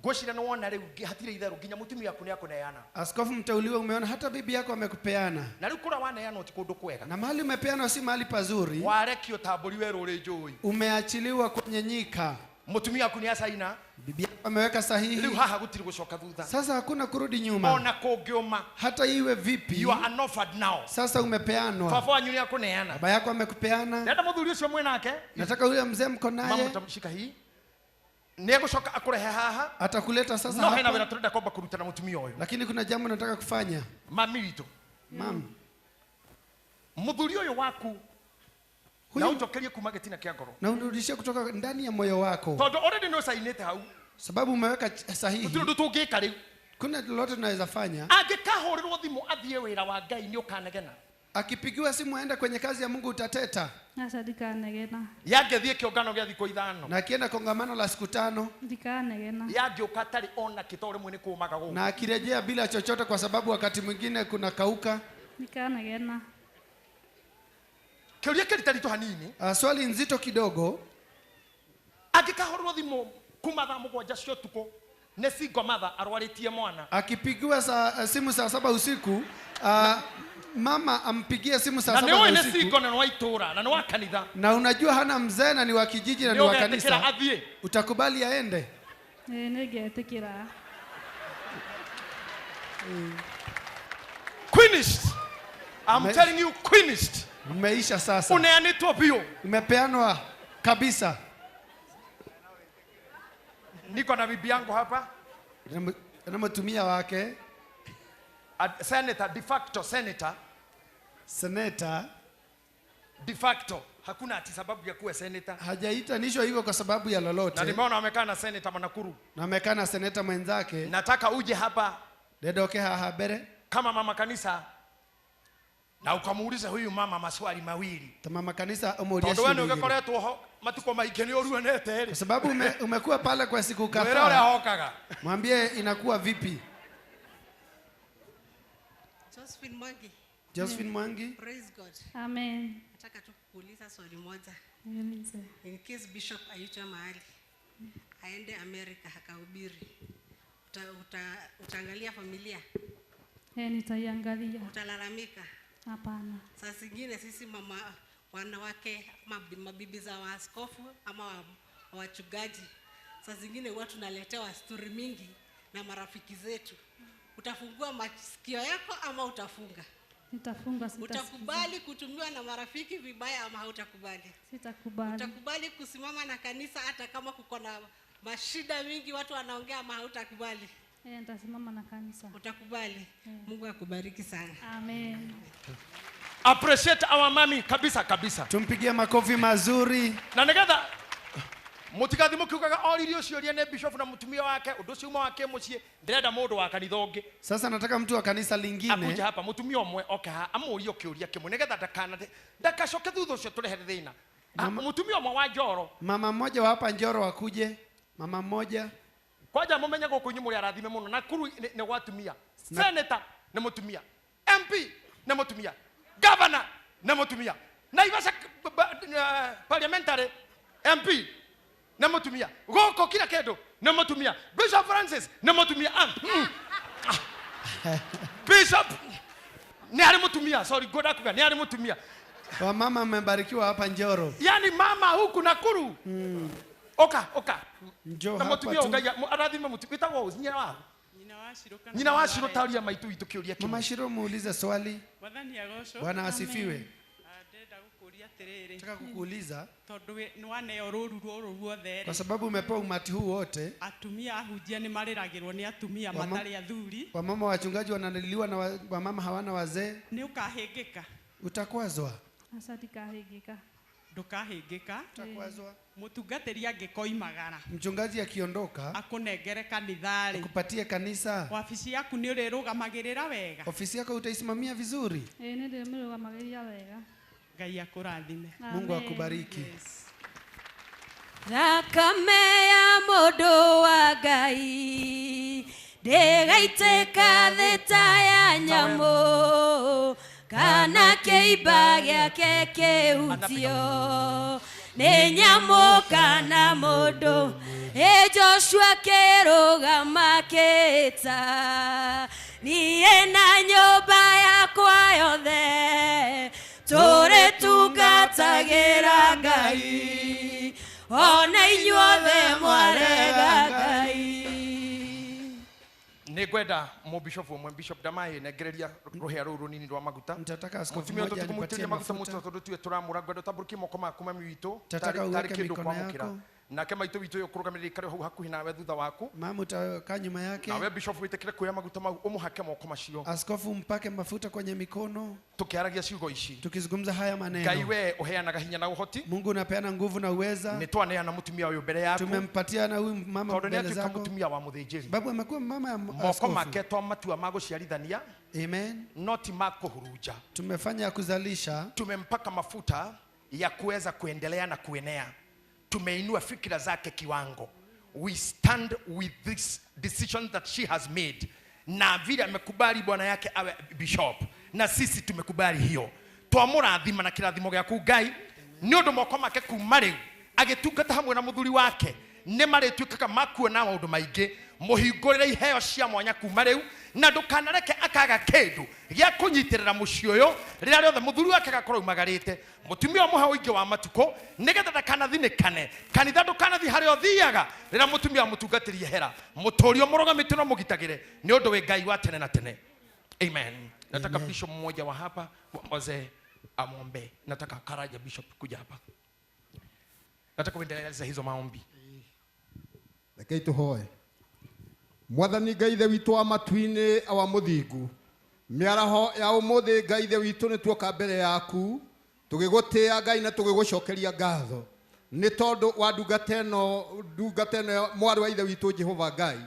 Gweshira no wona riu hatire itheru nginya mutumia waku niakuneana. Askofu mteuliwa, umeona hata bibi yako amekupeana. Na riu kura waneana ti kundu kwega. Na mahali umepeana si mahali pazuri. Warekio tamburi weru ri njui. Umeachiliwa kwenye nyika. Mutumia waku niasaina. Bibi yako ameweka sahihi. Riu haha gutiri gucoka thutha. Sasa hakuna kurudi nyuma. Ona kungiuma. Hata iwe vipi. You are offered now. Sasa umepeanwa. Baba wanyu niakuneana. Baba yako amekupeana. Ndenda muthuri ucio mwenake. Nataka yule mzee mko naye. Mama utamshika hii. Nĩegũcoka akũrehe haha. Atakuleta sasa no hapa. Hena wĩra tũrenda kwamba kũruta na mũtumia ũyũ. Lakini kuna jambo nataka kufanya. Mami witũ. Mam. Mũthuri ũyũ waku na ũnjokerie kuma gĩtina kĩa ngoro. Na unirudishie kutoka ndani ya moyo wako. Tondũ already nĩ ũcainĩte hau. Sababu umeweka sahihi. Gũtirĩ ũndũ tũngĩka rĩu. Kuna lolote tunaweza fanya. Angĩkahũrĩrwo thimũ athiĩ wĩra wa Ngai nĩ ũkanegena. Akipigiwa simu aenda kwenye kazi ya Mungu utateta. Aca ndikanegena. Yangĩthiĩ kĩũngano gĩa thikũ 5. Na akienda kongamano la siku 5. Ndikanegena. Yangĩũka atarĩ ona kĩ tondũ rĩmwe nĩ kũũmaga gũkũ. Na akirejea bila chochote kwa sababu wakati mwingine kuna kauka. Ndikanegena. Kĩũria kĩritaritũ hanini. Swali nzito kidogo. Angĩkahũrĩrwo thimũ kuma thaa 7 cia ũtukũ nĩ single mother arwarĩtie mwana. Akipigiwa simu saa 7 usiku, mama ampigie simu saa Na 7 nĩ ũĩ nĩ usiku. single na nĩ wa itũũra na nĩ wa kanitha. Na unajua hana mzee na ni wa kijiji na ni wa Nĩ ũgetĩkĩra kanisa. athiĩ? Utakubali aende? Nĩngetĩkĩra. Finished. I'm telling you, finished. Umeisha sasa. Uneanĩtwo biũ. Umepeanwa kabisa. Niko na bibi yangu hapa. Na mtumia wake. Senator, de facto senator. Senator. De facto. Hakuna ati sababu ya kuwa senator. Hajaitanishwa hivyo kwa sababu ya lolote. Na nimeona amekaa na senator Manakuru. Na amekaa na senator mwenzake. Nataka uje hapa. Ndedoke haha mbere. Kama mama kanisa. Na ukamuulize huyu mama maswali mawili. Mama kanisa umuulize. Tondu we nĩ ũgĩkoretwo ho matuko maingĩ nĩ ũruanĩte rĩ. Kwa sababu umekuwa pale kwa siku Mwĩre ũrĩa kadhaa. hokaga. Mwambie inakuwa vipi? Josephine Mwangi. Josephine Mwangi. Praise God. Amen. Nataka tu kuuliza swali moja. Niulize. In case Bishop aitwe mahali aende America akahubiri, utaangalia familia? Nitaiangalia. Utalalamika? Hapana. Saa zingine sisi mama wanawake mabibi za waaskofu ama wachungaji, saa zingine huwa tunaletewa story mingi na marafiki zetu. Utafungua masikio yako ama utafunga? Nitafunga, sitasikiza. Utakubali kutumiwa na marafiki vibaya ama hautakubali? Sitakubali. Utakubali kusimama na kanisa hata kama kuko na mashida mingi watu wanaongea ama hautakubali? Nitasimama na kanisa. Utakubali. Mungu akubariki sana. Amen. Appreciate our mommy kabisa kabisa. Tumpigie makofi mazuri. Na nigetha mutigathi mukiugaga oririo ciũria nĩ bishop na mutumia wake undu ũcio uma wake muciĩ ndĩrenda mũndũ wa kanitha ũngĩ. Sasa nataka mtu wa kanisa lingine akuje hapa mutumia ũmwe oke ha amũrie kĩũria kĩmwe nigetha ndakacoke thutha ũcio tũrehere thĩna. Mutumia ũmwe wa Njoro. Mama mmoja wa hapa Njoro akuje. Mama mmoja. Kwanja mumenye gũkũ inyuĩ mũrĩ arathime mũno Nakuru nĩ gwa atumia. Senator nĩ mũtumia. MP nĩ mũtumia. Governor nĩ mũtumia. Naivasha parliamentary MP nĩ mũtumia. Gũkũ kila kĩndũ nĩ mũtumia. Bishop Francis nĩ mũtumia. Bishop nĩ arĩ mũtumia. Sorry, ngwenda kuga nĩ arĩ mũtumia. Wamama mmebarikiwa hapa Njoro. Yaani mama huku Nakuru. Oka, oka. Njoo na hapa mũtumia tu. Ngai arathime mũtumia. Wĩtagwo ũ? Nyina wa? Nyina wa Shiro kana Nyina wa Shiro taria maitu witũ kĩũria kĩmwe. Mama Shiro muulize swali. Mwathani agocwo. Bwana asifiwe. Ndĩrenda gũkũria atĩrĩrĩ. Nataka kukuuliza Tondũ nĩ waneo rũru rũrũ ruothe kwa rĩ. sababu umepewa umati huu wote. Atumia ahunjia nĩ marĩragĩrwo nĩ atumia matarĩ athuri. Wamama wachungaji wanaliliwa na wamama hawana wazee. Nĩ ũkahĩngĩka. Utakwazwa. Aca ndikahĩngĩka. Ndũkahĩngĩka. Utakwazwa. Mũtungatĩri angĩkoimagara. Mchungaji akiondoka akunengere kanitha rĩ. Akupatie kanisa. Wabici yaku nĩ ũrĩrũgamagĩrĩra wega. Ofisi yako utaisimamia vizuri. Nĩ ndĩrĩmĩrũgamagĩrĩra wega. Ngai akũrathime. Mungu akubariki. Yes. Thakame ya mũndũ wa Ngai ndĩgaitĩka thĩ ta ya nyamũ kana kĩimba gĩake kĩhutio nĩ nyamũ kana mũndũ. Ĩ Joshua kĩrũgama kĩta niĩ na nyũmba yakwa yothe tũrĩtungatagĩra Ngai ona inyuothe mwarega Ngai. Nĩngwenda mũbishop ũmwe Bishop Damaĩ nengereria rũhĩa rũu rũnini rwa maguta. Nitataka askofu Mũtumia mmoja tũtikũmũitĩrĩria anipatie maguta mafuta. mũtwe tondũ tuwe tũramũra. Ngwenda ũtambũrũkie moko maku mami witũ Tataka tarĩ uweke kĩndũ mikono kwamũkĩra. yako. Nake maitũ witũ ũyũ ũkũrũgamĩrĩra ikare hau hakuhĩ nawe thutha waku. Mama utakaa nyuma yake. Nawe bishop wĩtĩkĩre kuoya maguta mau ũmũhake moko macio. Askofu mpake mafuta kwenye mikono. Tukiaragia ciugo ici. Tukizungumza haya maneno. Ngai we uheanaga hinya na ũhoti. Mungu unapeana nguvu na uweza. Nĩ twaneana mũtumia ũyũ mbere yaku. Tumempatia na huyu mama Tondũ mbele nĩatuĩka zako. mũtumia wa mũthĩnjĩri. Babu amekuwa mama ya Moko askofu. make twamatua ma gũciarithania. Amen. No ti ma kũhurunja. Tumefanya ya kuzalisha. Tumempaka mafuta ya kuweza kuendelea na kuenea. Tumeinua fikira zake kiwango. We stand with this decision that she has made. Na vile amekubali bwana yake awe bishop, na sisi tumekubali hiyo. Twamũrathima na kĩrathimo gĩaku Ngai nĩ ũndũ moko make kuma rĩu agĩtungata hamwe na mũthuri wake nĩ marĩtuĩkaga makuona maũndũ maingĩ. Mũhingũrĩre iheo cia mwanya kuma rĩu na ndũkanareke akaga kĩndũ gĩa kũnyitĩrĩra mũciĩ ũyũ rĩrĩa rĩothe mũthuri wake agakorwo aumagarĩte. Mũtumia ũmũhe ũingĩ wa matukũ nĩgetha ndakanathinĩkane. Kanitha ndũkanathiĩ harĩa ũthiaga rĩrĩa mũtumia amũtungatĩrie hera. Mũtũũri ũmũrũgamĩtie na ũmũgitagĩre nĩ ũndũ wĩ Ngai wa tene na tene. Amen. Nataka bishop mmoja wa hapa wazee amwombe. Nataka Karaja bishop kuja hapa. Nataka kuendeleza hizo maombi. Rekei tuhoe. Mwathani Ngai ithe witũ wa matu-inĩ awa mũthingu, mĩaraho ya ũmũthĩ Ngai ithe witũ nĩ tuoka mbere yaku tũgĩgũtĩĩa Ngai na tũgĩgũcokeria ngatho nĩ tondũ wa ndungata ĩno mwarĩ wa ithe witũ Jehova Ngai,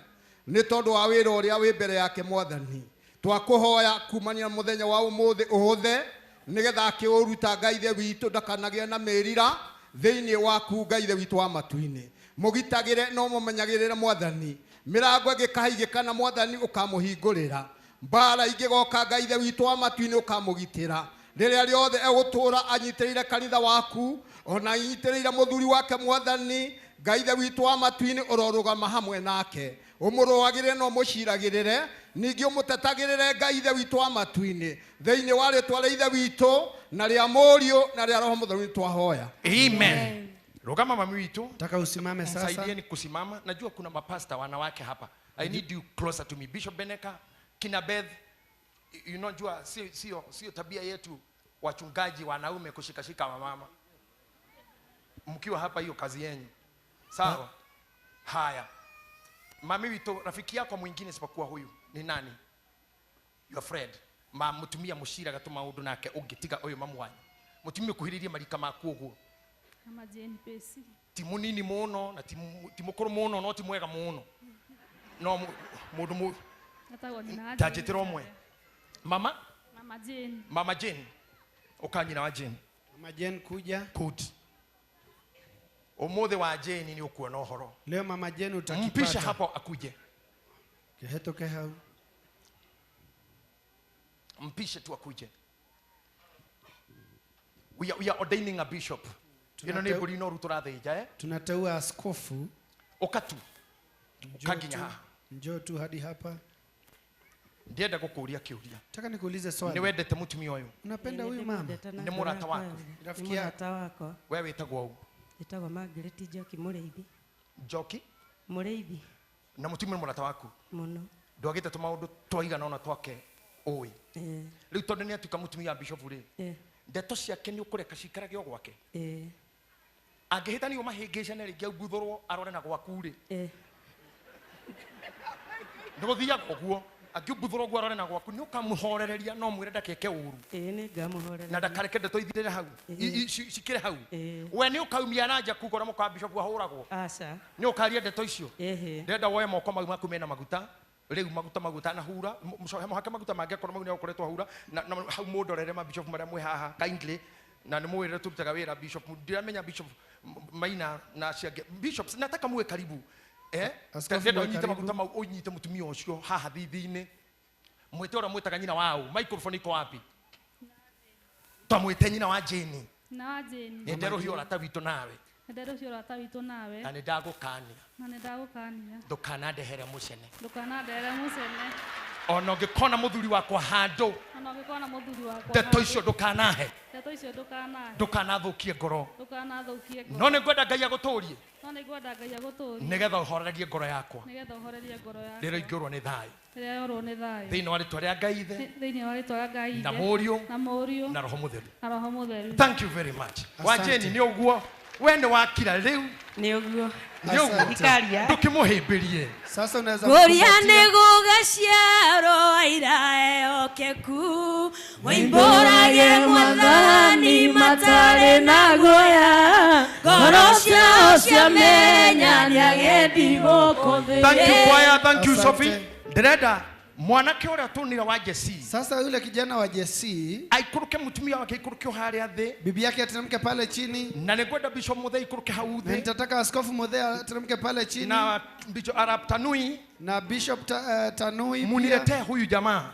nĩ tondũ wa wĩra ũrĩa wĩ mbere yake Mwathani. Twakũhoya kumania mũthenya wa ũmũthĩ ũhũthe nĩgetha akĩũruta Ngai ithe witũ ndakanagĩe na mĩrira thĩinĩ waku Ngai ithe witũ wa matu-inĩ. Mũgitagĩre no mũmenyagĩrĩre Mwathani, mĩrango ĩngĩkahaigĩkana Mwathani ũkamũhingũrĩra, mbara ingĩgoka Ngai ithe witũ wa matu-inĩ ũkamũgitĩra rĩrĩa rĩothe egũtũũra anyitĩrĩire kanitha waku ona anyitĩrĩire mũthuri wake Mwathani. Ngai ithe witũ wa matu-inĩ ũrorũgama hamwe nake, ũmũrũagĩrĩre na ũmũciragĩrĩre, ningĩ ũmũtetagĩrĩre Ngai ithe witũ wa matu-inĩ thĩinĩ wa rĩtwa rĩa ithe witũ na rĩa Mũriũ na rĩa Roho Mũtheru nĩtwahoya. Amen. Rugama mami witu. Nataka usimame sasa. Saidieni kusimama. Najua kuna mapasta wanawake hapa. I need you closer to me. Bishop Beneka, kina Beth, you know, jua sio tabia yetu wachungaji wanaume kushikashika wamama. Mkiwa hapa hiyo kazi yenu. Sawa? Haya. Mami witu, rafiki yako mwingine isipokuwa huyu ni nani? Your friend. Ma mutumia mushira gatuma undu nake ungitiga uyu mamu wanyu. Mutumia kuhiririe marika maku uguo. Mama Jane Pesi. Ti munini muno na ti mukuru muno no ti mwega muno. No mundu mu tajitira umwe. Mama? Mama Jane. Mama Jane. Ukanyina wa Jane. Mama Jane kuja. Good. Umuthi wa Jane ni ukuona uhoro. Leo Mama Jane utakipata. Mpisha hapo akuje. Kihetoke hau. Mpishe tu akuje. We are ordaining a bishop. Ino nĩ mbũri noru tũrathĩnja, eh? Tunateua askofu. Ũka tu. Ũka nginya haha. Njoo tu hadi hapa. Ndienda gũkũũria kĩũria. Nataka nikuulize swali. Nĩ wendete mũtumia ũyũ? Unapenda huyu mama? Nĩ mũrata waku? Rafiki yako. We wĩtagwo ũ? Njĩtagwo Margaret Njoki Mũrĩithi. Njoki? Mũrĩithi. Na mũtumia nĩ mũrata waku? Mũno. Ndwagĩte tũmaũndũ twaigana ũna twake ũĩ. Rĩu tondũ nĩ atuĩka mũtumia wa bishop rĩ, ndeto ciake nĩ ũkũreka ciikarage o gwake? Angĩhĩtanio mahĩngĩcane rĩngĩ aumbuthũrwo arore na gwaku rĩ, nĩ gũthiaga ũguo. Angĩumbuthũrwo ũguo arore na gwaku nĩ ũkamũhorereria no mwĩre ndakeke ũru. Na ndakareke ndeto ithirĩre hau, cikĩre hau. We nĩ ũkaumia na nja kuga ũrĩa mũka wa bishop ahũragwo? Nĩ ũkaria ndeto icio? Ndĩrenda woe moko mau maku mena maguta. Rĩu maguta mau ũtanahura, mũhake maguta mangĩ akorwo mau nĩ ũkoretwo ahura, na hau mũndorere ma bishop marĩa mwĩ haha kindly, na nĩ mũĩ rĩrĩa tũrutaga wĩra bishop, ndiramenya bishop Maina na ciangĩ. Bishops, nataka muwe karibu. Ndĩrenda ũnyite maguta mau ũnyite mũtumia ũcio haha thithi-inĩ. Mwĩte ũrĩa mwĩtaga nyina wao. Microphone iko wapi? Twamwĩte nyina wa Jane. Nyina wa Jane. Nĩ nderũhia ũrata witũ nawe. Nĩ nderũhia ũrata witũ nawe. Na nĩ ndagũkania. Na nĩ ndagũkania. Ndũkanandehere mũcene. Ndũkanandehere mũcene. Ona ũngĩkona mũthuri wakwa handũ. Ona ũngĩkona mũthuri wakwa. Ndeto icio ndũkanahe. Ndeto icio ndũkanahe. Ndũkanathũkie ngoro. Ndũkanathũkie ngoro. No nĩ ngwenda Ngai agũtũrie. No nĩ ngwenda Ngai agũtũrie. Nĩgetha ũhorerie ngoro yakwa. Nĩgetha ũhorerie ngoro yakwa. Rĩrĩa ingĩũrwo nĩ thayũ. Rĩrĩa yorwo nĩ thayũ. Thĩinĩ wa rĩtwa rĩa Ngai Ithe. Thĩinĩ wa rĩtwa rĩa Ngai Ithe. Na Mũriũ. Na Mũriũ. Na Roho Mũtheru. Na Roho Mũtheru. Thank you very much. Wa Jane nĩ ũguo. We nĩ wakira rĩu. Nĩ ũguo. Nĩ ũguo. Ikaria. Ndũkĩmũhĩmbĩrie. Sasa unaweza Kũrĩa nĩ gũgaciarwo aira ehokeku Moimbũrage mwathani matarĩ na guoya Ngoro ciao ciamenya nĩagendi gũkũ thĩ. Thank you choir, thank you Sophie. Ndĩrenda mwanake ũrĩa tũnire wa Jesse. Sasa yule kijana wa Jesse aikũrũke mũtumia wake aikũrũke harĩa thĩ. Bibi yake ateremke pale chini. Na nĩngwenda Bishop Muthee aikũrũke hau Na thĩ. nitataka Askofu Muthee ateremke pale chini. Na Bishop Arap Tanui na Bishop Tanui pia. Muniletee huyu jamaa.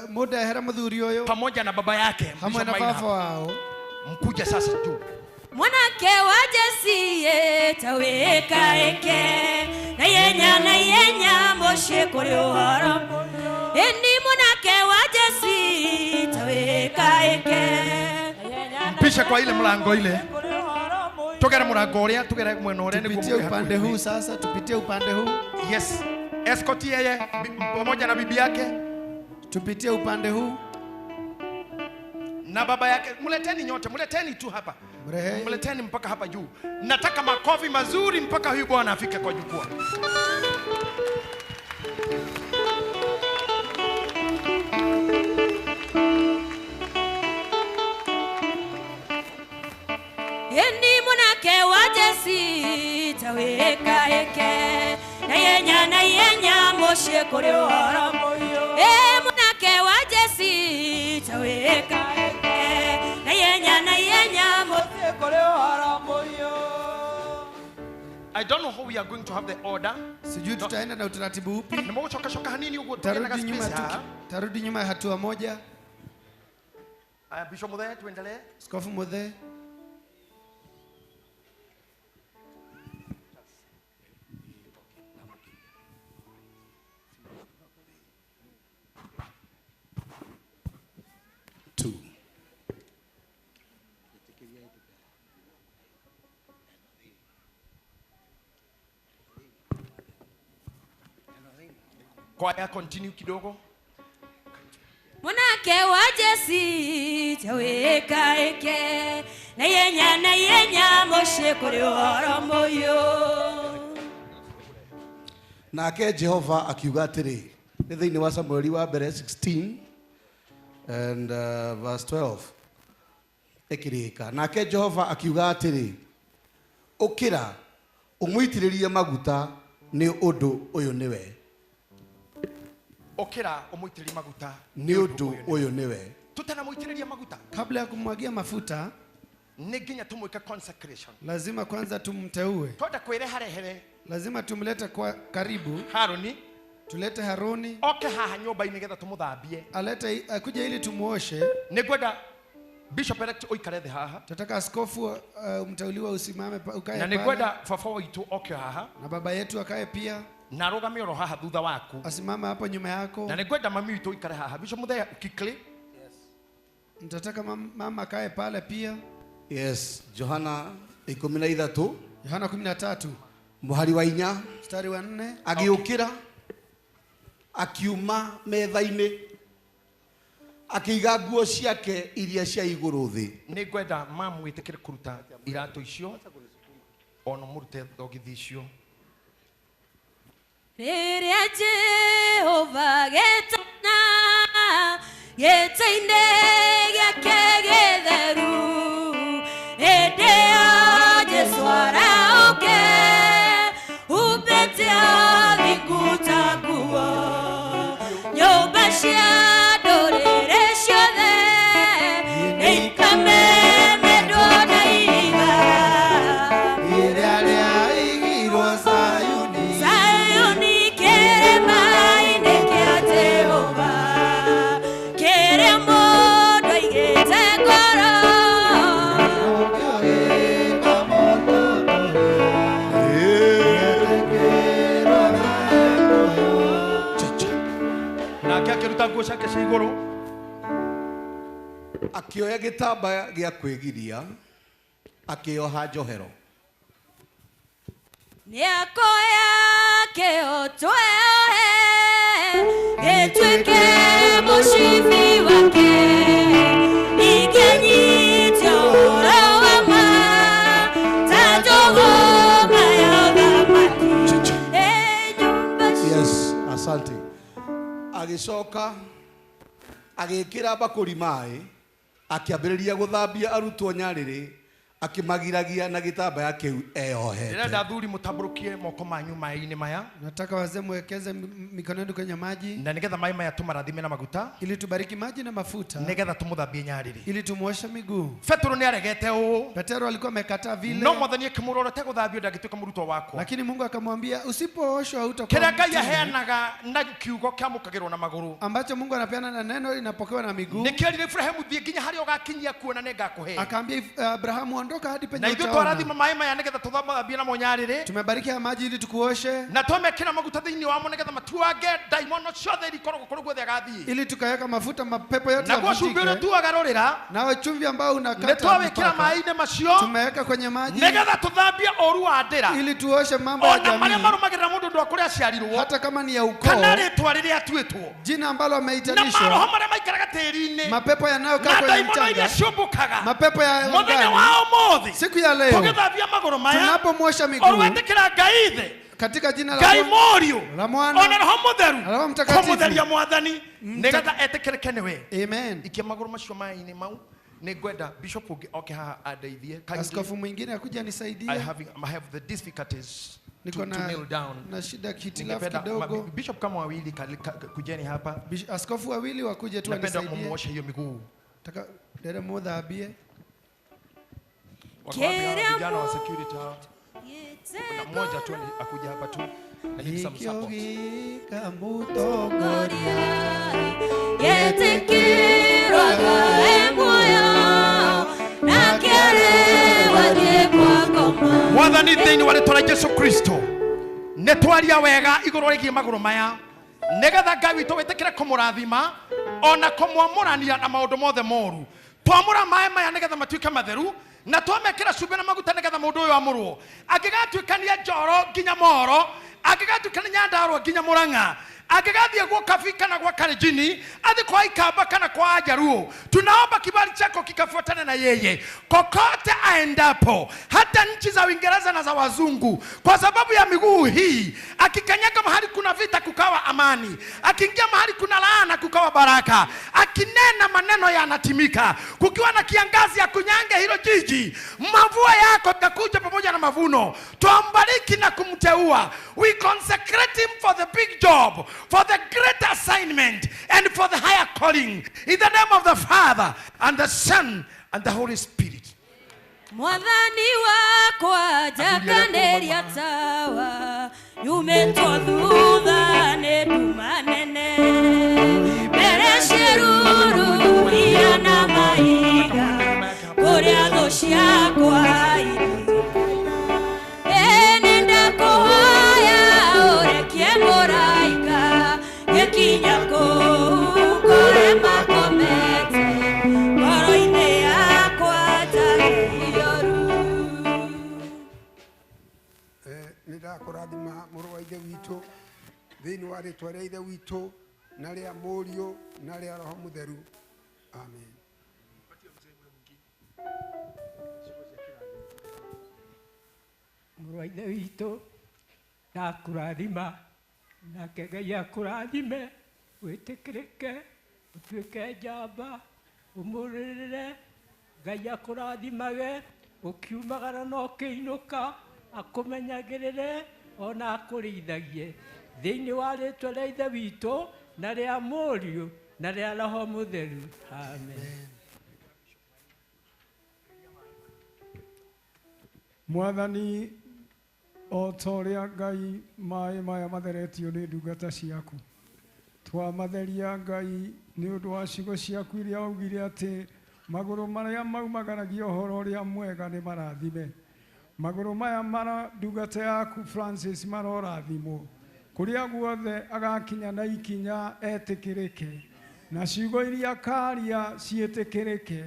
Muda muthuri ũyũ pamoja na baba yake hamwe na Bishop Maina baba wao. Mkuja sasa juu. Mwanake wa Jesse taweka eke na yenya moshe kuri uhoro Eni mwanake wa Jesse taweka eke Mpishe kwa ile mlango ile. Tugere mlango uria, tugere mwena uria niguo Tupitie upande huu sasa, tupitie upande huu. Yes. Escort yeye pamoja na bibi yake. Tupitie upande huu. Na baba yake. Mleteni nyote, mleteni tu hapa. Mleteni mpaka hapa juu. Nataka makofi mazuri mpaka huyu bwana afike kwa jukwaa. Eni mwanake wa Jesse taweka eke na yenya moshe kuri uhoro mwanake wa Jesse taweka eke na yenya moshe kuri uhoro. I don't know how we are going to have the order. Sijui tutaenda na utaratibu upi. Nimechoka shoka hanini ugo tunaenda space. Tarudi nyuma hatua moja. Aya Bishop Muthee tuendelee. Askofu Muthee. Two. Choir continue kidogo. Mwanake wa Jesse taweka eke na yenya moshe kuri uhoro moyo. Nake Jehova akiuga atĩrĩ, nĩ thĩinĩ wa Samueli wa mbere 16 and verse 12 ĩkĩrĩka. Nake Jehova akiuga atĩrĩ, ũkĩra ũmũitĩrĩrie maguta nĩ ũndũ ũyũ nĩwe. Okera umuitiririe maguta nĩ ũndũ ũyũ nĩwe. Tutanamuitiriria maguta kabla ya kumwagia mafuta nĩ nginya tumwike consecration. Lazima kwanza tumteue. Twenda kwĩreharehere. Lazima tumlete kwa karibu. Haruni. Tulete Haruni. Oke haha nyũmba-inĩ getha tumuthambie. Alete akuja ili tumuoshe. Nĩngwenda Bishop elect oikare thĩ haha. Tunataka askofu mteuliwa usimame ukae Na pale. nĩngwenda baba witũ oke haha. Na baba yetu akae pia. Na arũgame oro haha thutha waku. Asimama hapo nyuma yako. Na nĩngwenda mami witũ oikare haha. Bishop Muthee quickly. Yes. Nitataka mama akae pale pia. Yes, Yohana 13. Yohana 13. Mũhari wa 4, mstari wa 4. Agĩũkĩra akiuma metha-inĩ akĩiga nguo ciake iria cia igũrũ thĩ. Nĩngwenda mamu wĩtĩkĩre kũruta iratũ icio ona mũrute thogithi icio. Rĩrĩa Jehova getana gĩtĩ-inĩ gĩake gĩtheru hĩndĩ ĩyo Jesũ arauke humbĩte thingu ta nguo nyũmba cia ndũrĩrĩ ciothe nĩikamemendwo na ihiga rĩrĩa rĩaigirwo Sayuni. Sayuni kĩrĩma-inĩ kĩa Jehova kĩrĩa mũndũ aigĩte ngoro. Nake akĩruta nguo ciake cia igũrũ akĩoya gĩtambaya gĩa kwĩgiria akĩoha njohero. Nĩakoya kĩo tweohe gĩtuĩke mũcibi wake ningĩ nyite ũhoro wa ma ta Yes, asante. Agĩcoka agĩkĩra mbakũri maĩ, akĩambĩrĩria gũthambia arutwo nyarĩrĩ, akĩmagiragia na gĩtambaya kĩu eyohete. Ndĩrenda athuri mũtambũrũkie moko manyu maĩ-inĩ maya. Nataka wazee mwekeze mikono yenu kwenye maji. Na nĩgetha maĩ maya tũmarathime na maguta. Ili tubariki maji na mafuta. Nĩgetha tũmũthambie nyarĩrĩ. Ili tumuoshe miguu. Petero nĩaregete ũũ. Petero alikuwa amekataa vile. No mwathani akĩmwĩra ũrĩa ũtegũthambio ndangĩtuĩka mũrutwo wakwa. Lakini Mungu akamwambia usipooshwa hutakuwa Kĩrĩa Ngai mtume. aheanaga na kiugo kĩamũkagĩrwo na magũrũ. Ambacho Mungu anapeana na neno linapokewa na miguu. Nĩkĩo Ibrahimu thiĩ nginya harĩa ũgakinyia kuona nĩngakũhe. Akaambia Abrahamu ondoka hadi penye Na ithuĩ utaona. twarathima maĩ maya nĩgetha tũthambie namo nyarĩrĩ. Tumebariki haya maji ili tukuoshe. Na twamekĩra maguta thĩinĩ wamo nĩgetha matuange ndaimono ciothe iria ikoragwo kũrĩa guothe agathiĩ. Ili tukaweka mafuta mapepo yote Naguo cumbĩ ũrĩa yavunjike. ũtuaga rũrĩra Nawe chumvi ambao unakata nĩ twawĩkĩra mpaka. maĩ-inĩ macio Tumeweka kwenye maji nĩgetha tũthambie ũru wa ndĩra ili tuoshe mambo ya ona marĩa jamii, marũmagĩrĩra mũndũ ũndũ wa kũrĩa aciarirwo hata kama ni ya ukoo, kana rĩtwa rĩrĩa atuĩtwo jina ambalo na ameitanishwa, maroho marĩa maikaraga tĩri-inĩ mapepo yanayokaa na kwenye ndaimono iria mchanga, ciũmbũkaga mapepo ya mũthenya angani. wa ũmũthĩ Siku ya leo tũgĩthambia magũrũ maya tunapomwosha miguu ũrwetĩkĩra Ngai ithe katika jina la Ngai Bwana- Mũriũ la Mwana ona Roho Mũtheru na Roho Mtakatifu. kũmũtheria mwathani nĩgetha etĩkĩrĩke nĩwe. Amen. Ikia magũrũ macio maĩ-inĩ mau nĩngwenda bishop ũngĩ oke haha andeithie. Kindly, Askofu mwingine akuja nisaidie. I have the difficulties Niko to kneel down. na shida hitilafu Ningependa kidogo. bishop kama wawili kujeni hapa. Askofu wawili wakuje tu Napenda wanisaidie. mumuoshe hiyo miguu. Nataka dada mudhambie. Wako wapi hawa vijana wa security hawa? Kuna mmoja tu akuja hapa tu. I need some support. Mwathani thĩinĩ wa rĩtwa rĩa Jesu Kristo nĩ twaria wega igũrũ rĩgiĩ magũrũ maya nĩgetha Ngai witũ wĩtĩkĩre kũmũrathima ona kũmwamũrania na maũndũ mothe moru. Twamũra maĩ maya nĩgetha matuĩke matheru na twamekĩra cumbĩ na maguta nĩgetha mũndũ ũyũ amũrwo angĩgatuĩkania Njoro nginya Moro, angĩgatuĩkania Nyandarua nginya Murang'a, angĩgathiĩ gwa Kabi kana gwa Kalenjini, athiĩ kwa Ikamba kana kwa Ajaruo, tunaomba kibali chako kikafuatane na yeye kokote aendapo, hata nchi za Uingereza na za wazungu, kwa sababu ya miguu hii. Akikanyaga mahali kuna vita kukawa amani, akiingia mahali kuna laana kukawa baraka, akinena maneno yanatimika. Kukiwa na kiangazi akunyange hilo jiji, mavua yako itakuja pamoja na mavuno. Twambariki na kumteua. We consecrate him for the big job, for the great assignment, and for the higher calling. In the name of the Father, and the Son, and the Holy Spirit. Mwathani wakwa njakanĩria tawa nyumĩtwo thutha nĩ nduma nene mbere ciĩruru iria na mahiga kũrĩa thũ ciakwa irĩ. Ĩ nĩndakũhoya ũrekie mũraika gĩkinya kũu kũrĩa makomete ngoro-inĩ yakwa njage ioru. Nĩ ndakũrathima mũrũ wa ithe witũ thĩinĩ wa rĩtwa rĩa ithe witũ na rĩa Mũriũ na rĩa Roho Mũtheru. Amen. Mũrũ wa ithe witũ ndakũrathima nake Ngai akũrathime wĩtĩkĩrĩke ũtuĩke njamba ũmũrĩrĩre Ngai akũrathimage ũkiumagara na ũkĩinũka akũmenyagĩrĩre ona akũrĩithagie thĩinĩ wa rĩtwa rĩa ithe witũ na rĩa Mũriũ na rĩa Roho Mũtheru. Amen. Mwathani o ta ũrĩa Ngai maĩ maya matheretio nĩ ndungata ciaku, twamatheria Ngai nĩ ũndũ wa ciugo ciaku iria waugire atĩ magũrũ marĩa maumagaragia ũhoro ũrĩa mwega nĩ marathime. Magũrũ maya mara ndungata yaku Francis marorathimwo kũrĩa guothe agakinya na ikinya etĩkĩrĩke, na ciugo iria akaria ciĩtĩkĩrĩke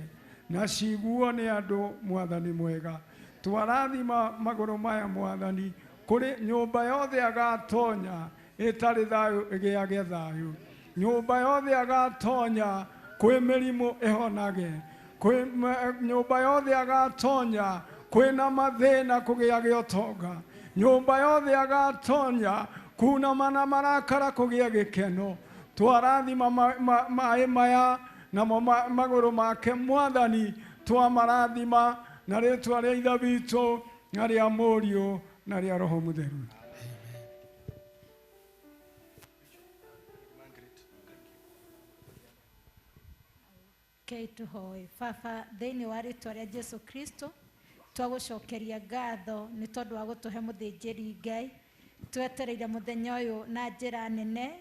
na ciguo nĩ andũ. Mwathani mwega, twarathima magũrũ maya Mwathani kũrĩ nyũmba yothe agatonya ĩtarĩ thayũ ĩgĩage thayũ, nyũmba yothe agatonya kwĩ mĩrimũ ĩhonage, kwĩ nyũmba yothe agatonya kwĩna mathĩna kũgĩage ũtonga, nyũmba yothe agatonya Kunama na marakara kũgĩa gĩkeno. Twarathima maĩ maya namo magũrũ make Mwathani, twamarathima na rĩtwa rĩa Ithe witũ na rĩa Mũriũ na rĩa Roho Mũtheru. Rekei tũhoe. Baba, thĩinĩ wa rĩtwa rĩa Jesu Kristo, twagũcokeria ngatho nĩ tondũ wa gũtũhe mũthĩnjĩri Ngai. Twetereire mũthenya ũyũ na njĩra nene.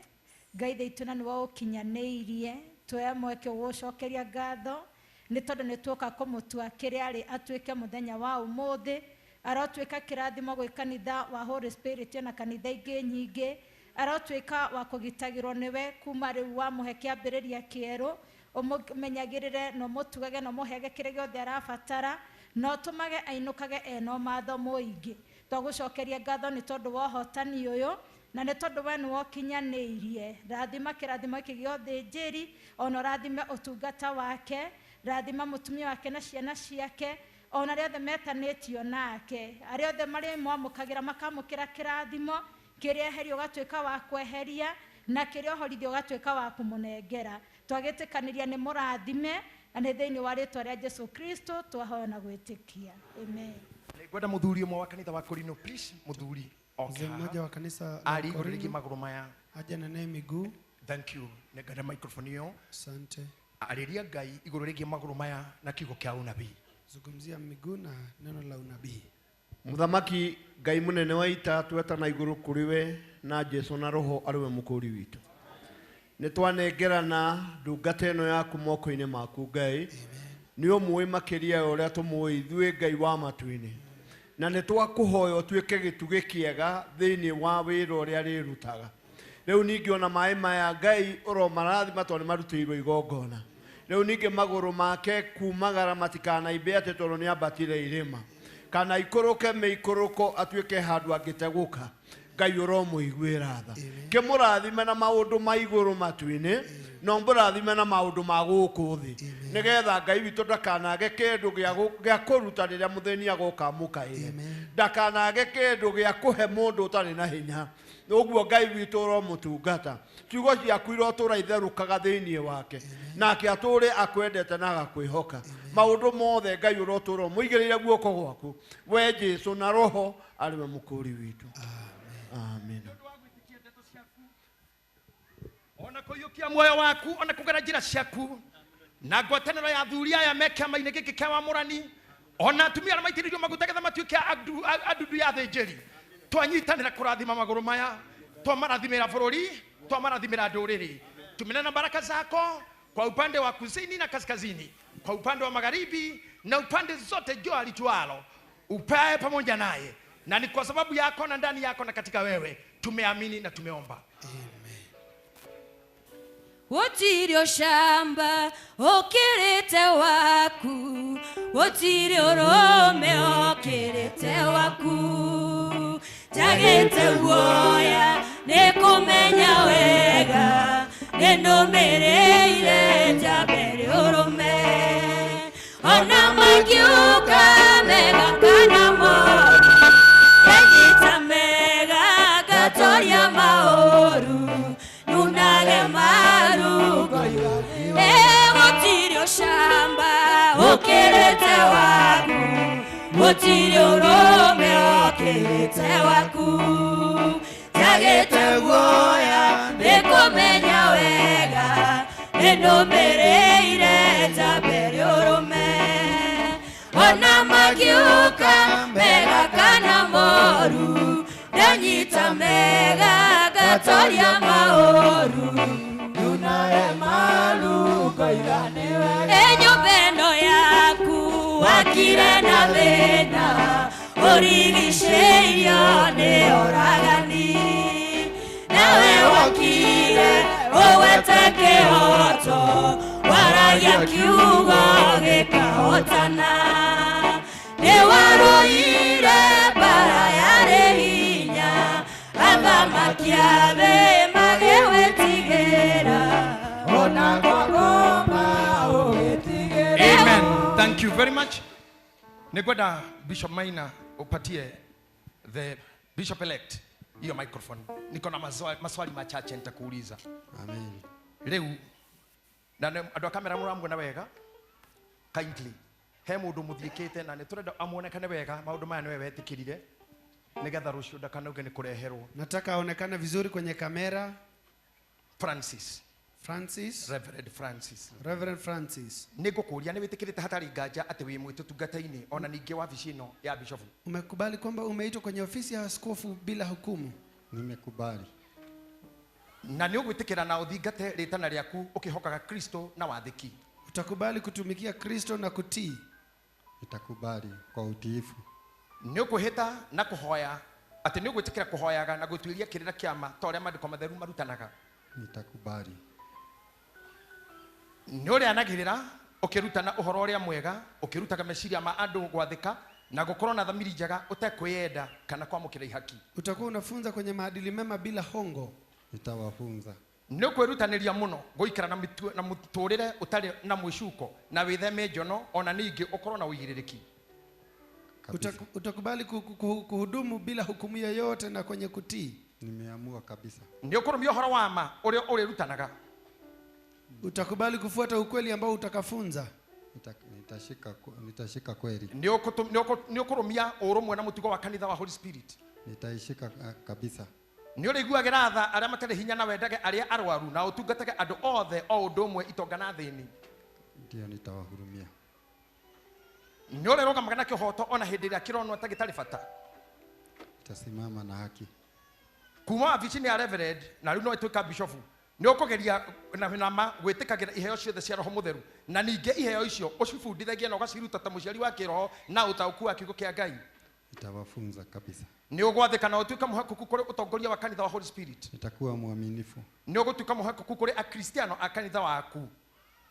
Ngai thitũ na nĩwe ũkinyanĩirie. Tuoya mweke ũgũcokeria ngatho nĩ tondũ nĩ tuoka kũmũtua kĩrĩa arĩ atuĩke mũthenya wa ũmũthĩ. Arotuĩka kĩrathimo gwĩ kanitha wa Holy Spirit na kanitha ingĩ nyingĩ. Arotuĩka wa kũgitagĩrwo nĩwe kuma rĩu wamũhe kĩambĩrĩria kĩerũ. Ũmũmenyagĩrĩre na ũmũtugage na ũmũheage kĩrĩa gĩothe arabatara, na ũtũmage ainũkage ena ũmatho mũingĩ. Twagũcokeria ngatho nĩ tondũ wa ũhotani ũyũ na nĩ tondũ we nĩwe ũkinyanĩirie. Rathima kĩrathimo gĩkĩ gĩa ũthĩnjĩri, ona ũrathime ũtungata wake, rathima mũtumia wake na ciana ciake, ona arĩa othe metanĩtio nake, arĩa othe marĩmwamũkagĩra makamũkĩra kĩrathimo kĩrĩa eherio ũgatuĩka wa kweheria na kĩrĩa ũhorithio ũgatuĩka wa kũmũnengera. Twagĩtĩkanĩria nĩ mũrathime na nĩ thĩinĩ wa rĩtwa rĩa Jesu Kristo twahoya na gwĩtĩkia. Amen. Ngwenda mũthuri ũmwe wa kanitha wa Korino, please, mũthuri oke Mzee haha. mmoja wa kanisa la Ari igũrũ Korino rĩgiĩ magũrũ maya. aje na naye miguu. Thank you. Nengera microphone ĩyo. Asante. Arĩria Ngai igũrũ rĩgiĩ magũrũ maya na kiugo kĩa ũnabii. Zungumzia miguu na neno la unabii. Mũthamaki Ngai mũnene wa ita, twetana igũrũ kũrĩ we na Jesu na Roho arĩ we mũkũũri witũ. Nĩ twanengerana ndungata ĩno yaku moko-inĩ maku Ngai. Nĩ ũmũĩ makĩria ya ũrĩa tũmũĩ ithuĩ Ngai wa matu-inĩ. Na nĩ twakũhoya ũtuĩke gĩtugĩ kĩega thĩinĩ wa wĩra ũrĩa arĩrutaga. Rĩu ningĩ ona maĩ maya Ngai ũromarathima tondũ nĩ marutĩirwo igongona. Rĩu ningĩ magũrũ make kumagara matikanaimbe atĩ tondũ nĩ ambatire irĩma, kana ikũrũke mĩikũrũko atuĩke handũ angĩtegũka. Ngai ũromũiguĩra tha. Kĩmũrathime na maũndũ ma igũrũ matu-inĩ, na ũmũrathime na maũndũ ma gũkũ thĩ, nĩgetha Ngai witũ ndakanage kĩndũ gĩa kũruta rĩrĩa mũthĩni agoka amũkaĩre, ndakanage kĩndũ gĩa kũhe mũndũ ũtarĩ na hinya. Ũguo Ngai witũ ũromũtungata, ciugo ciaku irotũra itherũkaga thĩinĩ wake, nake atũre akwendete na agakwĩhoka. Maũndũ mothe Ngai ũrotũra ũmũigĩrĩire guoko gwaku, we Jesu na Roho arĩ we mũkũũri witũ. Amen. Ona kũiyũkia muoyo waku, ona kũgera njĩra ciaku na ngwatanĩro ya athuri aya me kĩama-inĩ gĩkĩ kĩa wamũrani, ona atumia arĩa maitĩrĩirio maguta getha matuĩke andundu ya athĩnjĩri. Twanyitanĩra kũrathima magũrũ maya, twamarathimĩra bũrũri, twamarathimĩra ndũrĩrĩ. Tumenena baraka zako kwa upande wa kusini na kaskazini, kwa upande wa magharibi na upande zote jua litualo, upae pamoja naye, na ni kwa sababu yako na ndani yako na katika wewe tumeamini na tumeomba. Gũtirĩ ũcamba ũkĩrĩte waku, gũtirĩ ũrũme ũkĩrĩte waku. Njagĩte guoya nĩ kũmenya wega, nĩ nũmĩrĩire njambe ũrũme. Ona mangiuka mega kana moru, nganyita mega ngatoria maũru, nunage maru. Gũtirĩ ũcamba ũkĩrĩte waku, gũtirĩ ũrũme ũkĩrĩte waku. Njagĩte guoya nĩ kũmenya wega, nĩ nũmĩrĩire njambe ũrũme. Ona mangiuka mega kana moru, ndanyita mega ngatoria maũru. Enyũmba ĩno yaku wakire na thĩna, ũrigicĩirio nĩ oragani. Nawe wokire ũgwete kĩhoto, waragia kiugo gĩkahotana. Nĩ warũire mbara yarĩ hinya, athamaki a thĩ magĩgwĩtigĩra. Ona kwagoma ũgĩtigĩra. Amen. Thank you very much. Nĩngwenda Bishop Maina upatie the bishop elect Hiyo microphone. Niko na maswali machache nitakuuliza. Amen. Rĩu na andũ a kamera mũramuona wega kindly. He mũndũ mũthiĩkĩte na nĩ tũrenda amuonekane wega maũndũ maya nĩwe wetĩkĩrire nĩgetha rũciũ ndakanauge nĩ kũreherwo. Nataka aonekane vizuri kwenye kamera. Francis. Francis. Reverend Francis. Reverend Francis. Nĩngũkũria nĩ wĩtĩkĩrĩte hatarĩ nganja atĩ wĩ mwĩtũ tungata-inĩ ona ningĩ wabici ĩno ya bishofu. Umekubali kwamba umeitwa kwenye ofisi ya askofu bila hukumu? Nimekubali. Na nĩ ũgwĩtĩkĩra na ũthingate rĩtana rĩaku ũkĩhokaga Kristo na wathĩki. Utakubali kutumikia Kristo na kutii? Nitakubali kwa utiifu. Nĩ ũkwĩhĩta na kũhoya atĩ nĩ ũgwĩtĩkĩra kũhoyaga na gũtuĩria kĩrĩra kĩama ta ũrĩa maandĩko matheru marutanaga. Nitakubali. Nĩ ũrĩanagĩrĩra ũkĩrutana ũhoro ũrĩa mwega ũkĩrutaga meciria ma andũ gwathĩka na gũkorwo na thamiri njega ũtekwĩyenda kana kwamũkĩra ihaki. Utakuwa unafunza kwenye maadili mema bila hongo. Nitawafunza. Nĩ ũkwĩrutanĩria mũno gũikara na mũtũrĩre ũtarĩ na mwĩcuko na wĩtheme njono ona ningĩ ũkorwo na ũigĩrĩrĩki. Utakubali kuhudumu bila hukumu yoyote na kwenye kutii. Nimeamua kabisa. Nĩ ũkũrũmia ũhoro wa ma ũrĩa ũrĩrutanaga. Utakubali kufuata ukweli ambao utakafunza. Nitashika kweli. Nĩ ũkũrũmia ũrũmwe na mũtugo wa kanitha wa Holy Spirit. Nitaishika kabisa. Nĩ ũrĩiguagĩra tha arĩa matarĩ hinya na wendage arĩa arwaru na ũtungatage andũ othe o ũndũ ũmwe itonga na thĩni. Ndio, nitawahurumia. Nĩ ũrĩrũgamaga na kĩhooto ona hĩndĩ ĩrĩa kĩronwo ta gĩtarĩ bata. Nitasimama na haki. Kuma wabici-inĩ ya Reverend na rĩu no ĩtuĩka bishofu nĩ ũkũgeria na ma gwĩtĩkagĩra iheo ciothe cia Roho Mũtheru na ningĩ iheo icio ũcibundithagie na ũgaciruta ta mũciari wa kĩroho na ũtaũku wa kiugo kĩa Ngai. Nitawafunza kabisa. Nĩ ũgwathĩka na ũtuĩka mũhokeku kũrĩ ũtongoria wa kanitha wa Holy Spirit. Nitakuwa mwaminifu. Nĩ ũgũtuĩka mũhokeku kũrĩ akristiano a kanitha waku.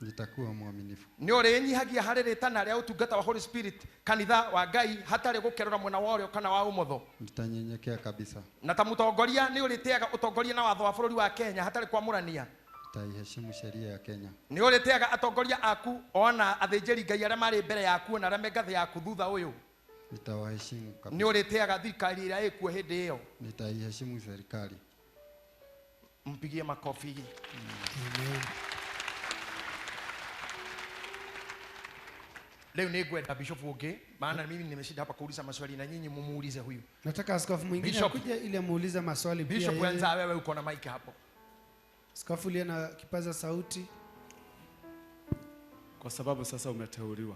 Nitakuwa mwaminifu. Nĩ ũrĩnyihagia harĩ rĩtana rĩa ũtungata wa Holy Spirit kanitha wa Ngai hatarĩ gũkerũra mwena wa ũrĩo kana wa ũmotho. Nitanyenyekea kabisa. Na ta mũtongoria nĩ ũrĩtĩaga ũtongoria na watho wa bũrũri wa Kenya hatarĩ kwamũrania. Nitaiheshimu sheria ya Kenya. Nĩ ũrĩtĩaga atongoria aku ona athĩnjĩri Ngai arĩa marĩ mbere yaku na arĩa me ngathĩ yaku thutha ũyũ. Nitawaheshimu kabisa. Nĩ ũrĩtĩaga thirikari ĩrĩa ĩkuo hĩndĩ ĩyo. Nitaiheshimu serikali. Mpigie makofi. Amen. Leo nĩ ngwenda bishop ũngĩ maana mimi nimeshinda hapa kuuliza maswali na nyinyi mumuulize huyu. Nataka askofu mwingine akuje ili amuulize maswali pia. Bishop anza wewe uko na mic hapo. Askofu uliye na kipaza sauti. Kwa sababu sasa umeteuliwa.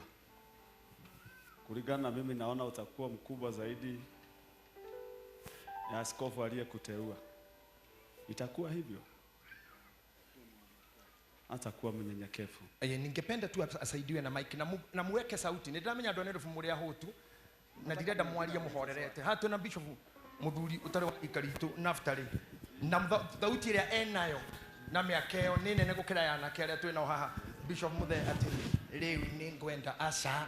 Kulingana na mimi naona utakuwa mkubwa zaidi ya askofu aliyekuteua. Itakuwa hivyo. Atakuwa mnyenyekevu. Ningependa tu asaidiwe na mic na muweke sauti. Nĩndĩramenya andũ a Nairobi mũrĩ ahũtu na ndirenda mwarie mũhorerete. Haha twĩna bishop mũthuri ũtarĩ wa rika ritũ Naftali na thauti ĩrĩa enayo na mĩaka ĩyo nĩ nene gũkĩra ya anake arĩa twĩnao haha. Bishop Muthe atĩ rĩu nĩngwenda aca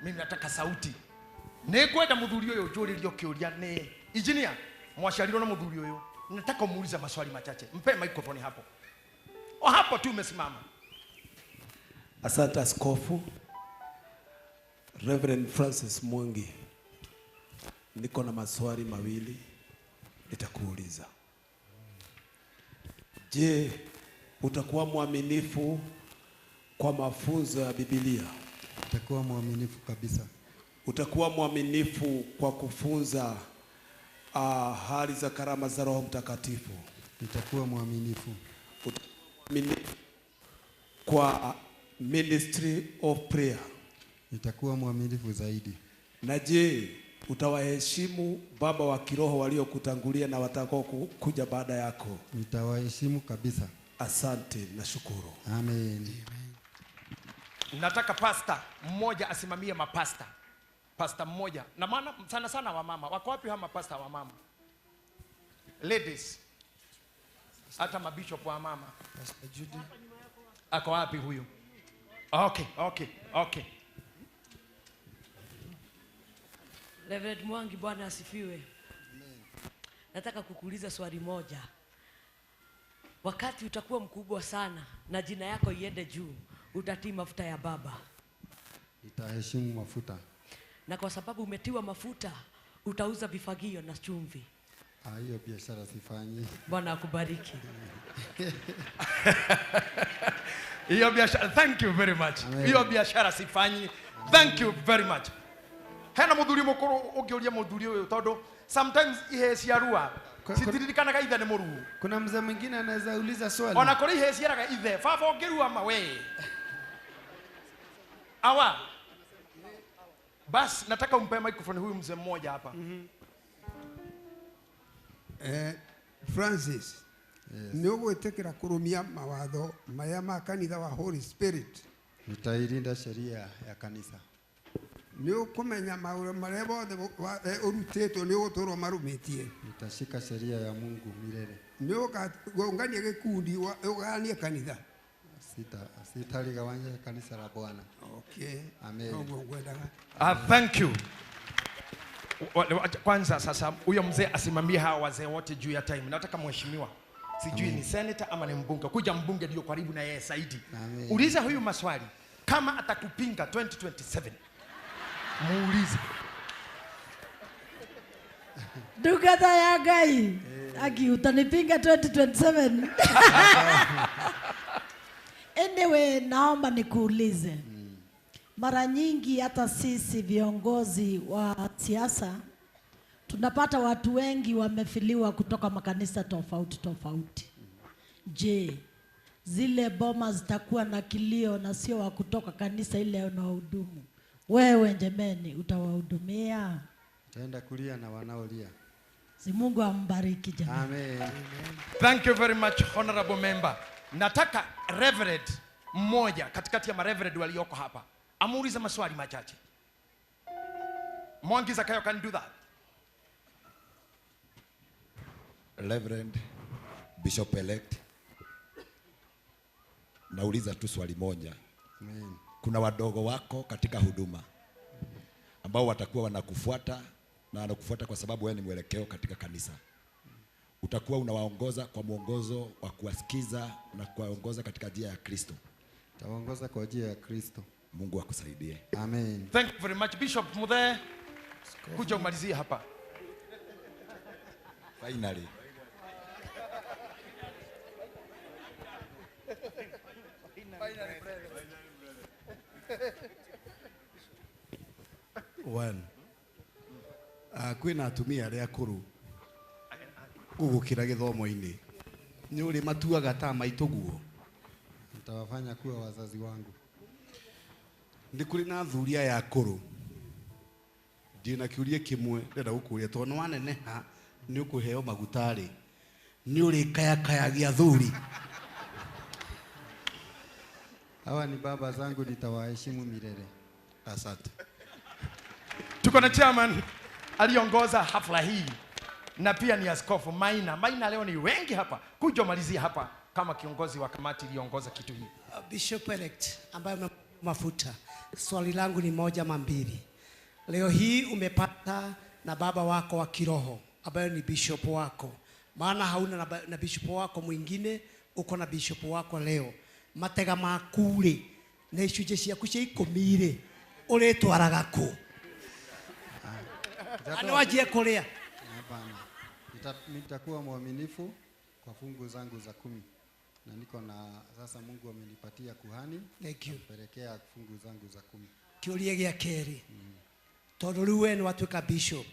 mimi nataka sauti. Nĩngwenda mũthuri ũyũ njũrĩrio kĩũria nĩ engineer mwaciarirwo na mũthuri ũyũ. Nataka umuulize maswali machache. Mpe microphone hapo. O hapo tu umesimama. Asante Askofu Reverend Francis Mwangi. Niko na maswali mawili nitakuuliza. Je, utakuwa mwaminifu kwa mafunzo ya Biblia? Utakuwa mwaminifu kabisa. Utakuwa mwaminifu kwa kufunza hali za karama za Roho Mtakatifu? Nitakuwa mwaminifu. Kwa ministry of prayer? Nitakuwa mwaminifu zaidi. Na je, utawaheshimu baba wa kiroho waliokutangulia na watakao kuja baada yako? Nitawaheshimu kabisa. Asante na shukuru. Amen. Nataka pastor mmoja asimamie mapasta. Pastor mmoja. Na maana sana sana wamama. Wako wapi hawa mapasta wa mama? Ladies. Hata mabishop wa mama. Pastor Judy. Ako wapi huyu? Okay. Reverend Mwangi, Bwana asifiwe. Amen. Nataka kukuuliza swali moja. Wakati utakuwa mkubwa sana na jina yako iende juu, utatii mafuta ya baba? Nitaheshimu mafuta. Na kwa sababu umetiwa mafuta, utauza vifagio na chumvi? Hiyo biashara sifanyi. Bwana akubariki. Hiyo biashara, thank you very much. Hiyo biashara sifanyi. Thank you very much. Hena muthuri mukuru ungiuria muthuri uyu tondu sometimes ihe ciarua citiririkanaga ithe ni muruo. Kuna mzee mwingine anaweza uliza swali. Ona kuri ihe ciaraga ithe baba ungirua ma we. Awa. Bas nataka umpe microphone huyu mzee mmoja hapa. Francis, nĩ ũgwĩtĩkĩra kũrũmia mawatho maya ma kanitha wa Holy Spirit? Nitailinda sheria ya kanisa. Nĩ ũkũmenya maũndũ marĩa mothe ũrutĩtwo nĩ ũgũtũũra marũmĩtie. Nitashika sheria ya Mungu milele. Nĩ ũkagongania gĩkundi ũganie kanitha. Sitaligawanya kanisa la Bwana. Okay. Amen. Thank you. Kwanza sasa huyo mzee asimamie hawa wazee wote juu ya time. Nataka mheshimiwa, sijui ni senator ama ni mbunge, kuja mbunge ndio karibu na yeye zaidi. Uliza huyu maswali kama atakupinga 2027. Muulize. Ndungata ya Ngai, aki utanipinga 2027. Anyway, naomba nikuulize. Mara nyingi hata sisi viongozi wa siasa tunapata watu wengi wamefiliwa kutoka makanisa tofauti tofauti. Je, zile boma zitakuwa na kilio na sio wa kutoka kanisa ile unaohudumu? Wewe njemeni utawahudumia? Taenda kulia na wanaolia. Si Mungu ambariki jamani. Amen. Thank you very much honorable member. Nataka reverend mmoja katikati ya mareverend walioko hapa amuulize maswali machache. Mwangi Zakayo can do that. Reverend Bishop elect, nauliza tu swali moja. Amen. Kuna wadogo wako katika huduma ambao watakuwa wanakufuata na wanakufuata kwa sababu wewe ni mwelekeo katika kanisa. Utakuwa unawaongoza kwa mwongozo wa kuwasikiza na kuwaongoza katika njia ya Kristo. Tawaongoza kwa njia ya Kristo. Mungu akusaidie. Amen. Thank you very much Bishop Muthe. Kuja umalizie hapa. Finally. One. Kwina atumia aria akuru gugukira githomo-ini ni uri matuaga ta maitu guo. Nitawafanya kuwa wazazi wangu. Ndi kuri na athuri aya akuru ndina kiuria kimwe ndenda gukuria tondu waneneha ni ukuheo maguta ri ni uri kayakayagia athuri. Hawa ni baba zangu, nitawaheshimu milele. Asante. Tuko na chairman aliongoza hafla hii na pia ni askofu Maina. Maina leo ni wengi hapa. Kuja malizia hapa kama kiongozi wa kamati iliongoza kitu hii. Bishop elect ambaye mafuta. Swali langu ni moja ama mbili. Leo hii umepata na baba wako wa kiroho ambaye ni bishop wako. Maana hauna na bishop wako mwingine, uko na bishop wako leo. Matega makure na icunjĩ ciaku cia 10 rĩ ũrĩtwaraga kũ? Andũ anjie kũrĩa. Hapana. Nitakuwa mwaminifu kwa fungu zangu za 10. Na niko na sasa Mungu amenipatia kuhani. Thank you. Pelekea fungu zangu za 10. Kĩũria gĩa kerĩ. Tondũ rĩu we nĩ watuĩka bishop.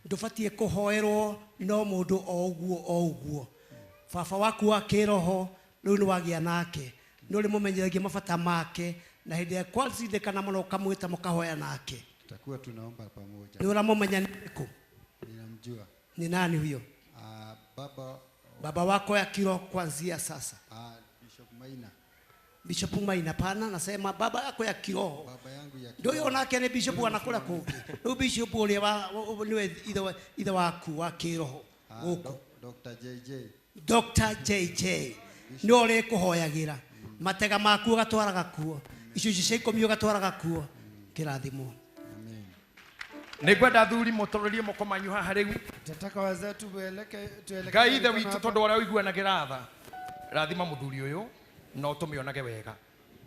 Ndũbatiĩ kũhoerwo no mũndũ o ũguo o ũguo. Baba waku wa kĩroho rĩu nĩ wagĩa nake. Nĩ ũrĩmũmenyithagia mabata make na hĩndĩ ĩrĩa kwacindĩkana mũno ũkamwĩta mũkahoya nake. Tutakuwa tunaomba pamoja. Nĩ ũramũmenya nĩ kũ? Ninamjua. Ni nani huyo? Baba wako ya kiroho kuanzia sasa. Bishop Maina. Bishop Maina pana nasema baba yako ya kiroho. Baba yangu ya kiroho. Ndio onake ni bishop anakula kũngĩ. Rĩu bishop ũrĩa wa niwe ithe waku wa kiroho. Gũkũ. Dr. JJ. Dr. JJ. Nĩ ũrĩkũhoyagĩra. Matega maku ũgatwaraga kuo. Icunjĩ cia 10 ũgatwaraga kuo. Kĩrathimwo. Nĩngwenda athuri mũtũrĩrie moko manyu haha rĩu. Nataka wazee tueleke tueleke. Ngai ithe witũ tondũ ũrĩa ũiguanagĩra tha, rathima mũthuri ũyũ na ũtũmĩonage wega.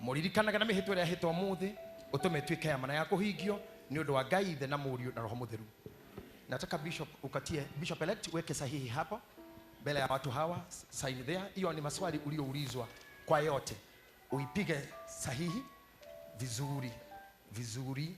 Mũririkanage na mĩhĩtwa ĩrĩa ahĩtwo ũmũthĩ, ũtũme ĩtuĩke ya mana ya kũhingio nĩ ũndũ wa Ngai ithe na Mũriũ na Roho Mũtheru. Nataka bishop ukatie, bishop elect weke sahihi hapo mbele ya watu hawa, sign there. Hiyo ni maswali ulioulizwa kwa yote, uipige sahihi vizuri vizuri.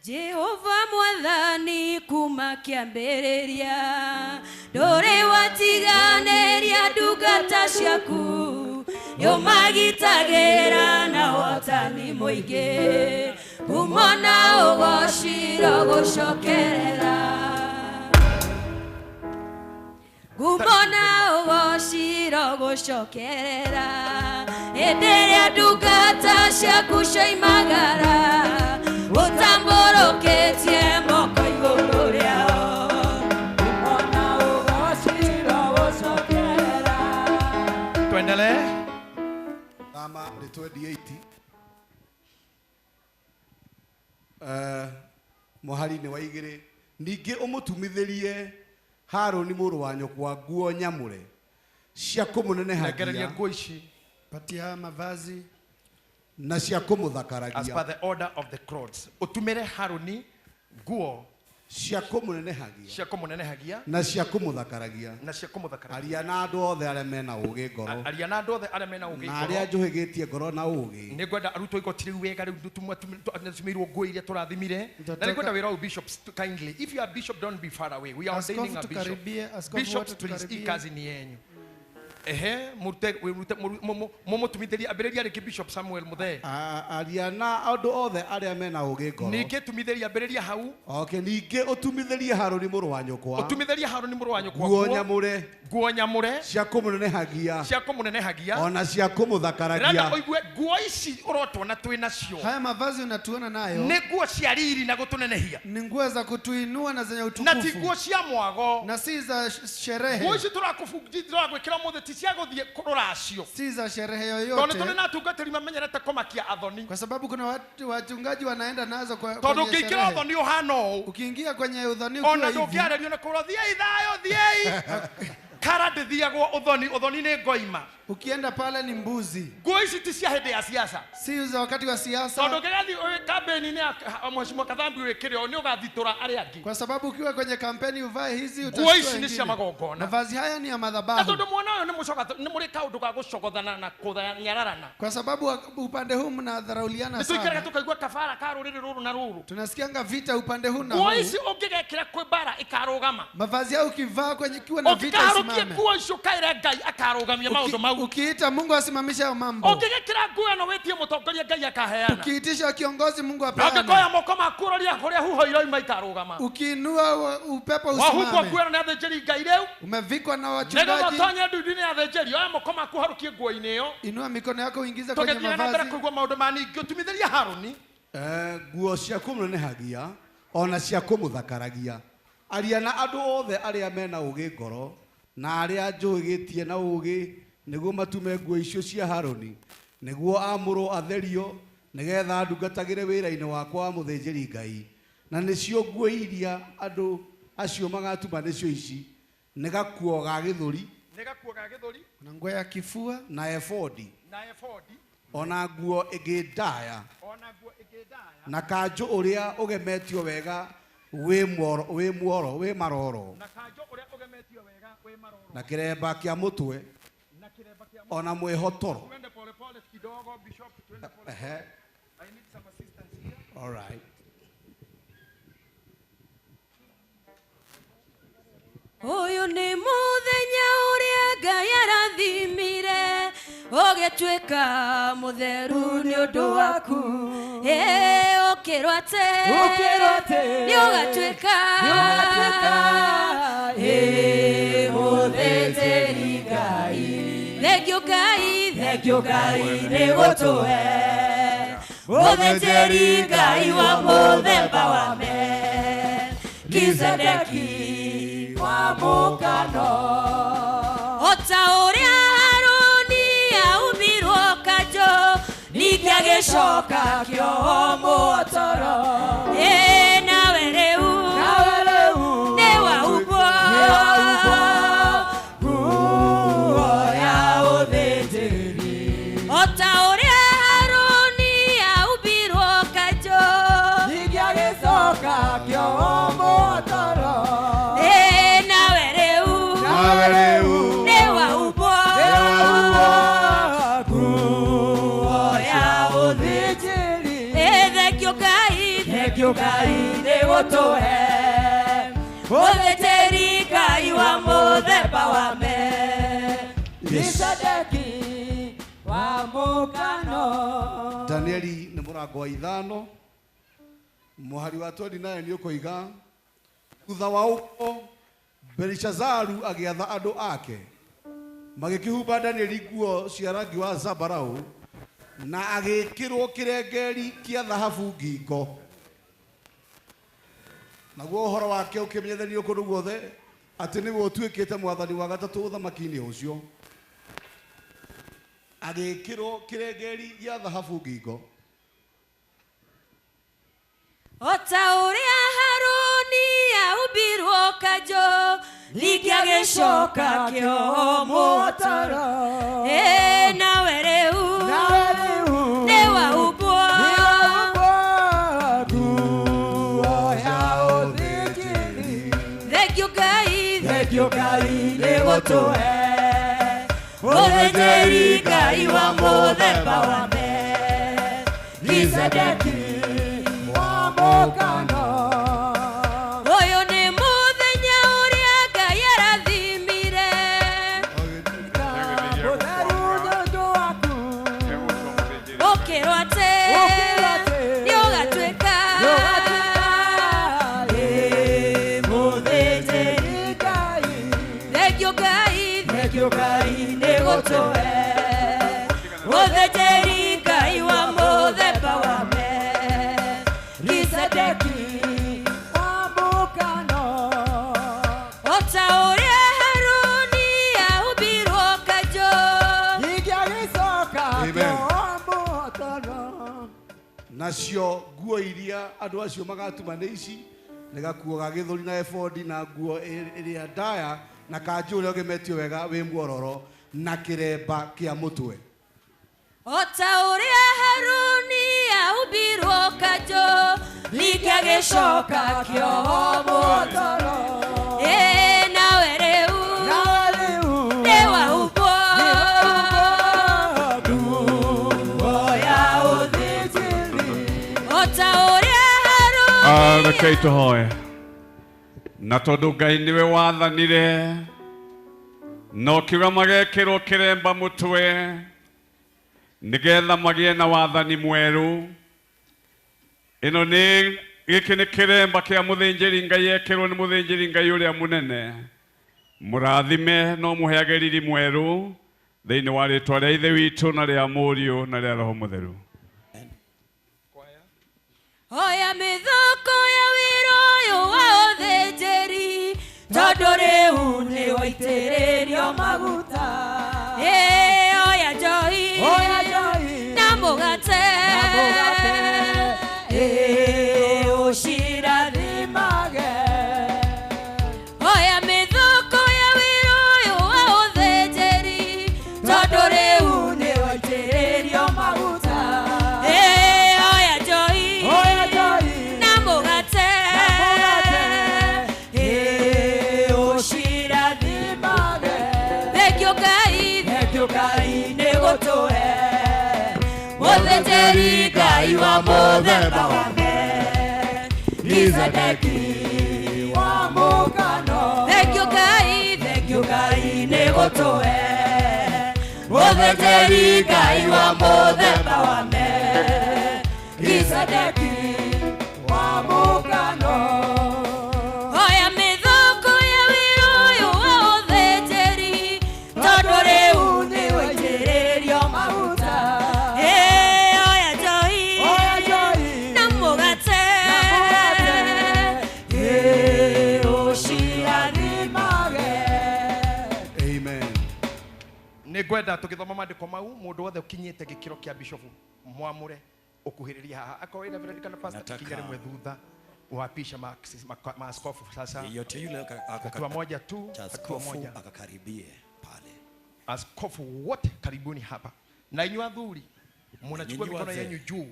Jehova mwathani kuma kĩambĩrĩria ndũrĩ watiganĩria ndungata ciaku nĩũmagitagĩra na ũhotani mũingĩ ngumo na ũgociro gũcokerera ngumo na ũgociro gũcokerera hĩndĩ ĩrĩa ndungata ciaku cioimagara utambũrũkĩtie moko igũrũ rĩao ngumo na ũgociro gũcokerera. Tuendelee. Thama nĩ 28 mũhari-inĩ wa 2 ningĩ ũmũtumithĩrie Harũni mũrũ wa nyũkwa nguo nyamũre cia kũmũnenehagia. Nengereria nguo ici. Patia mavazi na cia kũmũthakaragia. As per the order of the crowds. Ũtumĩre Harũni nguo cia kũmũnenehagia, cia kũmũnenehagia na cia kũmũthakaragia, na cia kũmũthakaragia. Aria na andũ othe arĩa mena ũũgĩ ngoro, aria na andũ othe arĩa mena ũũgĩ na arĩa njũhĩgĩtie ngoro na ũũgĩ. Nĩngwenda arutwo igoti rĩu wega rĩu tũtumĩirwo nguo iria tũrathimire, na nĩngwenda wĩra ũyũ bishops kindly, if you are bishop don't be far away, we are ordaining a bishop. Bishops please, hii kazi ni yenyu. Ehe, mumutumithĩrie ambĩrĩria rĩngĩ Bishop Samuel Muthee. Aria na andũ othe arĩa mena ũũgĩ ngoro. Ningĩ tumithĩria ambĩrĩria hau. Okay, ningĩ ũtumithĩrie Harũni mũrũ wa nyũkwa. Ũtumithĩrie Harũni mũrũ wa nyũkwa nguo nyamũre, nguo nyamũre cia kũmũnenehagia, cia kũmũnenehagia ona cia kũmũthakaragia. Renda ũigue nguo ici ũrotwona twĩ nacio. Haya mavazi unatuona nayo nĩ nguo cia riri na gũtũnenehia, ni nguo za kutuinua na zenye utukufu, na ti nguo cia mwago na si za sherehe. Nguo ici tũrakũbungithia gwĩkĩra ũmũthĩ ti cia gũthiĩ kũrũracio, si za sherehe yoyote. Tondũ tũrĩ na atungatĩri mamenyerete kũmakia athoni, kwa sababu kuna watu wachungaji wanaenda nazo kwa tondũ ũngĩingĩra ũthoni ũhana ũũ, ukiingia kwenye uthoni ukiwa ona hivi, ndũngĩarĩrio nĩ kũrwo thiĩi thayũ thiĩi kara ndĩthiagwo ũthoni, ũthoni nĩ ngoima. Ukienda pale ni mbuzi. Nguo ici ti cia hĩndĩ ya siasa, si za wakati wa siasa. Tondũ ũngĩgathiĩ kampeni-inĩ ya Mheshimiwa Kathambi wĩkĩre ũũ nĩ ũgathitũra arĩa angĩ, kwa sababu ukiwa kwenye kampeni uvae hizi Nguo utashtua ici nĩ cia wengine. magongona. Mavazi haya ni ya Na madhabahu, tondũ mwana ũyũ nĩ mũrĩ kaũndũ ga gũcogothana na kũnyararana, kwa sababu upande huu mnadharauliana nĩ tũikaraga sana. tũkaigua kabara ka rũrĩrĩ rũrũ na rũrũ. Tunasikianga vita upande huu na Nguo huu. ici ũngĩgekĩra kwĩ mbara ĩkarũgama. Mavazi hayo ukivaa kwenye kiwa na vita Ũngĩkaharũkia isimame. nguo icio ũkaĩre Ngai akarũgamia maũndũ mau. Ukiita Mungu asimamishe hayo mambo. Ũngĩgekĩra nguo ĩno wĩtie mũtongoria Ngai akaheana. Ukiitisha kiongozi Mungu Na apeane. ũngĩkoya moko maku ũrorie kũrĩa huho iroima ikarũgama. Ukiinua upepo Wahumbwo usimame. nguo ĩno nĩ athĩnjĩri Ngai rĩu, Umevikwa na nĩgetha wachungaji. ũtonye ndundu-inĩ ya athĩnjĩri, oya moko maku ũharũkie nguo-inĩ ĩyo. Inua mikono yako uingize kwenye Tũgĩthiaga na mbere mavazi. kũigua maũndũ ma ningĩ ũtumithĩrie Harũni Nguo cia kũmũnenehagia ona cia kũmũthakaragia. Aria na andũ othe arĩa mena ũũgĩ ngoro na arĩa njũhĩgĩtie na ũũgĩ nĩguo matume nguo icio cia Harũni, nĩguo amũrwo atherio nĩgetha ndungatagĩre wĩra-inĩ wakwa wa mũthĩnjĩri Ngai. Na nĩcio nguo iria andũ acio magatuma nĩcio ici, nĩ gakuo ga gĩthũri, nĩ gakuo ga gĩthũri, na nguo ya kifua, na ebodi, na ebodi, ona nguo ĩngĩ ndaya, ona nguo ĩngĩ ndaya, na kanjũ ũrĩa ũgemetio wega wĩ muoro wĩ maroro, na kanjũ ũrĩa ũgemetio wega wĩ maroro, na kĩremba kĩa mũtwe, na kĩremba kĩa ona mwĩhotoro. Twende pole pole kidogo bishop, twende pole. Ehe. I need some assistance here. All right. Ũyũ nĩ mũthenya ũrĩa Ngai arathimire ũgĩtuĩka mũtheru nĩ ũndũ waku. Ĩ ũkĩrwo atĩ nĩ ũgatuĩka, ĩ mũthĩnjĩri Ngai. Thengiũ Ngai, thengiũ Ngai nĩ gũtũhe mũthĩnjĩri Ngai wa mũthemba wa Melkizedeki wa mũkano. O ta ũrĩa Harũni aumbirwo kanjũ, ningĩ agĩcoka akĩohwo mũtoro. Ĩ nawe rĩu nĩ waumbwo nguo ya ũthĩnjĩri. O ta ũrĩa Harũni aumbirwo kanjũ, ningĩ agĩcoka akĩohwo mũtoro. Thengio Ngai nĩ gũtũhe mũthĩnjĩri Ngai wa mũthemba wa Melkisedeki wa mũkano. Danieli nĩ mũrango wa 5 mũhari wa 29 nĩ ũkoiga thutha wa ũguo Belishazaru agĩatha andũ ake magĩkĩhumba Danieli nguo cia rangi wa zambarau na agĩkĩrwo kĩrengeri kĩa thahabu ngingo. Naguo ũhoro wake ũkĩmenyithanio kũndũ guothe atĩ nĩwe ũtuĩkĩte mwathani wa gatatũ ũthamaki-inĩ ũcio. Agĩkĩrwo kĩrengeri gĩa thahabu ngingo. O ta ũrĩa Harũni aumbirwo kanjũ ningĩ agĩcoka kĩoho mũtoro. Nawe rĩu nĩwaumbwo nguo ya ũthĩnjĩri. Thengio Ngai, thengio Ngai nĩ gũtũhe mũthĩnjĩri Ngai wa mũthemba wa Melkisedeki wa mũkano. Ũyũ nĩ mũthenya ũrĩa Ngai arathimire. Ũkĩrwo atĩ nĩũgatuĩka mũthĩnjĩri Ngai. Thengio Ngai, thengio Ngai nĩ gũtũhe mũthĩnjĩri Ngai wa mũthemba wa Melkisedeki wa mũkano. O ta ũrĩa Harũni aumbirwo kanjũ ningĩ agĩcoka Amen. mũtoro. Nacio nguo iria andũ acio magatuma nĩ ici nĩ gakuo ga gĩthũri na ebodi na nguo ĩrĩa ndaya na kanjũ ũrĩa ũgemetio wega wĩ muororo na kĩremba kĩa mũtwe. O ta ũrĩa Harũni aumbirwo kanjũ ningĩ agĩcoka kĩoho mũtoro. Nawe rĩu nĩwaumbwo nguo ya ũthĩnjĩri. O ta ũrĩa Harũni Rekei tũhoe. Na tondũ Ngai nĩwe wathanire na ũkiuga magekĩrwo kĩremba mũtwe nĩgetha magĩe na wathani mwerũ. Ĩno nĩ gĩkĩ nĩ kĩremba kĩa mũthĩnjĩri Ngai ekĩrwo nĩ mũthĩnjĩri Ngai ũrĩa mũnene. Mũrathime no mũheage riri mwerũ thĩinĩ wa rĩtwa rĩa Ithe witũ na rĩa Mũriũ na rĩa Roho Mũtheru. Oya mĩthoko ya wĩra ũyũ wa ũthĩnjĩri tondũ rĩu nĩwaitĩrĩrio maguta. Oya njohi na mũgate ũcirathimage. Oya mĩthoko ya wĩra ũyũ wa ũthĩnjĩri tondũ rĩu nĩwaitĩrĩrio maguta. Oya njohi na mũgate ũcirathimage. Thengio Ngai, thengio Ngai nĩ gũtũhe mũthĩnjĩri Ngai wa mũthemba wa Melkisedeki wa mũkano. Thengio Ngai, thengio Ngai nĩ gũtũhe mũthĩnjĩri Ngai wa mũthemba wa Melkisedeki wa mũkano. Oya mĩthoko ya wĩra ũyũ wa ũthĩnjĩri tondũ rĩu nĩwaitĩrĩrio maguta. Oya njohi na mũgate ũcirathimage. Amen. Nĩ ngwenda tũgĩthoma maandĩko mau mũndũ wothe ũkinyĩte gĩkĩro kĩa bishofu mwamũre ũkuhĩrĩria haha akorwo ina Reverend kana pastor Nataka- kinya rĩmwe thutha wapisha maaskofu sasa. Yeyote yule ako Hatua moja tu, cha hatua askofu moja. akakaribie pale. Askofu wote karibuni hapa, na inyuĩ athuri munachukua Nyinyi mikono wazee. yenyu juu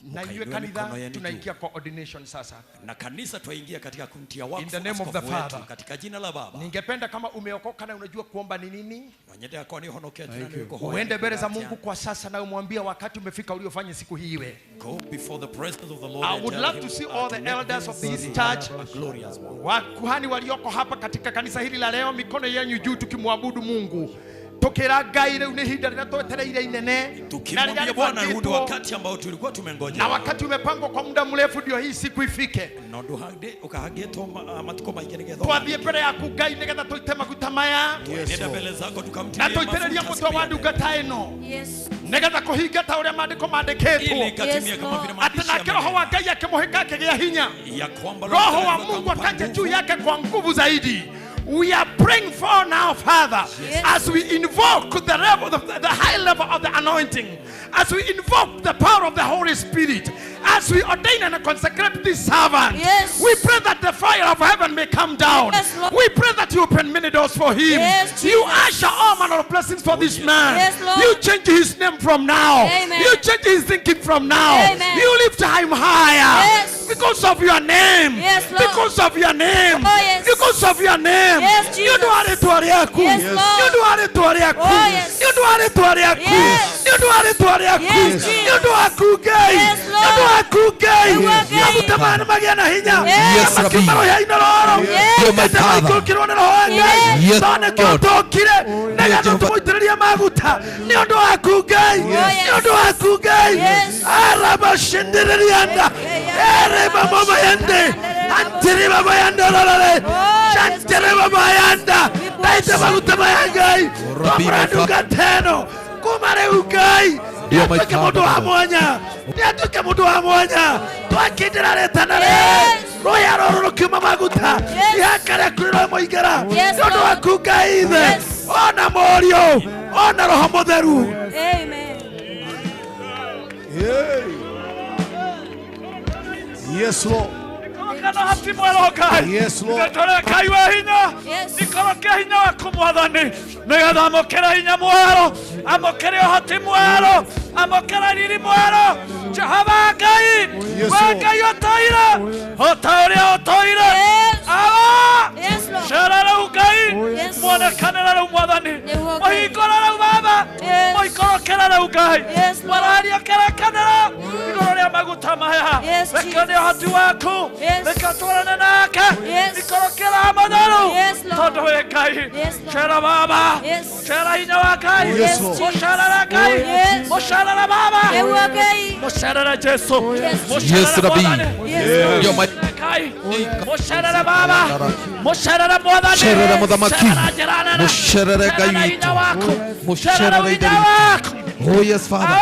Na inyuĩ Mukainue kanitha mikono yenu juu. tunaingia kwa ordination sasa. Na kanisa twaingia katika kumtia wakfu In the name of the askofu wetu Father. katika jina la Baba. Ningependa kama umeokoka na unajua kuomba ni nini, Nonyende akwa nĩ ũhonokete na nĩ ũkũhoya uende mbele za nĩ Mungu kwa sasa na umwambie wakati umefika uliofanya siku hii iwe. Go before the presence of the Lord I and would tell love him, to see all to the make elders of this this church, a glorious one. wakuhani walioko hapa katika kanisa hili la leo, mikono yenyu juu tukimwabudu Mungu, tukira Ngai riu ni ihinda rĩrĩa twetereire inene na rĩrĩa Tukimwambia Bwana huu ndio rĩbangĩtwo, wakati ambao tulikuwa tumengoja. na wakati umepangwa kwa muda mrefu, ndio hii siku ifike. Na ũndũ ũkahangĩtwo matukũ maingĩ nĩgetha Twathiĩ mbere yaku Ngai nĩgetha tũite maguta maya Nenda mbele zako na tukamtilie tũitĩrĩrie mafuta mũtwe siku wa ya leo. ndungata ĩno Yes. nĩgetha kũhinga ta ũrĩa maandĩko Ili mandĩkĩtwo ikatimie kama vile atĩ maandishi nake Roho wa Ngai akĩmũhĩka akĩgĩa hinya ya kwamba Roho wa Mtakatifu Mungu akampa akaja nguvu. juu yake kwa nguvu zaidi. We are praying for now, Father, Yes. as we invoke the level, the high level of the anointing, as we invoke the power of the Holy Spirit, as we ordain and consecrate this servant. Yes. We pray that the fire of heaven may come down. Yes, Lord. We pray that you open many doors for him. Yes, you Jesus. usher all manner of blessings for this man. Yes, Lord. You change his name from now. Amen. You change his thinking from now. Amen. You lift him higher. Yes. Because of your name. Yes, Lord. Because of your name. Oh, yes. Because of your name. Yes, Nĩ ũndũ wa rĩtwa rĩaku. Yes, Lord. Nĩ ũndũ wa rĩtwa rĩaku. Oh, yes. Nĩ ũndũ wa rĩtwa rĩaku. Yes. Nĩ ũndũ wa rĩtwa rĩaku. Yes, Nĩ ũndũ waku Ngai. Yes, Nĩ ũndũ Lord. waku Ngai. Nĩguo Ngai. Maguta maya nĩmagĩe na hinya. Yes. Na makiuma rũhĩa-inĩ rũrũ. Yes. Dear my Nĩgetha Father. maikũrũkĩrwo nĩ Roho wa Ngai. Yes, Tondũ nĩkĩo Lord. tũkire nĩgetha Jehovah. tũmũitĩrĩrie maguta nĩ ũndũ waku Ngai. Yes. Nĩ ũndũ waku Ngai. Yes. Arabashindiririanda. Erebababayande. Antiribabayandororore. Shanteribabayanda. Ndaita maguta maya Ngai. Rabbi, my Twamũra ndungata ĩno kuma rĩu Ngai. Dear my Nĩatuĩke mũndũ wa Father. mwanya. Nĩatuĩke mũndũ wa mwanya. Twakindĩra rĩtana rĩrĩ. Rũhĩa rũrũ rũkiuma maguta. Ihaka rĩaku rĩromũingĩra. Yes, Nĩ ũndũ Lord. waku Ngai ithe. Yes. Ona Mũriũ. Ona Roho Mũtheru. Amen. Yes, Lord. Kana hati mwero Ngai. Yes, Lord. Ngatore Ngai wa hinya. Yes. Ikorokia hinya waku Mwathani. Nigetha amũkĩre hinya mwerũ, amũkĩre ũhoti mwerũ, amũkĩre riri mwerũ. Jehova Ngai, Yes, we Lord. Ngai ũtũire, o ta ũrĩa ũtũire. Yes. Awa! Yes, Lord. Cera rĩu Ngai, Yes. muonekanĩre rĩu Mwathani. Nĩguo Ngai. Mũhingũre rĩu Baba, Yes. mũikũrũkĩre rĩu Ngai. Yes, Lord. Mwararia kĩrĩkanĩro igũrũ rĩa maguta maya. Yes, Reke Jesus. nĩ ũhoti waku. Yes. Reke tũrane nake. Yes. Ikũrũkĩra mũtheru. Yes, Lord. Tondũ wĩ Ngai. Yes, Lord. Cera Baba. Yes. Cera hinya wa Ngai. Yes, Lord. Mũcerere Ngai. Yes. Mũcerere Baba. Nĩguo Ngai. Mũcerere Jesu. Yes. Mũcerere Yes, Rabbi. Mwathani. Yes, Dear my Ngai. Mũcerere Baba. Mũcerere Mwathani. Mũcerere Mũthamaki. Cerera njĩra nene. Mũcerere Ngai Cerera witũ. hinya waku. Mũcerere Cerera Ithe hinya witũ. waku. Oh yes, Father.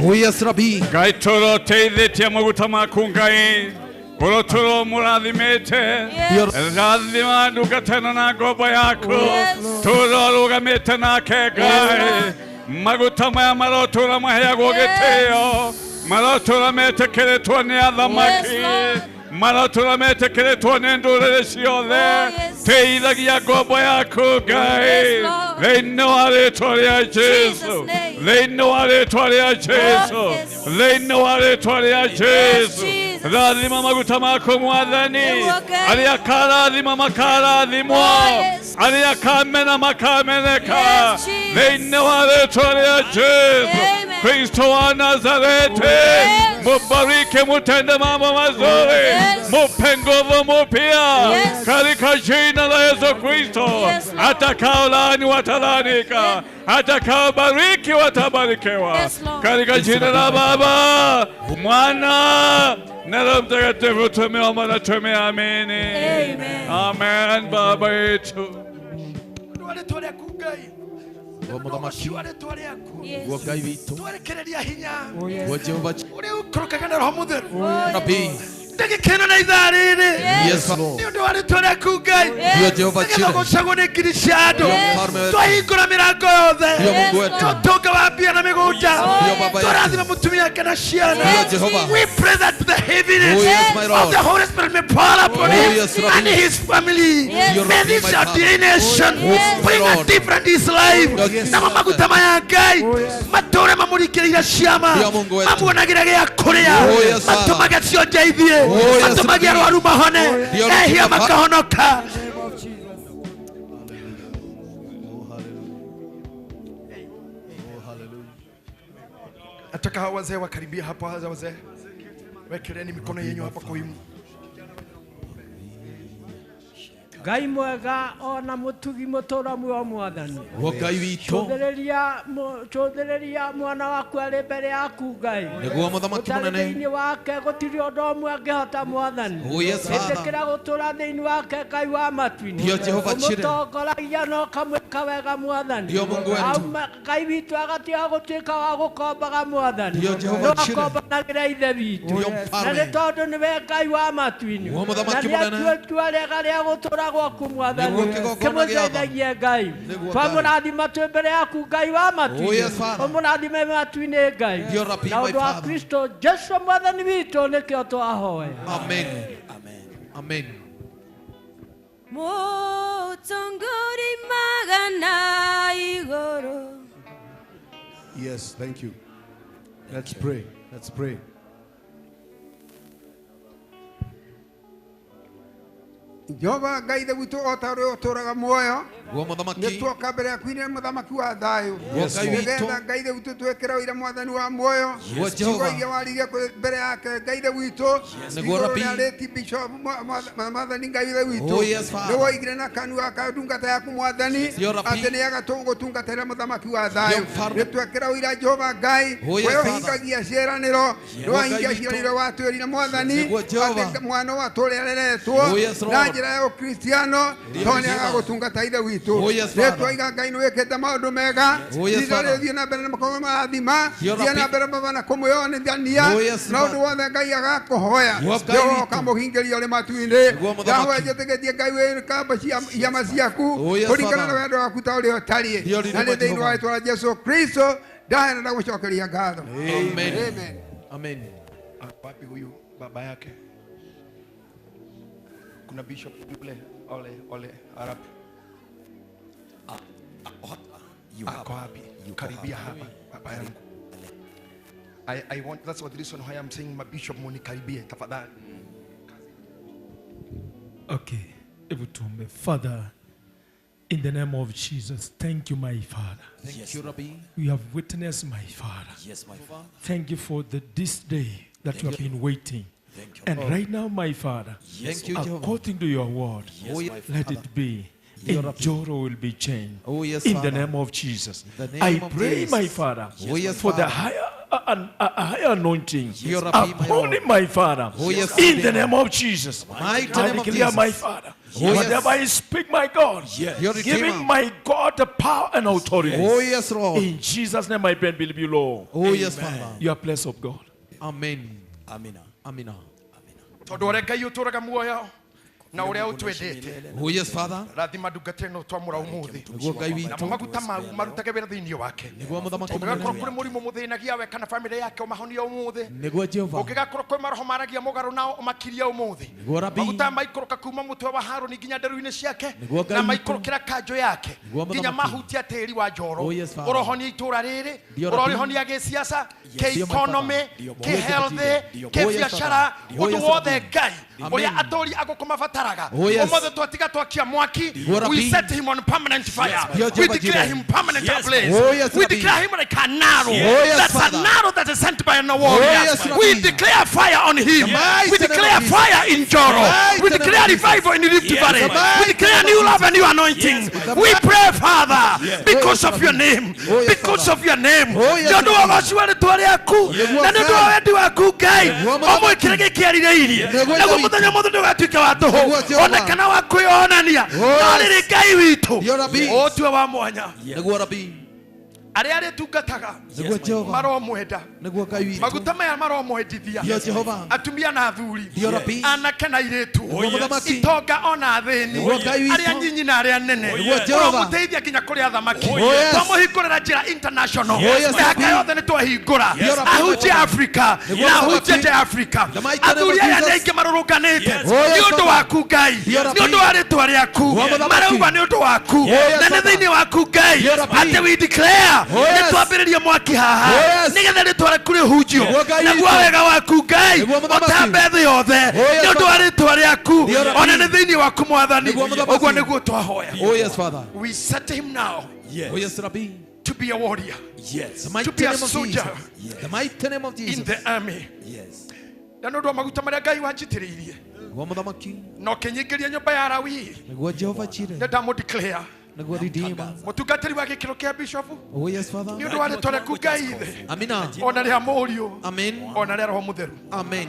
Oh yes, Rabbi. Ngai tũroteithĩtie maguta maku Ngai ũrotũrwo mũrathimĩte Yes. rathima ndungata ĩno na ngombo yaku Yes. tũrorũgamĩte nake Ngai maguta maya marotũra maheagwo gĩtĩo marotũra metĩkĩrĩtwo nĩ athamaki Yes, Lord. marotũra metĩkĩrĩtwo nĩ ndũrĩrĩ ciothe Oh, yes. teithagia ngombo yaku Ngai Yes, Lord. thĩinĩ wa rĩtwa rĩa Jesus' Jesu name. thĩinĩ wa rĩtwa rĩa Jesu yes. thĩinĩ wa rĩtwa rĩa Jesu Jesus. rathima maguta maku Mwathani Nĩguo Ngai. arĩa akarathima makarathimwo Oh, yes. arĩa akamena makameneka Yes, Jesus. thĩinĩ wa rĩtwa rĩa Jesu Amen. Kristo wa Nazareti Yes. mubariki mutende mambo mazuri Yes. mupe nguvu mupya Yes. katika jina la Yesu Kristo Yes, Lord. atakaolaani watalanika atakaobariki watabarikiwa Yes, Lord. katika jina la Baba Mwana na Roho Mtakatifu tumeomba na tumeamini. Amen. Amen. Baba yetu Ũndũ wa rĩtwa rĩaku Ngai. Guo Mũthamaki. Wa rĩtwa rĩaku. Yes. Guo Ngai witũ. Twerekereria hinya. Guo Jehova Ũrĩa ũikũrũkaga na Roho Mũtheru. Rabbi. Ndagĩka ĩno na ithaa rĩrĩ. Yes, Lord. Nĩ ũndũ wa rĩtwa rĩaku Ngai. Ndio Jehova Nĩgetha Jireh. ũgocagwo nĩ ngiri cia andũ. Yes. Mfalme wetu. Twahingũra mĩrango yothe. Ndio Mungu wetu. Ũtonga wa mbia na mĩgũnda. Ndio Baba yetu. Tũrathime mũtumia wake na ciana. Ndio Jehova. We pray that the heaviness Oh, yes, my Lord. of the Holy Spirit may pour upon Oh, him yes, Rabbi. and his family. Yes. May this My Father. ordination Yes, bring a Lord. different his life. Yes. Namo maguta maya Ngai matũre mamũrikĩrĩire ciama Ndio Mungu wetu. mamuonagĩre gĩa kũrĩa Oh, yes, Father. matũmage cionje ithiĩ Oh, yes, matũmage Rabbi. arwaru mahone Ndio ehia Rabbi. makahonoka. Nataka hawa wazee wakaribia hapa, hawa wazee wekeleni mikono yenyu hapa kwa huyu Ngai mwega ona mutugi mutura muo mwathani. Guo Ngai witũ. Cũthĩrĩria mwana waku arĩ mbere yaku Ngai. Nĩguo Mũthamaki Ũtarĩ mũnene. thĩinĩ wake gũtirĩ ũndũ ũmwe angĩhota mwathani. Oh, yes, Father. Ĩtĩkĩra gũtũra thĩinĩ wake Ngai wa matu-inĩ. Ndio, Jehova Jireh. Ũmũtongoragia na ũkamwĩka wega mwathani. Ndio, Mungu wetu. Ngai witũ agatiga gũtuĩka wa gũkombaga mwathani. Ndio, Jehova No Jireh. akombanagĩra ithe witũ. Ndio, Na Mfalme. nĩ tondũ nĩwe Ngai wa matu-inĩ. Nĩguo Mũthamaki Na mũnene. nĩatuĩte itua rĩega rĩa gũtũũra gwaku mwathani. Nĩguo kĩgongona gĩa tha. Kĩmũteithagie Ngai. Nĩguo Ngai. Twamũrathima twĩ mbere yaku Ngai wa Oh, matu-inĩ. yes, Father. Ũmũrathime matu-inĩ Ngai. Ndio, Rabbi, Na my ũndũ wa Father. Kristo Jesu mwathani witũ nĩkĩo twahoya. Amen. Amen. Mutongori magana igoro. Yes, thank you. Let's pray. Let's pray. Jehova Ngai ithe witũ o ta ũrĩa ũtũũraga muoyo Guo Mũthamaki. nĩ tuoka mbere yaku inĩ mũthamaki wa thayũ Guo Ngai witũ. nĩgetha Ngai ithe witũ twĩkĩre ũira mwathani wa muoyo Guo ciugo Jehova. iria waririe mbere yake Ngai ithe witũ Nĩguo igũrũ Rabbi. rĩa late Bishop mwathani Ngai ithe witũ Oh, yes, Father. nĩ woigire na kanua ka ndungata yaku mwathani Ndio, Rabbi. atĩ nĩagatũgũtungatĩra mũthamaki wa thayũ Ndio, Mfalme. nĩ twekĩra ũira Jehova Ngai Oh, yes, we Father. ũhingagia ciĩranĩro nĩ Nĩguo wahingia Ngai witũ. ciĩranĩro watwĩrire mwathani Nĩguo Jehova. atĩ mwana wa tũrĩa areretwo Oh, yes, na Lord. njĩra ya ũkristiano Ndio, tondũ Jehova. nĩagagũtungata ithe witũ Oh, yes, Father. nĩtwaiga Ngai nĩwĩkĩte maũndũ mega Oh, yes, Ihinda Father. rĩrĩ thiĩ na mbere na makorwo marathima Ndio, thiĩ na Rabbi. mbere baba na kũmwĩonithania Oh, yes, na ũndũ Father. wothe Ngai agakũhoya Nĩguo Ngai Jehova witũ. ũkamũhingĩria ũrĩ matu-inĩ Nĩguo Mũthamaki. Yahweh njĩtĩkĩtie Ngai wĩ kamba cia ciama ciaku Oh, yes, kũringana na Father. wendo waku ta ũrĩa ũtariĩ Ndio, na nĩ Jehova. thĩinĩ wa rĩtwa rĩa Jesu Kristo ndaheana na gũcokeria ngatho Amen. Amen. Amen. Wapi huyu baba yake? Kuna bishop yule ole ole Arab. Ako wapi? Karibia hapa baba yangu. I want, that's what the reason why I'm saying my bishop munikaribie tafadhali. Okay, hebu tuombe. Father, in the name of Jesus, thank you, my Father. Thank you, Rabbi. We have witnessed, my Father. Yes, my Father. Thank you for this day that Thank you have you. been waiting. Thank you. And Lord. right now, my Father, Yes, Thank you, Jehovah. according to your word, Yes, my let Father. it be. Ndio, And Rabbi. Joro will be changed. Oh, yes, in Father. the name of Jesus. In the name I of pray, Jesus. my Father, Oh, yes, for the Father. higher, a higher anointing Ndio, Rabbi, my upon Lord. him, my Father. Oh, yes, in Rabbi. the name of Jesus. Mighty I name of declare, my Jesus. Father, Oh, yes. whatever I speak, my God, Yes. Your giving Redeemer. my God the power and authority. Oh, yes, Lord. In Jesus' name, I pray and believe you, Lord. Oh, yes, Amen. Father. You are blessed of God. Amen. Amina. Amina. Tondũ ũrĩa Ngai ũtũũraga muoyo na ũrĩa ũtwendete. Oh, yes, Father. Rathima ndungata ĩno twamũra ũmũthĩ. Nĩguo Ngai witũ. Namo maguta mau marutage wĩra thĩinĩ wake. Nĩguo Mũthamaki Ũngĩgakorwo mũnene. kũrĩ mũrimũ mũthĩnagia we kana famĩlĩ yake ũmahonie ũmũthĩ. Nĩguo Jehova. Ũngĩgakorwo kwĩ maroho maragia mũgarũ nao ũmakirie ũmũthĩ. Nĩguo Rabbi. Maguta maikũrũka kuma mũtwe wa Harũni nginya nderu-inĩ ciake Nĩguo Ngai na witũ. maikũrũkĩra kanjũ yake Nĩguo nginya Mũthamaki. mahutia tĩri wa njoro. Oh, yes, Father. Ũrohonia itũũra rĩrĩ, Ndio, Rabbi. ũrorihonia gĩciaca, Yes. Ndio, my kĩ-economy, Father. Ndio, kĩ-health, Ndio, kĩ-biacara, Ndio, ũndũ yes, wothe Rabbi. Ngai Amen. ũrĩa atũũri agũkũ mabataraga. Oh, yes. Ũmũthĩ twatiga twakia mwaki, Ndio, Rabbi. we set him on permanent fire. Yes, Ndio, We Jehovah declare Jireh. him permanent Yes. ablaze. Oh, yes, We Rabbi. declare him like an arrow. Oh, yes, That's Father. an arrow that is sent by an warrior. Oh, yes, Rabbi. We declare fire on him. The mighty We name declare of Jesus. fire in Joro. Mighty We name declare of Jesus. revival in Rift Yes, Valley. the mighty We declare name of new love and new Jesus. anointing. Yes, We the pray, Father, Yes. because Oh, of your name. Oh, yes, Because Father. of your name. Oh, yes, Nĩ ũndũ wa Rabbi. ũgoci wa rĩtwa rĩaku Nĩguo na nĩ ũndũ wa Ngai. wendi waku Ngai Nĩguo Mũthamaki. ũmwĩkĩre gĩkĩarirĩirie Nĩguo Ithe naguo witũ. mũthenya mũthĩ ndũgatuĩke wa tũhũ Nĩguo Jehova. ona kana wa kwĩonania Oh, no yes. rĩrĩ Ngai witũ Ndio, Rabbi. ũtue wa mwanya. Nĩguo Rabbi. Arĩa arĩtungataga Nĩguo Jehova. Maromwenda. Nĩguo Ngai witũ. Maguta maya maromwendithia. Ndio Jehova. Atumia na athuri. Ndio Rabi. Anake na airĩtu. Nĩguo Mũthamaki. Itonga ona athĩni. Nĩguo Ngai witũ. Arĩa nyinyi na arĩa nene. Nĩguo Jehova. Ũromũteithia nginya kũrĩ athamaki. Oh, yes. Twamũhingũrĩra njĩra international. Oh, yes, Mĩhaka Rabi. yothe nĩ twahingũra. Ndio Rabi. Ahunjie Africa Nĩguo na ahunjie Mũthamaki. nja ya Africa. The mighty name of Athuri aya nĩ Jesus. aingĩ marũrũnganĩte. Yes. Oh, yes, Nĩ ũndũ Baba. waku Ngai. Ndio Rabi. Nĩ ũndũ wa rĩtwa rĩaku. Nĩguo Mũthamaki. Marauga nĩ ũndũ waku. Oh, yes, Na nĩ Baba. thĩinĩ waku Ngai. Ndio Rabi. Atĩ we declare. Oh, yes. Nĩ twambĩrĩrie mwaki haha. Oh, yes. Nĩgetha rĩtwa rĩaku rĩhunjio. Nĩguo Ngai Naguo witũ. wega waku Ngai. Nĩguo Mũthamaki. Ũtambe thĩ yothe. Oh, yes, Nĩ ũndũ wa Baba. rĩtwa rĩaku. Ndio Rabi. Ona nĩ thĩinĩ waku Mwathani. Nĩguo Mũthamaki. Ũguo nĩguo twahoya. Oh yes, Father. We set him now Oh yes, Rabbi. to be a warrior. Yes. The mighty To be a name of soldier. Jesus. The mighty name of Jesus. In the army. Yes. Na nĩ ũndũ wa maguta marĩa Ngai wanjitĩrĩirie. Nĩguo Mũthamaki. Na ũkĩnyingĩria nyũmba ya Lawi. Nĩguo Jehova Jireh. Nĩ ndamũ-declare. Nĩguo Redeemer. Mũtungatĩri wa gĩkĩro kĩa bishop. Oh yes, Father. Nĩ ũndũ wa rĩtwa rĩaku Ngai ithe. Amina. Ona rĩa Mũriũ. Amen. Ona rĩa Roho Mũtheru. Amen.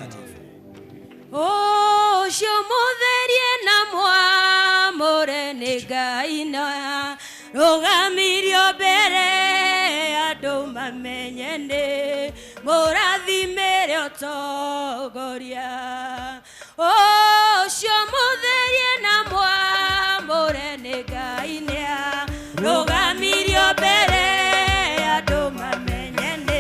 Ũcio mũtherie na mwamũre nĩ Ngai na rũgamirio mbere andũ mamenye nĩ mũrathimĩre ũtongoria. Ũcio mũtherie na mwamũre nĩ Ngai na rũgamirio mbere andũ mamenye nĩ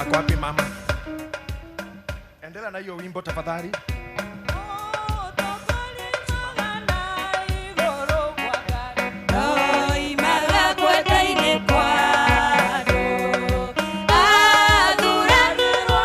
Ako wapi mama? Endelea na hiyo wimbo tafadhali. Oimaga kwenda-inĩ kwa andũ. Athuragĩrwo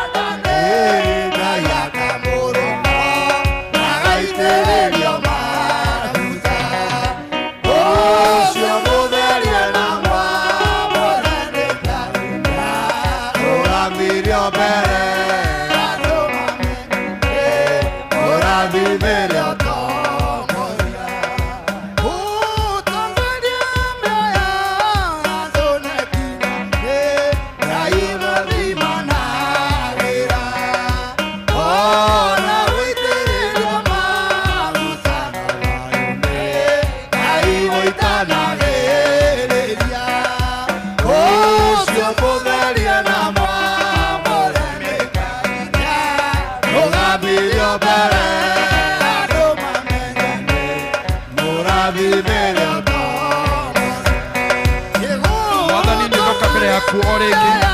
Mwathani nĩ ndoka mbere yaku o rĩngĩ.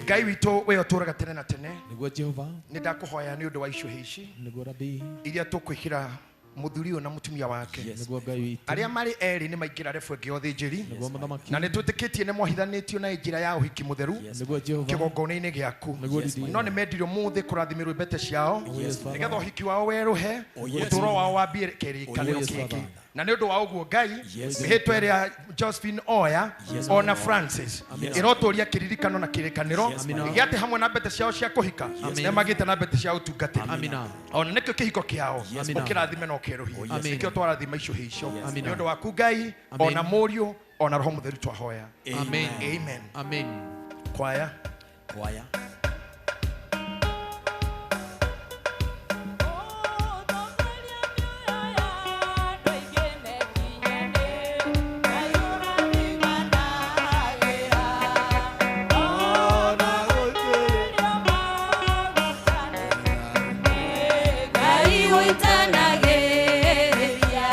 Ngai witũ we ũtũũraga tene na tene. Nĩguo Jehova. Nĩ ndakũhoya nĩ ũndũ wa icũhĩ ici Nĩguo Rabbi. iria tũkwĩkĩra mũthuri ũyũ na mũtumia wake. Nĩguo Ngai witũ. Arĩa marĩ erĩ nĩ maingĩra rebu ĩngĩ ya ũthĩnjĩri. Nĩguo Mũthamaki. Na nĩ twĩtĩkĩtie nĩ mohithanĩtio na njĩra ya ũhiki mũtheru. Nĩguo Jehova. Kĩgongona-inĩ gĩaku. Nĩguo Redeemer. No nĩ mendirio mũthĩ kũrathimĩrwo mbete ciao. Yes, Father. Nĩgetha ũhiki wao werũhe. Oh, yes. Ũtũũro wao wambie kĩrĩkanĩro Oh, yes, kĩngĩ. Father. Na nĩ ũndũ wa ũguo Ngai Yes. mĩhĩtwa ĩrĩa Josephine Oya Yes, ona my Lord. Francis Yes. ĩrotũria kĩririkano na kĩrĩkanĩro Yes, my Lord. gĩa atĩ hamwe na mbete ciao cia kũhika Amen. nĩ magĩte na mbete cia ũtungatĩri. Amina. Ona nĩkĩo kĩhiko kĩao Yes, ũkĩrathime na ũkĩerũhie. Amen. Nĩkĩo twarathima icũhĩ icio. Amen. Nĩ ũndũ waku Ngai Amen. ona Mũriũ ona Roho Mũtheru twahoya. Amen. Amen. Amen. Kwaya. Kwaya. Ngai ũitanagĩrĩria.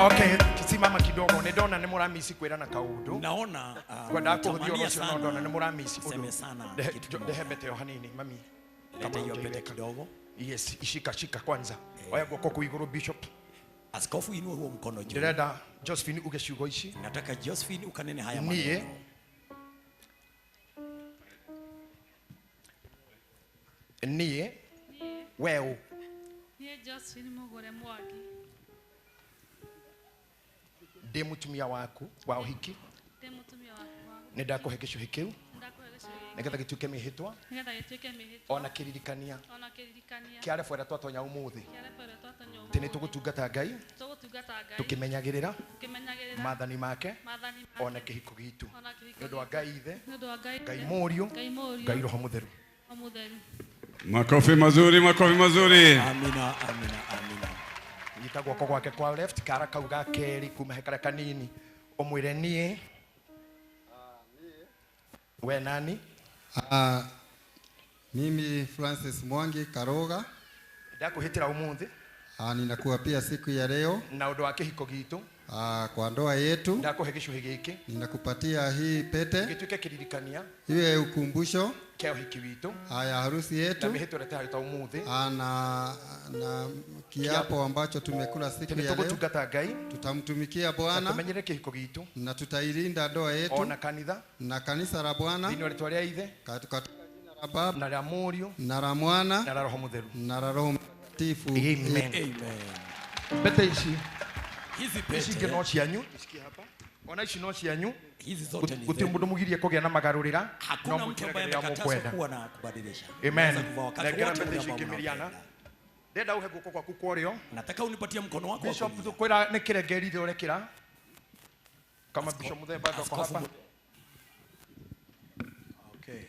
Okay, simama kidogo. Nĩ ndona nĩ mũramisi kwĩrana kaũndũ. Naona Ngwendaga kũhũthia natamania ũhoro ũcio no sana. ndona nĩ mũramisi ũndũ. Seme sana kitu kimoja. Ndehe mbete yo hanini mami. Leta Kama hiyo pete hujaiweka. kidogo. Yes, ishika shika kwanza. Oya guoko kuu igũrũ Bishop. Askofu, inua huo mkono juu. Ndĩrenda Josephine uge ciugo ici. Nataka Josephine ukanene haya Niĩ maneno. Niĩ weũ Niĩ Josephine Mũgũre Mwangi ndĩ mũtumia waku wa ũhiki ndĩ mũtumia waku wa nĩ ndakũhe gĩcũhĩ kĩu ndakũhe gĩcũhĩ gĩkĩ nĩgetha gĩtuĩke mĩhĩtwa nĩgetha gĩtuĩke mĩhĩtwa ona kĩririkania ona kĩririkania kĩa rebu ĩrĩa twatonya ũmũthĩ kĩa rebu ĩrĩa twatonya atĩ nĩ tũgũtungata Ngai tũgũtungata Ngai tũkĩmenyagĩrĩra tũkĩmenyagĩrĩra maathani make maathani make ona kĩhiko gitũ ona kĩhiko nĩ ũndũ wa Ngai ithe nĩ ũndũ wa Ngai Ngai Ithe, Mũriũ Ngai Mũriũ Ngai Roho Mũtheru. Roho Mũtheru. Makofi mazuri, makofi mazuri. Amina, amina, amina. Nyita guoko gwake kwa left kara kau ga keri kuma he karia kanini umwire nie we nani? Mimi Francis Mwangi Karoga ndakuhitira umuthi ninakuapia siku ya leo na undu wa kihiko gitu kwa ndoa yetu ndakuhe gicuhi giki ninakupatia hii pete gituike kiririkania iwe ukumbusho kia uhiki witu ya harusi na yetu mihito ria tũhagĩta umuthi na kiapo ambacho tumekula siku ya leo tũgũtungata Ngai tutamtumikia na Bwana tumenyere kihiko gitu na tutailinda ndoa yetu ona kanitha na kanisa la Bwana thĩinĩ wa rĩtwa rĩa Ithe katika jina la Baba na rĩa Mũriũ na la Mwana na la Roho Mũtheru na la Roho Mtakatifu. Amen. Amen. Pete ici Hizi ici ingĩ pete no cianyu isikie hapa ona ici no cianyu hizi zote ni gũtirĩ zenu. mũndũ mũgirie kũgĩa na magarũrĩra no Hakuna mtu mwĩkĩre ambaye kĩrĩa amekatazwa mũkwenda. kuwa na kubadilisha. Amen. Unaweza kuvaa wakati Nengera wote pete ule ici ambao ingĩ Miriana. unapenda. Ndenda ũhe guoko gwaku kwa ũrĩo. Nataka unipatie mkono wako wa Bishop kulia. tukwĩra nĩ kĩrengerire ũrekĩra kama Bishop Muthee bado ako Askofu hapa. Okay.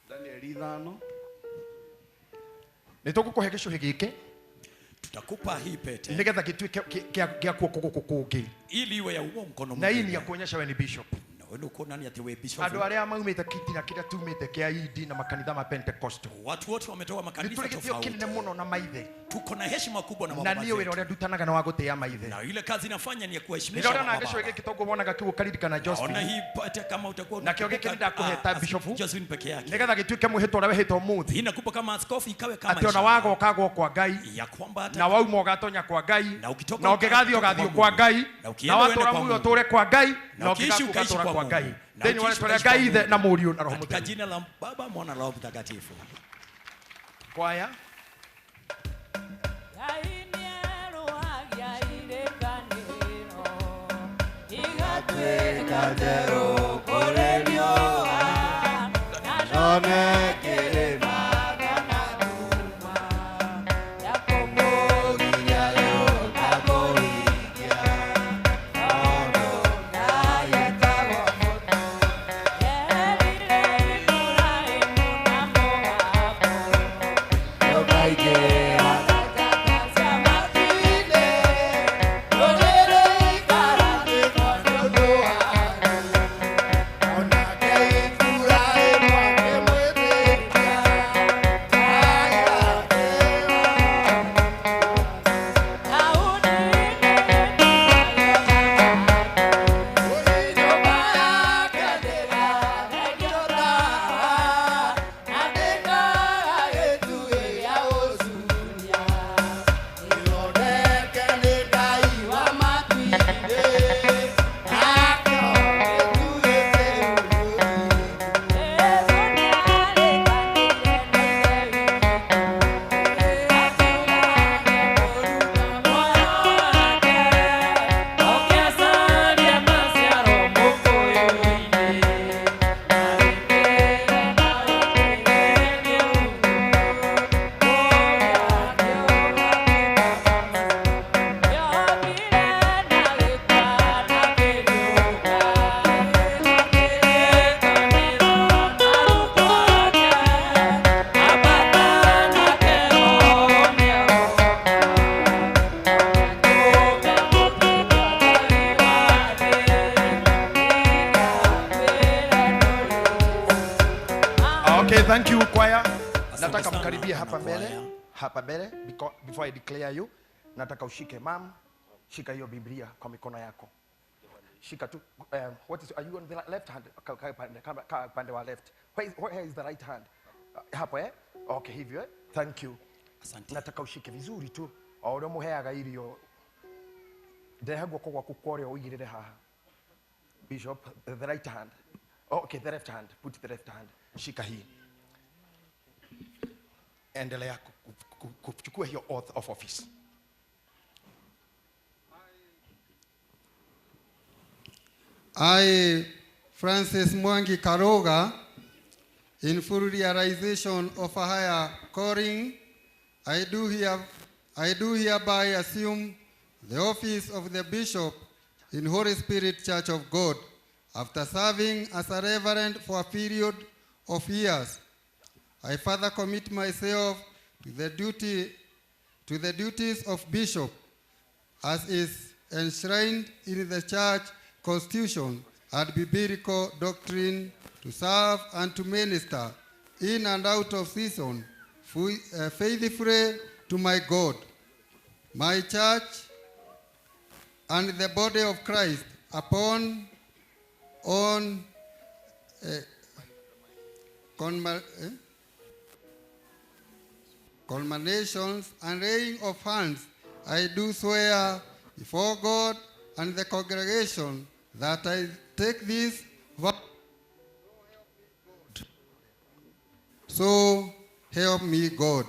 Daniel 5 Nĩ tũgũkũhe gĩcũhĩ gĩkĩ Tutakupa hii pete nĩgetha gĩtuĩke kĩa guoko gũkũ kũngĩ ili iwe ya huo mkono na hii ni mwingine. ya kuonyesha we ni bishop. Na wewe uko nani ati wewe bishop? Andũ arĩa maumĩte kitina kĩrĩa tumĩte kĩa idi na makanitha ma Pentecostal Watu wote wametoka nĩ makanisa tũrĩ gĩtĩo tofauti. kĩnene mũno na maithe Tuko na heshima kubwa na na mababa niĩ wĩra zetu. ũrĩa ndutanaga na wa gũtĩĩa maithe Na ile kazi nafanya ni ya kuheshimisha nĩrĩa ũrona mababa. gĩcũhĩ gĩkĩ toguo wonaga kĩu ũkaririkana Ona Josephine hii pete kama utakuwa nakĩo gĩkĩ unakumbuka, nĩndakũhe ta bishop Josephine peke yake. nĩgetha gĩtuĩke mwĩhĩtwa ũrĩa wĩhĩte ũmũthĩ Hii nakupa kama askofu ikawe kama atĩ ona ishara wagoka gwo kwa Ngai ya kwamba hata na wauma ũgatonya kwa Ngai na ukitoka na ũngĩgathiĩ ukatoka ũgathiĩ kwa kwa Mungu. Ngai Na ukienda na uende watũra kwa muoyo Mungu. ũtũre kwa Ngai Na na ukiishi ũngĩgakua ukaishi ũgatũra kwa kwa Mungu. Ngai Na thĩinĩ wa ukiishi rĩtwa rĩa ukaishi kwa Ngai Ithe Mungu. na Mũriũ na Roho Katika Mũtheru. jina la Baba, Mwana na Roho Mtakatifu. Kwaya. Igatuĩka njerũ kũrĩ riũa, na ndone kĩrĩma kana nduma, ya kũmũgiria yũka kũhingia, tondũ Ngai etagwo mũtũ. Erire Iburahĩmu na Moabu, ndũkaingĩra gatagatĩ cia matu-inĩ, ndũrĩrĩ ikaratĩkwo nĩ ũndũ waku. Onake Iburahĩmu akĩmwĩtĩkia, Ngai akĩra. Nyũmba yake ndĩrarengio tawa, na ndĩkoya gĩtugĩ gĩa gũcuria. Ĩthondeke nĩ Ngai wa matu-inĩ, nakĩo gĩtugĩ kĩu Okay, thank you choir. Asante Nataka sana, mkaribie hapa mbele, wanakwaya. hapa mbele before I declare you. Nataka ushike mam, shika hiyo Biblia kwa mikono yako. Shika tu. What is, are you on the left hand? Ka pande wa left. Where is the right hand? Hapo eh? Okay, hivyo eh? Thank you. Asante. Nataka ushike vizuri tu. O ũrĩa mũheaga irio. Ndehe guoko gwaku kwa ũrĩo ũigĩrĩre haha. Bishop, the right hand. Oh, okay, the left hand. Put the left hand. Shika hii. Endelea kuchukua hiyo oath of office. I, Francis Mwangi Karoga, in full realization of a higher calling, I do hereby assume the office of the Bishop in Holy Spirit Church of God, after serving as a reverend for a period of years. I further commit myself to the duties of bishop, as is enshrined in the church constitution and biblical doctrine, to serve and to minister in and out of season, faithfully to my God, my church, and the body of Christ upon on culminations and laying of hands. I do swear before God and the congregation that I take this vow. So help me God.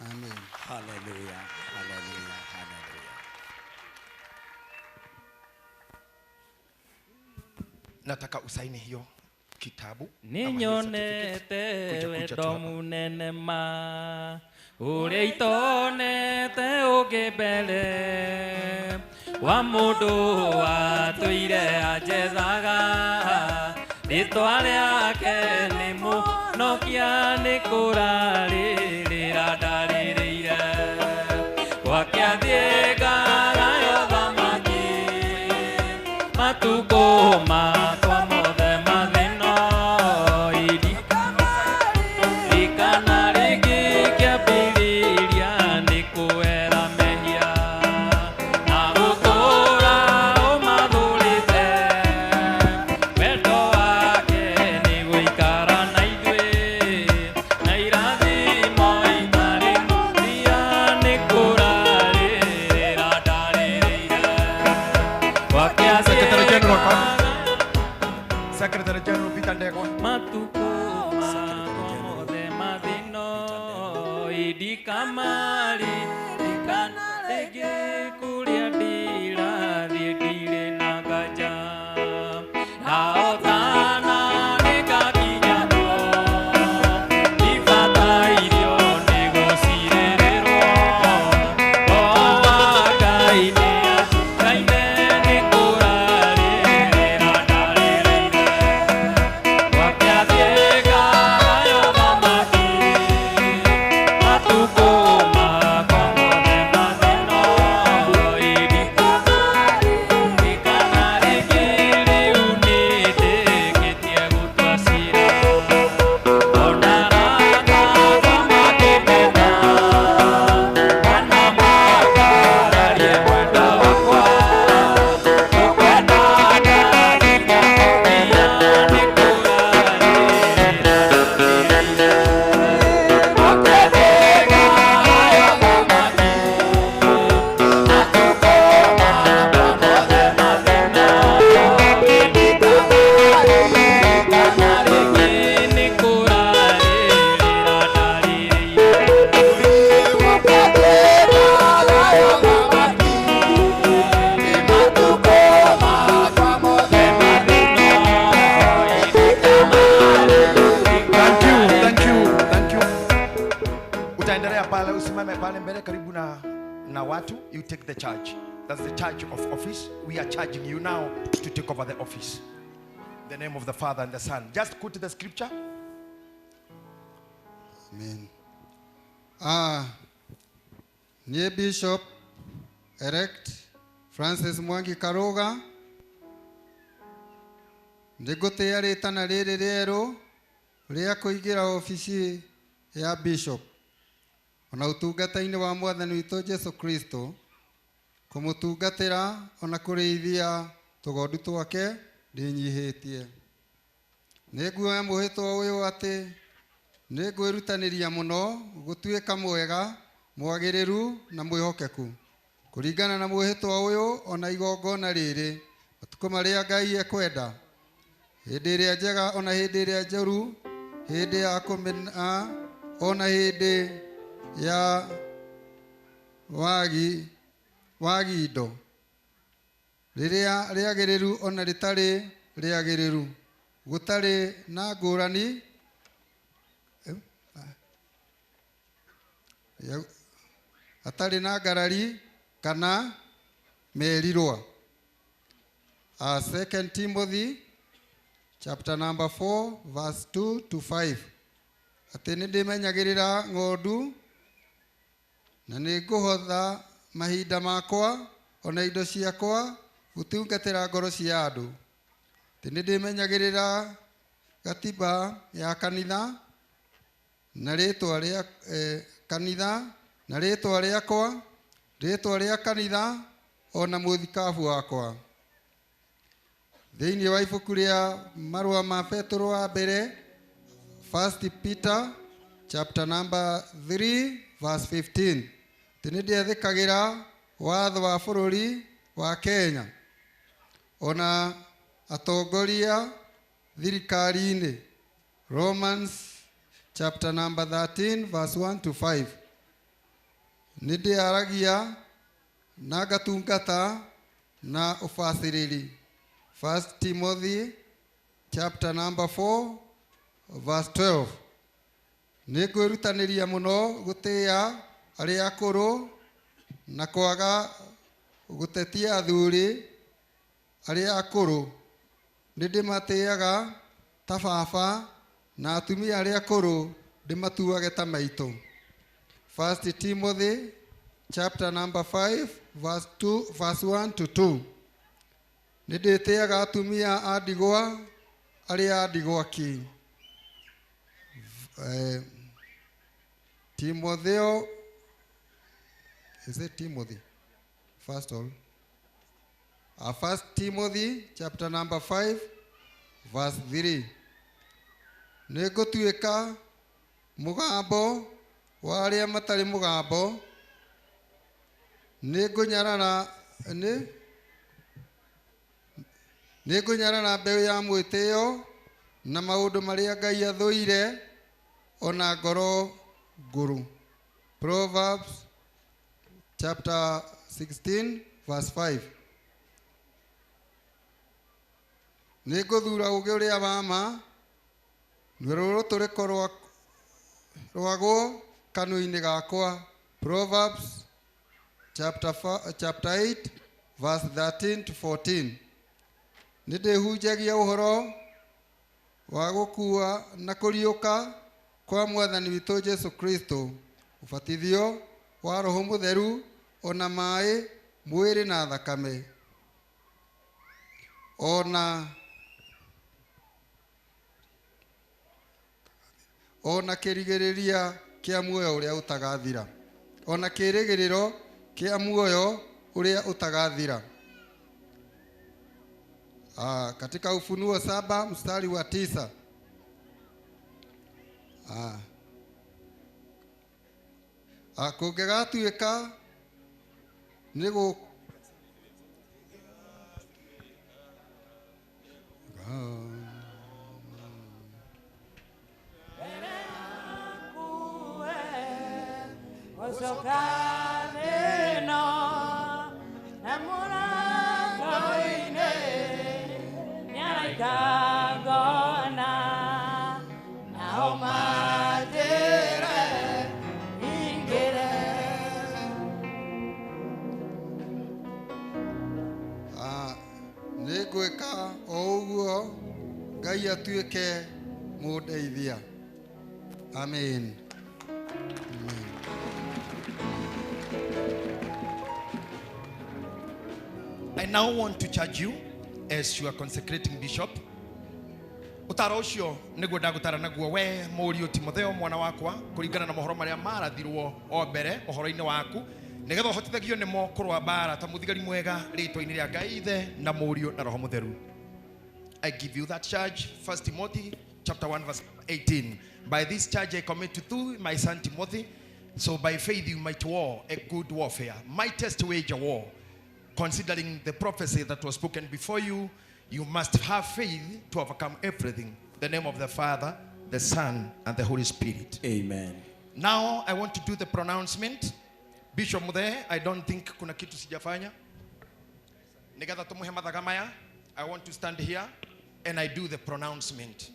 Amen. Hallelujah. Hallelujah. Hallelujah. Nataka usaini hiyo kitabu. Ninyonete wendo munene ma uria itonete ungi mbere wa mundu watũire anjethaga rĩtwa rĩake nĩ Mũhonokia nĩ kũrarĩrĩra ndarĩrĩire gwake athiĩ ngarayo thamaki matukũ makwa mothe mathĩno irikana rĩngĩ kĩambĩrĩria nĩ kwera mehia na gũtũũra ũmathũrĩte wendo wake nĩ gũikara na ithuĩ na irathimo itarĩ mũthia nĩ kũrarĩrĩra ndarĩrĩire gwake Secretary athiĩ General, come. Secretary General Peter Ndegwa. Matukũ makwa mothe mathĩno indikamari rikana rĩngĩ kũrĩa ndirathiĩ ndirĩ na nganja na ũtana nĩngakinya kuo ndibatairio nĩ gũcirĩrĩrwo Roho wa Ngai nĩangaine nĩ kũrarĩrĩra ndarĩrĩire gwake athiĩ ngarayo thamaki matukũ makwa mothe mathĩno irikana rĩngĩ rĩu nĩndĩkĩtie gũtua cira ona arata akwa makĩmena kana makararie mwendwa wakwa ngũkwenda nginya mũthia nĩ kũrarĩrĩra ndarĩrĩire gwake athiĩ ngarayo thamaki matukũ makwa mothe mathĩno irikana rĩngĩ nĩ kũrarĩrĩra ndarĩrĩire gwake athiĩ ngarayo thamaki matukũ makwa mothe mathĩno Thank you, thank you, thank you. Utaendelea pale, usimame pale mbele karibu na watu. You take the charge. That's the charge of office. We are charging you now to take over the office. In the name of the Father and the Son. Just quote the scripture. Amen. Niĩ Bishop elect Francis Mwangi Karuga nĩngũtĩĩa rĩtana rĩrĩ rĩerũ rĩa kũingĩra obici ya bishop ona ũtungata-inĩ wa mwathani witũ Jesu Kristo kũmũtungatĩra ona kũrĩithia tũgondu twake ndĩnyihĩtie. Nĩnguoya mwĩhĩtwa ũyũ atĩ nĩngwĩrutanĩria mũno gũtuĩka mwega, mwagĩrĩru na mwĩhokeku kũringana na mwĩhĩtwa ũyũ ona igongona rĩrĩ matukũ marĩa Ngai ekwenda, hĩndĩ ĩrĩa njega ona hĩndĩ ĩrĩa njũru, hĩndĩ ya kũmena ona hĩndĩ ya wagi indo, rĩrĩa rĩagĩrĩru ona rĩtarĩ rĩagĩrĩru, gũtarĩ na ngũrani hatarĩ na ngarari kana merirwa. 2 Timothy chapter number 4 verse 2 to 5. Atĩ nĩ ndĩmenyagĩrĩra ng'ondu na nĩ ngũhotha mahinda makwa ona indo ciakwa gũtungatĩra ngoro cia andũ. Atĩ nĩ ndĩmenyagĩrĩra gatiba ya kanitha na rĩtwa rĩa kanitha na rĩtwa rĩakwa, rĩtwa rĩa kanitha ona mũthikabu wakwa. Thĩinĩ wa ibuku rĩa marũa ma Petero wa mbere, 1 Peter chapter number 3 verse 15. Atĩ nĩ ndĩathĩkagĩra watho wa bũrũri wa Kenya ona atongoria thirikari-inĩ. Romans chapter number 13 verse 1 to 5. Nĩ ndĩaragia na ngatungata na ũbacĩrĩri. 1 Timothy chapter number 4 verse 12. Nĩ ngwĩrutanĩria mũno gũtĩĩa arĩa akũrũ na kwaga gũtetia athuri arĩa akũrũ. Nĩ ndĩmatĩaga ta baba na atumia arĩa akũrũ ndĩmatuage ta maitũ. 1 Timothy chapter number 5 verse 2 verse 1 to 2. Nĩ ndĩtĩaga atumia a ndigwa arĩa a ndigwa ki. Timotheo, is it Timothy? First of all, 1 Timothy chapter number 5 verse 3. Nĩ ngũtuĩka mũgambo wa arĩa matarĩ mũgambo, nĩ ngũnyarara mbeũ ya mwĩtĩo na maũndũ marĩa Ngai athũire ona ngoro ngũrũ. Proverbs chapter 16 verse 5. Nĩ ngũthura ũũgĩ ũrĩa wa ma, naruo rũtũrĩko rwagwo kanua-inĩ gakwa. Proverbs chapter 8 verse 13 to 14. Nĩ ndĩhunjagia ũhoro wa gũkua na kũriũka kwa Mwathani witũ Jesu Kristo, ũbatithio wa Roho Mũtheru ona maĩ, mwĩrĩ na thakame, ona kĩrigĩrĩria kĩa muoyo ũrĩa ũtagathira, ona kĩrĩgĩrĩro kĩa muoyo ũrĩa ũtagathira. Katika Ufunuo 7 mstari wa 9. Kũngĩgatuĩka nĩ gũ nĩ ngwĩka o ũguo Ngai atuĩke mũndeithia. Amen. Amen. I now want to charge you as you are consecrating bishop. Utaro ucio niguo ndagutara naguo we mũriũ Timotheo mwana wakwa kũringana na mohoro marĩa marathirwo o mbere ũhoro-inĩ waku nigetha ũhotithagio nĩmo kũrũa mbara ta mũthigari mwega rĩtwa-inĩ rĩa Ngai Ithe na Mũriũ na Roho Mũtheru. I give you that charge, 1 Timothy chapter 1 verse 18. By this charge I commit to thee, my son Timothy, so by faith you might war a good warfare, mightest wage a war. Considering the prophecy that was spoken before you, you must have faith to overcome everything. In the name of the Father, the Son, and the Holy Spirit. Amen. Now I want to do the pronouncement. Bishop Muthe, I don't think kuna kitu sijafanya. Nigatha tumuhe mathaga maya. I want to stand here and I do the pronouncement.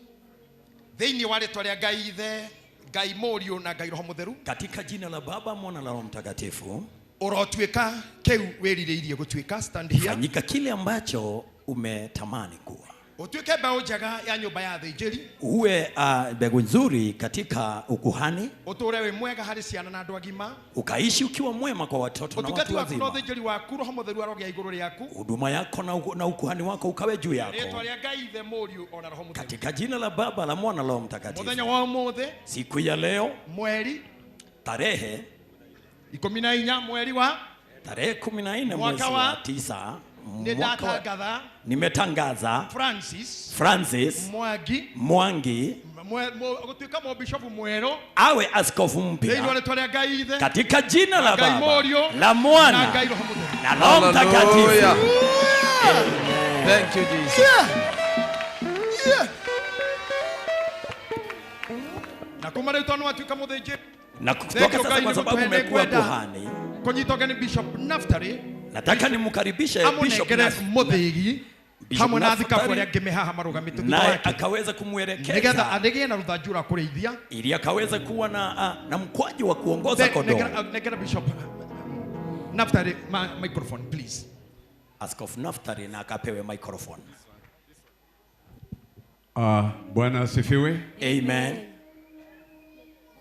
Thĩinĩ wa rĩtwa rĩa Ngai Ithe, Ngai Mũriũ na Ngai Roho Mũtheru. Katika jina la Baba, Mwana na Roho Mtakatifu. Ũrotuĩka kĩu wĩrirĩirie gũtuĩka. Stand here. Fanyika kile ambacho umetamani kuwa. Ũtuĩke mbeũ njega ya nyũmba ya athĩnjĩri. Uwe mbegu nzuri katika ukuhani, Ũtũũre wĩ mwega harĩ ciana na andũ agima. Ukaishi ukiwa mwema kwa watoto na Ũtungati watu waku na wazima. ũthĩnjĩri waku Roho Mũtheru arogĩa igũrũ rĩaku. Huduma yako na ukuhani wako ukawe juu yako. Rĩtwa rĩa Ngai Ithe, Mũriũ ona Roho Mũtheru. Katika jina la Baba, la Mwana, la Roho Mtakatifu. Mũthenya wa ũmũthĩ, Siku ya leo mweri tarehe 14 mweri wa tarehe 14 Mwaka mwezi wa wa 9 nĩ mwaka wa- ndatangatha nimetangaza Francis Francis Mwangi Mwangi gũtuĩka mũbishofu mwerũ awe askofu thĩinĩ wa mpya rĩtwa rĩa Ngai Ithe katika jina la na Ngai Baba, Mũriũ la na Mwana Ngai Roho Mũtheru. na Roho Mtakatifu. Hallelujah. Thank you, Jesus. Na kuma rĩu tondũ watuĩka mũthĩnjĩri Na kutoka Thank you, sasa, Ngai, kwa sababu nĩ umekuwa ngwenda kuhani, kũnyita ũgeni Bishop Naftali nataka nimkaribishe Bishop amũnengere mũthĩgi Bishop hamwe na thikabu Naftali, arĩa angĩ me haha marũgamĩte thutha naye wake akaweza nĩgetha kumwelekeza agĩe na rũthanju rwa kũrĩithia. Ili akaweza kuwa na mkwaju wa kuongoza kondoo. Nengera Bishop Naftali microphone please. Askofu Naftali na akapewe microphone. Bwana asifiwe. Amen.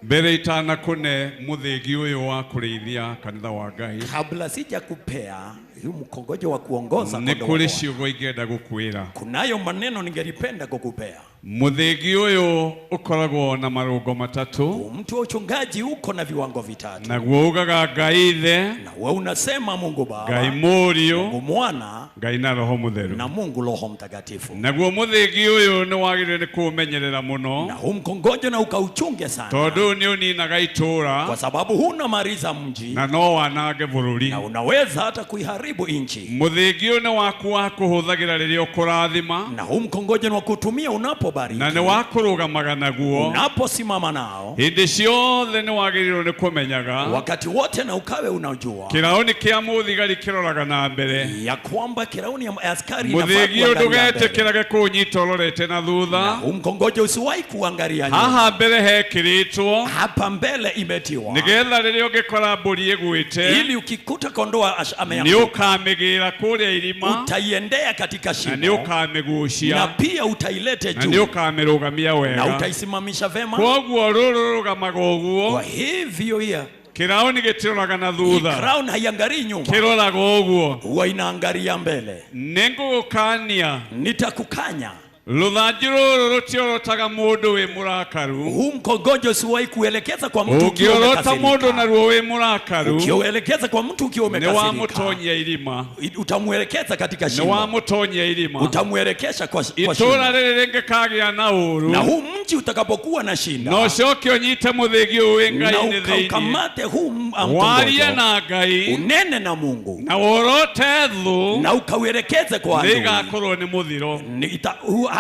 Mbere itanakune muthigi uyu wa kurithia kanitha wa Ngai, Kabla sijakupea huu mkongojo wa kuongoza nĩ kondoo wa kũrĩ Bwana, ciugo ingĩenda gũkwĩra. Kunayo maneno ningelipenda kukupea. Muthigi uyu ukoragwo na marũngo matatu. Mtu wa uchungaji uko na viwango vitatu. Naguo ugaga Ngai Ithe, Na wewe unasema Mungu Baba, Ngai Mũriũ, Mungu Mwana Ngai na Roho Mũtheru. na Mungu Roho Mtakatifu. Naguo muthigi uyu nĩ wagĩrĩire nĩ kũũmenyerera mũno, Na huu mkongojo na ukauchunge sana, tondũ nĩ ũninaga itũũra kwa sababu hunamaliza mji na no wanange bũrũri. Na unaweza hata kuiharibu nchi. Muthigi ũyũ nĩ waku wa kũhũthagĩra rĩrĩa ũkũrathima, Na huu mkongojo ni wa kutumia unapobariki, na nĩ wa kũrũgamaga naguo unaposimama nao hĩndĩ ciothe. Nĩ wagĩrĩirwo nĩ kũmenyaga wakati wote, na ukawe unajua kĩraũni kĩa mũthigari kĩroraga na mbere, ya kwamba kirauni ya askari inafaa Mũthĩgi ũyũ kuangalia mbele. ndũgetĩkĩrage kũũnyita ũrorete na thutha. Huu mkongojo usiwahi kuangalia nyuma. Haha mbere hekĩrĩtwo Hapa mbele imetiwa, nĩgetha rĩrĩa ũngĩkora mbũri ĩgwĩte, ili ukikuta kondoa nĩ ameanguka, ũkamĩgĩra kũrĩa irima utaiendea katika na nĩ shimo na ũkamĩgucia pia utailete na nĩ juu ũkamĩrũgamia na wega. utaisimamisha vema. Koguo rũrũ rũrũgamaga ũguo. Kwa hivyo hiya Kĩraũni gĩtiroraga na thutha, crown haiangalii nyuma, kĩroraga ũguo. Huwa inaangalia mbele. Nĩngũgũkania, Nitakukanya, rũthanju rũrũ rũtiorotaga mũndũ wĩ mũrakaru. Huu mkongojo usiwahi kuelekeza kwa mtu ukiwa Ũngĩorota mũndũ umekasirika. naruo wĩ mũrakaru, Ukiuelekeza kwa mtu ukiwa nĩ umekasirika, wamũtonyia irima, utamuelekeza katika nĩ shimo, wamũtonyia irima. Utamuelekesha kwa Itũũra shimo. rĩrĩ rĩngĩkagĩa na ũũru, Na huu mji utakapokuwa na shinda, na ũcoke ũnyite mũthĩgi ũyũ wĩ na Ngai-inĩ thĩinĩ, ukaukamate huu warie mkongojo, na Ngai unene na Mungu na worote thũ, na ukauelekeze kwa adui, nĩĩgakorwo nĩ mũthiro.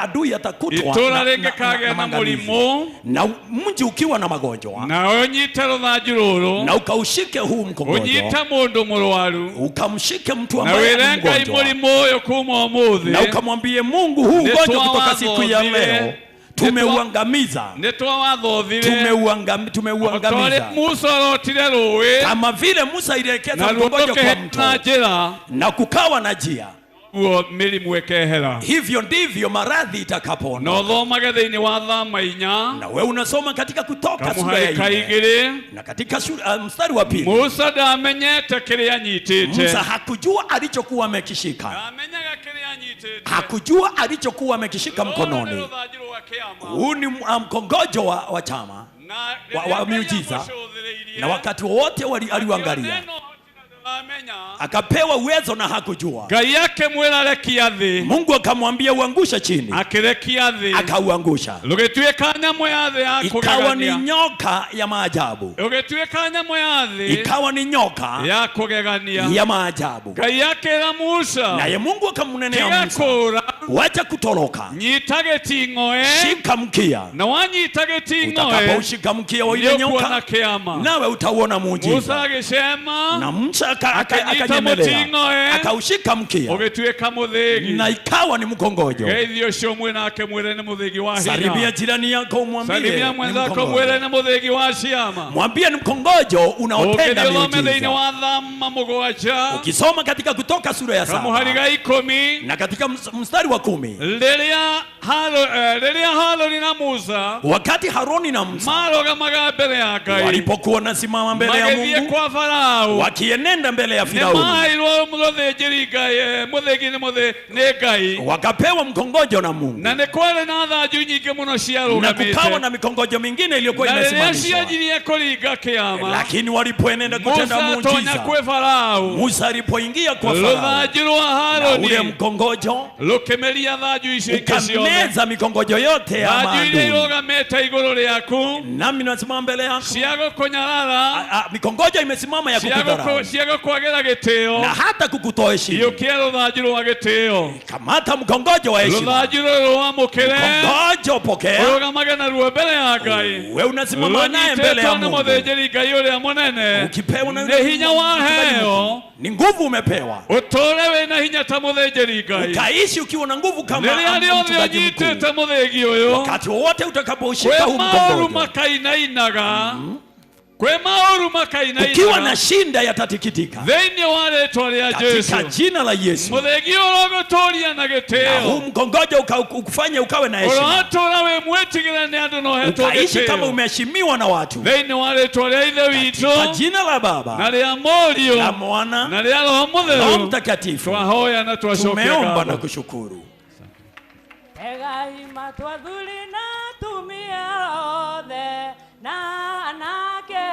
Adui atakutwa Itũũra na rĩngĩkagĩa na maangamizi. mũrimũ, Na mji ukiwa na magonjwa, na ũnyite rũthanju rũrũ, na ukaushike huu mkongojo, ũnyite mũndũ mũrwaru, ukamshike mtu na ambaye ni wĩre Ngai mgonjwa, mũrimũ ũyũ kuma ũmũthĩ na ukamwambie Mungu, huu nĩ ugonjwa kutoka siku ya twawathondire, leo tumeuangamiza, nĩ twawathondire, Torĩ tumeuangamiza Musa orotire rũĩ kama vile Musa ilielekeza na ruo mkongojo kwa rũkĩhena mto njĩra, na kukawa na njia. guo mĩrimũ ĩkehera. Hivyo ndivyo maradhi Na itakapoondoka. ũthomage thĩinĩ wa Thama 4 Na wewe unasoma katika Kutoka sura ya kamũharĩka 4 2, na katika mstari wa 2, Musa ndamenyete kĩrĩa anyitĩte. Musa hakujua alichokuwa amekishika, Ndamenyaga kĩrĩa anyitĩte. hakujua alichokuwa amekishika Rũrũ nĩ mkononi. rũthanju rwa kĩama. Huu ni mkongojo wa chama Na wa rĩrĩa Ngai miujiza, amũcũthĩrĩirie, na wakati wowote aliuangalia neno amenya. Akapewa uwezo na hakujua. Ngai akĩmwĩra rekia thĩ. Mungu akamwambia uangushe chini, Akĩrekia thĩ, akauangusha, rũgĩtuĩka nyamũ ya thĩ ya ikawa ni kũgegania. nyoka ya maajabu, Rũgĩtuĩka nyamũ ya thĩ ikawa ni nyoka ya kũgegania. ya maajabu. Ngai akĩra Musa, Naye Mungu akamnenea tiga Musa, kũũra, wacha kutoroka, nyita gĩting'oe, shika mkia. Na wanyita gĩting'oe Utakapoushika mkia wa ile nĩũkuona nyoka, kĩama. nawe utauona Musa muujiza. agĩcema Na Musa akĩnyita akanyemelea, mũting'oe, akaushika mkia, ũgĩtuĩka mũthĩgi. na ikawa ni mkongojo. Geithio ũcio mwĩ nake mwĩre nĩ mũthĩgi wa hinya. Salimia jirani yako umwambie Salimia ni mwenzako mkongojo. mwĩre nĩ mũthĩgi wa ciama. Mwambie ni mkongojo unaotenda Ũngĩthiĩ ũthome thĩinĩ miujiza. wa Thama 7, Ukisoma katika Kutoka sura ya kamuhari 7 ga 10, na katika mstari wa 10. Rĩrĩa Harũni na Musa, wakati Haruni na Musa marũgamaga mbere ya Ngai, walipokuwa nasimama mbele ya magĩthiĩ Mungu, kwa Farao, wakienenda mbele ya Firauni, nĩmaheirwo mũthĩnjĩri Ngai, mũthĩgi nĩ Ngai, wakapewa mkongojo na Mungu, na nĩ kwarĩ na thanju nyingĩ mũno na ciarũgamĩte, kukawa na mikongojo mingine iliyokuwa na rĩrĩa imesimamishwa. cianjirie kũringa kĩama, Lakini walipoenenda kutenda Musa atonya muujiza, kwĩ Farao, Musa alipoingia kwa Farao, rũthanju rwa na Harũni ule mkongojo rũkĩmeria thanju icio ingĩ ciothe, ukameza mikongojo yote ya thanju iria maadui. irũgamĩte igũrũ rĩaku, Nami nasimama mbele yako, cia gũkũnyarara, mikongojo imesimama ya kukudharau cia gũkwagĩra gĩtĩo, na hata kukutoa heshima. Iyũkia rũthanju rwa gĩtĩo, Kamata mkongojo wa heshima, rũthanju rũrũ wamũkĩre, mkongojo pokea, ũrũgamage naruo mbere ya Ngai, we unasimama naye mbele ya rũnyitĩtwo nĩ Mungu, mũthĩnjĩri Ngai ũrĩa mũnene, ukipewa na nĩ hinya waheo, ni nguvu umepewa, ũtũũre wĩna hinya ta mũthĩnjĩri Ngai, ukaishi ukiwa na nguvu kama rĩrĩa rĩothe mchungaji mkuu. ũnyitĩte mũthĩgi ũyũ, Wakati wowote utakapoushika kwĩ huu maũru mkongojo, makainainaga, kwĩ maũru ukiwa na makainainaga shinda yatatikitika thĩinĩ wa rĩtwa rĩa Jesu. katika jina la Yesu. Mũthĩgi ũrogũtũũria na Na huu gĩtĩo, mkongojo ukufanye ukawe na heshima, ũrotũũra wĩ mwĩtigĩre nĩ andũ na ũhetwo ukaishi kama gĩtĩo umeheshimiwa na watu, thĩinĩ wa rĩtwa rĩa Ithe witũ kwa jina la na Baba rĩa Mũriũ la Mwana na rĩa Roho Roho Mũtheru Mtakatifu. twahoya na twacokia Tumeomba na ngatho. kushukuru. Egai matwathuri na atumia othe na anake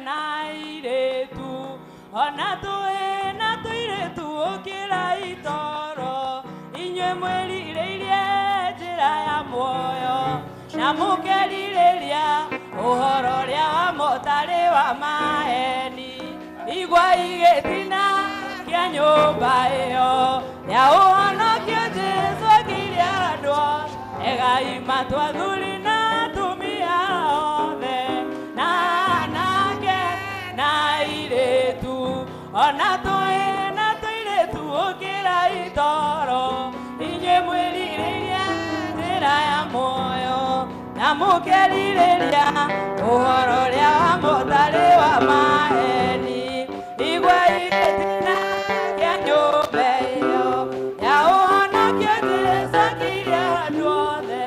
na airĩtu ona tũhĩ na tũirĩtu ũkĩra itoro inyuĩ mwĩrirĩirie njĩra ya muoyo na mũkerirĩria ũhoro ũrĩa wa mũtarĩ wa maheni igwa igĩtina kĩa nyũmba ĩyo ya ũhonokio Jesũ akĩire andũ egai matwathuri na atumia othe na anake na airĩtu ona tũhĩ na tũirĩtu ũkĩra itoro inyuĩ mwĩrirĩirie njĩra ya muoyo na mũkerirĩria ũhoro ũrĩa wa mũtarĩ wa maheni igwa igĩtina kĩa nyũmba ĩyo ya ũhonokio Jesũ akĩire andũ othe.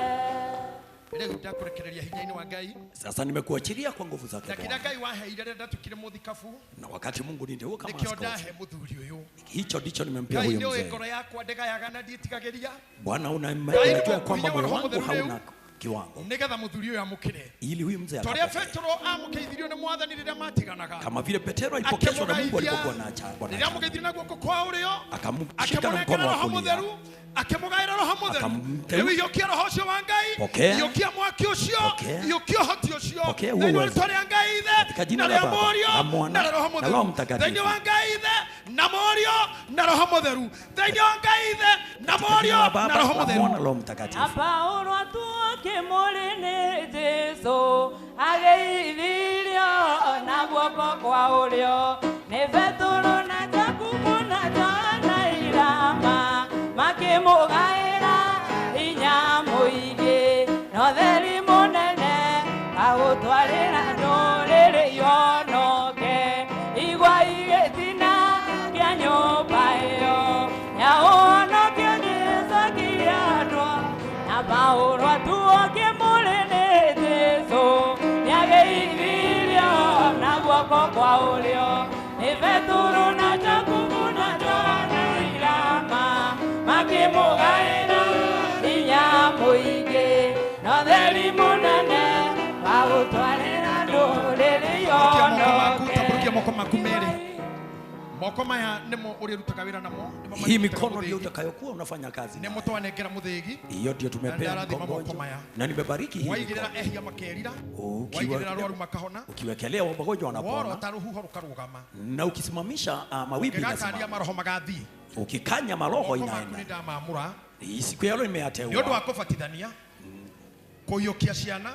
Rĩu ndakũrekereria hinya-inĩ wa Ngai Sasa nimekuachilia kwa nguvu zake na kĩrĩa Bwana. Ngai waheire rĩrĩa ndatuĩkire mũthikabu Na wakati Mungu niteua kama nĩkĩo askofu, ndahe mũthuri ũyũ. hicho ndicho nimempea Ngai huyo nĩũĩ mzee. ngoro yakwa ndĩgayaga na ndiĩtigagĩria Bwana, Ngai unajua kwamba hinya wa moyo Roho wangu Mũtheru rĩu hauna kiwango, nĩgetha mũthuri ũyũ amũkĩre ili huyu mzee ta ũrĩa akapokea, Petero amũkĩithirio nĩ mwathani rĩrĩa matiganaga, kama vile Petero alipokezwa na Mungu akĩmũgeithia alipokuwa na rĩrĩa amũgeithirie na guoko kwa ũrĩo, akamshika na akĩmũnengera mkono wa Roho kulia, Mũtheru, akĩmũgaĩra Roho Mũtheru. Akamteu- Rĩu iyũkia Roho ũcio wa Ngai, Pokea. iyũkia mwaki ũcio, Pokea. iyũkia ũhoti ũcio Pokea huo thĩinĩ wa uwezo. rĩtwa rĩa Ngai Ithe Katika jina na la rĩa Baba, Mũriũ la Mwana, na rĩa Roho na Roho Mũtheru, Mtakatifu. thĩinĩ wa Ngai Ithe na Mũriũ na Roho Mũtheru, thĩinĩ wa Ngai Ithe na Katika jina la Mũriũ na Baba, Roho la Mũtheru. Mwana, Roho Mtakatifu. Na Paulo atuokĩmũrĩ nĩ Jesũ ageithirio na guoko kwa ũrĩo nĩ Petero na Jakubu na Johana irama makĩmũgaĩra hinya mũingĩ na ũtheri mũnene agũtwarĩra ndũrĩrĩ yonoke igwa igĩtina kĩa nyũmba ĩyo ya ũhonokio Jesũ akĩire andũ na Paulo atuokĩmũrĩ nĩ Jesũ nĩageithirio na guoko kwa ũrĩo nĩ Petero na Jakubu na Johana irama makĩmũgaĩra hinya mũingĩ na ũtheri mũnene wa gũtwarĩra ndũrĩrĩ yonoke. Tambũrũkia moko maku merĩ, moko maya nĩmo ũrĩrutaga wĩra namo, nĩmo Hii marĩrutaga mikono ndio mũthĩgi. utakayokuwa unafanya kazi Nĩmo twanengera mũthĩgi hiyo, ndio na tumepea ndarathima moko mkongojo maya. na nimebariki hii Waigĩrĩra mikono. ehia makerira, waigĩrĩra arwaru makahona, Ukiwekelea wagonjwa wanapona, worota rũhuho rũkarũgama, na ukisimamisha mawimbi ũngĩgakania inasimama, maroho magathiĩ. ukikanya maroho Moko maku inaenda. nĩ ndamamũra Hii siku ya leo nĩ ũndũ wa nimeyateua kũbatithania, kũiyũkia ciana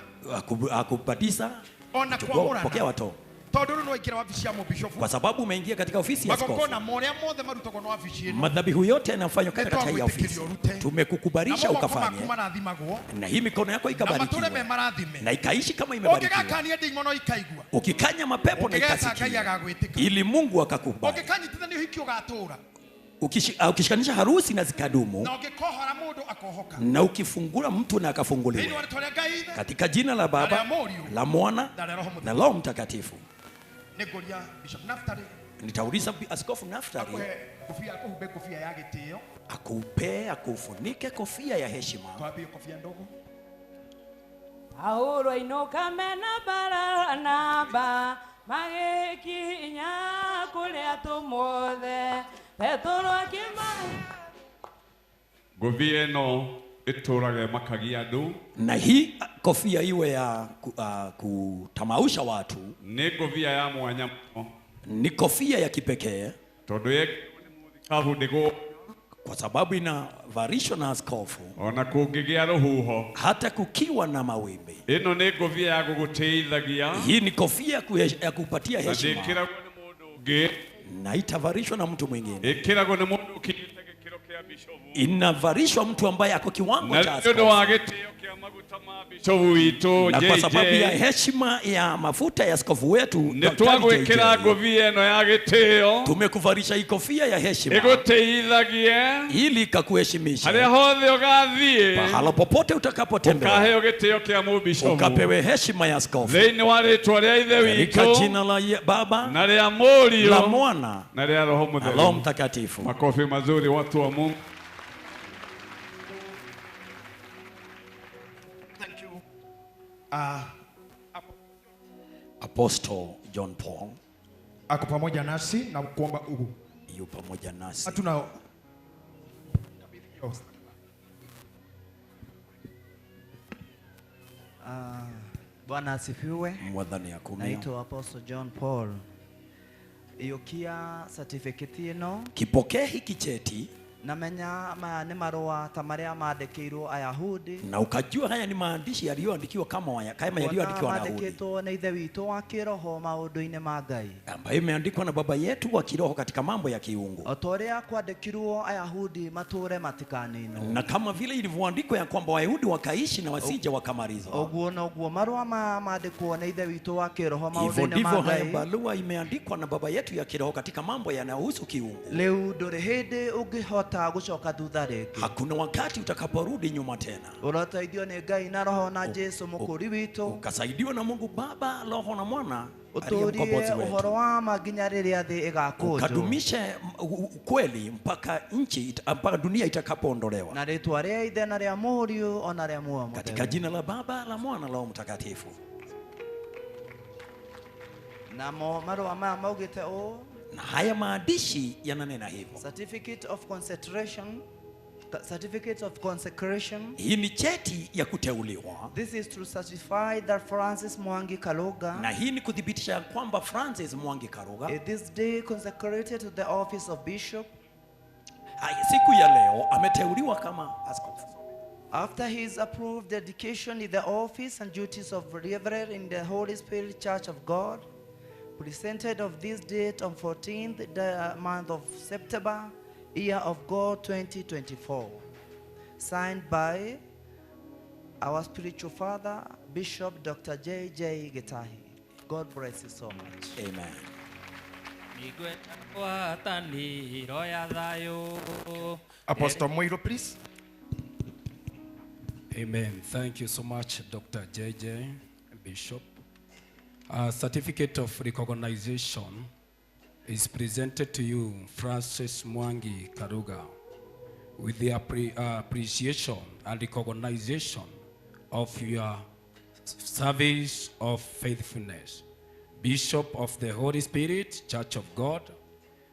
akubatiza, ona kuchukua, kwamũrana, kupokea watoto, tondũ rĩu nĩwaingĩra wabici ya mũbishofu, kwa sababu umeingia katika ofisi ya askofu. magongona morĩa mothe marutagwo na wabici ĩno Madhabihu yote yanafanywa katika hii ofisi, nĩtwagwĩtĩkĩria ũrute, tumekukubarisha namo moko maku ukafanye, marathimagwo na hii mikono yako na matũre me ikabarikiwa marathime. na ikaishi kama imebarikiwa. Ũngĩgakania ndĩimono ikaigua, Ukikanya mapepo na ũngĩgeta Ngai ikasikia, agagwĩtĩka, ili Mungu akakubali. ũngĩkanyitithania ũhiki ũgatũũra, Ukishikanisha harusi na zikadumu, na ũngĩkohora mũndũ akohoka, na ukifungura mtu na thĩinĩ akafunguliwa, wa rĩtwa rĩa Ngai Ithe katika jina la na rĩa Baba, Mũriũ la Mwana na rĩa Roho na Mũtheru. Roho Mtakatifu. Nĩngũria Bishop Naftali Nitauliza Askofu Naftali akũhe kobia, akũhumbe kobia ya gĩtĩo. Akupe, akufunike kofia ya heshima. Twambie kobia ndogo. Paulo ainũka mena Baranaba magĩkinya kũrĩ atũmwo othe Petero akĩmahe. Ngũbia ĩno ĩtũraga ĩmakagia andũ. Na hii kofia iwe ya kutamausha watu. Nĩ ngũbia ya mwanya mũno. Ni kofia ya kipekee tondũ yekĩrwo nĩ mũthikabu ndĩgũ, kwa sababu inavarishwa na askofu, ona kũngĩgĩa rũhuho, hata kukiwa na mawimbi. Ĩno nĩ ngũbia ya gũgũtĩithagia. Hii ni kofia ya kupatia na heshima, ndĩkĩragwo nĩ mũndũ ũngĩ, na itavarishwa na mtu mwingine. Ĩkĩragwo nĩ mũndũ ũkinyĩte gĩkĩro kĩa bishofu, Inavarishwa mtu ambaye ako kiwango na cha nĩ ũndũ wa askofu, gĩtĩo kĩa maguta ma bishofu witũ na kwa sababu ya JJ, heshima ya mafuta ya askofu wetu nĩ Daktari twagwĩkĩra JJ, ngũbia ĩno ya gĩtĩo tumekuvarisha hii kofia ya heshima ĩgũtĩithagie ili ikakuheshimisha harĩa hothe ũgathiĩ, pahala popote utakapotembea, ũkaheo gĩtĩo kĩa mũbishofu ukapewe heshima ya askofu thĩinĩ wa rĩtwa rĩa Ithe katika witũ jina la Baba na rĩa Mũriũ la Mwana na rĩa Roho na Roho Mũtheru. Mtakatifu. Makofi mazuri watu wa Mungu. Thank you. Apostle John Paul Ako pamoja nasi na kuomba ugu. yu pamoja nasi. Hatuna. Bwana asifiwe. Mwathani akumio. Naitwa Apostle John Paul. Iyũkia certificate ĩno, Kipokee hiki cheti na menya maya nĩ marũa ta marĩa mandĩkĩirwo Ayahudi, na ukajua haya ni maandishi yaliyoandikiwa kama kuona yaliyoandikiwa Wayahudi, mandĩkĩtwo nĩ Ithe witũ wa kĩroho maũndũ-inĩ ma Ngai, ambayo imeandikwa na baba yetu wa kiroho katika mambo ya kiungu, o ta ũrĩa kwandĩkirwo Ayahudi matũũre matikaninwo, na kama vile ilivyoandikwa ya kwamba Wayahudi wakaishi na wasije wakamalizwa. Ũguo noguo marũa maya mandĩkwo nĩ Ithe witũ wa kĩroho Hivyo maũndũ-inĩ ndivyo ma haya Ngai. barua imeandikwa na baba yetu ya kiroho katika mambo yanayohusu kiungu. Rĩu ndũrĩ hĩndĩ ũngĩhota gũcoka thutha rĩngĩ. Hakuna wakati utakaporudi nyuma tena. Ũroteithio nĩ Ngai na Roho na Jesu mũkũri witũ, Ukasaidiwa na Mungu Baba, Roho na Mwana aliye ũtũũrie mkombozi ũhoro wetu, wa ma nginya rĩrĩa thĩ ĩgakũnjwo, ukadumishe ukweli mpaka nchi mpaka dunia itakapoondolewa, na rĩtwa rĩa Ithe na rĩa Mũriũ ona rĩa Muoyo katika Mũtheru. jina la Baba, la Mwana, la Roho Mtakatifu. Namo marũa maya maugĩte ũũ: Na haya maandishi yananena hivyo. Certificate of concentration, certificate of consecration. Hii ni cheti ya kuteuliwa, This is to certify that Francis Mwangi Kaluga na hii ni kuthibitisha kwamba Francis Mwangi Karuga is this day consecrated to the office of bishop siku ya leo ameteuliwa kama askofu. After his approved dedication in the office and duties of Reverend in the Holy Spirit Church of God, presented of this date on 14th the month of September, year of God 2024, signed by our spiritual father, Bishop Dr. J.J. Gitahi. God bless you so much. Amen. Apostle Moiro, please. Amen. Thank you so much, Dr. J.J. Bishop. A certificate of recognition is presented to you, Francis Mwangi Karuga, with the appreciation and recognition of your service of faithfulness, Bishop of the Holy Spirit, Church of God,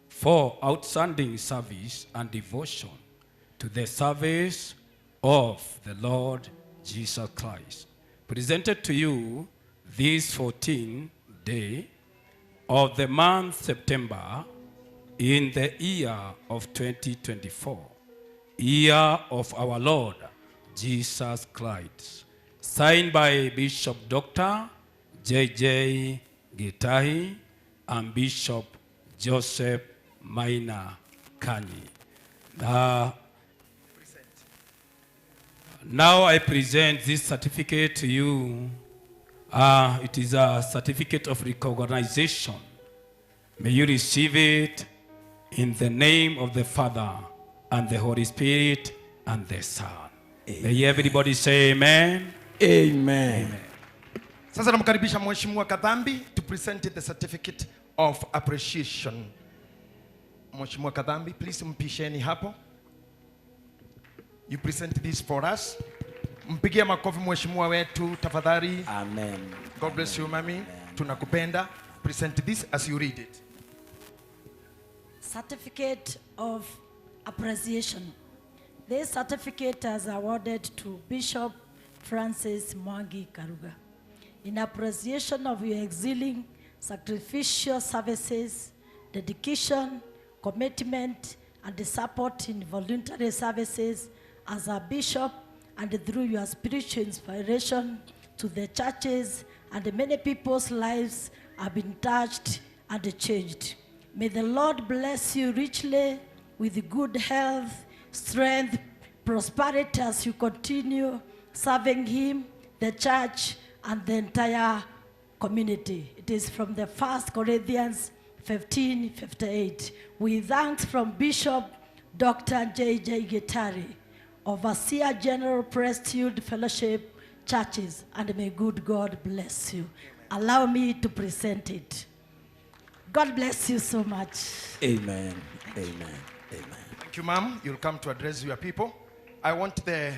for outstanding service and devotion to the service of the Lord Jesus Christ. Presented to you this 14th day of the month September in the year of 2024, year of our Lord Jesus Christ. Signed by Bishop Dr. J.J. Gitahi and Bishop Joseph Maina Kanyi. Now I present this certificate to you. It is a certificate of recognition. May you receive it In the name of the Father, and the Holy Spirit, and the Son. May everybody say amen. Amen. Amen. Sasa namkaribisha Mheshimiwa Kadhambi to present the certificate of appreciation. Mheshimiwa Kadhambi, please mpisheni hapo. You present this for us. Mpigie makofi mheshimiwa wetu tafadhali. Amen. God bless you, mami. Amen. Tunakupenda. Present this as you read it. Certificate of Appreciation. This certificate is awarded to Bishop Francis Mwangi Karuga in appreciation of your excelling sacrificial services, dedication, commitment, and the support in voluntary services as a bishop, and through your spiritual inspiration to the churches and many people's lives have been touched and changed. May the Lord bless you richly with good health, strength, prosperity as you continue serving Him, the church, and the entire community. It is from the 1 Corinthians 15:58. We thanks from Bishop Dr. J.J. Gitari, Overseer General Priesthood Fellowship Churches, and may good God bless you. Allow me to present it. God bless you so much. Amen. Amen. Amen. Thank you, ma'am. You'll come to address your people. I want the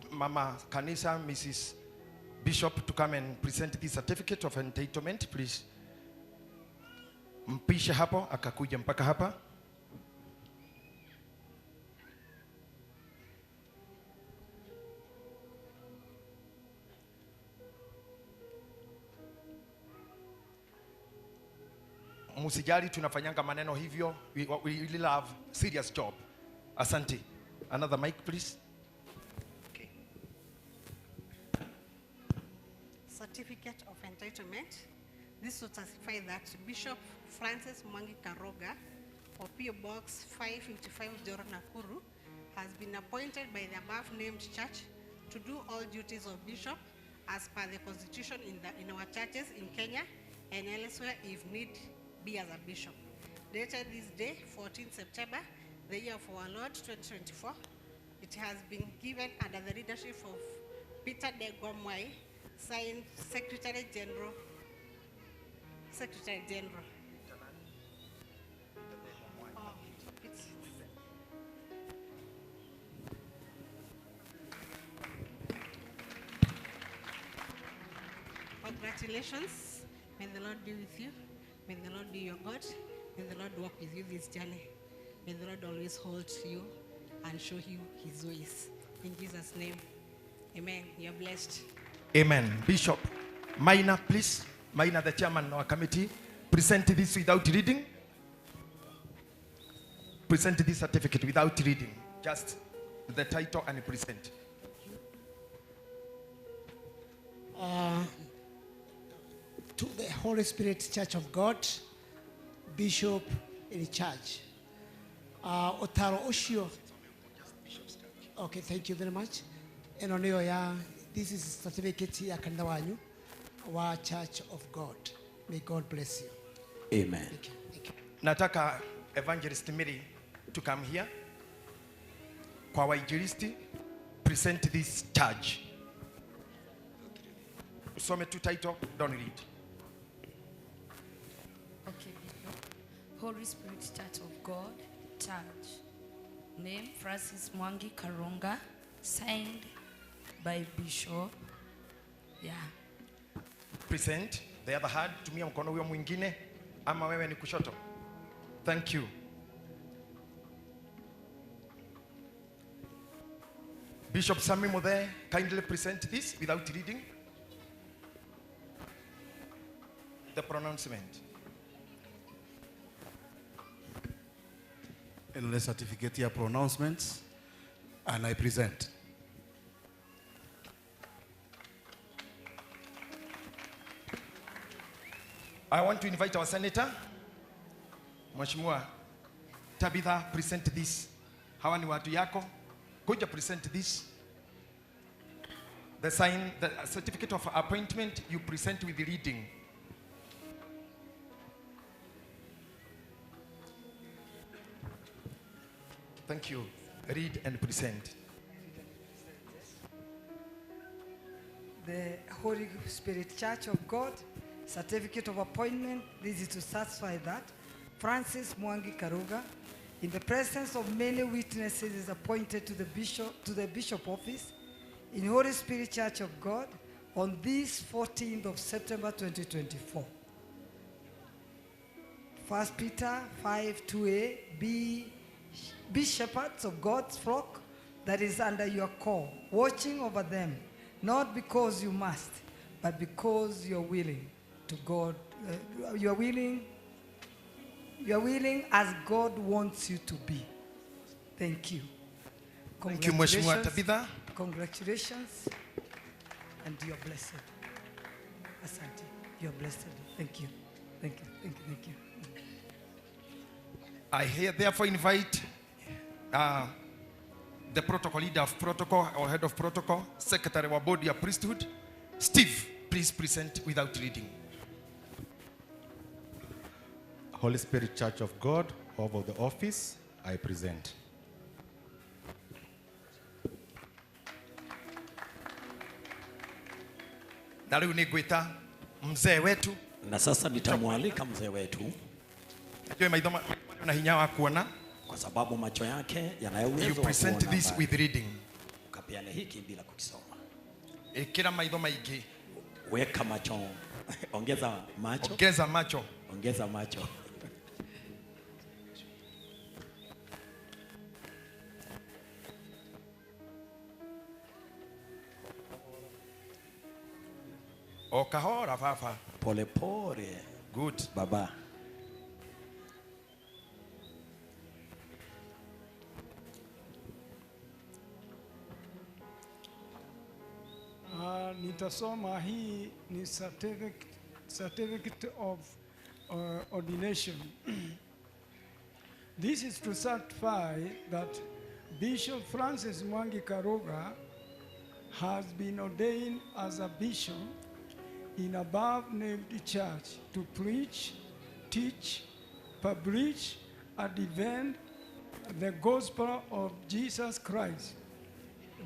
Mama Kanisa, Mrs. Bishop, to come and present the certificate of entitlement, please. Mpishe hapo, akakuja mpaka hapa. Musijali, tunafanyanga maneno hivyo. We really love serious job. Asante. Another mic, please. Okay. Certificate of entitlement. This will certify that Bishop Francis Mwangi Karoga of P.O. Box 555 Joro Nakuru has been appointed by the above named church to do all duties of bishop as per the constitution in our churches in Kenya and elsewhere if need be as a bishop. Dated this day, 14 September, the year of our Lord 2024, it has been given under the leadership of Peter De Gwamwai, signed Secretary General. Secretary General. Oh, it's congratulations. May the Lord be with you. May the Lord be your God. May the Lord walk with you this journey. May the Lord always hold you and show you his ways. In Jesus' name, amen. You're blessed. Amen. Bishop Maina, please. Maina, the chairman of our committee, present this without reading. Present this certificate without reading. Just the title and present. To the Holy Spirit Church of God, Bishop in charge. Otaro Oshio. Okay, thank you very much. This is certificate ya kanitha wanyu wa Church of God. May God bless you. Amen. Thank you. Thank you. Nataka Evangelist Mary to come here. Kwa wainjilisti, present this charge. Usome tu title, don't read. Okay, Bishop. Holy Spirit Church of God, charge. Name Francis Mwangi Karunga, signed by Bishop. Yeah. Present the other hand, tumia mkono huyo mwingine ama wewe ni kushoto. Thank you. Bishop Sami Muthe, kindly present this without reading the pronouncement. And the certificate here pronouncements, and I present. I want to invite our senator, Mheshimiwa Tabitha, present this. Hawa ni watu yako. Kuja present this. The sign, the certificate of appointment, you present with the reading. Thank you. Read and present. The Holy Spirit Church of God, certificate of appointment. This is to satisfy that Francis Mwangi Karuga, in the presence of many witnesses, is appointed to the bishop office in Holy Spirit Church of God on this 14th of September 2024. 1 Peter 5:2a, be shepherds of God's flock that is under your call, watching over them, not because you must, but because you are willing to God. You are willing as God wants you to be. Thank you. Thank you, Mheshimiwa Tabitha. Congratulations, and you are blessed. Asante, you are blessed. Thank you. Thank you. Thank you. Thank you. I here therefore invite the protocol leader of protocol or head of protocol, secretary wa body of priesthood, Steve, please present without reading. Holy Spirit Church of God, over the office, I present. Na leo nigwita mzee wetu. Na sasa nitamwalika mzee wetu. Na hinya wa kuona. Kwa sababu macho yake yanayo uwezo You wa present kuona this mbali. with reading. Ukapeane hiki bila kukisoma. Ikira maitho maingi. Weka macho. Ongeza macho. Ongeza macho. Ongeza macho. O kahora fafa. Pole pole. Good. Baba. Nitasoma hii ni certificate of ordination. This is to certify that Bishop Francis Mwangi Karuga has been ordained as a bishop in above named church to preach, teach, publish, and defend the gospel of Jesus Christ.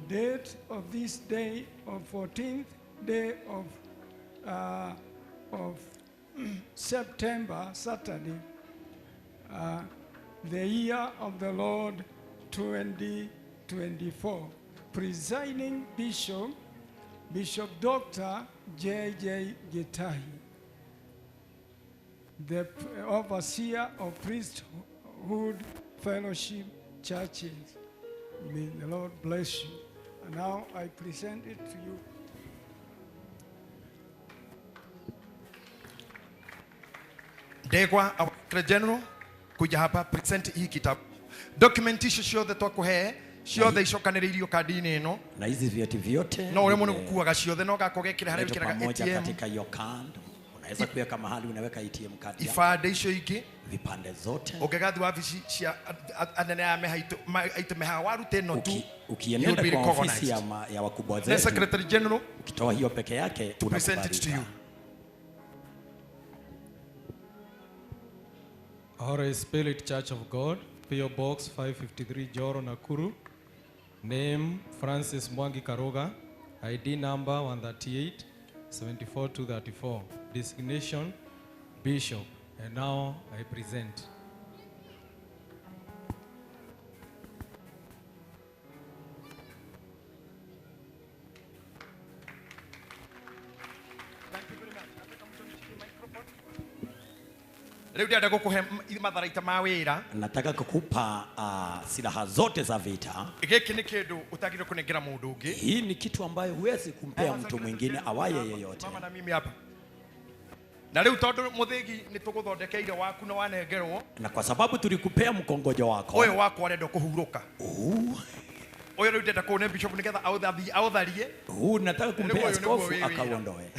Date of this day of 14th day of September, Saturday, the year of the Lord 2024. Presiding Bishop, Bishop Dr. J.J. Gitahi, the overseer of Priesthood Fellowship Churches. May the Lord bless you. And now I present it to you. Ndegwa, our Secretary General, kuja hapa present hii kitabu. Document icio ciothe twakuhe, ciothe icokanĩrĩirio kadi-inĩ ĩno. Na hizi vyeti vyote No ũrĩa mũno gũkuaga ciothe no gakwa gekĩra harĩa vimewekwa wĩkĩraga pamoja ATM. katika hiyo card. Unaweza kuweka mahali unaweka ATM card yako. Ibande icio ingĩ. Vipande zote. Ũngĩgathiĩ wabici cia anene aya me haitũ me haha warute ĩno tu, Ukienenda you'll be kwa ofisi recognized. ya wakubwa The zetu, Secretary General, ukitoa hiyo peke yake to present it to you. Holy Spirit Church of God, P.O. Box 553, Joro, Nakuru. Name Francis Mwangi Karuga, ID number 138 74234. Designation Bishop. And now I present. Rĩu ndĩrenda gũkũhe matharaita ma wĩra. Nataka kukupa silaha zote za vita. Gĩkĩ nĩ kĩndũ ũtagĩrĩirwo kũnengera mũndũ ũngĩ. Hii ni kitu ambayo huwezi kumpea mtu mwingine awaye yeyote. Mama na mimi hapa. Na rĩu tondũ mũthĩgi nĩ tũgũthondekeire waku na wanengerwo. Na kwa sababu tulikupea mkongojo wako. Ũyũ wakwa arenda kũhurũka. Ũyũ rĩu ndĩrenda kũũne bishop nĩgetha aũtharie. Huu nataka kumpea Rĩu ũyũ nĩguo askofu wĩ wĩra. akauondoe.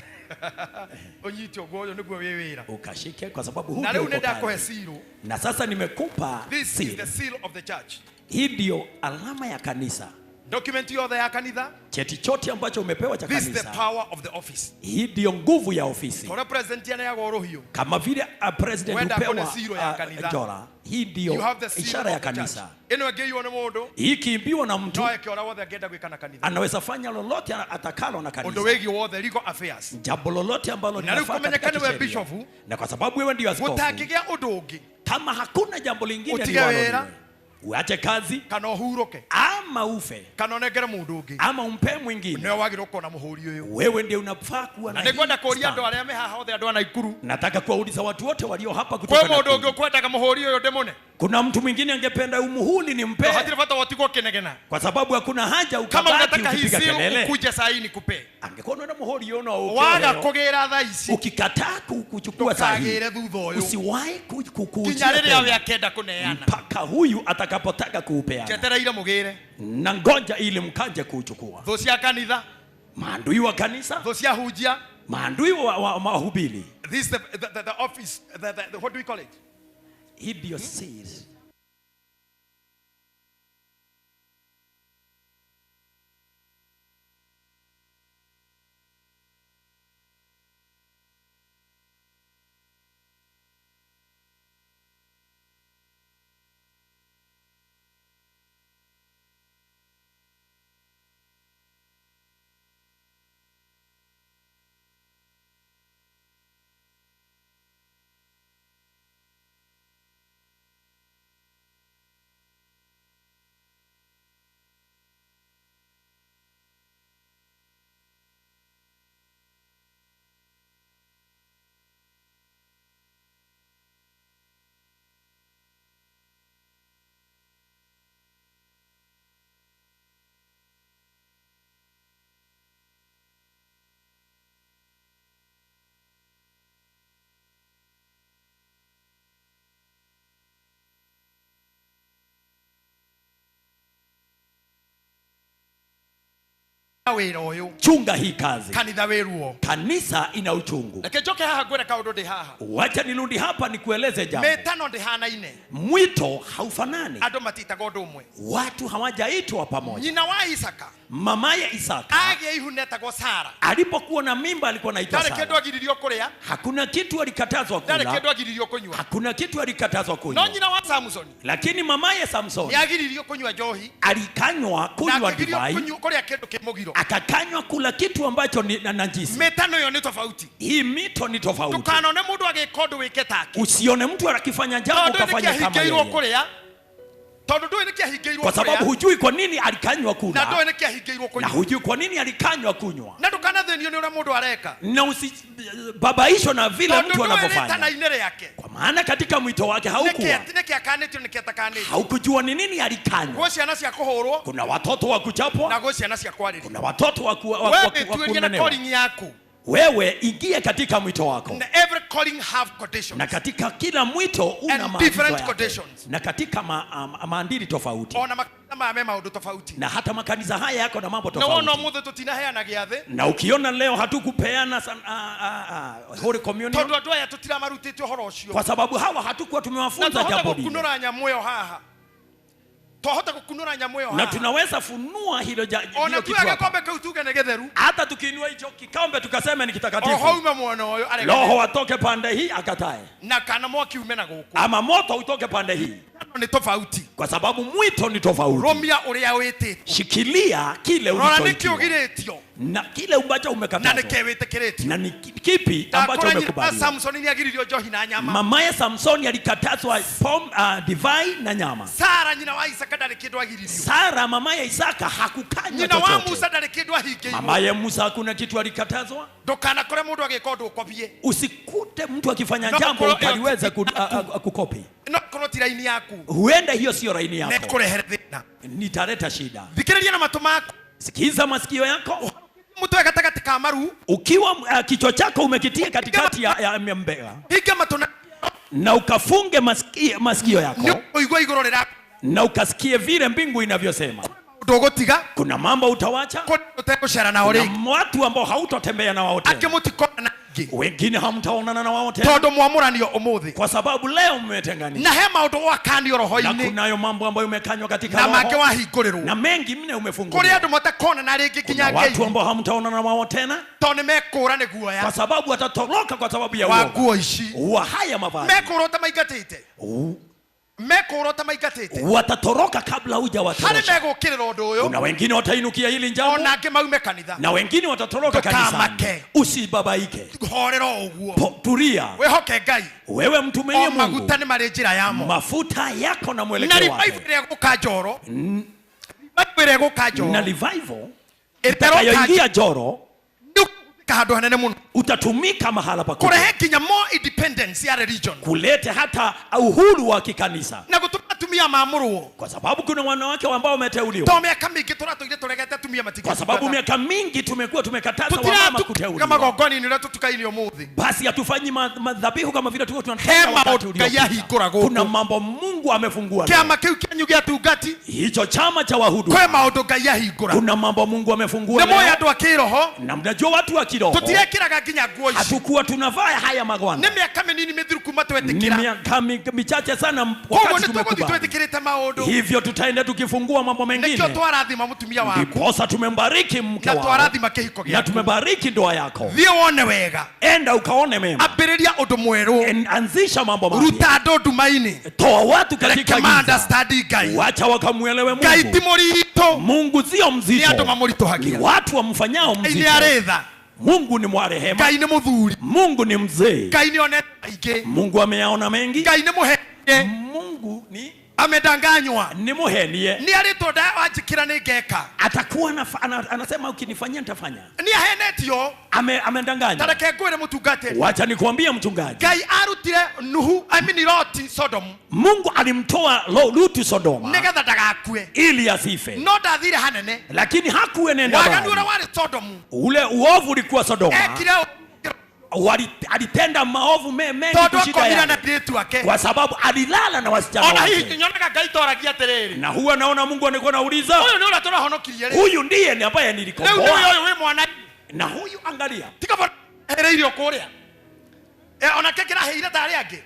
Ũnyite ũguo, ũyũ nĩguo wĩ wĩra. Ukashike kwa sababu huu Na ndio rĩu uko nĩ ndakũhe kazi. seal. Na sasa nimekupa This is seal. the seal of the church. Hii ndio alama ya kanisa. Document yothe ya kanitha. Cheti chote ambacho umepewa cha This is the kanisa, power of the office. hii ndiyo nguvu ya ofisi. Tora president yanayaga ũrũhiũ. Kama vile president Wenda hupewa kone seal ya kanitha. jora, hii You ndiyo have the seal ishara ya of the church. kanisa. Ĩno ĩngĩiywo nĩ mũndũ Hii ikiimbiwa na mtu no eke ũrĩa wothe angĩenda gwĩka na kanitha. anaweza fanya lolote atakalo na Ũndũ kanisa, wĩgiĩ wothe legal affairs. jambo lolote ambalo Na rĩu linafaa katika kũmenyeka nĩwe kisheria. bishop, Na kwa sababu wewe ndiyo askofu, gũtangĩgĩa ũndũ ũngĩ kama hakuna jambo lingine Ũtige liwalo wĩra. liwe, uache kazi kana ũhurũke ama ufe kana ũnengere mũndũ ũngĩ ama umpe mwingine, nĩwe wagĩrĩirwo gũkorwo na mũhũri ũyũ. wewe ndiye unafaa kuwa Na na nĩngwenda hii kũũria stand. andũ arĩa me haha othe andũ a Naikuru, Nataka kuwauliza watu wote walio hapa kwĩ kutoka mũndũ Nakuru. ũngĩ ũkwendaga mũhũri ũyũ ndĩmũne? Kuna mtu mwingine angependa umuhuli ni mpe, Hatirĩ bata wa ũtigwo ũkĩnegena. kwa sababu hakuna haja Kama ukabaki unataka hii ukipiga seal kelele. ukuje saa hii nikupe. Angekuwa unaenda muhuri uno Waga kũgĩra thaa ici ukikataa kuchukua saa hii, ndũkagĩre thutha ũyũ usiwahi kukuujia nginya rĩrĩa we tena akenda kũneana. mpaka huyu atakapotaka kuupeana, Njetereire mũgĩre. na ngoja ili mkaje kuuchukua. Thũ cia kanitha, Maandui wa kanisa, thũ cia hunjia. maandui wa mahubiri, This is the office, the, what do we call it? hii ndiyo seal. Wĩra ũyũ. Chunga hii kazi. Kanitha wĩ ruo. Kanisa ina uchungu. Reke njoke haha ngwĩre kaũndũ ndĩ haha. Wacha nirundi hapa nikueleze jambo. Mĩtano ndĩhanaine. Mwito haufanani, Andũ matitagwo ũndũ ũmwe. watu hawajaitwa pamoja. Nyina wa Isaka Mamaye Isaka agĩa ihu netagwo Sara. alipokuwa na mimba alikuwa anaitwa Ndarĩ kĩndũ Sara. agiririo kũrĩa, Hakuna kitu alikatazwa ndarĩ kula, kĩndũ agiririo kũnyua. hakuna kitu alikatazwa No kunywa, nyina wa Samson lakini mamaye Samsoni nĩagiririo kũnyua njohi alikanywa na kunywa akĩgirio divai, kũrĩa kĩndũ kĩ mũgiro. akakanywa kula kitu ambacho ni na najisi. Mĩtano ĩyo nĩ tofauti. Hii mito ni tofauti. Ndũkanone mũndũ agĩka ũndũ wĩke take. Usione mtu akifanya jambo Tondũ ukafanya kama nĩkĩahingĩirwo yeye, kũrĩa, tondũ ndũĩ nĩkĩahingĩirwo kwa sababu kũrĩa, hujui kwa nini alikanywa na kula ndũĩ nĩkĩahingĩirwo na kũnyua. hujui kwa nini alikanywa kunywa, Na ndũkanathĩnio nĩ ũrĩa mũndũ areka, na usibabaishwe na vile tondũ mtu ndũĩ anavyofanya, rĩtana-inĩ rĩake kwa maana katika mwito wake haukuwa nĩkĩakanĩtio nĩkĩatakanĩtio. haukujua ni nini alikanywa. Gwĩ ciana cia kũhũrwo Kuna watoto wa na kuchapwa, gwĩ ciana cia kwarĩrio. kuna watoto wa Wewe tuĩrie na kunenewa. calling yaku. Wewe ingie katika mwito wako, Na every calling have conditions na katika kila mwito una and maagizo different yake, conditions. na katika maandili tofauti, Ona makanitha maya me maũndũ tofauti. na hata makanisa haya yako na mambo Na wona tofauti. ũmũthĩ tũtinaheana gĩathĩ Na ukiona leo hatukupeana Holy Communion tondũ andũ aya tũtiramarutĩte ũhoro ũcio. kwa sababu hawa hatukuwa Na tumewafunza twahota jambo lile, gũkunũra nyamũ ĩyo haha. Twahota gũkunũra nyamũ ĩyo na haha. tunaweza funua hilo Ona hilo kitu tuoya hapa. gĩkombe kĩu tuge nĩ gĩtheru. Hata tukiinua hicho kikombe tukasema ni Roho kitakatifu, ume mwena ũyũ aregane. roho atoke pande hii akatae, na kana mwaki ume na gũkũ. ama moto utoke pande hii, Nĩ tofauti. kwa sababu mwito ni tofauti. Rũmia ũrĩa wĩtĩtwo. Shikilia kile Rora nĩkĩ ulichoitiwa ũgirĩtio na kile ambacho na umekatazwa nĩkĩ wĩtĩkĩrĩtio. na ni kipi ambacho Ndakora nyina wa umekubaliwa. Samsoni nĩagiririo njohi na nyama. Mamaye Samsoni alikatazwa divai na nyama. Sara nyina wa Isaka ndarĩ kĩndũ agiririo. Sara mamaye Isaka hakukanywa Nyina wa chochote. Musa ndarĩ kĩndũ ahingĩirwo. Mamaye Musa hakuna kitu alikatazwa. Ndũkanakore mũndũ agĩka ũndũ ũkobie. Usikute mtu akifanya No, jambo koro- ukaliweza kukopi. No korwo ti raini yaku. Huenda hiyo sio raini yako, Nĩkũrehere thĩna. nitaleta shida. Thikĩrĩria na matũ maku. Sikiza masikio yako. Mũtwe gatagatĩ ka maru. Ukiwa kichwa chako umekitia katikati ya mbega Hinga matũ na na ukafunge masikio yako ũigue igũrũ rĩra na ukasikie vile mbingu inavyosema. Ndũgũtiga. Kuna mambo utawacha, ũtegũcera nao kuna rĩngĩ. watu ambao hautotembea na wao tena. Angĩ mũtikona rĩngĩ. Wengine hamtaonana na wao tena, Tondũ mwamũranio ũmũthĩ. kwa sababu leo mmetenganishwa. Na he maũndũ wakanio Na roho-inĩ. kunayo mambo ambayo umekanywa katika Na mangĩ roho wahingũrĩrwo. na mengi mne Kũrĩ umefunguliwa. andũ matakonana rĩngĩ Kuna nginya watu ngeithi. ambao hamtaonana wao tena Tondũ nĩ mekũra nĩ guoya. kwa sababu watatoroka kwa sababu ya Wa uoga nguo ici. wa haya mavazi. Mekũra ta maingatĩte. Mekũra ta maingatĩte. Watatoroka kabla Harĩ hujawatorosha. megũkĩrĩra ũndũ ũyũ. Kuna wengine watainukia hili jambo Ona angĩ maume kanitha. na wengine watatoroka kanisani. Ndũkamake. Usibabaike, Horera o ũguo. Tulia. Wĩhoke Ngai. Wewe mtumie O Mungu, maguta nĩ marĩ njĩra yamo. mafuta yako na Na mwelekeo revival wake. ĩrĩa ĩgũka Njoro. Revival ĩrĩa ĩgũka Njoro. Na revival Ĩterũka itakayoingia Njoro handũ hanene mũno. utatumika mahala pakubwa Kũrehe nginya more independence ya religion. kulete hata uhuru wa kikanisa, Na gũtũma atumia maamũrwo. kwa sababu kuna wanawake ambao wameteuliwa. To mĩaka mĩingĩ tũratũire tũregete atumia Kwa sababu matingĩtungata. miaka mingi tumekuwa tumekataza wamama Tũtiratuka kuteuliwa, magongona-inĩ ũrĩa tũtukaine ũmũthĩ. basi hatufanyi madhabihu kama vile tulikuwa He tunatenda wakati maũndũ Ngai uliopita. ahingũra Kuna gũkũ. mambo Mungu amefungua leo. Kĩama kĩu kĩanyu gĩa atungati. Hicho chama cha wahudumu, Kwĩ maũndũ Ngai ahingũra. kuna mambo Mungu amefungua Nĩ mũĩ leo. andũ a kĩroho. Na mnajua watu wa kiroho Tũtirekĩraga nginya nguo ici. hatukuwa tunavaa haya magwanda. Nĩ mĩaka mĩnini mĩthiru kuma Ni twetĩkĩra. miaka michache sana Koguo wakati nĩ tũgũthiĩ tumekubali twĩtĩkĩrĩte maũndũ. hivyo, tutaenda tukifungua mambo Nĩkĩo mengine. twarathima mũtumia waku. Ndiposa tumembariki mke Na wako twarathima kĩhiko na gĩaku. tumebariki ndoa yako. Thiĩ wone wega. Enda ukaone mema, Ambĩrĩria ũndũ mwerũ. Anzisha mambo mapya, Ruta andũ nduma-inĩ. toa watu katika Reke ma giza, understand Ngai. wacha wakamwelewe Ngai ti Mungu. mũritũ. Mungu sio Nĩ andũ mzito, ni mamũritũhagia. watu wamfanyao Ngai nĩ mzito. arĩ tha. Mungu ni mwa rehema, Ngai nĩ mũthuri. Mungu ni mzee, Ngai nĩ onete maingĩ. Mungu ameyaona mengi. Ngai nĩ mũhenie. Mungu ni Amedanganywa. ni muhenie, Nĩ arĩtwo wanjĩkĩra nĩ ngeka. atakuwa anasema ukinifanyia nitafanya. Nĩ ahenetio. Amedanganya. Ta reke ngwĩre mũtungatĩri. Wacha nikuambie mchungaji, Ngai arutire Nuhu, I mean Loti Sodom Mungu alimtoa Lutu Sodoma nĩgetha ndagakue. ili asife, No ndathire hanene. lakini hakuenenda Waganu mbali. ũrĩa warĩ Sodom Ule uovu ulikuwa Sodoma, ekire alitenda maovu mengi tondũ kushinda akomire na yale, airĩtu ake. kwa sababu alilala na wasichana Ona hihi wake. nyonaga Ngai toragia atĩrĩrĩ. Na huwa naona Mungu alikuwa anauliza, Ũyũ nĩ ũrĩa tũrahonokirie rĩ. huyu ndiye ni ambaye Rĩu nĩwe nilikomboa, ũyũ wĩ mwana. na huyu angalia, Tiga hereirio kũrĩa. Onake kĩraheire ta arĩa angĩ.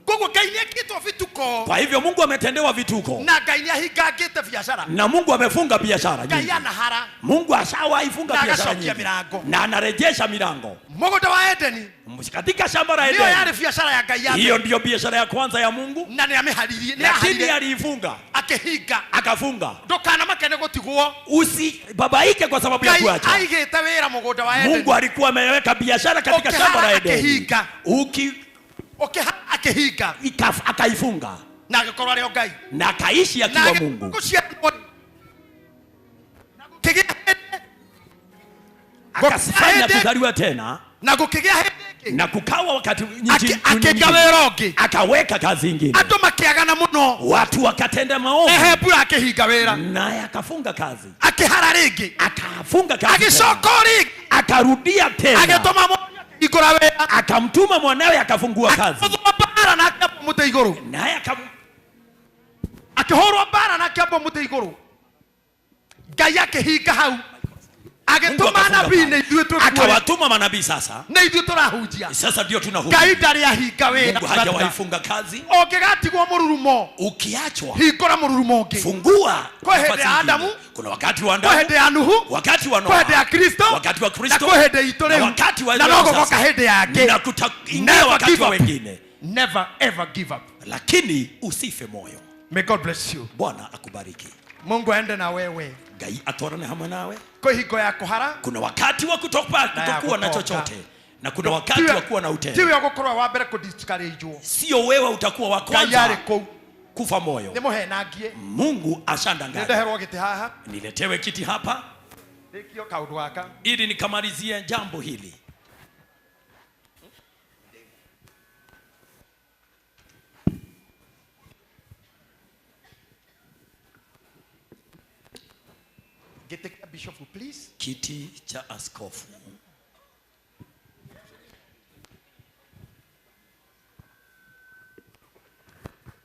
Koguo Ngai nĩ ekĩtwo vituko. Kwa hivyo Mungu ametendewa vituko Na Ngai nĩ ahingangĩte biacara. na Mungu amefunga biashara Ngai nyingi. anahara. Mungu ashawaifunga Na biashara agacokia nyingi mĩrango. na anarejesha milango Mũgũnda wa Edeni katika shamba la nĩyo Edeni. yarĩ biacara ya Ngai ya Hiyo mbere. ndiyo biashara ya kwanza ya Mungu, Na nĩ amĩharirie. Nĩ lakini aharire. aliifunga, Akĩhinga. akafunga. Ndũkanamake nĩ gũtigwo. Usibabaike kwa sababu ya Ngai kuacha. aigĩte wĩra mũgũnda wa Mungu Edeni. alikuwa ameweka biashara katika Ũkĩhara shamba la Edeni, akĩhinga. Ũkĩhara akĩhinga. Akaifunga Na agĩkorwo arĩ o Ngai. na akaishi Na akiwa Mungu. agĩgũciarwo. Na gũkĩgĩa hĩndĩ. Akafanya hĩndĩ. kuzaliwa tena Na gũkĩgĩa hĩndĩ ĩngĩ. na kukawa wakati Akĩiga wĩra ũngĩ. akaweka kazi ingine, Andũ makĩagana mũno. watu wakatenda maovu, Ehe mbura akĩhinga wĩra. naye akafunga kazi, Akĩhara rĩngĩ. akafunga kazi tena. Agĩcoka o rĩngĩ. Akarudia tena, Agĩtũma mũriũ akĩhingũra wĩra. akamtuma mwanawe akafungua kazi, Akĩhũthwo mbara na akĩambwo mũtĩ igũrũ. naye Akĩhũrwo mbara na akĩambwo mũtĩ igũrũ. Ngai akĩhinga hau. Mungu Agĩtũma akafunga anabii pale. nĩ ithuĩ twĩkuo. Akawatuma manabii sasa. Nĩ ithuĩ tũrahunjia. Sasa ndio tunahubiri. Ngai ndarĩ ahinga wĩra. Mungu hajawaifunga kazi. Ũngĩgatigwo mũrurumo, Ukiachwa hingũra mũrurumo ũngĩ. fungua Kwĩ hĩndĩ nafasi ya ingine. Adamu, Kuna wakati wa kwĩ Adamu, hĩndĩ ya Nuhu, wakati wa kwĩ Noa, hĩndĩ ya Kristo, wakati wa na Kristo kwĩ hĩndĩ itũ na rĩu. wakati wa Na leo no gũgoka sasa. hĩndĩ yake. na kutaingia Never wakati give wa up. wengine, Never ever give up. lakini usife moyo. May God bless you. Bwana akubariki. Mungu aende na wewe. Ngai atwarane hamwe nawe. Kwĩ hingo ya kũhara Kuna wakati wa Na ya kutokuwa na kutoka. chochote na kuna wakati wa kuwa na utele. tiwe ũgũkorwo wa mbere kũdiscourage-wo. Sio wewe utakuwa wa Ngai kwanza arĩ kũu. kufa moyo. Nĩ mũhenangie. Mungu ashandanganya. Nĩndeherwo gĩtĩ haha. Niletewe kiti hapa Rĩkio kaũndũ gaka. ili nikamalizie jambo hili. Gĩtĩ kĩa bishop please. Kiti cha askofu.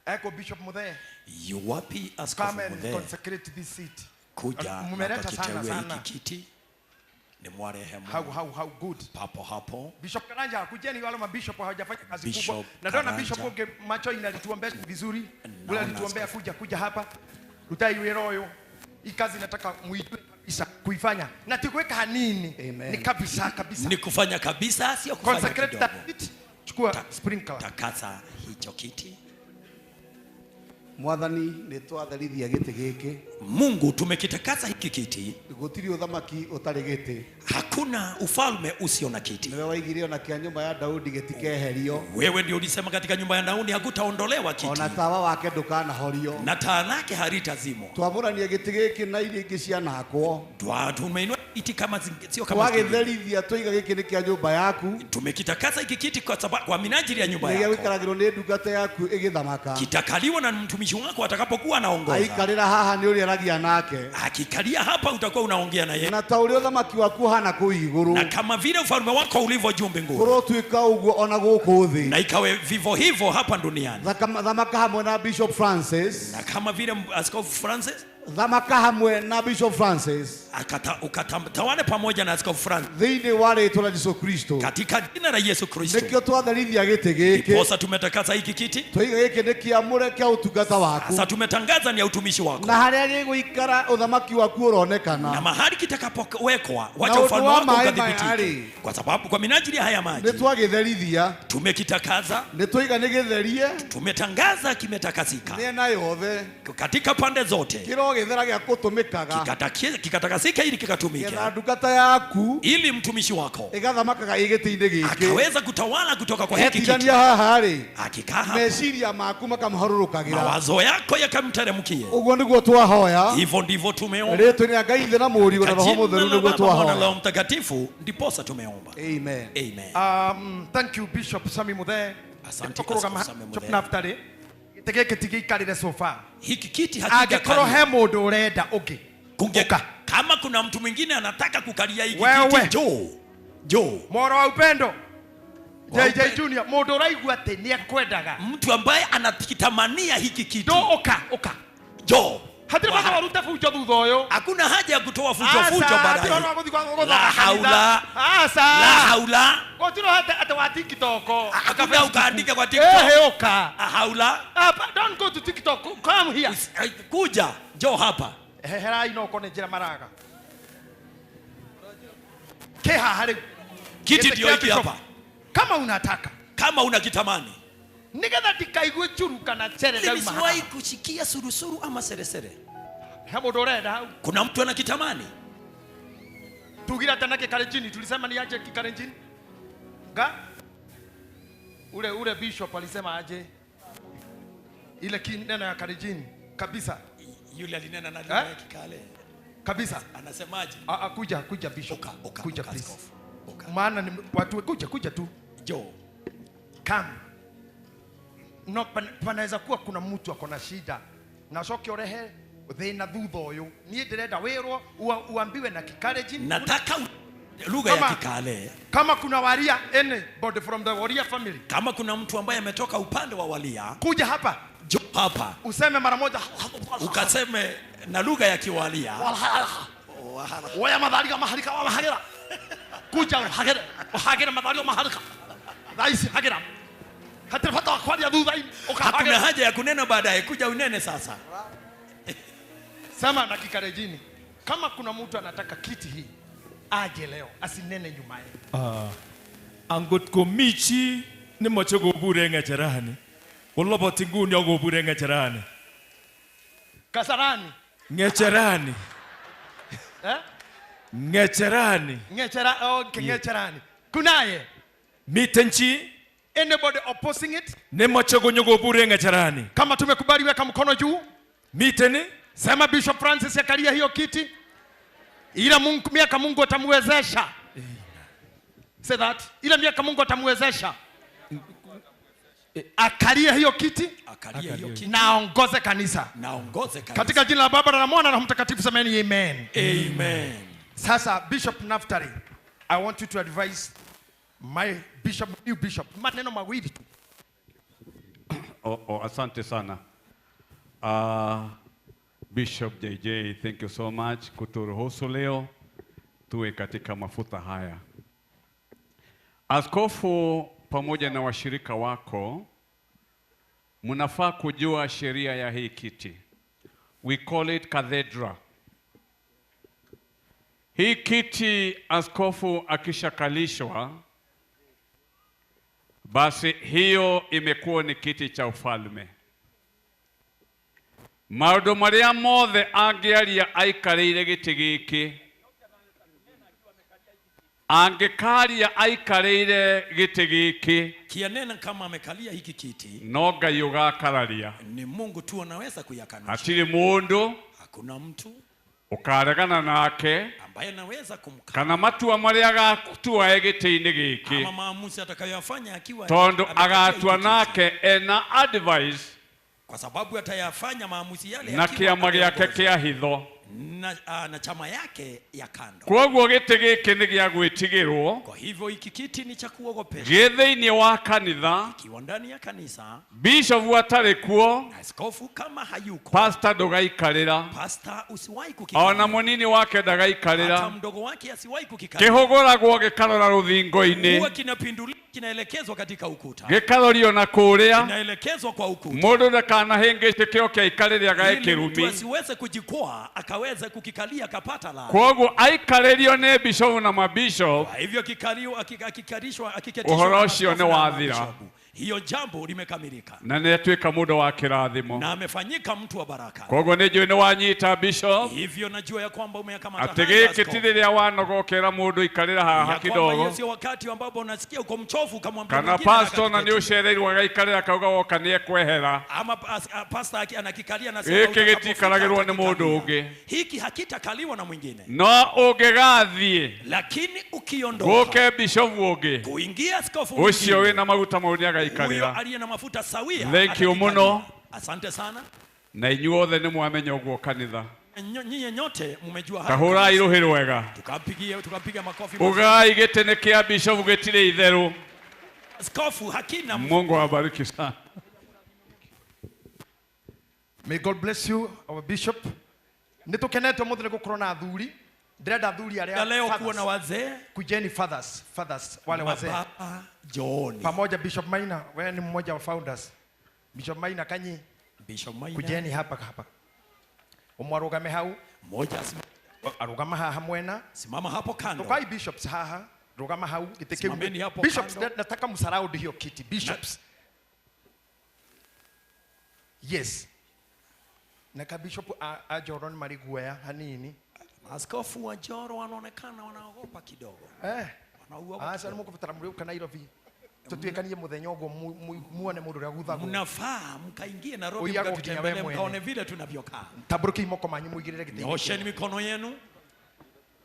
Eko Bishop Muthee. Yuwapi Askofu Come and Muthee consecrate this seat. kuja na Mumeleta sana akakiteue sana. hiki kiti? Ni mwarehemu. How good. Papo hapo. Bishop Karanja, kujeni wale mabishop hawajafanya kazi kubwa. Bishop Na naona Karanja. Bishop Oge macho inalituombea vizuri. Ule alituombea kuja hapa. Rutai wĩra. Hii kazi nataka muijue kabisa kuifanya. Na tikuweka hanini. Ni kabisa kabisa. Ni kufanya kabisa, sio kufanya Consecrate kidogo. that seat. Chukua sprinkler. Takasa hicho kiti. Mwathani nĩ twatherithia gĩtĩ gĩkĩ. Mungu, tumekitakasa hiki kiti. Gũtirĩ ũthamaki ũtarĩ gĩtĩ. Hakuna ufalme usio na kiti. Nĩwe waigire ona kĩa nyũmba ya Daudi gĩtikeherio. Wewe ndio ulisema katika nyumba ya Daudi hakutaondolewa kiti. Ona tawa wake ndũkanahorio. Na taa lake halitazimwa. Twamũrania gĩtĩ gĩkĩ na iria ingĩ cianakwo. Tumeinua kiti kama sio kama zingine. Twagĩtherithia twaiga gĩkĩ nĩ kĩa nyũmba yaku. Tumekitakasa hiki kiti kwa sababu kwa minajili ya nyumba Nĩgĩa yako. gũikaragĩrwo nĩ ndungata yaku ĩgĩthamaka. Kitakaliwa na mtumishi wako atakapokuwa anaongoza. Aikarĩra haha nĩ ũrĩa aragia nake. Akikalia hapa utakuwa unaongea na yeye. Na ta ũrĩa ũthamaki waku ũhana kũu igũrũ. Na kama vile ufalme wako ulivyo juu mbinguni. Kũrotuĩka ũguo ona gũkũ thĩ. Na ikawe vivyo hivyo hapa duniani. Thamaka hamwe na Bishop Francis. Na kama vile Askofu Francis. Thamaka hamwe na Bishop Francis. Ukatawale pamoja na Askofu Francis. Thĩinĩ wa rĩĩtwa la Yesu Kristo. Katika jina la Yesu Kristo. Nĩkĩo twatherithia gĩtĩ gĩkĩ. Ndiposa tumetakasa hiki kiti. Twaiga gĩkĩ nĩ kĩamũre kĩa ũtungata waku. Sasa tumetangaza ni ya utumishi wako. Na harĩa gĩgũikara ũthamaki waku ũronekana. Na mahali kitakapowekwa, wacha Na ũndũ ufalme wa wako maĩ maya ukadhibitike. rĩ, Kwa sababu kwa minajili ya haya maji nĩ twagĩtherithia. Tumekitakasa. Nĩ twaiga nĩ gĩtherie. Tumetangaza kimetakasika. Mĩena yothe. Katika pande zote. Kĩro gĩthera gĩa gũtũmĩkaga. Kikatakasika ili kikatumike. Getha ndungata yaku ili mtumishi wako ĩgathamakaga ĩ gĩtĩ-inĩ gĩkĩ. Akaweza kutawala kutoka kwa hiki kiti. Etirania haha rĩ, Akikaa hapa, meciria maku makamũharũrũkagĩra. mawazo yako yakamteremkie. Ũguo nĩguo twahoya. Hivyo ndivyo tumeomba. Rĩĩtwa rĩa Ngai Ithe na Mũriũ na Roho Kwa Mũtheru jina la nĩguo Baba, Mwana na twahoya. Roho Mtakatifu ndiposa tumeomba. Amen. Amen. Thank you Bishop Sami Muthee. Asante Tũkũrũgama Askofu Sami Bishop Muthee. Naftali. Gĩtĩ gĩkĩ tigĩikarĩre sofa. Hiki kiti Angĩkorwo hakigakaliwa. he mũndũ ũrenda ũngĩ. Kama kuna mtu mwingine anataka kukalia hiki Wewe. kiti, njoo. Njoo. Moro wa upendo. Wa JJ Junior, mũndũ ũraigua atĩ nĩ ekwendaga. Mtu ambaye anakitamania hiki kiti. Njoo ũka, ũka. Njoo. Hatirĩ bata wa ruta funjo thutha ũyũ. Hakuna haja ya kutoa fujo Aca, fujo hatirĩ baadaye. ũhoro wa gũthiĩ gũthaka La kanitha. haula. Aca. La haula. Gũtirĩ ũhoro atĩ wa TikTok. Hakuna ukaandika kwa TikTok. Ehe, ũka. Haula. Don't go to TikTok. Come here. Kuja, njoo hapa. Heherai no kone njĩra maraga. Kĩ haha rĩu? Kiti Gĩtĩ ndio kĩa hiki bishop. hapa. Kama unataka. Kama unakitamani. Nigetha ndikaigue churu kana chere Mimi ndauma haha. siwahi kushikia surusuru ama seresere. He mũndũ ũrenda hau. Kuna mtu anakitamani. Tugira tena kikalenjini, tulisema ni aje kikalenjini? Nga? Ule bishop alisema aje? Ile neno ya kalenjini kabisa. Yule alinena na lugha ya Kikale. Kabisa. Anasemaje? Kuja bishop. Oka, Kuja oka, please. askofu. Maana ni watu kuja tu. Njoo. Come. No, panaweza kuwa kuna mtu ako na shida. Na coke urehe thĩna thutha ũyũ. Niĩ ndĩrenda wĩrwo uambiwe na Kikalenjini. Nataka lugha ya Kikale. Kama kuna waria, anybody from the waria family. Kama kuna mtu ambaye ametoka upande wa walia, kuja hapa. Njoo hapa. Useme mara moja. Ukaseme na lugha ya Kiwalia. Waya madhariga maharika wa mahagira. Kuja hagira. Hagira madhariga maharika. Raisi hagira. Hatirĩ bata wa kwaria thutha-inĩ. Ũka Hakuna hagira. haja ya kunena baadaye, kuja unene sasa. Sema na Kikalenjini. Kama kuna mtu anataka kiti hii, aje leo, asinene nyuma yake. Angot komi chi nemoche kobur en ng'echerani, koloboti nguni ak kobur en ng'echerani. Kasarani. Ng'echerani. Eh? Ng'echerani. Ng'echera, okay, ng'echerani. Kunaye. Miten chi Anybody opposing it? nemoche konyo kobur en ng'echerani. Kama tumekubali weka mkono juu. Miten Sema Bishop Francis akalia hiyo kiti. Ila Mungu, miaka Mungu atamwezesha. Say that. Ila miaka Mungu atamwezesha. Akalia hiyo kiti. Akalia hiyo kiti. Na aongoze kanisa. Na aongoze kanisa. Katika jina la Baba na la Mwana na Roho Mtakatifu semeni amen. Amen. Sasa Bishop Naftali, I want you to advise my bishop, new bishop. Maneno mawili tu. Asante sana. Bishop JJ, thank you so much kuturuhusu leo Tuwe katika mafuta haya. Askofu pamoja na washirika wako mnafaa kujua sheria ya hii kiti. We call it cathedra. Hii kiti askofu akishakalishwa, basi hiyo imekuwa ni kiti cha ufalme. Maũndũ marĩa mothe angĩaria aikarĩire gĩtĩ gĩkĩ, angĩkaria aikarĩire gĩtĩ gĩkĩ, Kianena kama amekalia hiki kiti, no Ngai ũgakararia. Ni Mungu tu anaweza kuyakanusha. Hatirĩ mũndũ Hakuna mtu ũkaregana nake ambaye anaweza kumkana kana matua marĩa agatua e gĩtĩ-inĩ gĩkĩ, ama maamuzi atakayoyafanya akiwa tondũ amekalia hiki agatua kiti. Nake ena advice kwa sababu atayafanya maamuzi yale na akiwa kĩama gĩake ameongozwa kĩa hitho. na chama yake ya kando. Kwoguo gĩtĩ gĩkĩ nĩ gĩa gwĩtigĩrwo. Kwa hivyo hiki kiti ni cha kuogopesha. Gĩ thĩinĩ wa kanitha, Ikiwa ndani ya kanisa, bishop atarĩ kuo, na askofu kama hayuko, pastor ndũgaikarĩra, pastor usiwahi kukikalia, ona mũnini wake hata ndagaikarĩra. mdogo wake asiwahi kukikalia. Kĩhũgũragwo gĩkarora rũthingo-inĩ, Huwa kinapinduliwa, kinaelekezwa katika ukuta, gĩkarorio na kũrĩa, kinaelekezwa kwa ukuta, mũndũ ndakanahĩngĩcĩke oke aikarĩre agae ili mtu kĩrumi. asiweze kujikwaa akaweze kukikalia akapata laana. Kwoguo aikarĩrio nĩ bishop na mabishop, Kwa hivyo akikaliwa, akikalishwa, akiketishwa ũhoro na ũcio maaskofu nĩ na wathira, mabishopu, hiyo jambo limekamilika na nĩ atuĩka mũndũ wa kĩrathimo. Na amefanyika mtu wa baraka. Kwoguo nĩ njũĩ nĩ wanyita bishop, Hivyo najua ya kwamba umeyakamata atĩ haya, gĩkĩ ti askofu. rĩrĩa wanoga ũkĩra mũndũ ikarĩra haha Ya kwamba hiyo kidogo, sio wakati ambapo unasikia uko mchovu ukamwambia kana mwingine pastor na nĩ akaketi. ũcereirwo agaikarĩra akauga woka nĩ ekwehera. Ama pastor anakikalia na sema Gĩkĩ utakapofika gĩtikaragĩrwo nĩ mũndũ atakikalia. ũngĩ. Hiki hakitakaliwa na mwingine, No ũngĩgathiĩ lakini ukiondoka gũke bishop ũngĩ, kuingia askofu ũcio mwingine, wĩna maguta mau nĩ huyo agaikarĩra. aliye na mafuta sawia Thank you atakikalia. mũno. Asante sana. Na inyuothe nĩ mwamenya ũguo kanitha. Nyinyi nyote mmejua haya Kahũrai kanisa. rũhĩ rwega. Tukampiga makofi mazuri. Ugai gĩtĩ nĩ kĩa bishop gĩtirĩ itherũ. Askofu hakina Mungu awabariki sana. May God bless you, our bishop. Nĩ tũkenete ũmũthĩ nĩ gũkorwo na athuri. Ndĩrenda athuri arĩa Na leo fathers. kuwa na wazee. Kujeni fathers, fathers wale wazee. Mababa njooni. Pamoja Bishop Maina, wewe ni mmoja wa founders. Bishop Maina kanyi. Bishop Maina. Kujeni hapa hapa. Umwarugame hau. Mmoja arugama haha mwena. Simama hapo kando. Tukai bishops haha. Rugama hau gĩtĩ kĩu. Simameni hapo Bishops, kando. nataka msaraundi hiyo kiti. Bishops. Yes. Na ka bishop a Joro nĩ marĩ guoya hanini. Maaskofu wa Joro wanaonekana wanaogopa kidogo. Wanauoga Aca nĩ mũkũbatara mũrĩũka Nairobi. Tũtuĩkanie mũthenya ũguo muone mũndũ ũrĩa guthagwo. Mnafaa mkaingie Nairobi Ũiagwo nginya we mkatutembelee mwene. mkaone vile tunavyokaa. Tambũrũkiai moko manyu mũigĩrĩre gĩtĩ-inĩ Nyosheni kĩu. mikono yenu.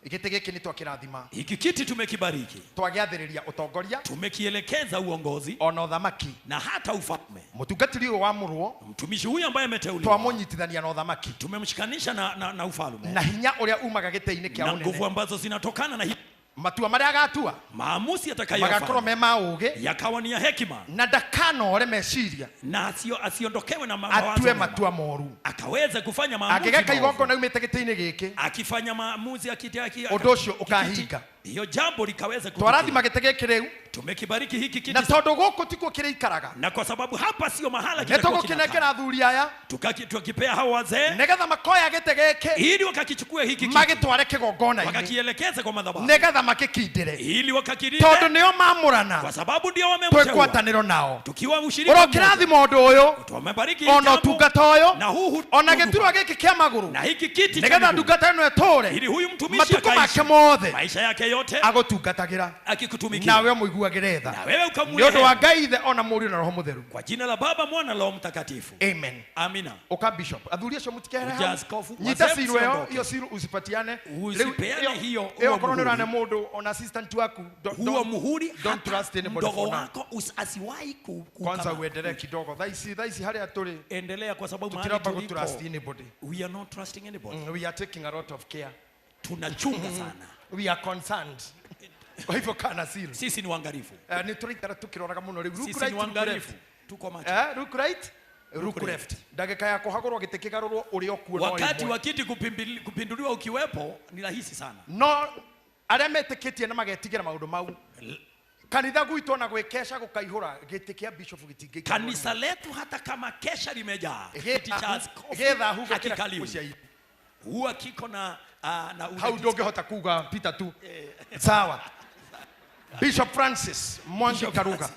Gĩtĩ gĩkĩ nĩ twakĩrathima. Hiki kiti tumekibariki. Twagĩathĩrĩria ũtongoria. Tumekielekeza uongozi ona ũthamaki na hata ufalme. Mũtungatĩri ũyũ wamũrwo, mtumishi huyu ambaye ameteuliwa, twamũnyitithania na ũthamaki, tumemshikanisha na ufalme na hinya ũrĩa umaga gĩtĩ-inĩ kĩa na ũnene, nguvu ambazo zinatokana na matua marĩa agatua, maamuzi magakorwo atakayofanya me ma ũũgĩ, yakawa ni ya hekima, na ndakanore meciria, na asiondokewe na mawazo atue mema. matua moru, akaweze kufanya maamuzi angĩgeka maovu. igongona aumĩte gĩtĩ-inĩ gĩkĩ, akifanya maamuzi ũndũ ũcio ũkahinga. Hiyo jambo likaweze Twarathima kutukia. gĩtĩ gĩkĩ rĩu, Tumekibariki hiki kiti na tondũ gũkũ tikuo kĩrĩikaraga, na kwa sababu hapa sio mahala nĩ kitakuwa tũgũkĩnengera kinakaa. athuri aya, Tukakipea hao wazee nĩgetha makoya gĩtĩ gĩkĩ, ili wakakichukue hiki kiti, magĩtware kĩgongona-inĩ, wakakielekeze kwa madhabahu, nĩgetha makĩkindĩre, ili wakakilinde, tondũ nĩo mamũrana, kwa sababu ndio twĩ wamemteua, ngwatanĩro nao. tukiwa ushirika mmoja. Ũrokĩrathima ũndũ ũyũ, Tumebariki hili ona jambo ũtungata ũyũ, na huu ona gĩturwa gĩkĩ kĩa magũrũ, na hiki kiti cha nĩgetha miguu, ndungata ĩno ĩtũũre ili huyu mtumishi matukũ akaishi make mothe maisha yake yote agũtungatagĩra, akikutumikia, nawe ũmũiguagĩre tha, na wewe nĩ ukamwia ũndũ wa Ngai Ithe ona Mũriũ na Roho Mũtheru. kwa jina la Baba, Mwana, Roho Mtakatifu. Amen. Amina. Ũka bishop, athuri acio mũtikehere Uja hau. askofu, Nyita wazee seal ĩyo, msiondoke. iyo seal usipatiane. Rĩu Usipeane ĩyo- hiyo, ĩyo huo okorwo nĩ muhuri. ũrane mũndũ ona assistant waku, Huo muhuri don't trust anybody mdogo for now. wako asiwahi Kwanza uendelee kidogo. Thaa ici harĩa tũrĩ, endelea kwa sababu mahali tutiramba tulipo, gũtrust anybody. we are not trusting anybody. We are taking a lot of care. Tunachunga sana. We are concerned. Kwa hivyo kana seal. Sisi ni waangalifu. Nĩ tũraikara tũkĩroraga mũno rĩu. Look Sisi right, ni look waangalifu. left. Tuko macho. Look right, look left. Ndagĩka ya kũhagũrwo gĩtĩ kĩgarũrwo ũrĩa ũkuo no Wakati ĩmwe. wa kiti kupinduliwa ukiwepo ni rahisi sana. No Arĩa metĩkĩtie na magetigĩra maũndũ mau. Kanitha gwitũ na gwĩkesha gũkaihũra gĩtĩ kĩa bishop gĩtingĩikara. Kanisa letu hata kama kesha limejaa, kiti cha askofu Gĩthahu gũkĩra hakikaliwi. mũciĩ. Huwa kiko na na Hau ndũngĩhota kuga Peter tu. Sawa. Bishop Francis Mwangi Karuga.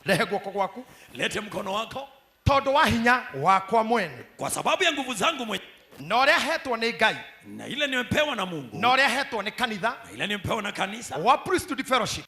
Rehe guoko gwaku. Lete mkono wako. Tondũ wa hinya wakwa mwene. Kwa sababu ya nguvu zangu mwenyewe. Na ũrĩa hetwo nĩ Ngai. Na ile nimepewa na Mungu. Na ũrĩa hetwo nĩ kanitha. Na ile nimepewa na kanisa. Wa Priesthood Fellowship.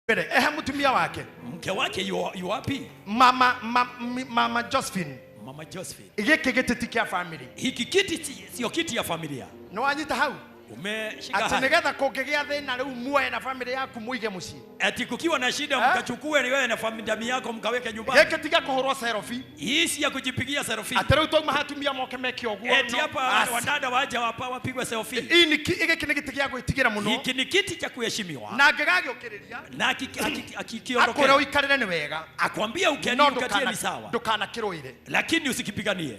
Mbere ehe mutumia wake. Mke wake yu wapi? Mama Josephine. Mama Josephine. Gĩkĩ gĩtĩ ti kĩa family. Hiki kiti sio kiti ya familia. Nĩ wanyita hau? Umeshika Ati haya. nĩgetha kũngĩgĩa thĩna rĩu muoe na family yaku muige mũciĩ. Ati kukiwa na shida mkachukue ni wewe na familia yako mkaweke nyumbani. Gĩkĩ tiga kũhũrwo selfie. Hii si ya kujipigia selfie. Ati rĩu twauma hatumia moke meke ũguo. Eti hapa wadada waje hapa wapigwe selfie. Hii ni gĩkĩ nĩ gĩtĩ gĩa gwĩtigĩra mũno. Hiki ni kiti cha kuheshimiwa. Na angĩgagĩũkĩrĩria Na akwĩra akikiondokea. ũikarĩre nĩ wega. Akwambia ukeni No ukatie ni sawa. ndũkanakĩrũĩre. Lakini usikipiganie.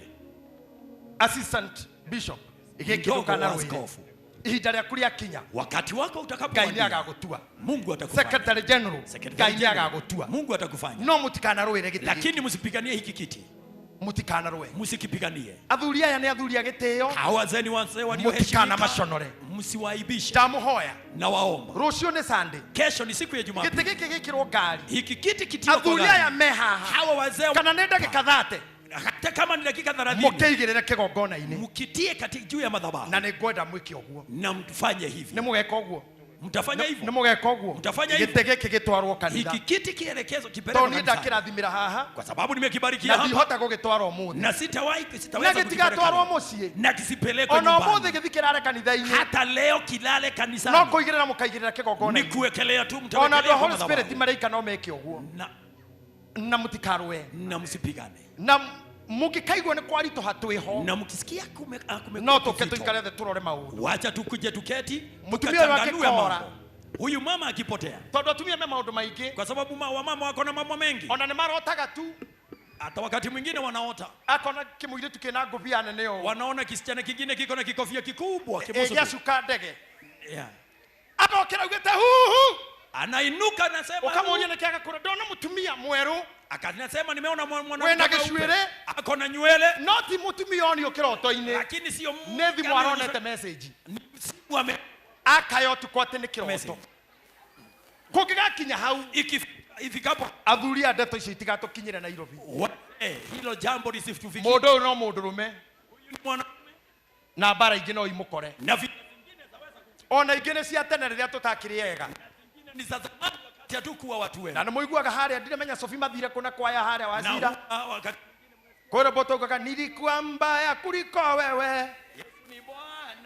Assistant Bishop. Gĩkĩ Mdogo wa ndũkanarũĩre. askofu. Ihinda rĩaku rĩakinya. Wakati wako Ngai nĩ utakapowadia, agagũtua. Mungu atakufanya. Secretary General. Secretary Ngai nĩ General. agagũtua. Mungu atakufanya. No mũtikanarũĩre gĩtĩ. Lakini msipiganie hiki kiti. Mũtikanarũe. Msikipiganie. Athuri aya nĩ athuri a gĩtĩo. Hawa wazee ni wazee walioheshimika. Mũtikanamaconore. Msiwaibishe. Ndamũhoya. Na waomba. Rũciũ nĩ Sunday. Kesho ni siku ya Jumapili. Gĩtĩ gĩkĩ gĩkĩrwo ngari. Hiki kiti kitiwe kwa Athuri gari. aya me haha. Hawa wazee Kana nĩ ndagĩka 30. hata kama ni dakika 30. Mũkĩigĩrĩre kĩgongona-inĩ. Mkitie kati juu ya madhabahu. Na nĩngwenda mwĩke ũguo. Na mfanye hivi. Nĩ mũgeka ũguo. Mtafanya hivyo. Nĩ mũgeka ũguo. Mtafanya hivyo. Gĩtĩ gĩkĩ gĩtwarwo kanitha. Hiki kiti kielekezo kipelekwe Tondũ niĩ kanisani. ndakĩrathimĩra haha. Kwa sababu nimekibarikia Na hapa. ndihota gũgĩtwara ũmũthĩ. Na sitawahi Na sitaweza gĩtigatwarwo kukipeleka. mũciĩ. Na kisipelekwe Ona nyumbani. ũmũthĩ gĩthiĩ kĩrare kanitha-inĩ. Hata leo kilale No kanisani. kũigĩrĩra mũkaigĩrĩra Ni kĩgongona-inĩ. kuwekelea tu Ona andũ mtawekelea a kwa Holy madhabahu. Spirit mareika no meke ũguo. Na mũtikarũe. Na msipigane. Na mũngĩkaigua nĩ kwaritũha twĩho. Na mkisikia kumekuwa No tũke kuzito. tũikare thĩ tũrore maũndũ. Wacha tukuje tuketi Mũtumia ũyũ tukachanganue akĩkora. mambo. Huyu mama akipotea. Tondũ atumia me maũndũ maingĩ. Kwa sababu wamama wako na mambo mengi. Ona nĩ marotaga tu. Hata wakati mwingine wanaota. Akona kĩmũirĩtu kĩna ngũbia nene ũũ. Wanaona kisichana kingine kiko na kikofia kikubwa kibusu. Ĩgĩacuka ndege. Yeah. Agokĩra augĩte huhu. Anainuka anasema Ũkamũria nĩkĩ agakũra ndona mũtumia mwerũ. Akasema nimeona mwanamke Wena mweupe. gĩcuĩrĩ. Ako na nywele. No ti mũtumia onio kĩroto-inĩ. Lakini sio Nĩ thimũ aronete message. Simu ame Akaya ũtukũ atĩ nĩ kĩroto. Message. Kũngĩgakinya hau. Ifikapo athuri a ndeto icio itigatũkinyĩre Nairobi. Hilo jambo lisitufikie. Mũndũ ũyũ no mũndũrũme. Mwanaume. Na mbara ingĩ no imũkore. Na Ona ingĩ nĩ cia tene rĩrĩa tũtakĩrĩ ega. ni za zamani wakati hatukuwa watu wema. Na nĩ mũiguaga harĩa ndiramenya Sophie mathire kũna kwaya harĩa Na Wazira. wakati Kwĩrwo taugaga nilikuwa mbaya kuliko wewe.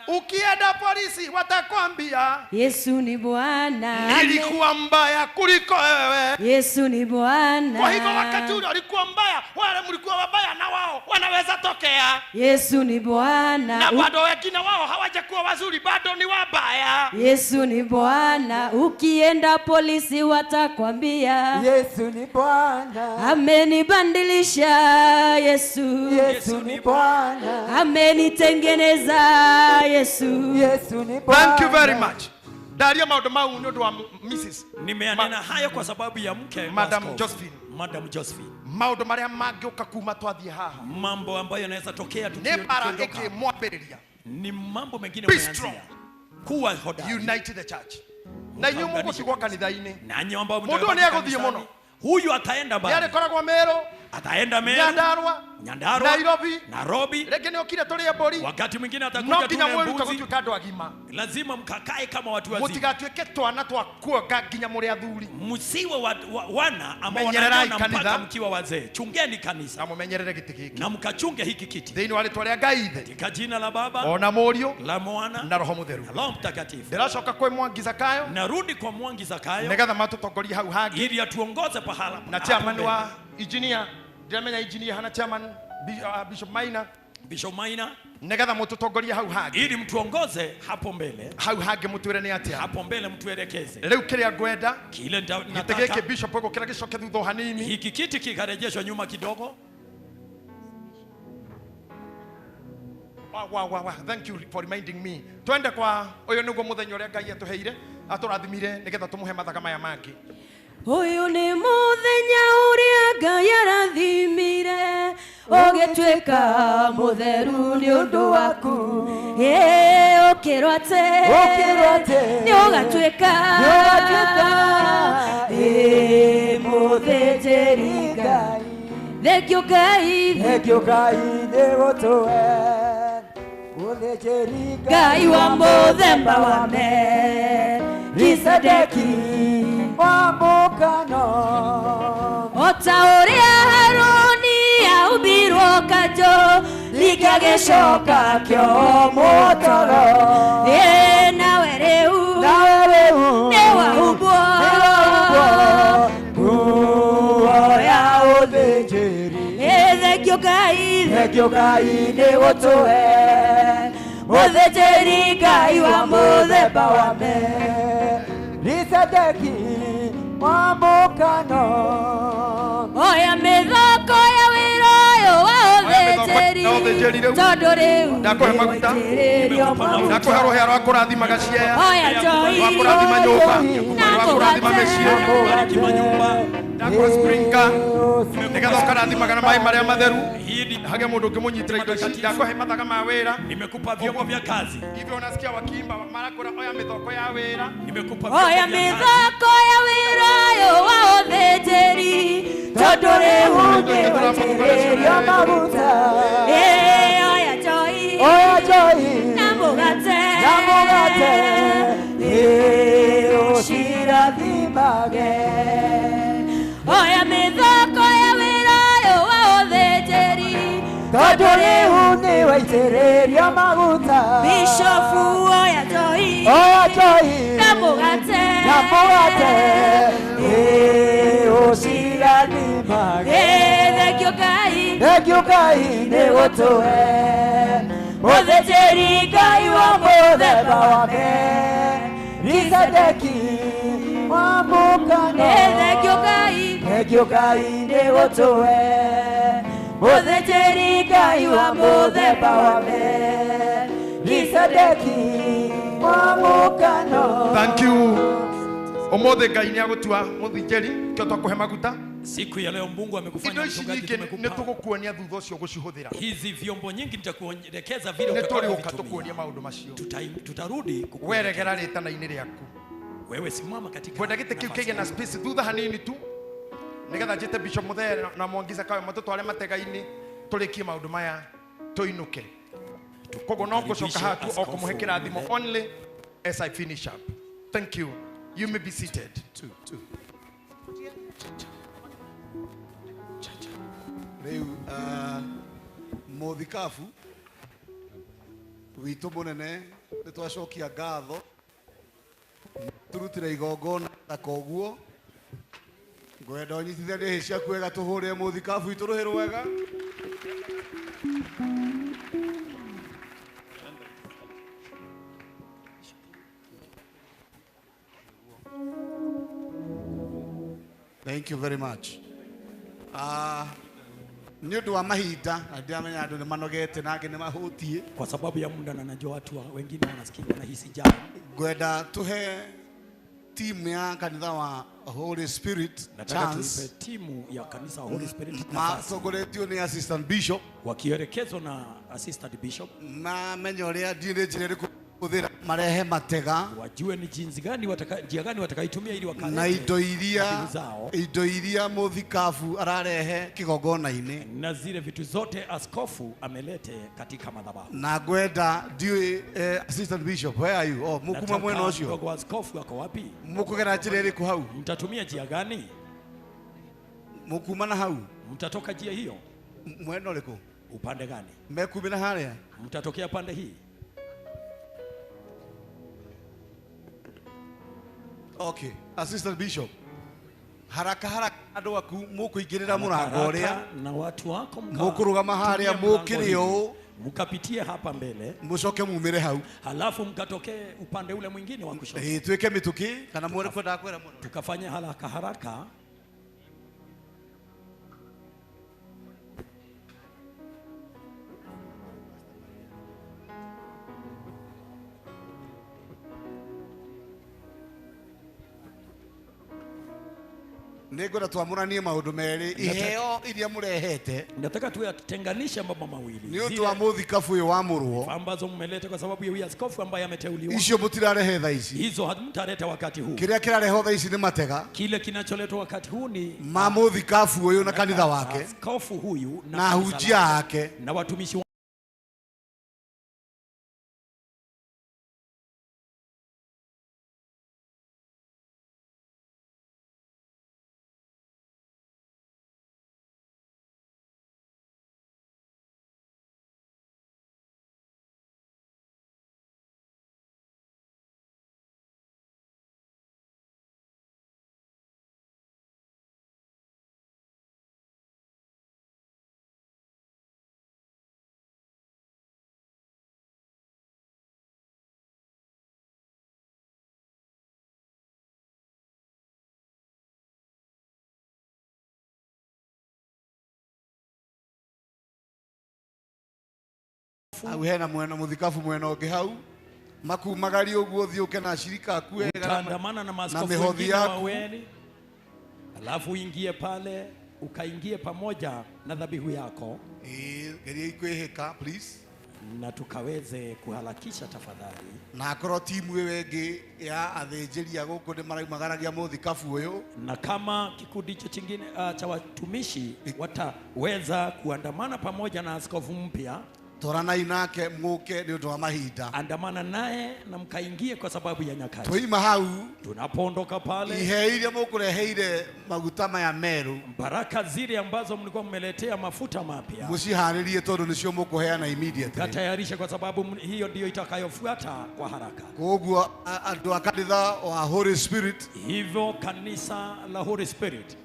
Ukienda polisi watakwambia Yesu ni Bwana. Nilikuwa mbaya kuliko wewe. Yesu ni Bwana. Kwa hivyo wakati ule walikuwa mbaya, wale mlikuwa wabaya na wao wanaweza tokea. Yesu ni Bwana. Na bado wengine wao hawajakuwa wazuri, bado ni wabaya. Yesu ni Bwana. Ukienda polisi watakwambia Yesu ni Bwana. Amenibadilisha Yesu. Yesu ni Bwana. Amenitengeneza Yesu. Yesu ni Bwana. Thank you very much. Ndaria maundu mau ni undu wa Mrs. Nimeanena hayo kwa sababu ya mke Madam Josephine. Madam Josephine. Maundu maria mangĩũka kuma twathiĩ haha. Mambo ambayo yanaweza tokea Nĩ bara ĩngĩ mwambĩrĩria. Ni mambo mengine Be mmeanzia. strong. Kuwa hodari. Unite the church. Na inyuĩ mũgũtigwo kanitha-inĩ. Nanyi ambao Mũndũ ũyũ nĩ egũthiĩ mũno. Huyu ataenda mbali. Nĩarĩkoragwo Meru. Ataenda Meru, Nyandarua. Nyandarua, Nairobi. Nairobi. Rĩngĩ nĩokire tũrĩe mbũri. Wakati mwingine atakuja No nginya tule mwĩrute mbuzi. gũtuĩka andũ agima. Lazima mkakae kama watu wazima. Mũtigatuĩke twana twa kuonga nginya mũrĩ athuri. Msiwe wana ambao Menyererai wananyona mpaka kanitha. mkiwa wazee. Chungeni kanisa Na mũmenyerere gĩtĩ gĩkĩ. na mkachunge hiki kiti Thĩinĩ wa rĩtwa rĩa Ngai Ithe. katika jina la Baba Ona Mũriũ la Mwana na Roho Mũtheru. na Roho Mtakatifu. Ndĩracoka kwĩ Mwangi Zakayo Narudi kwa Mwangi Zakayo nĩgetha matũtongorie hau hangĩ ili atuongoze pahala na hapo chairman mbele. wa engineer ndiramenya engineer hana chairman Bishop Maina. Bishop Maina nĩgetha mũtũtongorie hau hangĩ ili mtuongoze hapo mbele, hau hangĩ mũtwĩre nĩ atĩa hapo mbele mtuelekeze rĩu kĩrĩa ngwenda kile gĩtĩ nataka. gĩkĩ Bishop ũgũkĩra gĩcoke thutha o hanini. Hiki kiti kikarejeshwa nyuma kidogo. Wa. Thank you for reminding me. Twende kwa ũyũ nĩguo mũthenya ũrĩa Ngai atũheire atũrathimire nĩgetha tũmũhe mathaga maya mangĩ. Ũyũ nĩ mũthenya ũrĩa Ngai arathimire ũgĩtuĩka mũtheru nĩ ũndũ waku. Ĩ ũkĩrwo atĩ Ũkĩrwo atĩ nĩ ũgatuĩka nĩ ũgatuĩka ĩ mũthĩnjĩri Ngai. Thengio Ngai, Thengio Ngai nĩ gũtũhe mũthĩnjĩri Ngai wa mũthemba wa Melkisedeki. Wa mũkano O ta ũrĩa Harũni aumbirwo kanjũ gĩgagĩcoka kĩohwo toro. Ĩ nawe rĩu Nawe rĩu nĩwahumbwo nĩwahumbwo nguo ya ũthĩnjĩri. Ĩ thengio Ngai, Thengio Ngai nĩ gũtũhe mũthĩnjĩri Ngai wa mũthemba wa Melkisedeki wa mũkano. Oya mĩthako ya wĩra ũyũ wa ũthĩnjĩri ũthĩnjĩri rĩu. tondũ rĩu Ndakũhe maguta. nĩwaitĩrĩrio maguta. Ndakũhe rũhĩa rwa kũrathimaga ciea Oya njohi rwa kũrathima nyũmba na rwa kũrathima mĩciĩ ndakũhe sprinkler nĩgetha ũkarathimaga na maĩ marĩa matheru hage mũndũ ũngĩmũnyitĩra indo ici. Ndakũhe mathaga ma wĩra. Nimekupa vyombo vya kazi. Hivyo unasikia wakiimba marakũra oya mĩthoko ya wĩra. Nimekupa vyombo Oya vya kazi. mĩthako ya wĩra ũyũ wa ũthĩnjĩri tondũ rĩu Nĩwaitĩrĩrio maguta. Ĩ oya njohi Oya njohi na mũgate na mũgate ĩ ũcirathimage. Oya mĩthako ya wĩra ũyũ wa ũthĩnjĩri Tondũ rĩu nĩwaitĩrĩrio maguta. Bishofu oya njohi Oya njohi na mũgate na mũgate ĩ ũcirathimage. Ĩ thengio Ngai, Thengio Ngai nĩ gũtũhe mũthĩnjĩri Ngai wa mũthemba mũthemba wa Melkisedeki wa mũkano. Ĩ thengio Ngai, Thengio Ngai nĩ gũtũhe mũthĩnjĩri Ngai wa mũthemba wa Melkisedeki wa mũkano. Thank you. Ũmũthĩ Ngai nĩagũtua mũthĩnjĩri kĩo twakũhe maguta. Siku ya leo Mungu amekufanya Indo ici mchungaji, nyingĩ tumekupa nĩtũgũkuonia thutha ũcio gũcihũthĩra. hizi vyombo nyingi, nitakuelekeza vile Nĩtũrĩũka utakavyovitumia. tũkuonie maũndũ macio. Tutarudi Weregera rĩtana-inĩ rĩaku. Wewe simama katika Kwenda gĩtĩ kĩu kĩgĩe na space thutha hanini tu nĩgetha njĩte Bishop Mũthee na Mwangi Zakayo matũtware matega-inĩ tũrĩkie maũndũ maya tũinũke. Koguo no ngũcoka haha tu o kũmũhe kĩrathimo only as I finish up. Thank you. You may be seated. Two. Rĩu mũthikabu witũ mũnene nĩ twacokia ngatho tũrutire igongona ta koguo ngwenda ũnyitithanie hĩ ciaku wega tũhũrĩre mũthikabu witũ rũhĩ rwega. Thank you very much. Nĩ ũndũ wa mahinda na ndiramenya andũ nĩ manogete na angĩ nĩ mahũtiĩ. Kwa sababu ya muda na najua watu wengine wanasikia wanahisi njaa. Ngwenda tuhe timu ya kanitha wa Holy Spirit Nataka chance. tuipe timu ya kanisa wa Holy Spirit nafasi. Matongoretio nĩ assistant bishop wakielekezwa na assistant bishop mamenye ũrĩa ndiĩ nĩ njĩra ĩrĩkũ Kuthira marehe matega wajue ni jinsi gani njia gani watakaitumia ili wakalete na indo iria dhabihu zao, indo iria muthikabu ararehe kigongona-inĩ na zile vitu zote askofu amelete katika madhabahu. Na ngwenda ndiũĩ assistant bishop, where are you? Oh, mukuma Nataka mwena ũcio. mdogo askofu ako wapi? Mukugera njĩra ĩrĩkũ hau? Mtatumia njia gani? Mukuma na hau? Mtatoka njia hiyo? Mwena ũrĩkũ? Upande gani? Mekumĩra harĩa? Mtatokea pande hii? Okay, assistant bishop. Haraka haraka andũ aku mũkũingĩrĩra mũrango ũrĩa na watu wako mũkũrũgama harĩa mũkĩrĩ ũũ mkapitie hapa mbele mũcoke mumĩre hau halafu mkatokee upande ule mwingine wa kushoto. Tuweke mĩtũkĩ kana mwere kwendaga kwĩra mũno tukafanya haraka haraka. Nĩngwenda twamũranie maũndũ merĩ iheo iria mũrehete. Nataka tuyatenganishe mambo mawili. Nĩ ũndũ wa mũthikabu ũyũ wamũrwo ambazo mmeleta kwa sababu ya huyu askofu ambaye ameteuliwa. Icio mũtirarehe thaa ici. Hizo hamtareta wakati huu. Kĩrĩa kĩrarehwo thaa ici nĩ matega. Kile kinacholetwa wakati huu ni ma mũthikabu ũyũ na kanitha wake. Askofu huyu na ahunjia ake na watumishi Hau hena mwena muthikabu mwena ũngĩ hau makumagaria ũguo ũthiĩ ũke na ashirika aku wega utaandamana na maaskofu mihothi wengine yaku. wawili, alafu uingie pale ukaingie pamoja na dhabihu yako. Geria kwĩhĩka please, na tukaweze kuharakisha tafadhali. Na akorwo timu ĩyo ĩngĩ ya athĩnjĩri a gũkũ nĩ maraumagaragia mũthikabu ũyũ, na kama kikundi hicho chingine cha watumishi wataweza kuandamana pamoja na askofu mpya, twaranai nake mũke nĩ ũndũ wa mahinda. Andamana naye na mkaingie kwa sababu ya nyakati. Twaima hau, tunapoondoka pale, ihe iria mũkũreheire maguta maya merũ, baraka zile ambazo mlikuwa mmeletea mafuta mapya, mũciharĩrie tondũ nĩcio mũkũheana immediately. Katayarishe kwa sababu hiyo ndiyo itakayofuata kwa haraka. Koguo andũ a kanitha wa Holy Spirit, hivyo kanisa la Holy Spirit,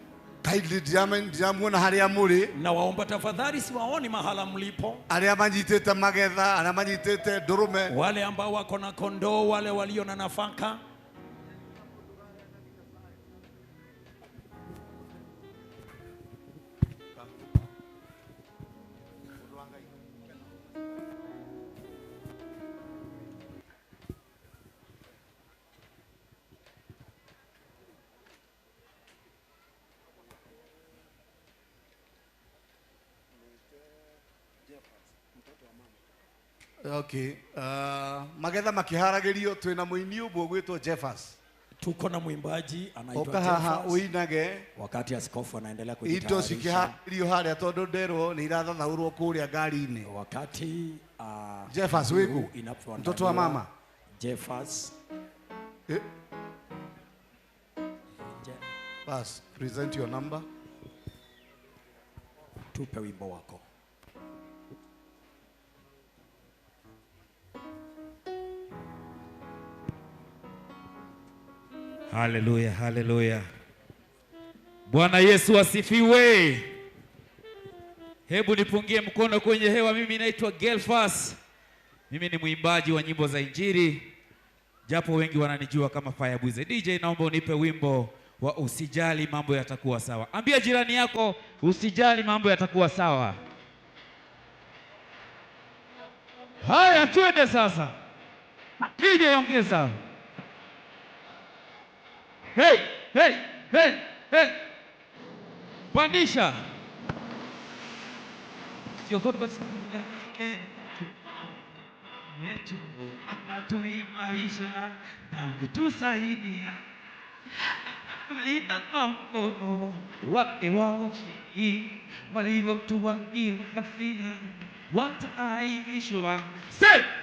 kindly ndiramuona harĩa mũrĩ, na waomba tafadhali siwaoni mahala mlipo, arĩa manyitĩte magetha, arĩa manyitĩte ndũrũme, wale ambao wako na kondoo, wale walio na nafaka. Okay. Magetha makiharagĩrio twĩna mũini ũmwe ũgwĩtwo Jeffers. Tuko na mwimbaji anaitwa Oka haha Jeffers. Uinage wakati askofu anaendelea indo kujitayarisha. cikĩharĩrio harĩa tondũ nderwo nĩ irathathaũrwo kũrĩa ngari-inĩ. Wakati Jeffers wĩkũ? inapoandaliwa, Mtoto wa mama. Jeffers. Bas, present your number. Tupe wimbo wako. Haleluya, haleluya. Bwana Yesu asifiwe. Hebu nipungie mkono kwenye hewa. Mimi naitwa Gelfas. Mimi ni mwimbaji wa nyimbo za Injili, japo wengi wananijua kama Firebwize. DJ, naomba unipe wimbo wa usijali mambo yatakuwa sawa. Ambia jirani yako usijali mambo yatakuwa sawa. Haya, twende sasa. DJ ongeza. Hey, hey, hey, hey. Pandisha. yetu atatuimarisha na kutusaidia. Linda kwa mkono wake wa ushindi, walivyotuangia kafira wataaibishwa.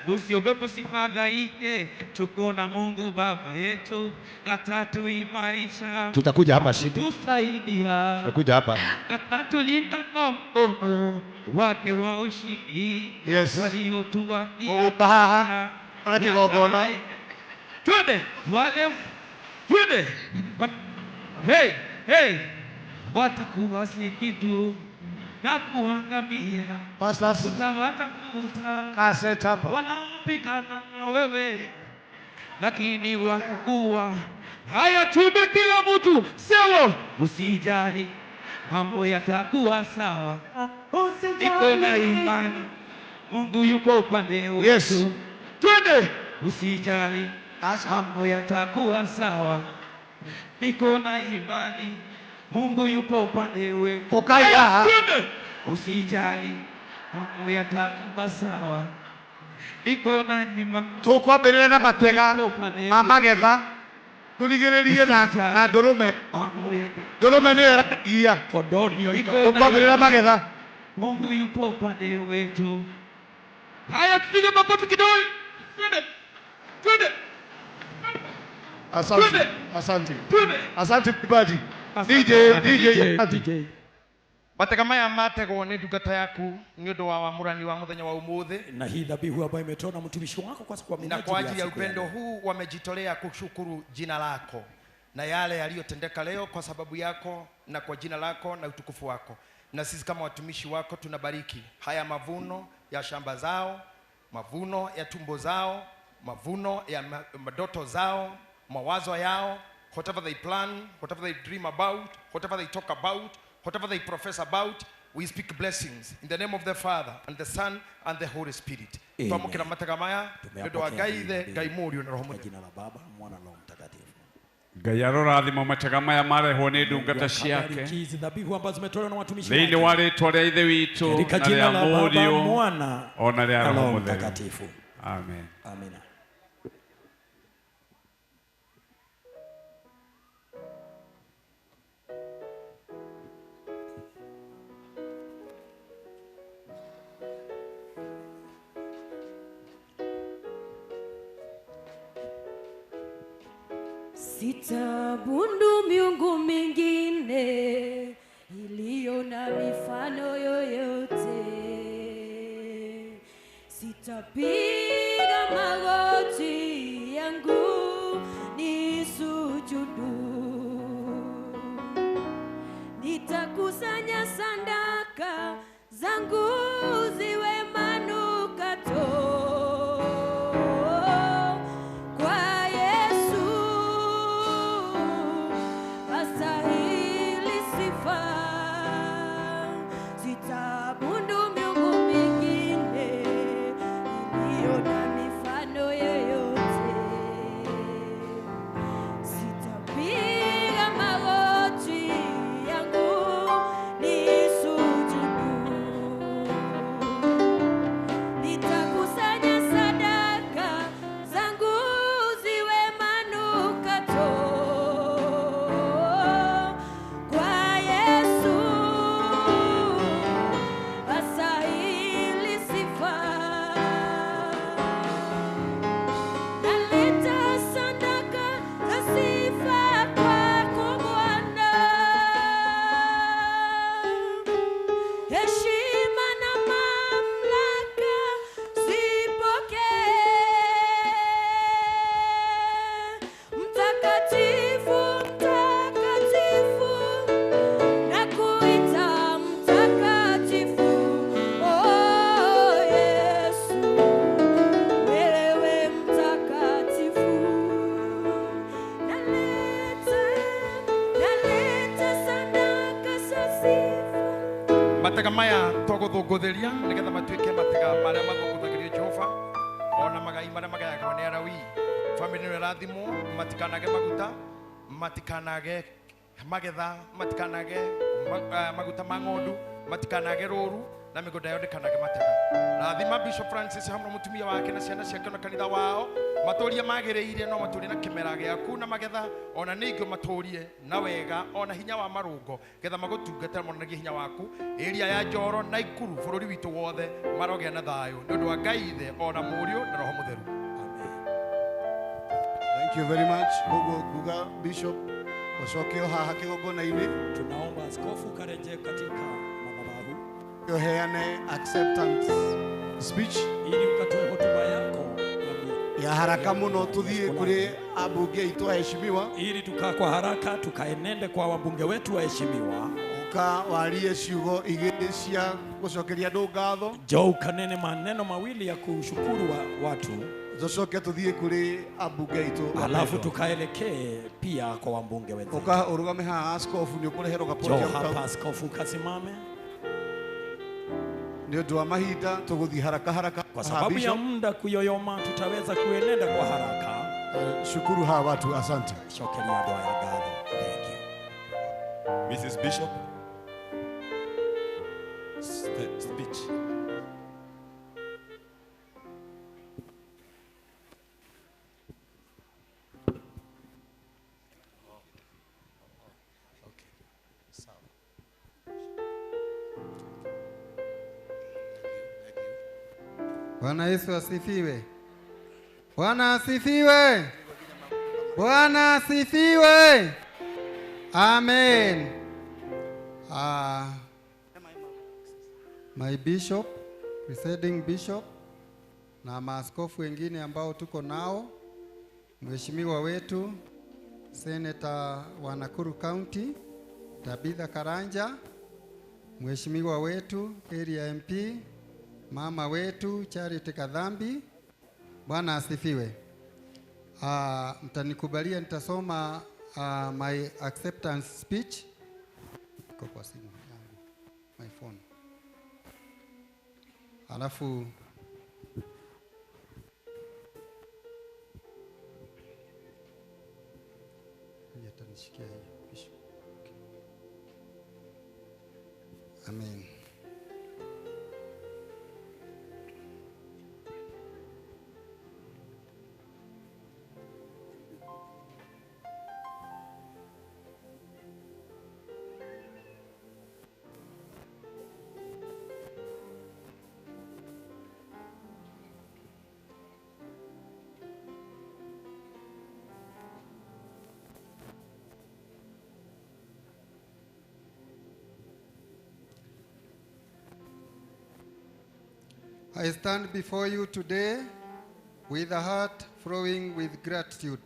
Usiogope, usifadhaike, tuko na Mungu Baba yetu atatuimarisha. Tutakuja hapa Shidi. Tusaidia. Tutakuja hapa. Atatulinda kwa mkono wake wa ushindi. Yes. Waliotuangia Ubaha. Kigongona. Twende wale, twende. Hey, hey, watakuwa si kitu na kuangamia. Pastors. Utawatafuta. Kaseta hapa. Wanapigana na wewe lakini watakuwa haya. Tume kila mtu sewo, usijali, mambo yatakuwa sawa. Niko na imani Mungu yuko upande wetu. Yes. Twende, usijali, mambo yatakuwa sawa. Niko na imani Mungu yupo upande wetu. Ukaya. Twende, usijali, mambo yatakuwa sawa. Niko na imani Tukwambĩrĩre na matega ma magetha tũrigĩrĩrie na ndũrũme. Ndũrũme nĩyo ĩragia. Tũkwambĩrĩra magetha. Mungu yupo upande wetu. Haya, tupige makofi kidogo. Twende, twende. Asante. Asante. Asante mchungaji. DJ, DJ, DJ. Matega maya mategwo nĩ ndungata yaku nĩ ũndũ wa wamũrani wa mũthenya wa ũmũthĩ Na hii dhabihu ambayo imetoa na mtumishi wako kwa na minajili kwa ajili ya siku ya upendo leo. huu wamejitolea kushukuru jina lako na yale yaliyotendeka leo kwa sababu yako na kwa jina lako na utukufu wako. Na sisi kama watumishi wako tunabariki haya mavuno ya shamba zao, mavuno ya tumbo zao, mavuno ya madoto zao, mawazo yao, whatever they plan, whatever they dream about, whatever they talk about, whatever they profess about, we speak blessings in the name of the Father and the Son and the Holy Spirit. Amen. Twamũkĩra matega maya nĩ ũndũ wa Tumeyapokea Ngai hii Ithe, dhabihu Ngai Mũriũ na Roho kwa Mũtheru. jina la Baba, Mwana na Roho Mtakatifu. Ngai arorathima matega maya marehwo nĩ ndungata ciake Akabariki hizi dhabihu ambazo zimetolewa na watumishi thĩinĩ wake wa rĩtwa rĩa Ithe witũ katika na jina rĩa la Baba, Mũriũ Mwana ona rĩa na Roho Roho Mũtheru. Mtakatifu. Amen. Amina. Sitabundu miungu mingine iliyo na mifano yoyote. Sitapiga magoti yangu nisujudu. Nitakusanya sadaka zangu ziwe manukato kwa Yesu astahili sifa. Sitabundu miungu mingine iliyo na mifano yoyote. Sitapiga magoti yangu nisujudu. Nitakusanya sadaka zangu ziwe manukato kwa Yesu astahili sifa. Naleta sadaka za sifa kwako Bwana, heshima na mamlaka zipokee. Mtakatifu, mtakatifu, nakuita mtakatifu, oh Yesu, wewe mtakatifu. Naleta sadaka za sifa. Matega maya twagũthũngũthĩria nĩgetha matuĩke matega marĩa mathũngũthagĩrio Jehova ona magai marĩa magayagwo nĩ Alawii. Bamĩrĩ ĩno ĩrathimwo, matikanage maguta, matikanage magetha, matikanage maguta ma ng'ondu, matikanage rũru, Na mĩgũnda yao ndĩkanage matega. Rathima Bishop Francis hamwe na mũtumia wake na ciana ciake na kanitha wao. Matũrie magĩrĩire no matũrie na kĩmera gĩaku na magetha ona ningĩ matũrie na wega ona hinya wa marũngo getha magũtungata monanagie hinya waku area ya Njoro na Ikuru bũrũri witũ wothe marogĩa na thayũ nĩ ũndũ wa Ngai Ithe ona Mũriũ na Roho Mũtheru. Thank you very much. Koguo nguga Bishop ucoke o haha kĩgongona-inĩ. Tunaomba askofu karejee katika madhabahu uheane acceptance speech ili ukatoe hotuba yako ya haraka muno tuthie kuri abunge aitu aheshimiwa, ili tukaa kwa haraka tukaenende kwa wabunge wetu waheshimiwa. Uka warie ciugo igĩrĩ cia gũcokeria andũ ngatho. Njoo ukanene maneno mawili ya kushukuru watu, tucoke tuthie kuri abunge aitu, alafu tukaelekee pia kwa wabunge wetu. Uka urugame haha askofu ni ũkũreherwo gapoti. Njoo hapa askofu kasimame. Nĩ ũndũ wa mahinda tũgũthiĩ haraka haraka, kwa sababu ya muda kuyoyoma tutaweza kuenenda kwa haraka. Shukuru hawa watu, asante. Shokeria andũ aya ngatho. Thank you. Mrs. Bishop speech. Bwana Yesu asifiwe. Bwana asifiwe. Bwana asifiwe. Amen. My bishop, presiding bishop, na maaskofu wengine ambao tuko nao, mheshimiwa wetu Senator wa Nakuru County Tabitha Karanja, mheshimiwa wetu area MP, mama wetu Charity Kadhambi. Bwana asifiwe. Mtanikubalia nitasoma my acceptance speech. Iko kwa simu yangu, my phone. Alafu nitanishikia hiyo. Okay. Amen. I stand before you today with a heart flowing with gratitude,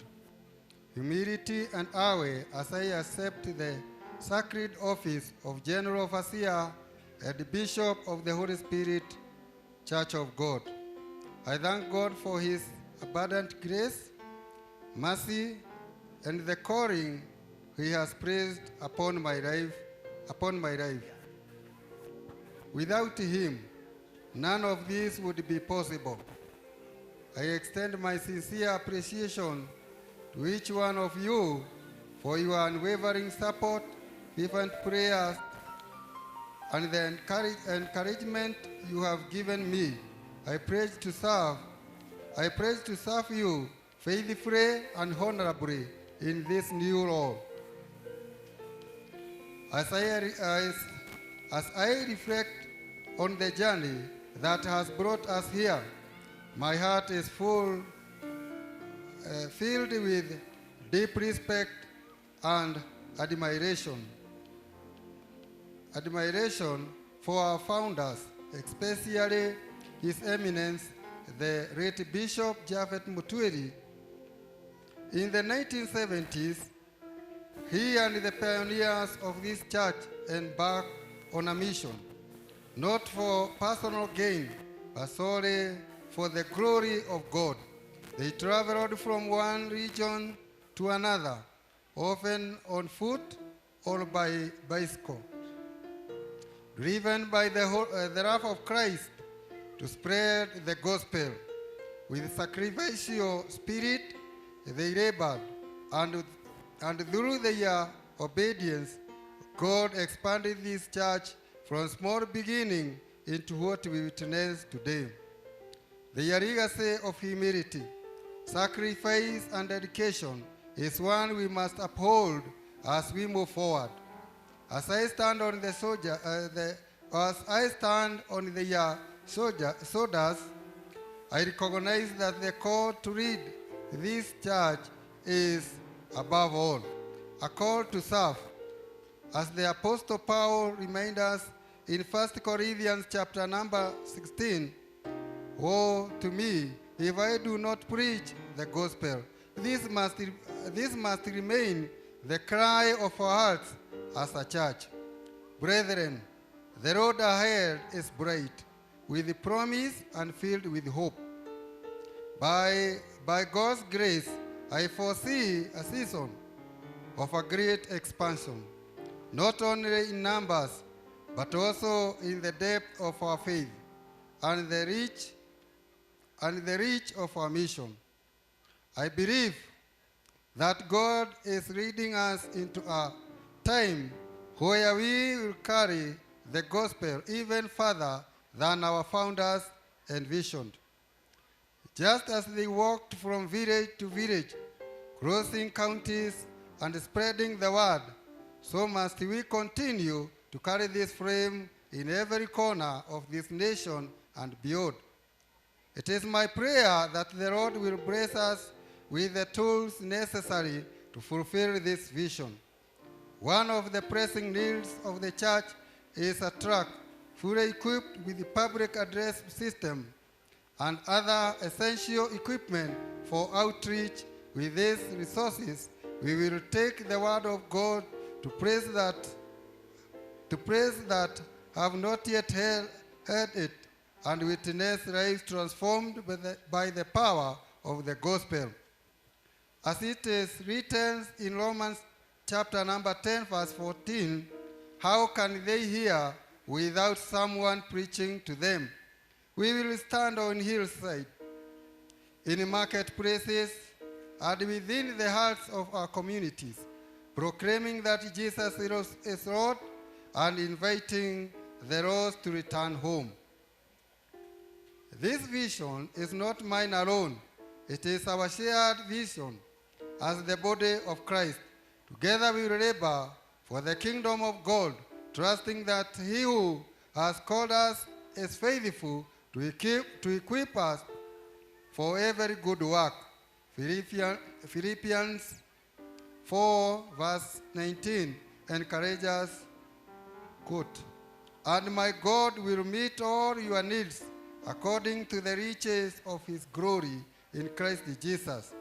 humility, and awe as I accept the sacred office of General Overseer and Bishop of the Holy Spirit Church of God. I thank God for His abundant grace, mercy, and the calling He has placed upon my life. Without Him, none of this would be possible. I extend my sincere appreciation to each one of you for your unwavering support, fervent prayers, and the encouragement you have given me. I pledge to serve you faithfully and honorably in this new role. As I reflect on the journey that has brought us here, my heart is filled with deep respect and admiration. Admiration for our founders, especially His Eminence, the late Bishop Japhet Mutwiri. In the 1970s, he and the pioneers of this church embarked on a mission, not for personal gain, but solely for the glory of God. They traveled from one region to another, often on foot or by bicycle, driven by the wrath of Christ to spread the gospel. With sacrificial spirit, they labored, and through their obedience, God expanded this church from small beginning into what we witness today. Their legacy of humility, sacrifice, and dedication is one we must uphold as we move forward. As I stand on the soldier, as I stand on the shoulders, I recognize that the call to lead this church is, above all, a call to serve. As the Apostle Paul reminds us in 1 Corinthians chapter number 16, "Woe to me if I do not preach the gospel." This must remain the cry of our hearts as a church. Brethren, the road ahead is bright, with promise and filled with hope. By God's grace, I foresee a season of a great expansion, not only in numbers, but also in the depth of our faith and the reach of our mission. I believe that God is leading us into a time where we will carry the gospel even further than our founders envisioned. Just as they walked from village to village, crossing counties and spreading the word, so must we continue to carry this flame in every corner of this nation and beyond. It is my prayer that the Lord will bless us with the tools necessary to fulfill this vision. One of the pressing needs of the church is a truck fully equipped with the public address system and other essential equipment for outreach. With these resources, we will take the word of God to places that have not yet heard it and witness lives transformed by the power of the gospel. As it is written in Romans chapter number 10, verse 14, how can they hear without someone preaching to them? We will stand on hillside, in marketplaces, and within the hearts of our communities, proclaiming that Jesus is Lord and inviting the lost to return home. This vision is not mine alone. It is our shared vision as the body of Christ. Together we will labor for the kingdom of God, trusting that he who has called us is faithful to equip us for every good work. Philippians 4, verse 19 encourages, quote, "And my God will meet all your needs according to the riches of his glory in Christ Jesus."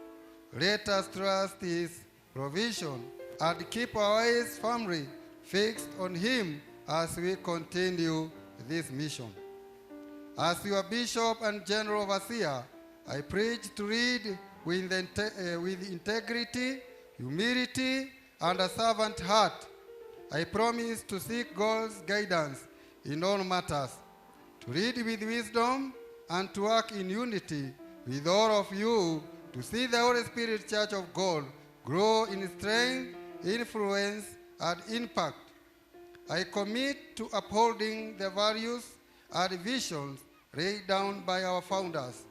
Let us trust his provision and keep our eyes firmly fixed on him as we continue this mission. As your bishop and general overseer, I preach to lead with integrity, humility, and a servant heart. I promise to seek God's guidance in all matters, to lead with wisdom, and to work in unity with all of you to see the Holy Spirit Church of God grow in strength, influence, and impact. I commit to upholding the values and visions laid down by our founders,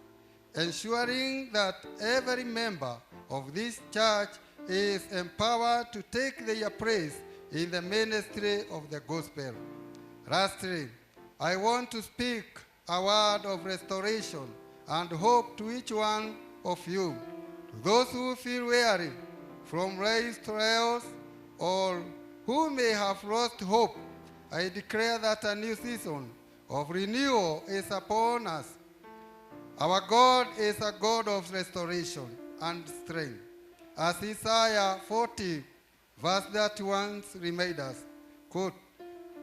ensuring that every member of this church is empowered to take their place in the ministry of the gospel. Lastly, I want to speak a word of restoration and hope to each one of you. To those who feel weary from life's trials or who may have lost hope, I declare that a new season of renewal is upon us. Our God is a God of restoration and strength. As Isaiah 40, verse 31 reminds us, quote,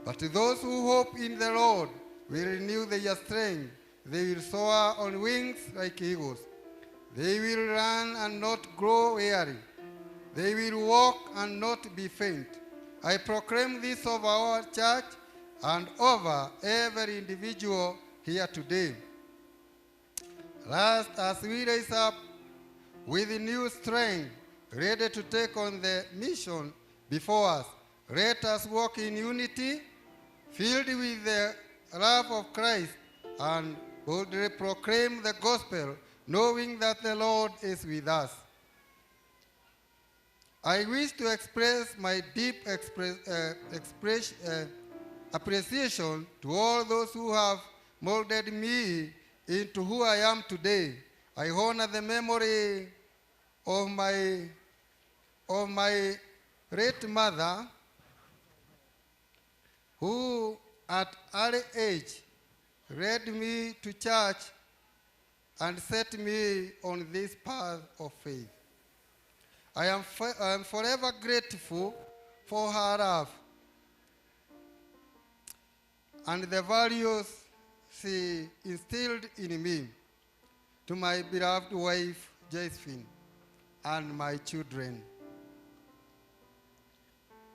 "But those who hope in the Lord will renew their strength. They will soar on wings like eagles. They will run and not grow weary. They will walk and not be faint." I proclaim this over our church and over every individual here today. Last, as we rise up with new strength, ready to take on the mission before us, let us walk in unity, filled with the love of Christ and boldly proclaim the gospel, knowing that the Lord is with us. I wish to express my deep appreciation to all those who have molded me into who I am today. I honor the memory of my late mother, who at early age led me to church and set me on this path of faith. I am forever grateful for her love and the values she instilled in me. To my beloved wife, Josephine, and my children,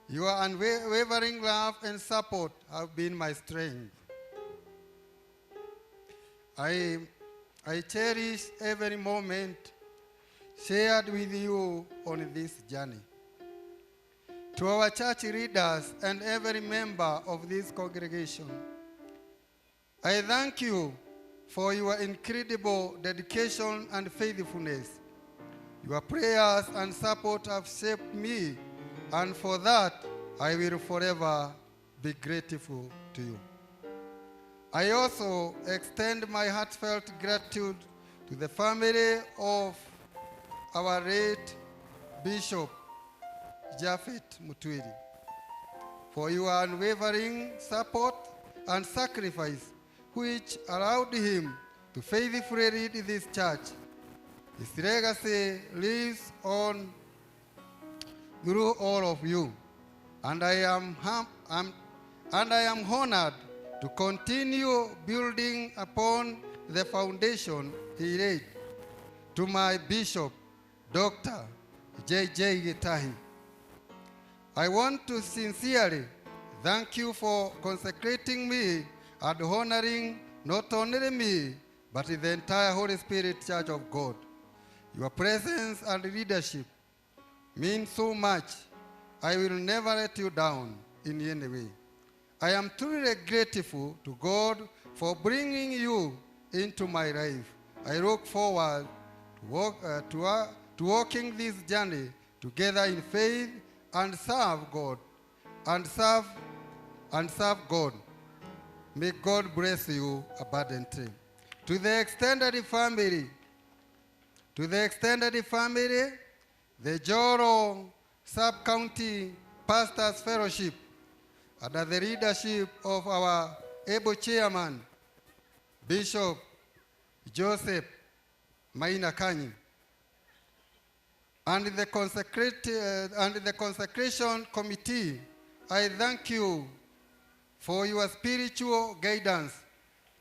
your unwavering love and support have been my strength. I cherish every moment shared with you on this journey. To our church leaders and every member of this congregation, I thank you for your incredible dedication and faithfulness. Your prayers and support have shaped me, and for that, I will forever be grateful to you. I also extend my heartfelt gratitude to the family of our late Bishop Japhet Mutwiri for your unwavering support and sacrifice, which allowed him to faithfully lead this church. His legacy lives on through all of you, and I am honored to continue building upon the foundation he laid. To my bishop, Dr. J.J. Gitahi, I want to sincerely thank you for consecrating me and honoring not only me, but the entire Holy Spirit Church of God. Your presence and leadership mean so much. I will never let you down in any way. I am truly grateful to God for bringing you into my life. I look forward to walking this journey together in faith and serve God, and serve God. May God bless you abundantly. To the extended family, the Joro Sub-County Pastors Fellowship, under the leadership of our able chairman, Bishop Joseph Maina Kanyi, and the consecration committee, I thank you for your spiritual guidance,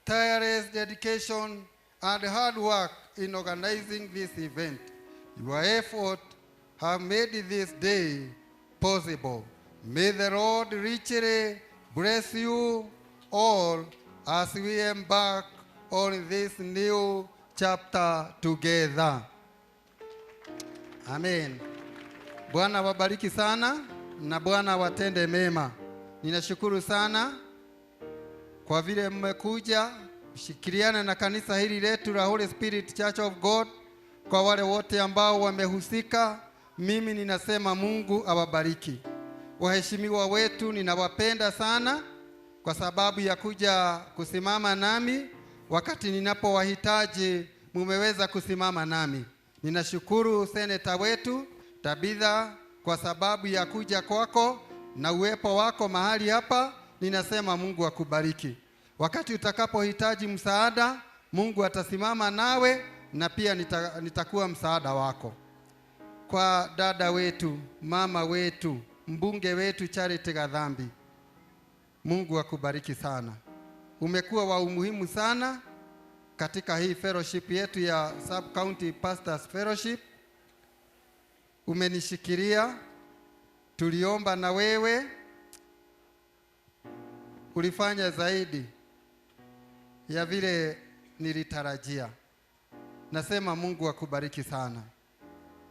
tireless dedication, and hard work in organizing this event. Your effort have made this day possible. May the Lord richly bless you all as we embark on this new chapter together. Amen. Bwana wabariki sana na Bwana watende mema. Ninashukuru sana kwa vile mmekuja kushikiliana na kanisa hili letu la Holy Spirit Church of God. Kwa wale wote ambao wamehusika, mimi ninasema Mungu awabariki. Waheshimiwa wetu, ninawapenda sana kwa sababu ya kuja kusimama nami wakati ninapowahitaji, mumeweza kusimama nami. Ninashukuru seneta wetu Tabitha kwa sababu ya kuja kwako na uwepo wako mahali hapa. Ninasema Mungu akubariki. Wakati utakapohitaji msaada, Mungu atasimama nawe na pia nitakuwa msaada wako. Kwa dada wetu, mama wetu, mbunge wetu Charity Gadhambi, Mungu akubariki sana. Umekuwa wa umuhimu sana katika hii fellowship yetu ya Sub County Pastors Fellowship. Umenishikilia, tuliomba na wewe, ulifanya zaidi ya vile nilitarajia. Nasema Mungu akubariki sana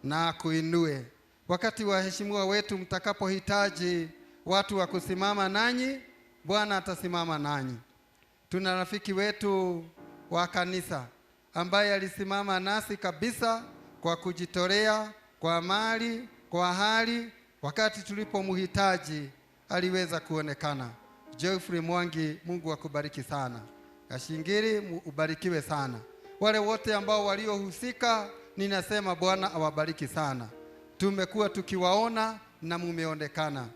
na akuinue. Wakati waheshimiwa wetu mtakapohitaji watu wa kusimama nanyi, Bwana atasimama nanyi. Tuna rafiki wetu wa kanisa ambaye alisimama nasi kabisa kwa kujitolea, kwa mali, kwa hali, wakati tulipomhitaji aliweza kuonekana. Geoffrey Mwangi, Mungu akubariki sana. Kashingiri, ubarikiwe sana. Wale wote ambao waliohusika, ninasema Bwana awabariki sana. Tumekuwa tukiwaona na mumeonekana.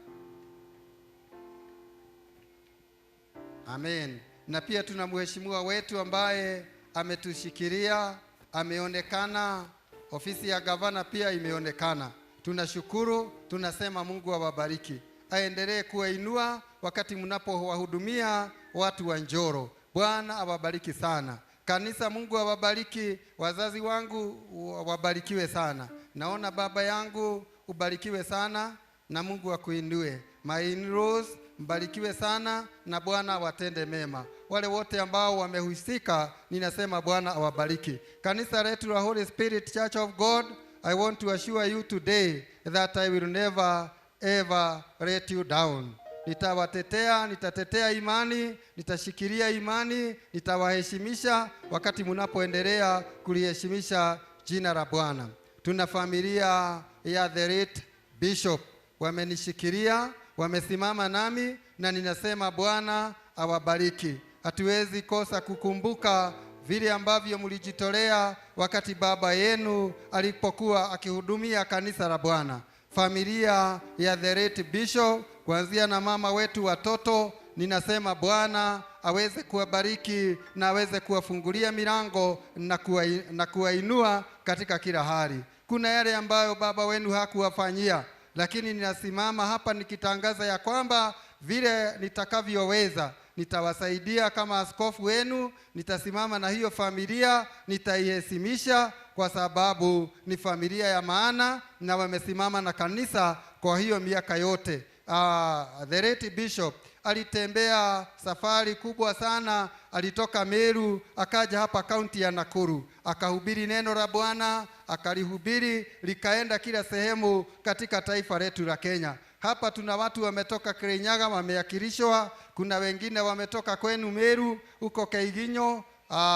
Amen. Na pia tuna mheshimiwa wetu ambaye ametushikilia, ameonekana. Ofisi ya gavana pia imeonekana. Tunashukuru, tunasema Mungu awabariki. Aendelee kuwainua wakati mnapowahudumia watu wa Njoro. Bwana awabariki sana. Kanisa, Mungu awabariki. Wazazi wangu wabarikiwe sana. Naona baba yangu ubarikiwe sana na Mungu akuinue. My in-laws mbarikiwe sana na Bwana awatende mema. Wale wote ambao wamehusika, ninasema Bwana awabariki. Kanisa letu la Holy Spirit Church of God, I want to assure you today that I will never ever let you down. Nitawatetea, nitatetea imani, nitashikilia imani, nitawaheshimisha wakati mnapoendelea kuliheshimisha jina la Bwana. Tuna familia ya the late Bishop, wamenishikilia, wamesimama nami na ninasema Bwana awabariki. Hatuwezi kosa kukumbuka vile ambavyo mlijitolea wakati baba yenu alipokuwa akihudumia kanisa la Bwana. Familia ya the late Bishop, kuanzia na mama wetu watoto, ninasema Bwana aweze kuwabariki na aweze kuwafungulia milango na kuwainua katika kila hali. Kuna yale ambayo baba wenu hakuwafanyia, lakini ninasimama hapa nikitangaza ya kwamba vile nitakavyoweza nitawasaidia kama askofu wenu. Nitasimama na hiyo familia, nitaiheshimisha kwa sababu ni familia ya maana na wamesimama na kanisa kwa hiyo miaka yote. The late Bishop alitembea safari kubwa sana, alitoka Meru akaja hapa kaunti ya Nakuru, akahubiri neno la Bwana, akalihubiri likaenda kila sehemu katika taifa letu la Kenya. Hapa tuna watu wametoka Kirinyaga wameakilishwa, kuna wengine wametoka kwenu Meru huko Keiginyo,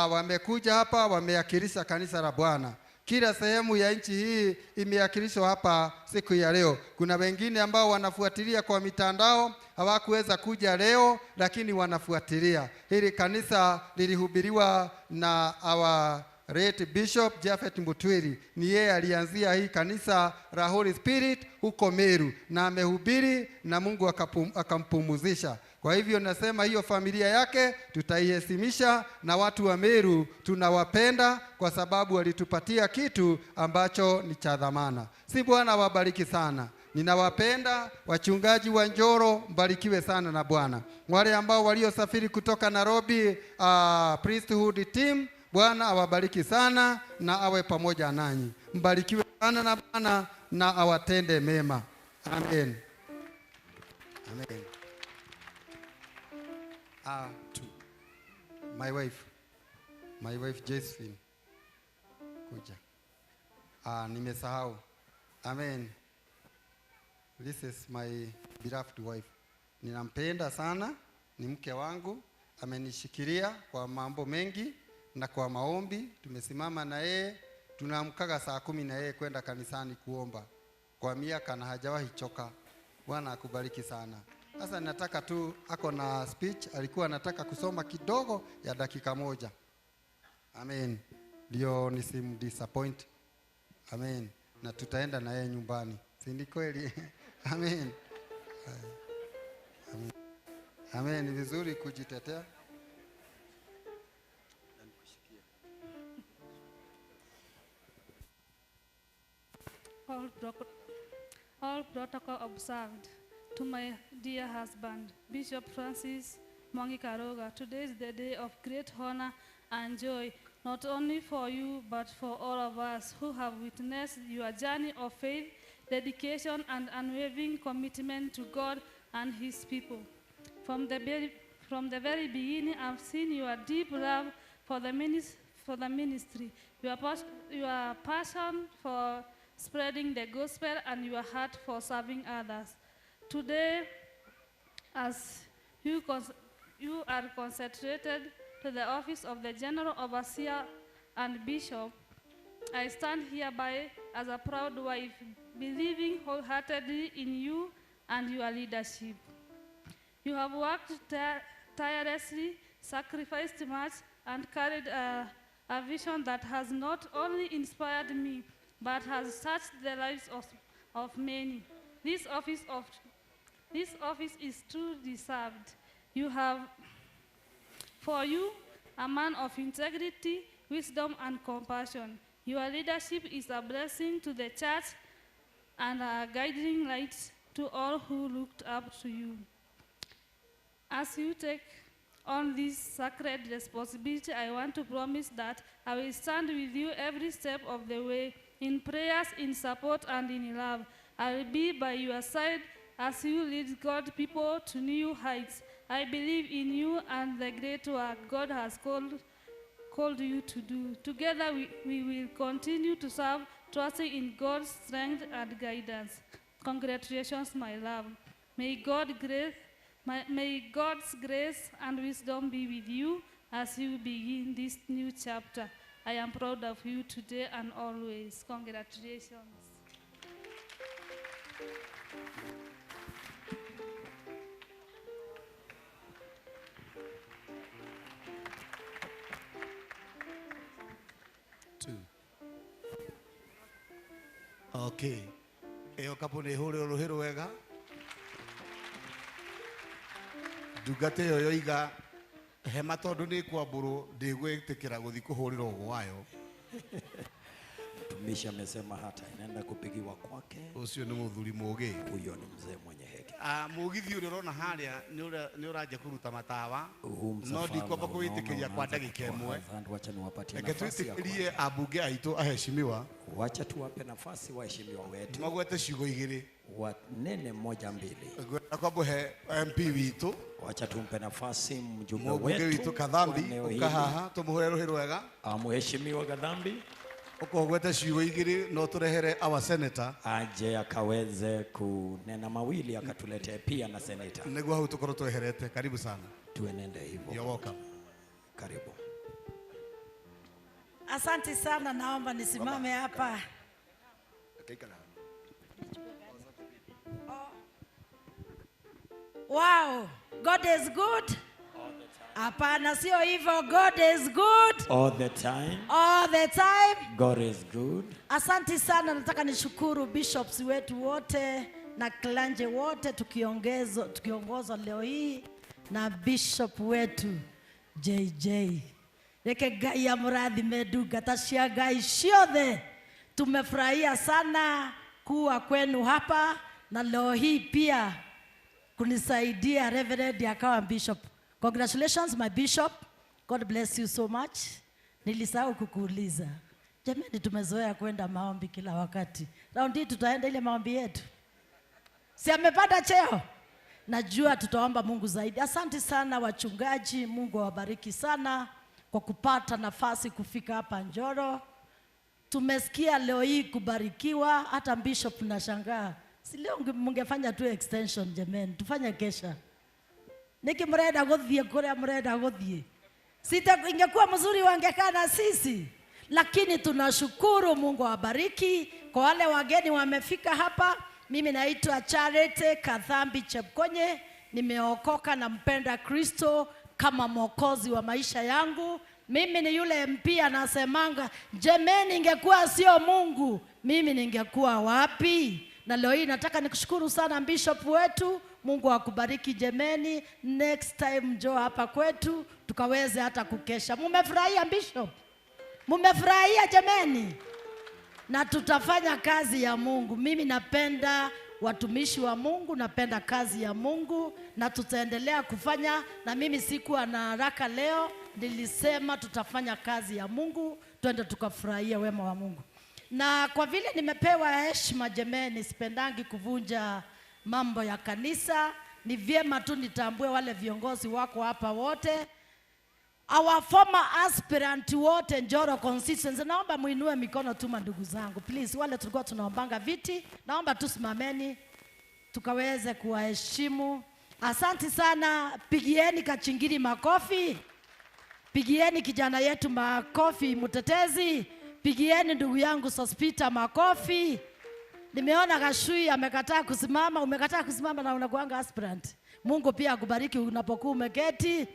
wamekuja hapa wameakilisha kanisa la Bwana. Kila sehemu ya nchi hii imeakilishwa hapa siku ya leo. Kuna wengine ambao wanafuatilia kwa mitandao, hawakuweza kuja leo lakini wanafuatilia. Hili kanisa lilihubiriwa na our late Bishop Japhet Mutwiri. Ni yeye alianzia hii kanisa la Holy Spirit huko Meru na amehubiri na Mungu akampumuzisha. Kwa hivyo nasema hiyo familia yake tutaiheshimisha, na watu wa Meru tunawapenda kwa sababu walitupatia kitu ambacho ni cha dhamana. Si Bwana wabariki sana. Ninawapenda wachungaji wa Njoro, mbarikiwe sana na Bwana. Wale ambao waliosafiri kutoka Nairobi, priesthood team, Bwana awabariki sana na awe pamoja nanyi. Mbarikiwe sana na Bwana na awatende mema. Amen. Amen. My wife Josephine. Kuja. Nimesahau. Amen. This is my beloved wife. Ninampenda sana, ni mke wangu, amenishikilia kwa mambo mengi na kwa maombi. Tumesimama na yeye, tunaamkaga saa 10 na yeye kwenda kanisani kuomba kwa miaka na hajawahi choka. Bwana akubariki sana. Sasa nataka tu, ako na speech, alikuwa anataka kusoma kidogo ya dakika 1. Amen. Ndio nisimdisappoint. Amen. Na tutaenda na yeye nyumbani. Si ni kweli? Amen. Amen. Amen. Ni vizuri kujitetea. All protocol observed. To my dear husband, Bishop Francis Mwangi Karuga, today is the day of great honor and joy, not only for you, but for all of us who have witnessed your journey of faith, dedication, and unwavering commitment to God and His people. From the very beginning, I've seen your deep love for the ministry, your passion for spreading the gospel, and your heart for serving others. Today, as you you are consecrated to the office of the General Overseer and Bishop, I stand hereby as a proud wife, believing wholeheartedly in you and your leadership. You have worked tirelessly, sacrificed much, and carried a vision that has not only inspired me, but has touched the lives of many. This office is truly deserved. You have, for you, a man of integrity, wisdom, and compassion. Your leadership is a blessing to the church and a guiding light to all who looked up to you. As you take on this sacred responsibility, I want to promise that I will stand with you every step of the way, in prayers, in support, and in love. I will be by your side as you lead God's people to new heights. I believe in you and the great work God has called you to do. Together we will continue to serve, trusting in God's strength and guidance. Congratulations, my love. May God's grace and wisdom be with you as you begin this new chapter. I am proud of you today and always. Congratulations. Two. Okay. Eyo kapo nä hå rä rå rå hä rwega ndungata ä yo yoiga hema tondå nä kwambå rwo ndä gwä tä kä ra gå thiä kå hå rä ra å gwayo. Mtumishi amesema hata inaenda kupigiwa kwake. Ucio ni muthuri mugi. Huyo ni mzee mwenye hekima. Mugithi uria urona haria ni uranja kuruta matawa. No ndikwamba kuwitikiria kwa ndagika imwe. Wacha niwapatie nafasi ya Reke twitikirie abunge aitu aheshimiwa. Wacha tuwape nafasi waheshimiwa wetu. Magwete ciugo igiri. Wanene moja mbili. Ngwenda kwamba he MP witu. Wacha tumpe nafasi mjumbe wetu. Witu Kathambi ukahaha tumuhure ruhi rwega. Mheshimiwa Kathambi. Ukogwete ciugo igiri no turehere our senator aje akaweze kunena mawili akatuletee pia na senator. Niguo hau tukorwo tweherete. Karibu sana. Tuenende hivyo. You're welcome. Karibu. Asante sana, naomba nisimame hapa. Wow, God is good. Hapana, sio hivyo. God is good all the time. All the time. God is good. Asante sana, nataka nishukuru bishops wetu wote na klanje wote tukiongozwa leo hii na bishop wetu JJ. Reke Ngai amurathime ndungata cia Ngai ciothe. Tumefurahia sana kuwa kwenu hapa na leo hii pia kunisaidia Reverend akawa bishop. Congratulations my bishop. God bless you so much. Nilisahau kukuuliza. Jamani, tumezoea kwenda maombi kila wakati. Round hii tutaenda ile maombi yetu. Si amepata cheo? Najua tutaomba Mungu zaidi. Asante sana wachungaji, Mungu awabariki sana kwa kupata nafasi kufika hapa Njoro. Tumesikia leo hii kubarikiwa, hata bishop nashangaa. Si leo mungefanya tu extension jamani, tufanye kesha. Niki mrenda guthie kuria mrenda guthie. Sita ingekuwa mzuri wangekaa na sisi. Lakini tunashukuru, Mungu awabariki. Kwa wale wageni wamefika hapa, mimi naitwa Charity Kathambi Chepkonye, nimeokoka na mpenda Kristo kama mwokozi wa maisha yangu. Mimi ni yule MP anasemanga, jameni, ingekuwa sio Mungu, mimi ningekuwa wapi? Na leo hii nataka nikushukuru sana bishop wetu. Mungu akubariki jemeni. Next time njoo hapa kwetu tukaweze hata kukesha. Mumefurahia bishop? Mumefurahia jemeni? Na tutafanya kazi ya Mungu. Mimi napenda watumishi wa Mungu, napenda kazi ya Mungu na tutaendelea kufanya. Na mimi sikuwa na haraka leo, nilisema tutafanya kazi ya Mungu, twende tukafurahia wema wa Mungu. Na kwa vile nimepewa heshima jemeni, sipendangi kuvunja mambo ya kanisa. Ni vyema tu nitambue wale viongozi wako hapa wote, our former aspirant wote Njoro constituency. Naomba muinue mikono tu ndugu zangu, please. Wale tulikuwa tunaombanga viti, naomba tusimameni tukaweze kuwaheshimu. Asante sana, pigieni Kachingiri makofi. Pigieni kijana yetu makofi mtetezi. Pigieni ndugu yangu Sospita makofi. Nimeona Gashui amekataa kusimama, umekataa kusimama na unakuanga aspirant. Mungu pia akubariki unapokuwa umeketi.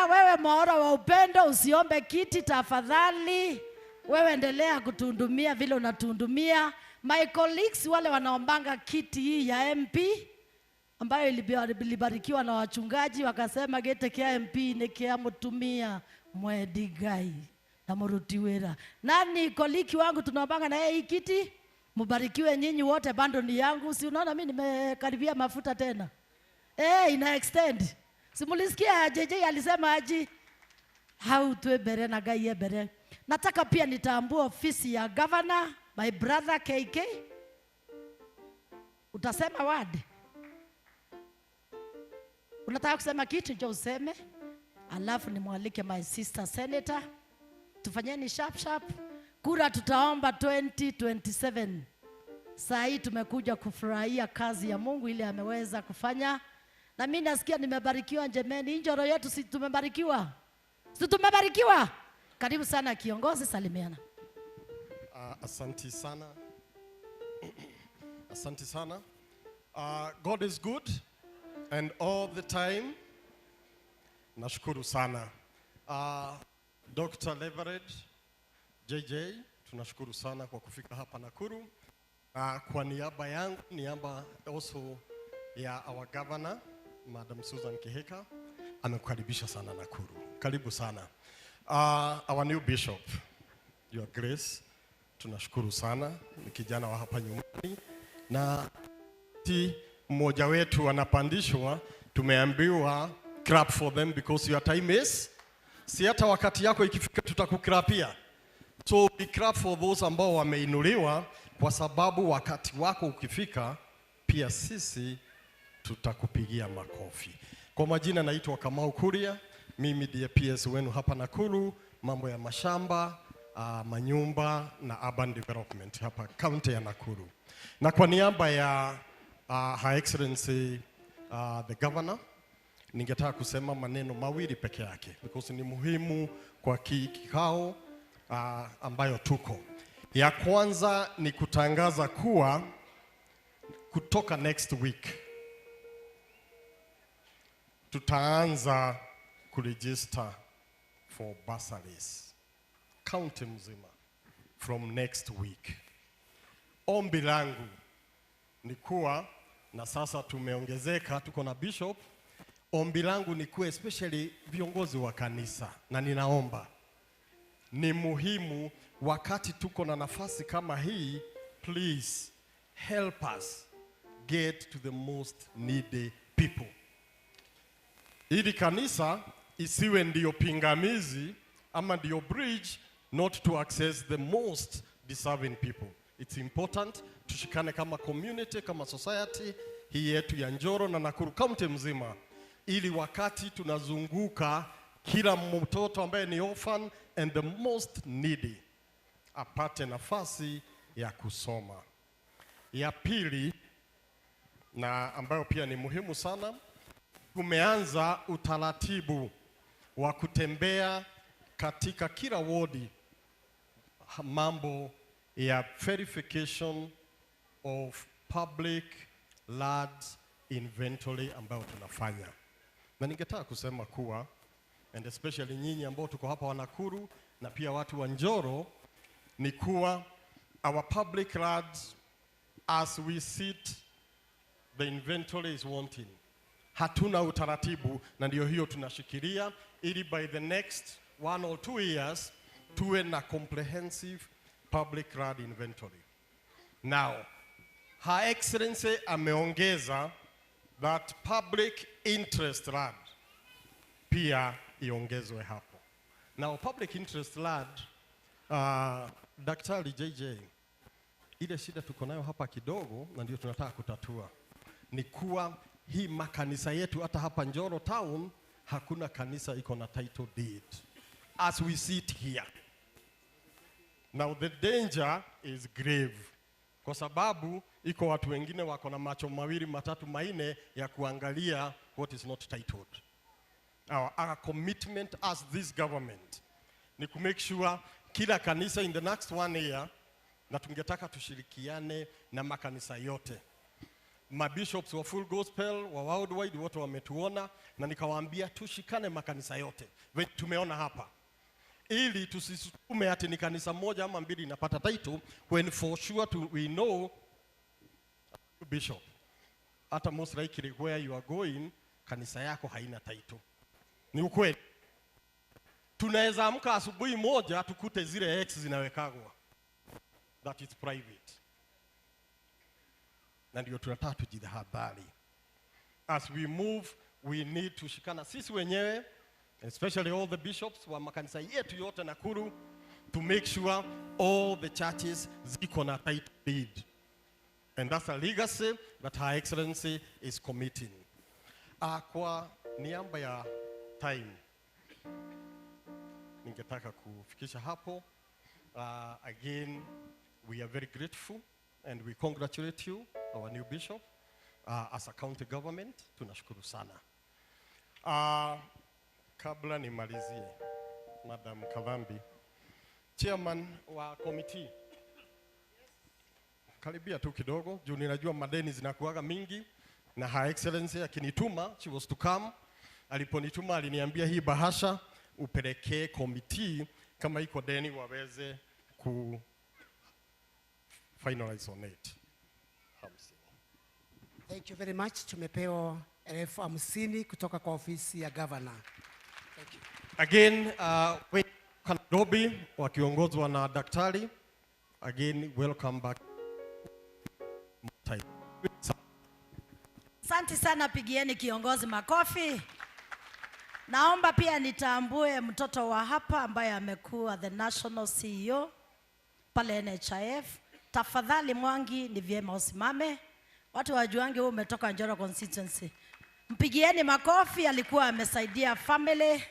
Wewe Maora wa upendo usiombe kiti tafadhali. Wewe endelea kutundumia vile unatundumia. My colleagues wale wanaombanga kiti hii ya MP ambayo ilibarikiwa na wachungaji wakasema gete kia MP ni kia mutumia mwedigai na murutiwera. Nani koliki wangu tunaombanga na yeye hii kiti? Mubarikiwe nyinyi wote, bando ni yangu. Si unaona mimi nimekaribia mafuta tena. Ina extend. Simulisikia JJ alisema aji hau tuwe bere na gai bere. Nataka pia nitambue ofisi ya governor, my brother KK. Utasema word? Unataka kusema kitu njoo useme. Alafu nimwalike my sister senator. Tufanyeni sharp sharp. Kura tutaomba 2027. Saa hii tumekuja kufurahia kazi ya Mungu ile ameweza kufanya. Na mimi nasikia nimebarikiwa njemeni. Njoro yetu si tumebarikiwa? Si tumebarikiwa? Karibu sana kiongozi, salimiana. Asante sana. Asante sana. God is good and all the time. Nashukuru sana. Dr. Leverage JJ, tunashukuru sana kwa kufika hapa Nakuru. Kwa niaba yangu, niaba also ya our governor, Madam Susan Kihika, amekukaribisha sana Nakuru. Karibu sana. Our new bishop, Your Grace, tunashukuru sana. Ni kijana wa hapa nyumbani. Na mmoja wetu anapandishwa, tumeambiwa clap for them because your time is. Si hata wakati yako ikifika tutakukrapia. So we clap for those ambao wameinuliwa kwa sababu wakati wako ukifika pia sisi tutakupigia makofi. Kwa majina naitwa Kamau Kuria, mimi ndiye PS wenu hapa Nakuru, mambo ya mashamba, manyumba na urban development hapa county ya Nakuru. Na kwa niaba ya Her Excellency the Governor, ningetaka kusema maneno mawili peke yake because ni muhimu kwa kikao ambayo tuko. Ya kwanza ni kutangaza kuwa kutoka next week tutaanza kuregister for bursaries county mzima from next week. Ombi langu ni kuwa, na sasa tumeongezeka, tuko na bishop. Ombi langu ni kuwa especially viongozi wa kanisa, na ninaomba ni muhimu wakati tuko na nafasi kama hii, please help us get to the most needy people. Ili kanisa isiwe ndiyo pingamizi ama ndiyo bridge not to access the most deserving people. It's important tushikane kama community, kama society hii yetu ya Njoro na Nakuru County mzima, ili wakati tunazunguka kila mtoto ambaye ni orphan and the most needy apate nafasi ya kusoma. Ya pili, na ambayo pia ni muhimu sana, tumeanza utaratibu wa kutembea katika kila wodi mambo ya verification of public land inventory ambayo tunafanya. Na ningetaka kusema kuwa, and especially nyinyi ambao tuko hapa wa Nakuru na pia watu wa Njoro, ni kuwa our public lands as we sit, the inventory is wanting. Hatuna utaratibu, na ndio hiyo tunashikilia ili by the next 1 or 2 years tuwe na comprehensive public land inventory. Now, Her Excellency ameongeza that public interest land pia iongezwe hapo. Now, public interest land, Daktari JJ, ile shida tuko nayo hapa kidogo na ndio tunataka kutatua ni kuwa hii makanisa yetu hata hapa Njoro town hakuna kanisa iko na title deed as we sit here. Now the danger is grave kwa sababu iko watu wengine wako na macho mawili matatu manne ya kuangalia what is not titled. Our commitment as this government ni ku make sure kila kanisa in the next 1 year, na tungetaka tushirikiane na makanisa yote. Mabishops wa Full Gospel, wa Worldwide wote wametuona, na nikawaambia tushikane makanisa yote venye tumeona hapa, ili tusisukume ati ni kanisa moja ama mbili inapata title, when for sure we know bishop, hata most likely where you are going kanisa yako haina title. Ni ukweli. Tunaweza amka asubuhi moja tukute zile X zinawekagwa that is private. Na ndio tunataka tujihadhari. As we move, we need to shikana sisi wenyewe, especially all the bishops wa makanisa yetu yote Nakuru, to make sure all the churches ziko na title deed. And that's a legacy that Her Excellency is committing. Kwa niaba ya time, ningetaka kufikisha hapo. Again, we are very grateful and we congratulate you, our new bishop, as a county government. Tunashukuru sana. Kabla nimalizie, Madam Kavambi, chairman wa committee, karibia tu kidogo, juu ninajua madeni zinakuwaga mingi, na Her Excellency akinituma, she was to come. Aliponituma aliniambia hii bahasha upelekee committee, kama iko deni waweze ku finalize on it. 50. Thank you very much. Tumepewa 50,000 kutoka kwa ofisi ya governor. Thank you. Again, we Nairobi wakiongozwa na daktari. Again, welcome back. Asante sana, pigieni kiongozi makofi. Naomba pia nitambue mtoto wa hapa ambaye amekuwa the national CEO pale NHIF. Tafadhali Mwangi, ni vyema usimame. Watu wajuange wewe umetoka Njoro constituency. Mpigieni makofi, alikuwa amesaidia family.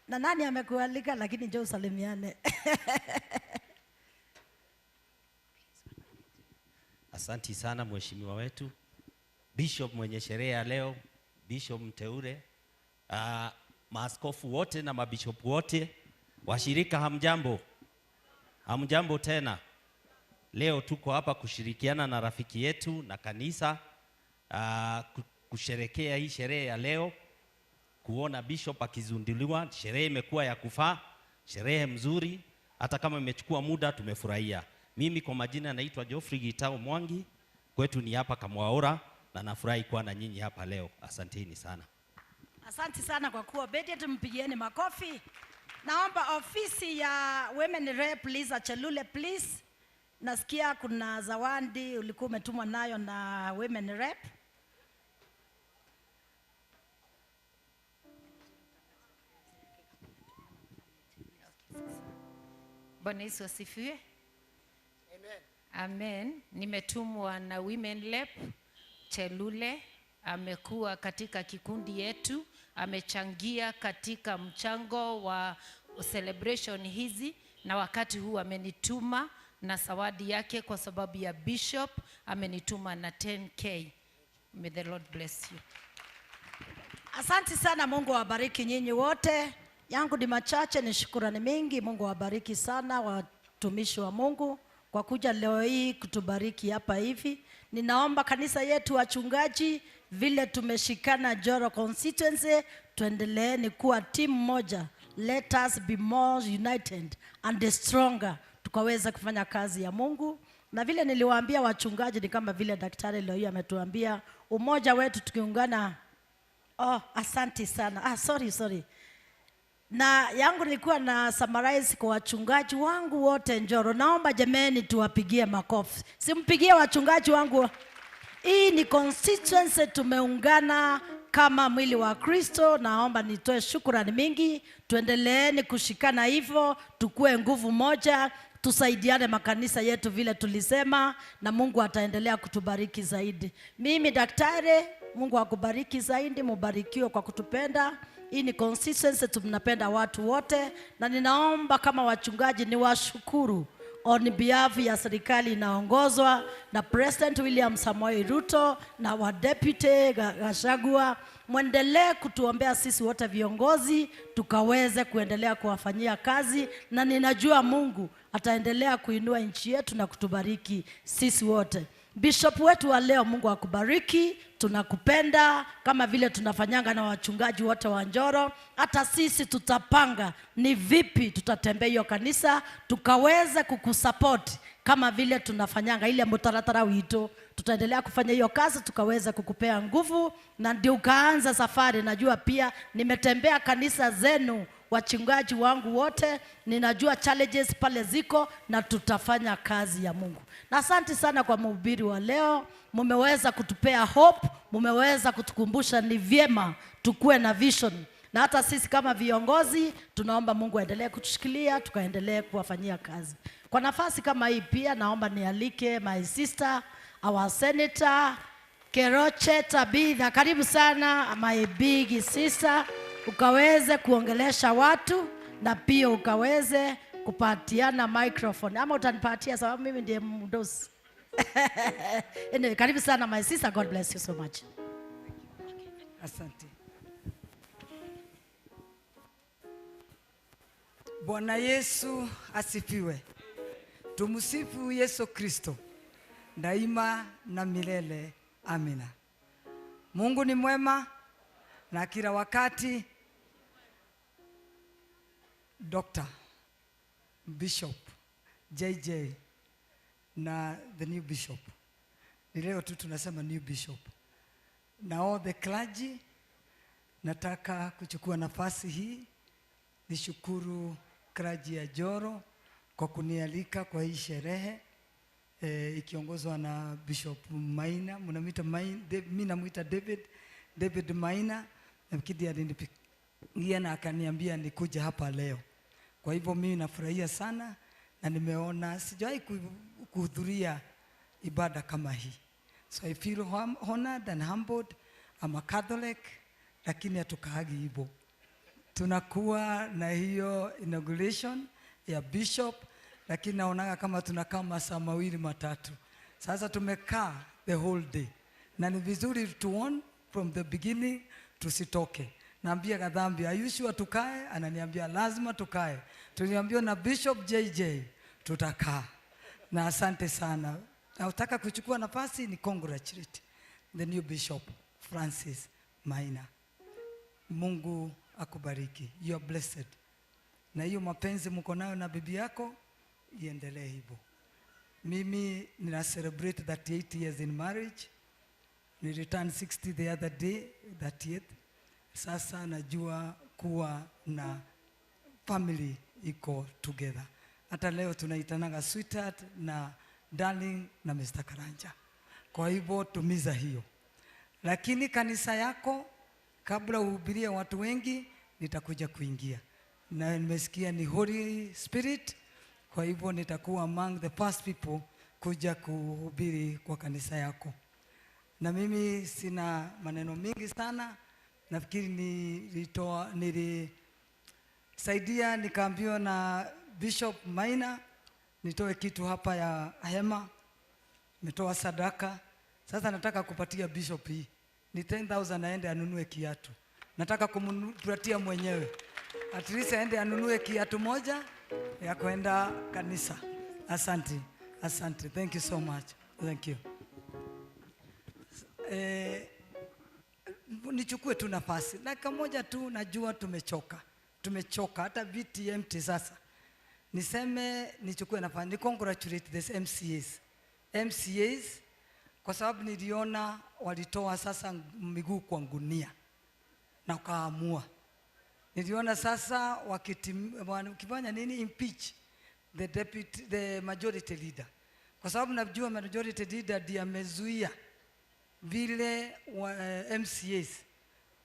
Na nani amekualika, lakini njoo usalimiane. Asanti sana mheshimiwa wetu Bishop mwenye sherehe ya leo, Bishop mteule, maaskofu wote na mabishop wote, washirika hamjambo. Hamjambo tena. Leo tuko hapa kushirikiana na rafiki yetu na kanisa, kusherekea hii sherehe ya leo, kuona bishop akizunduliwa. Sherehe imekuwa ya kufaa, sherehe mzuri, hata kama imechukua muda tumefurahia. Mimi kwa majina naitwa Geoffrey Gitao Mwangi, kwetu ni hapa Kamwaora, na nafurahi kuwa na nyinyi hapa leo. Asanteni sana. Asante sana kwa kuwa obedient, tumpigieni makofi. Naomba ofisi ya Women Rep Liza Chelule please. Nasikia kuna zawadi ulikuwa umetumwa nayo na Women Rep. Bwana Yesu asifiwe. Amen. Amen. Nimetumwa na Women Rep Chelule, amekuwa katika kikundi yetu, amechangia katika mchango wa celebration hizi, na wakati huu amenituma na zawadi yake kwa sababu ya bishop, amenituma na 10K. May the Lord bless you. Asante sana, Mungu awabariki nyinyi wote. Yangu ni machache, ni shukrani mingi. Mungu awabariki sana watumishi wa Mungu kwa kuja leo hii kutubariki hapa hivi. Ninaomba kanisa yetu wachungaji, vile tumeshikana Njoro constituency, tuendeleeni kuwa timu moja. Let us be more united and stronger, tukaweza kufanya kazi ya Mungu. Na vile niliwaambia wachungaji, ni kama vile daktari leo hii ametuambia umoja wetu tukiungana. Oh, asante sana. Sorry. Na yangu nilikuwa na summarize kwa wachungaji wangu wote Njoro. Naomba jameni tuwapigie makofi. Simpigie wachungaji wangu. Hii ni constituency, tumeungana kama mwili wa Kristo. Naomba nitoe shukrani mingi. Tuendeleeni kushikana hivyo, tukue nguvu moja, tusaidiane makanisa yetu vile tulisema, na Mungu ataendelea kutubariki zaidi. Mimi daktari, Mungu akubariki zaidi, mubarikiwe kwa kutupenda. Hii ni constituency, tunapenda watu wote, na ninaomba kama wachungaji niwashukuru On behalf ya serikali inaongozwa na President William Samoei Ruto na wa Deputy Gachagua, mwendelee kutuombea sisi wote viongozi tukaweze kuendelea kuwafanyia kazi, na ninajua Mungu ataendelea kuinua nchi yetu na kutubariki sisi wote. Bishop wetu wa leo, Mungu akubariki. Tunakupenda kama vile tunafanyanga na wachungaji wote wa Njoro. Hata sisi tutapanga ni vipi tutatembea hiyo kanisa tukaweze kukusupport kama vile tunafanyanga ile mutaratara wito. Tutaendelea kufanya hiyo kazi tukaweze kukupea nguvu na ndio ukaanza safari. Najua pia nimetembea kanisa zenu, wachungaji wangu wote, ninajua challenges pale ziko na tutafanya kazi ya Mungu. Na asante sana kwa mhubiri wa leo, mumeweza kutupea hope, mumeweza kutukumbusha ni vyema tukue na vision. Na hata sisi kama viongozi tunaomba Mungu aendelee kutushikilia, tukaendelee kuwafanyia kazi. Kwa nafasi kama hii pia naomba nialike my sister, our senator Keroche Tabitha. Karibu sana my big sister, ukaweze kuongelesha watu na pia ukaweze kupatiana microphone. Ama utanipatia sababu mimi ndiye mdosi. Anyway, karibu sana my sister, God bless you so much. Asante. Bwana Yesu asifiwe. Tumsifu Yesu Kristo daima na milele. Amina. Mungu ni mwema na kila wakati. Dr. Bishop JJ na the new bishop. Ni leo tu tunasema new bishop. Na all the clergy, nataka kuchukua nafasi hii nishukuru clergy ya Njoro kwa kunialika kwa hii sherehe ikiongozwa na Bishop Maina. Mnamuita Maina, mimi namuita David Maina. Nafikiri alinipigia na akaniambia nikuja hapa leo. Kwa hivyo mimi nafurahia sana na nimeona sijawahi kuhudhuria ibada kama hii. So I feel honored and humbled. I'm a Catholic, lakini hatukaagi hivyo. Tunakuwa na hiyo inauguration ya bishop, lakini naonaga kama tunakaa masaa mawili matatu. Sasa tumekaa the whole day. Na ni vizuri tuone from the beginning, tusitoke. Naambia Kadhambi, are you sure tukae? Ananiambia lazima tukae. Tuliambiwa na Bishop JJ tutakaa. Na asante sana. Nataka kuchukua nafasi ni congratulate the new Bishop Francis Maina. Mungu akubariki. You are blessed. Na hiyo mapenzi mko nayo na bibi yako iendelee hivyo. Mimi nina celebrate 38 years in marriage. Niliturn 60 the other day, 38. Sasa najua kuwa na family iko together. Hata leo tunaitanaga sweetheart na darling na Mr. Karanja. Kwa hivyo tumiza hiyo. Lakini kanisa yako kabla uhubirie watu wengi nitakuja kuingia. Na nimesikia ni Holy Spirit, kwa hivyo nitakuwa among the first people kuja kuhubiri kwa kanisa yako. Na mimi sina maneno mingi sana. Nafikiri nilisaidia nikaambiwa na Bishop Maina nitoe kitu hapa ya hema. Nimetoa sadaka. Sasa nataka kupatia Bishop hii. Ni 10,000 aende anunue kiatu. Nataka kumpatia mwenyewe. At least aende anunue kiatu moja ya kwenda kanisa. Asante. Asante. Thank you so much. Thank you. Nichukue tu nafasi. Dakika moja tu, najua tumechoka. Tumechoka hata viti empty sasa. Niseme nichukue nafasi. Ni congratulate this MCAs. MCAs kwa sababu niliona walitoa sasa miguu kwa gunia na wakaamua. Niliona sasa wakifanya nini, impeach the deputy, the majority leader. Kwa sababu najua majority leader ndiye amezuia vile MCAs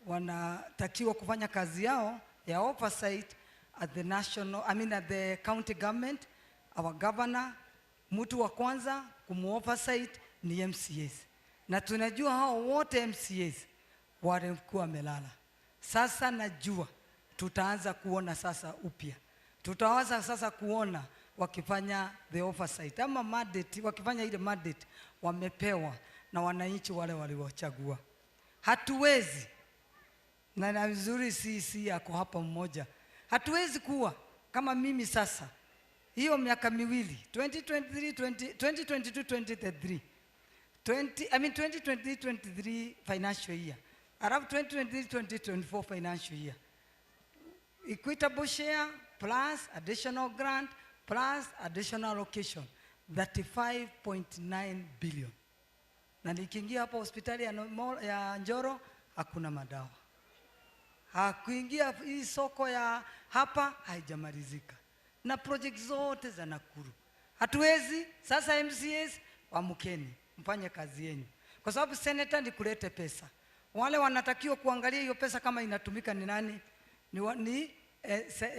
wanatakiwa kufanya kazi yao ya oversight at the national, I mean at the county government. Our governor, mtu wa kwanza kumu-oversight ni MCAs. Na tunajua hao wote MCAs walikuwa wamelala. Sasa najua tutaanza kuona sasa upya. Tutaanza sasa kuona wakifanya the oversight ama mandate, wakifanya ile mandate wamepewa na wananchi wale waliwachagua. Hatuwezi, na vizuri sisi yako hapa mmoja, hatuwezi kuwa kama mimi sasa hiyo miaka miwili 2023 2022 2023 2023 23 financial year, alafu 2023 2024 financial year, equitable share plus additional grant plus additional allocation 35.9 billion. Na nikiingia hapa hospitali ya Njoro hakuna madawa. Hakuingia hii soko ya hapa haijamalizika. Na project zote za Nakuru. Hatuwezi sasa. MCAs wamkeni, mfanye kazi yenu. Kwa sababu senator ni kulete pesa. Wale wanatakiwa kuangalia hiyo pesa kama inatumika ni nani? Ni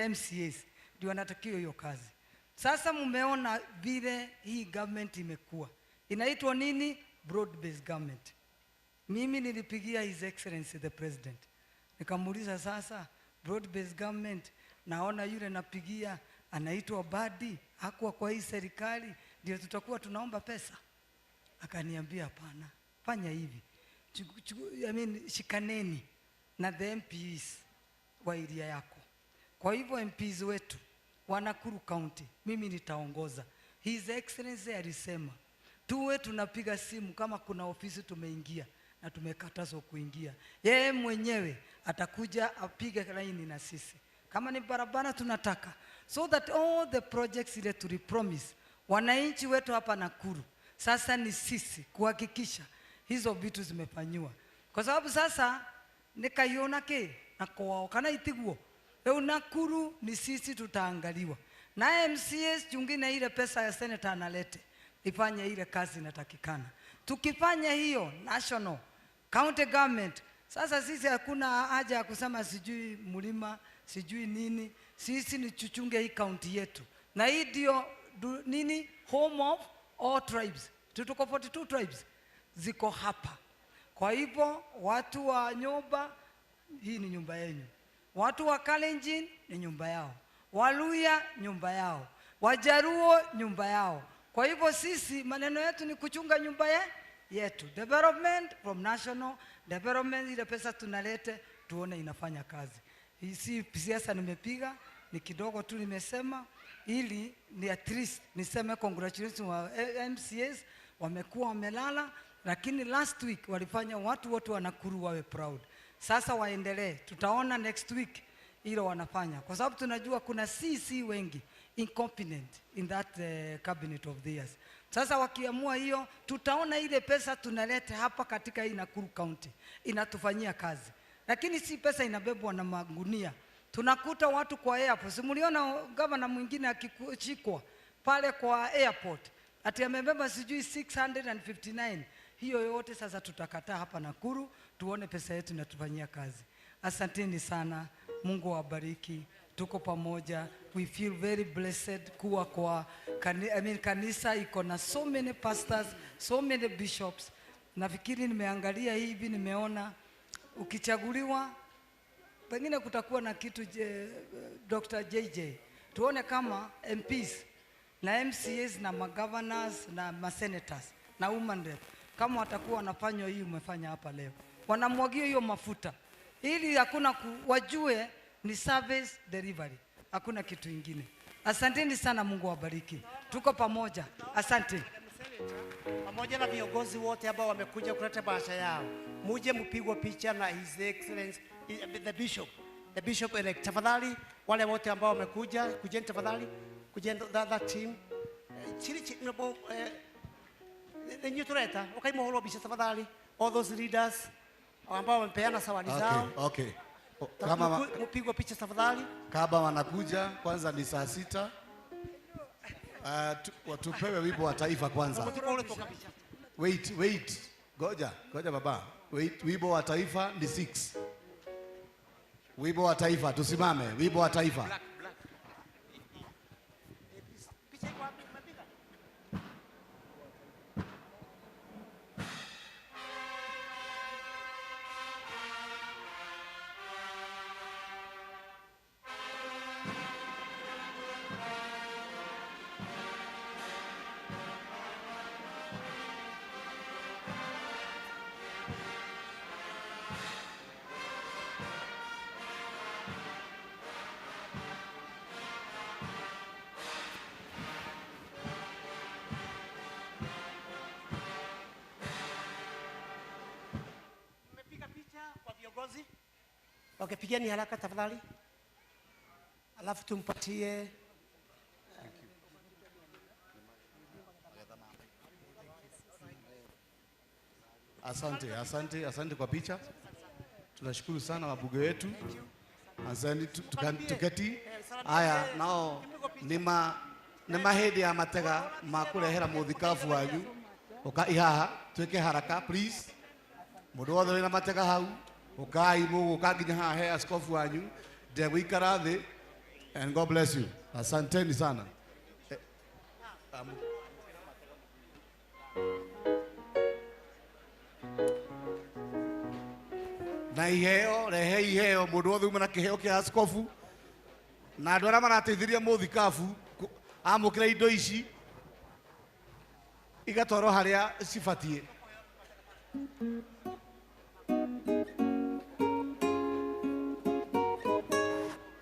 MCAs. Ndio wanatakiwa hiyo kazi. Sasa mumeona vile hii government imekuwa. Inaitwa nini? Broad based government. Mimi nilipigia His Excellency the President. Nikamuuliza sasa broad based government, naona yule napigia anaitwa Badi, hakuwa kwa hii serikali, ndio tutakuwa tunaomba pesa. Akaniambia hapana, fanya hivi. Shikaneni na the MPs wa area yako. Kwa hivyo MPs wetu wa Nakuru County, mimi nitaongoza. His Excellency alisema tuwe tunapiga simu kama kuna ofisi tumeingia na tumekatazwa kuingia. Yeye mwenyewe atakuja apige laini na sisi. Kama ni barabara tunataka, so that all the projects ile tulipromise wananchi wetu hapa Nakuru, sasa ni sisi kuhakikisha hizo vitu zimefanywa. Kwa sababu sasa nikaiona ke na kwao kana itiguo. Leo Nakuru ni sisi tutaangaliwa. Na MCAs jungine ile pesa ya senator analete ifanye ile kazi inatakikana. Tukifanya hiyo national county government, sasa sisi hakuna haja ya kusema sijui mlima, sijui nini. Sisi ni chuchunge hii county yetu. Na hii ndio nini, home of all tribes. Tuko 42 tribes ziko hapa. Kwa hivyo watu wa Nyoba, hii ni nyumba yenu. Watu wa Kalenjin ni nyumba yao. Waluya nyumba yao. Wajaruo nyumba yao. Kwa hivyo sisi maneno yetu ni kuchunga nyumba yetu. Development from national development, ile pesa tunalete tuone inafanya kazi. Hii si siasa nimepiga, ni kidogo tu nimesema ili ni at least niseme congratulations wa MCAs, wamekuwa wamelala, lakini last week walifanya watu wote wa Nakuru wawe proud. Sasa waendelee, tutaona next week hilo wanafanya. Kwa sababu tunajua kuna CC wengi incompetent in that cabinet of theirs. Sasa wakiamua hiyo, tutaona ile pesa tunaleta hapa katika hii Nakuru County inatufanyia kazi. Lakini si pesa inabebwa na magunia. Tunakuta watu kwa airport. Si mliona governor mwingine akishikwa pale kwa airport ati amebeba sijui 659. Hiyo yote sasa tutakataa hapa Nakuru, tuone pesa yetu inatufanyia kazi. Asanteni sana. Mungu awabariki. Tuko pamoja. We feel very blessed kuwa kwa kanisa iko na so many pastors, so many bishops. Nafikiri nimeangalia hivi, nimeona ukichaguliwa pengine kutakuwa na kitu Dr. JJ. Tuone kama MPs na MCAs na magovernors na masenators na women rep kama watakuwa wanafanya hii umefanya hapa leo. Wanamwagia hiyo mafuta ili hakuna wajue ni service delivery, hakuna kitu ingine. Asanteni sana, Mungu awabariki. Tuko pamoja. Asante. Pamoja na viongozi wote ambao wamekuja kuleta bahasha yao, muje mpigwe picha na His Excellency the bishop elect. Tafadhali wale wote ambao wamekuja, kujeni tafadhali, kujeni that team. Chini chini the tureta, okay, muhoro bisha tafadhali. All those leaders ambao wamepeana zawadi zao. Okay. Kama mpigwe picha tafadhali. Kama wanakuja kwanza ni saa 6. Tupewe wimbo wa taifa kwanza. Wait. Goja baba. Wait, wimbo wa taifa ni 6. Wimbo wa taifa, tusimame. Wimbo wa taifa. Okay, pigeni haraka tafadhali. Alafu tumpatie. Asante, asante, asante kwa picha. Tunashukuru sana wabunge wetu. Asante tuketi. Aya, nao nĩ mahĩndĩ ya matega ma kũrehera mũthikabu wanyu. Ũka ihaha, twĩke haraka please. Mũndũ wothe wĩna matega hau, ũkai mũgũka nginya haha he askofu wanyu. Ndegũikara thĩ. And God bless you. Asanteni sana. Na iheo, rehe iheo, mũndũ wothe uma na kĩheo kĩa askofu. Na andũ arĩa marateithirie mũthikabu amũkĩra indo ici igatwarwo harĩa cibatiĩ.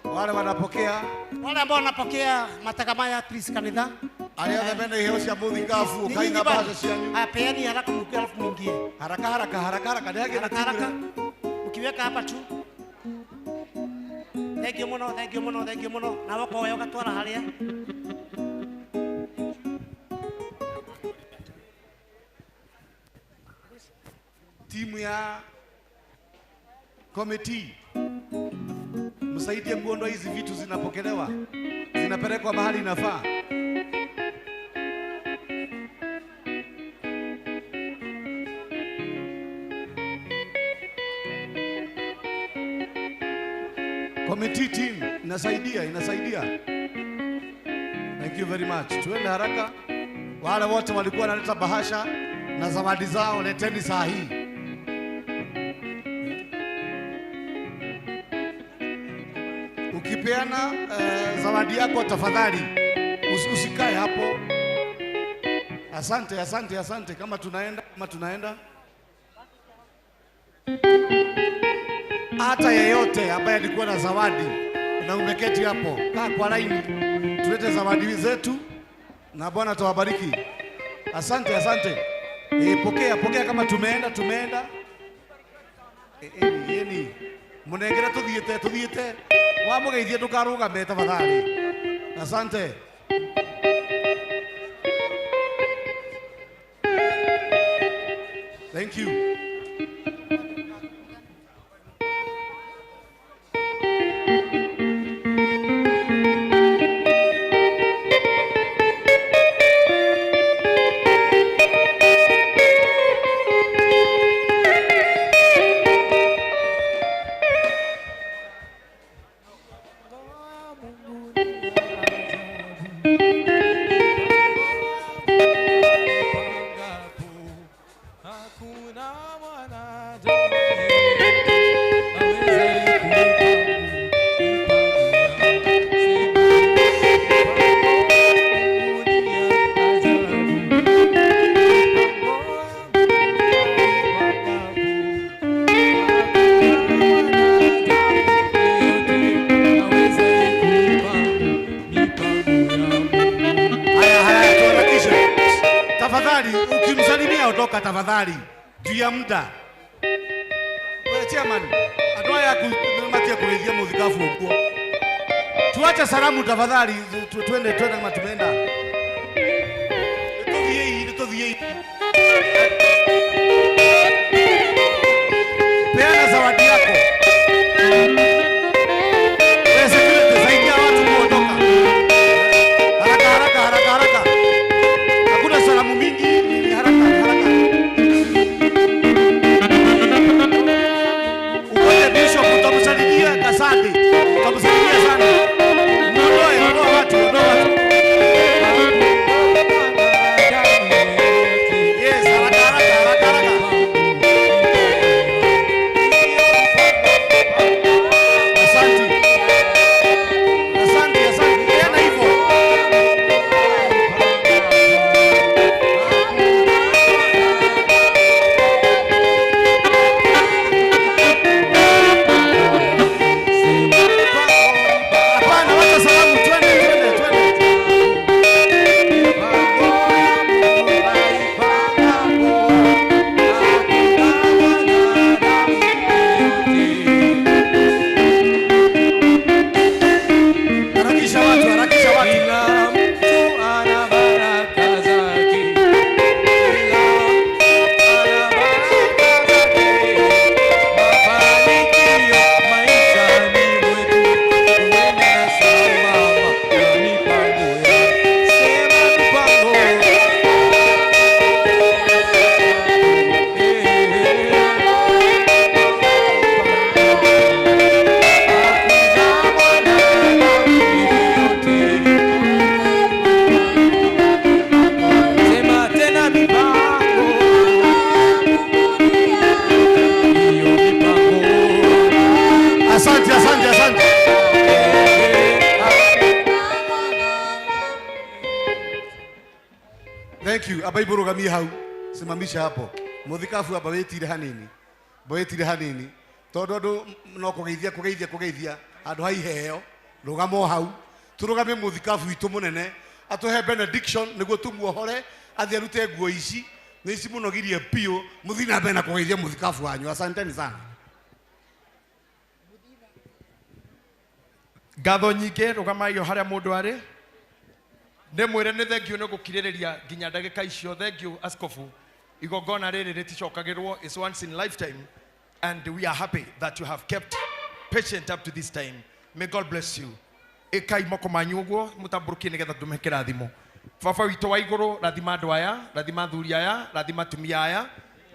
Wale wanapokea, wale ambao wanapokea matega maya please kanitha. Arĩa othe mena iheo cia mũthikabu, ũkai na mbeca cianyu. Peani haraka mkiwa alafu mwingie. Haraka haraka haraka haraka, nĩ haraka haraka. Mkiweka hapa tu. Thank you muno, thank you muno, thank you muno. Na wako wewe ugatwara haria. Timu ya committee, msaidie kuondoa hizi vitu zinapokelewa, zinapelekwa mahali inafaa. Committee team inasaidia, inasaidia. Thank you very much. Tuende haraka. Wale wote walikuwa wanaleta bahasha na zawadi zao, leteni saa hii. Ukipeana zawadi yako tafadhali usikae hapo. Asante, asante, asante. Kama tunaenda, kama tunaenda. Hata yeyote ambaye alikuwa na zawadi na umeketi hapo, kaa kwa laini, tulete zawadi zetu na Bwana atawabariki. Asante, asante. Pokea, pokea kama tumeenda, tumeenda. Eni munengere tuthiite, tuthiite. Wamugeithie ndukarugame tafadhali. Asante. Thank you. Tafadhali juu ya muda. Wewe chairman, atoa ya kumatia kuridhia muthikabu huko. Tuache salamu tafadhali, twende twende kama tumeenda. Nituthiei, nituthiei. Peana zawadi yako. Wewe security, saidia watu kuondoka. Haraka haraka haraka haraka. Hakuna salamu mingi, ni haraka haraka. Utamsalimia Kasadi, utamsalimia sana. Muondoe, ondoa watu, ondoa watu. Yes, Amba imurugamie hau, simamisha hapo. Muthikabu amba witire hanini, amba witire hanini, tondu andu no kugeithia kugeithia kugeithia andu ha iheo, rugama o hau. Turugamie muthikabu witũ mũnene atũhe benediction nĩguo tumuohore athiĩ arute nguo ici nĩ ici mũnogirie biũ, mũthiĩ na mbere na kũgeithia muthikabu wanyu. Asanteni sana. Ngatho nyingĩ, rũgamai o harĩa mũndũ arĩ. Ndĩmwĩre nĩ thengiũ nĩ gũkirĩrĩria nginya ndagĩka icio. Thengiũ askofu, igongona rĩrĩ rĩticokagĩrwo, is once in lifetime, and we are happy that you have kept patient up to this time. May God bless you. Ĩkai moko manyu ũguo mũtambũrũkie nĩgetha tũmũhe kĩrathimo. Baba witũ wa igũrũ, rathima andũ aya, rathima athuri aya, rathima atumia aya,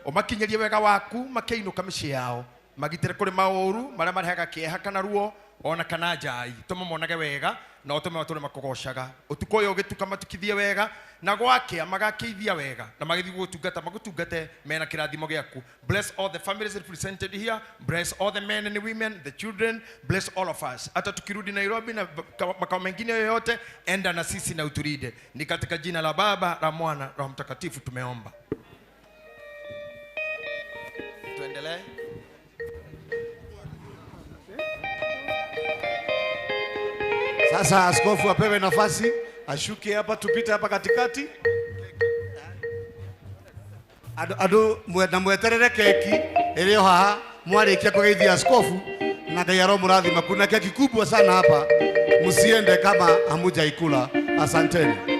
ũmakinyĩrie wega waku makĩinũka mĩciĩ yao, magitĩre kũrĩ maũru marĩa marehaga kĩeha kana ruo ona kana njai, tũme monage wega na ũtũme matũre makũgocaga. Ũtukũ ũyũ ũgĩtuka matukithie wega, na gwakĩa magakĩithia wega, na magĩthiĩ gũgũtungata magũtungate mena kĩrathimo gĩaku. Bless all the families represented here, bless all the men and women, the children, bless all of us. Hata tukirudi Nairobi na makao mengine yoyote, enda na sisi na utulinde. Ni katika jina la Baba, la Mwana, Roho Mtakatifu tumeomba. Tuendelee. Sasa askofu apewe nafasi ashuke hapa, tupite hapa katikati. Andu na mweterere keki ĩrĩ o haha mwarĩkia kũgeithia askofu, na Ngai aromũrathima. Kuna keki kubwa sana hapa, msiende kama hamujaikula. Asanteni.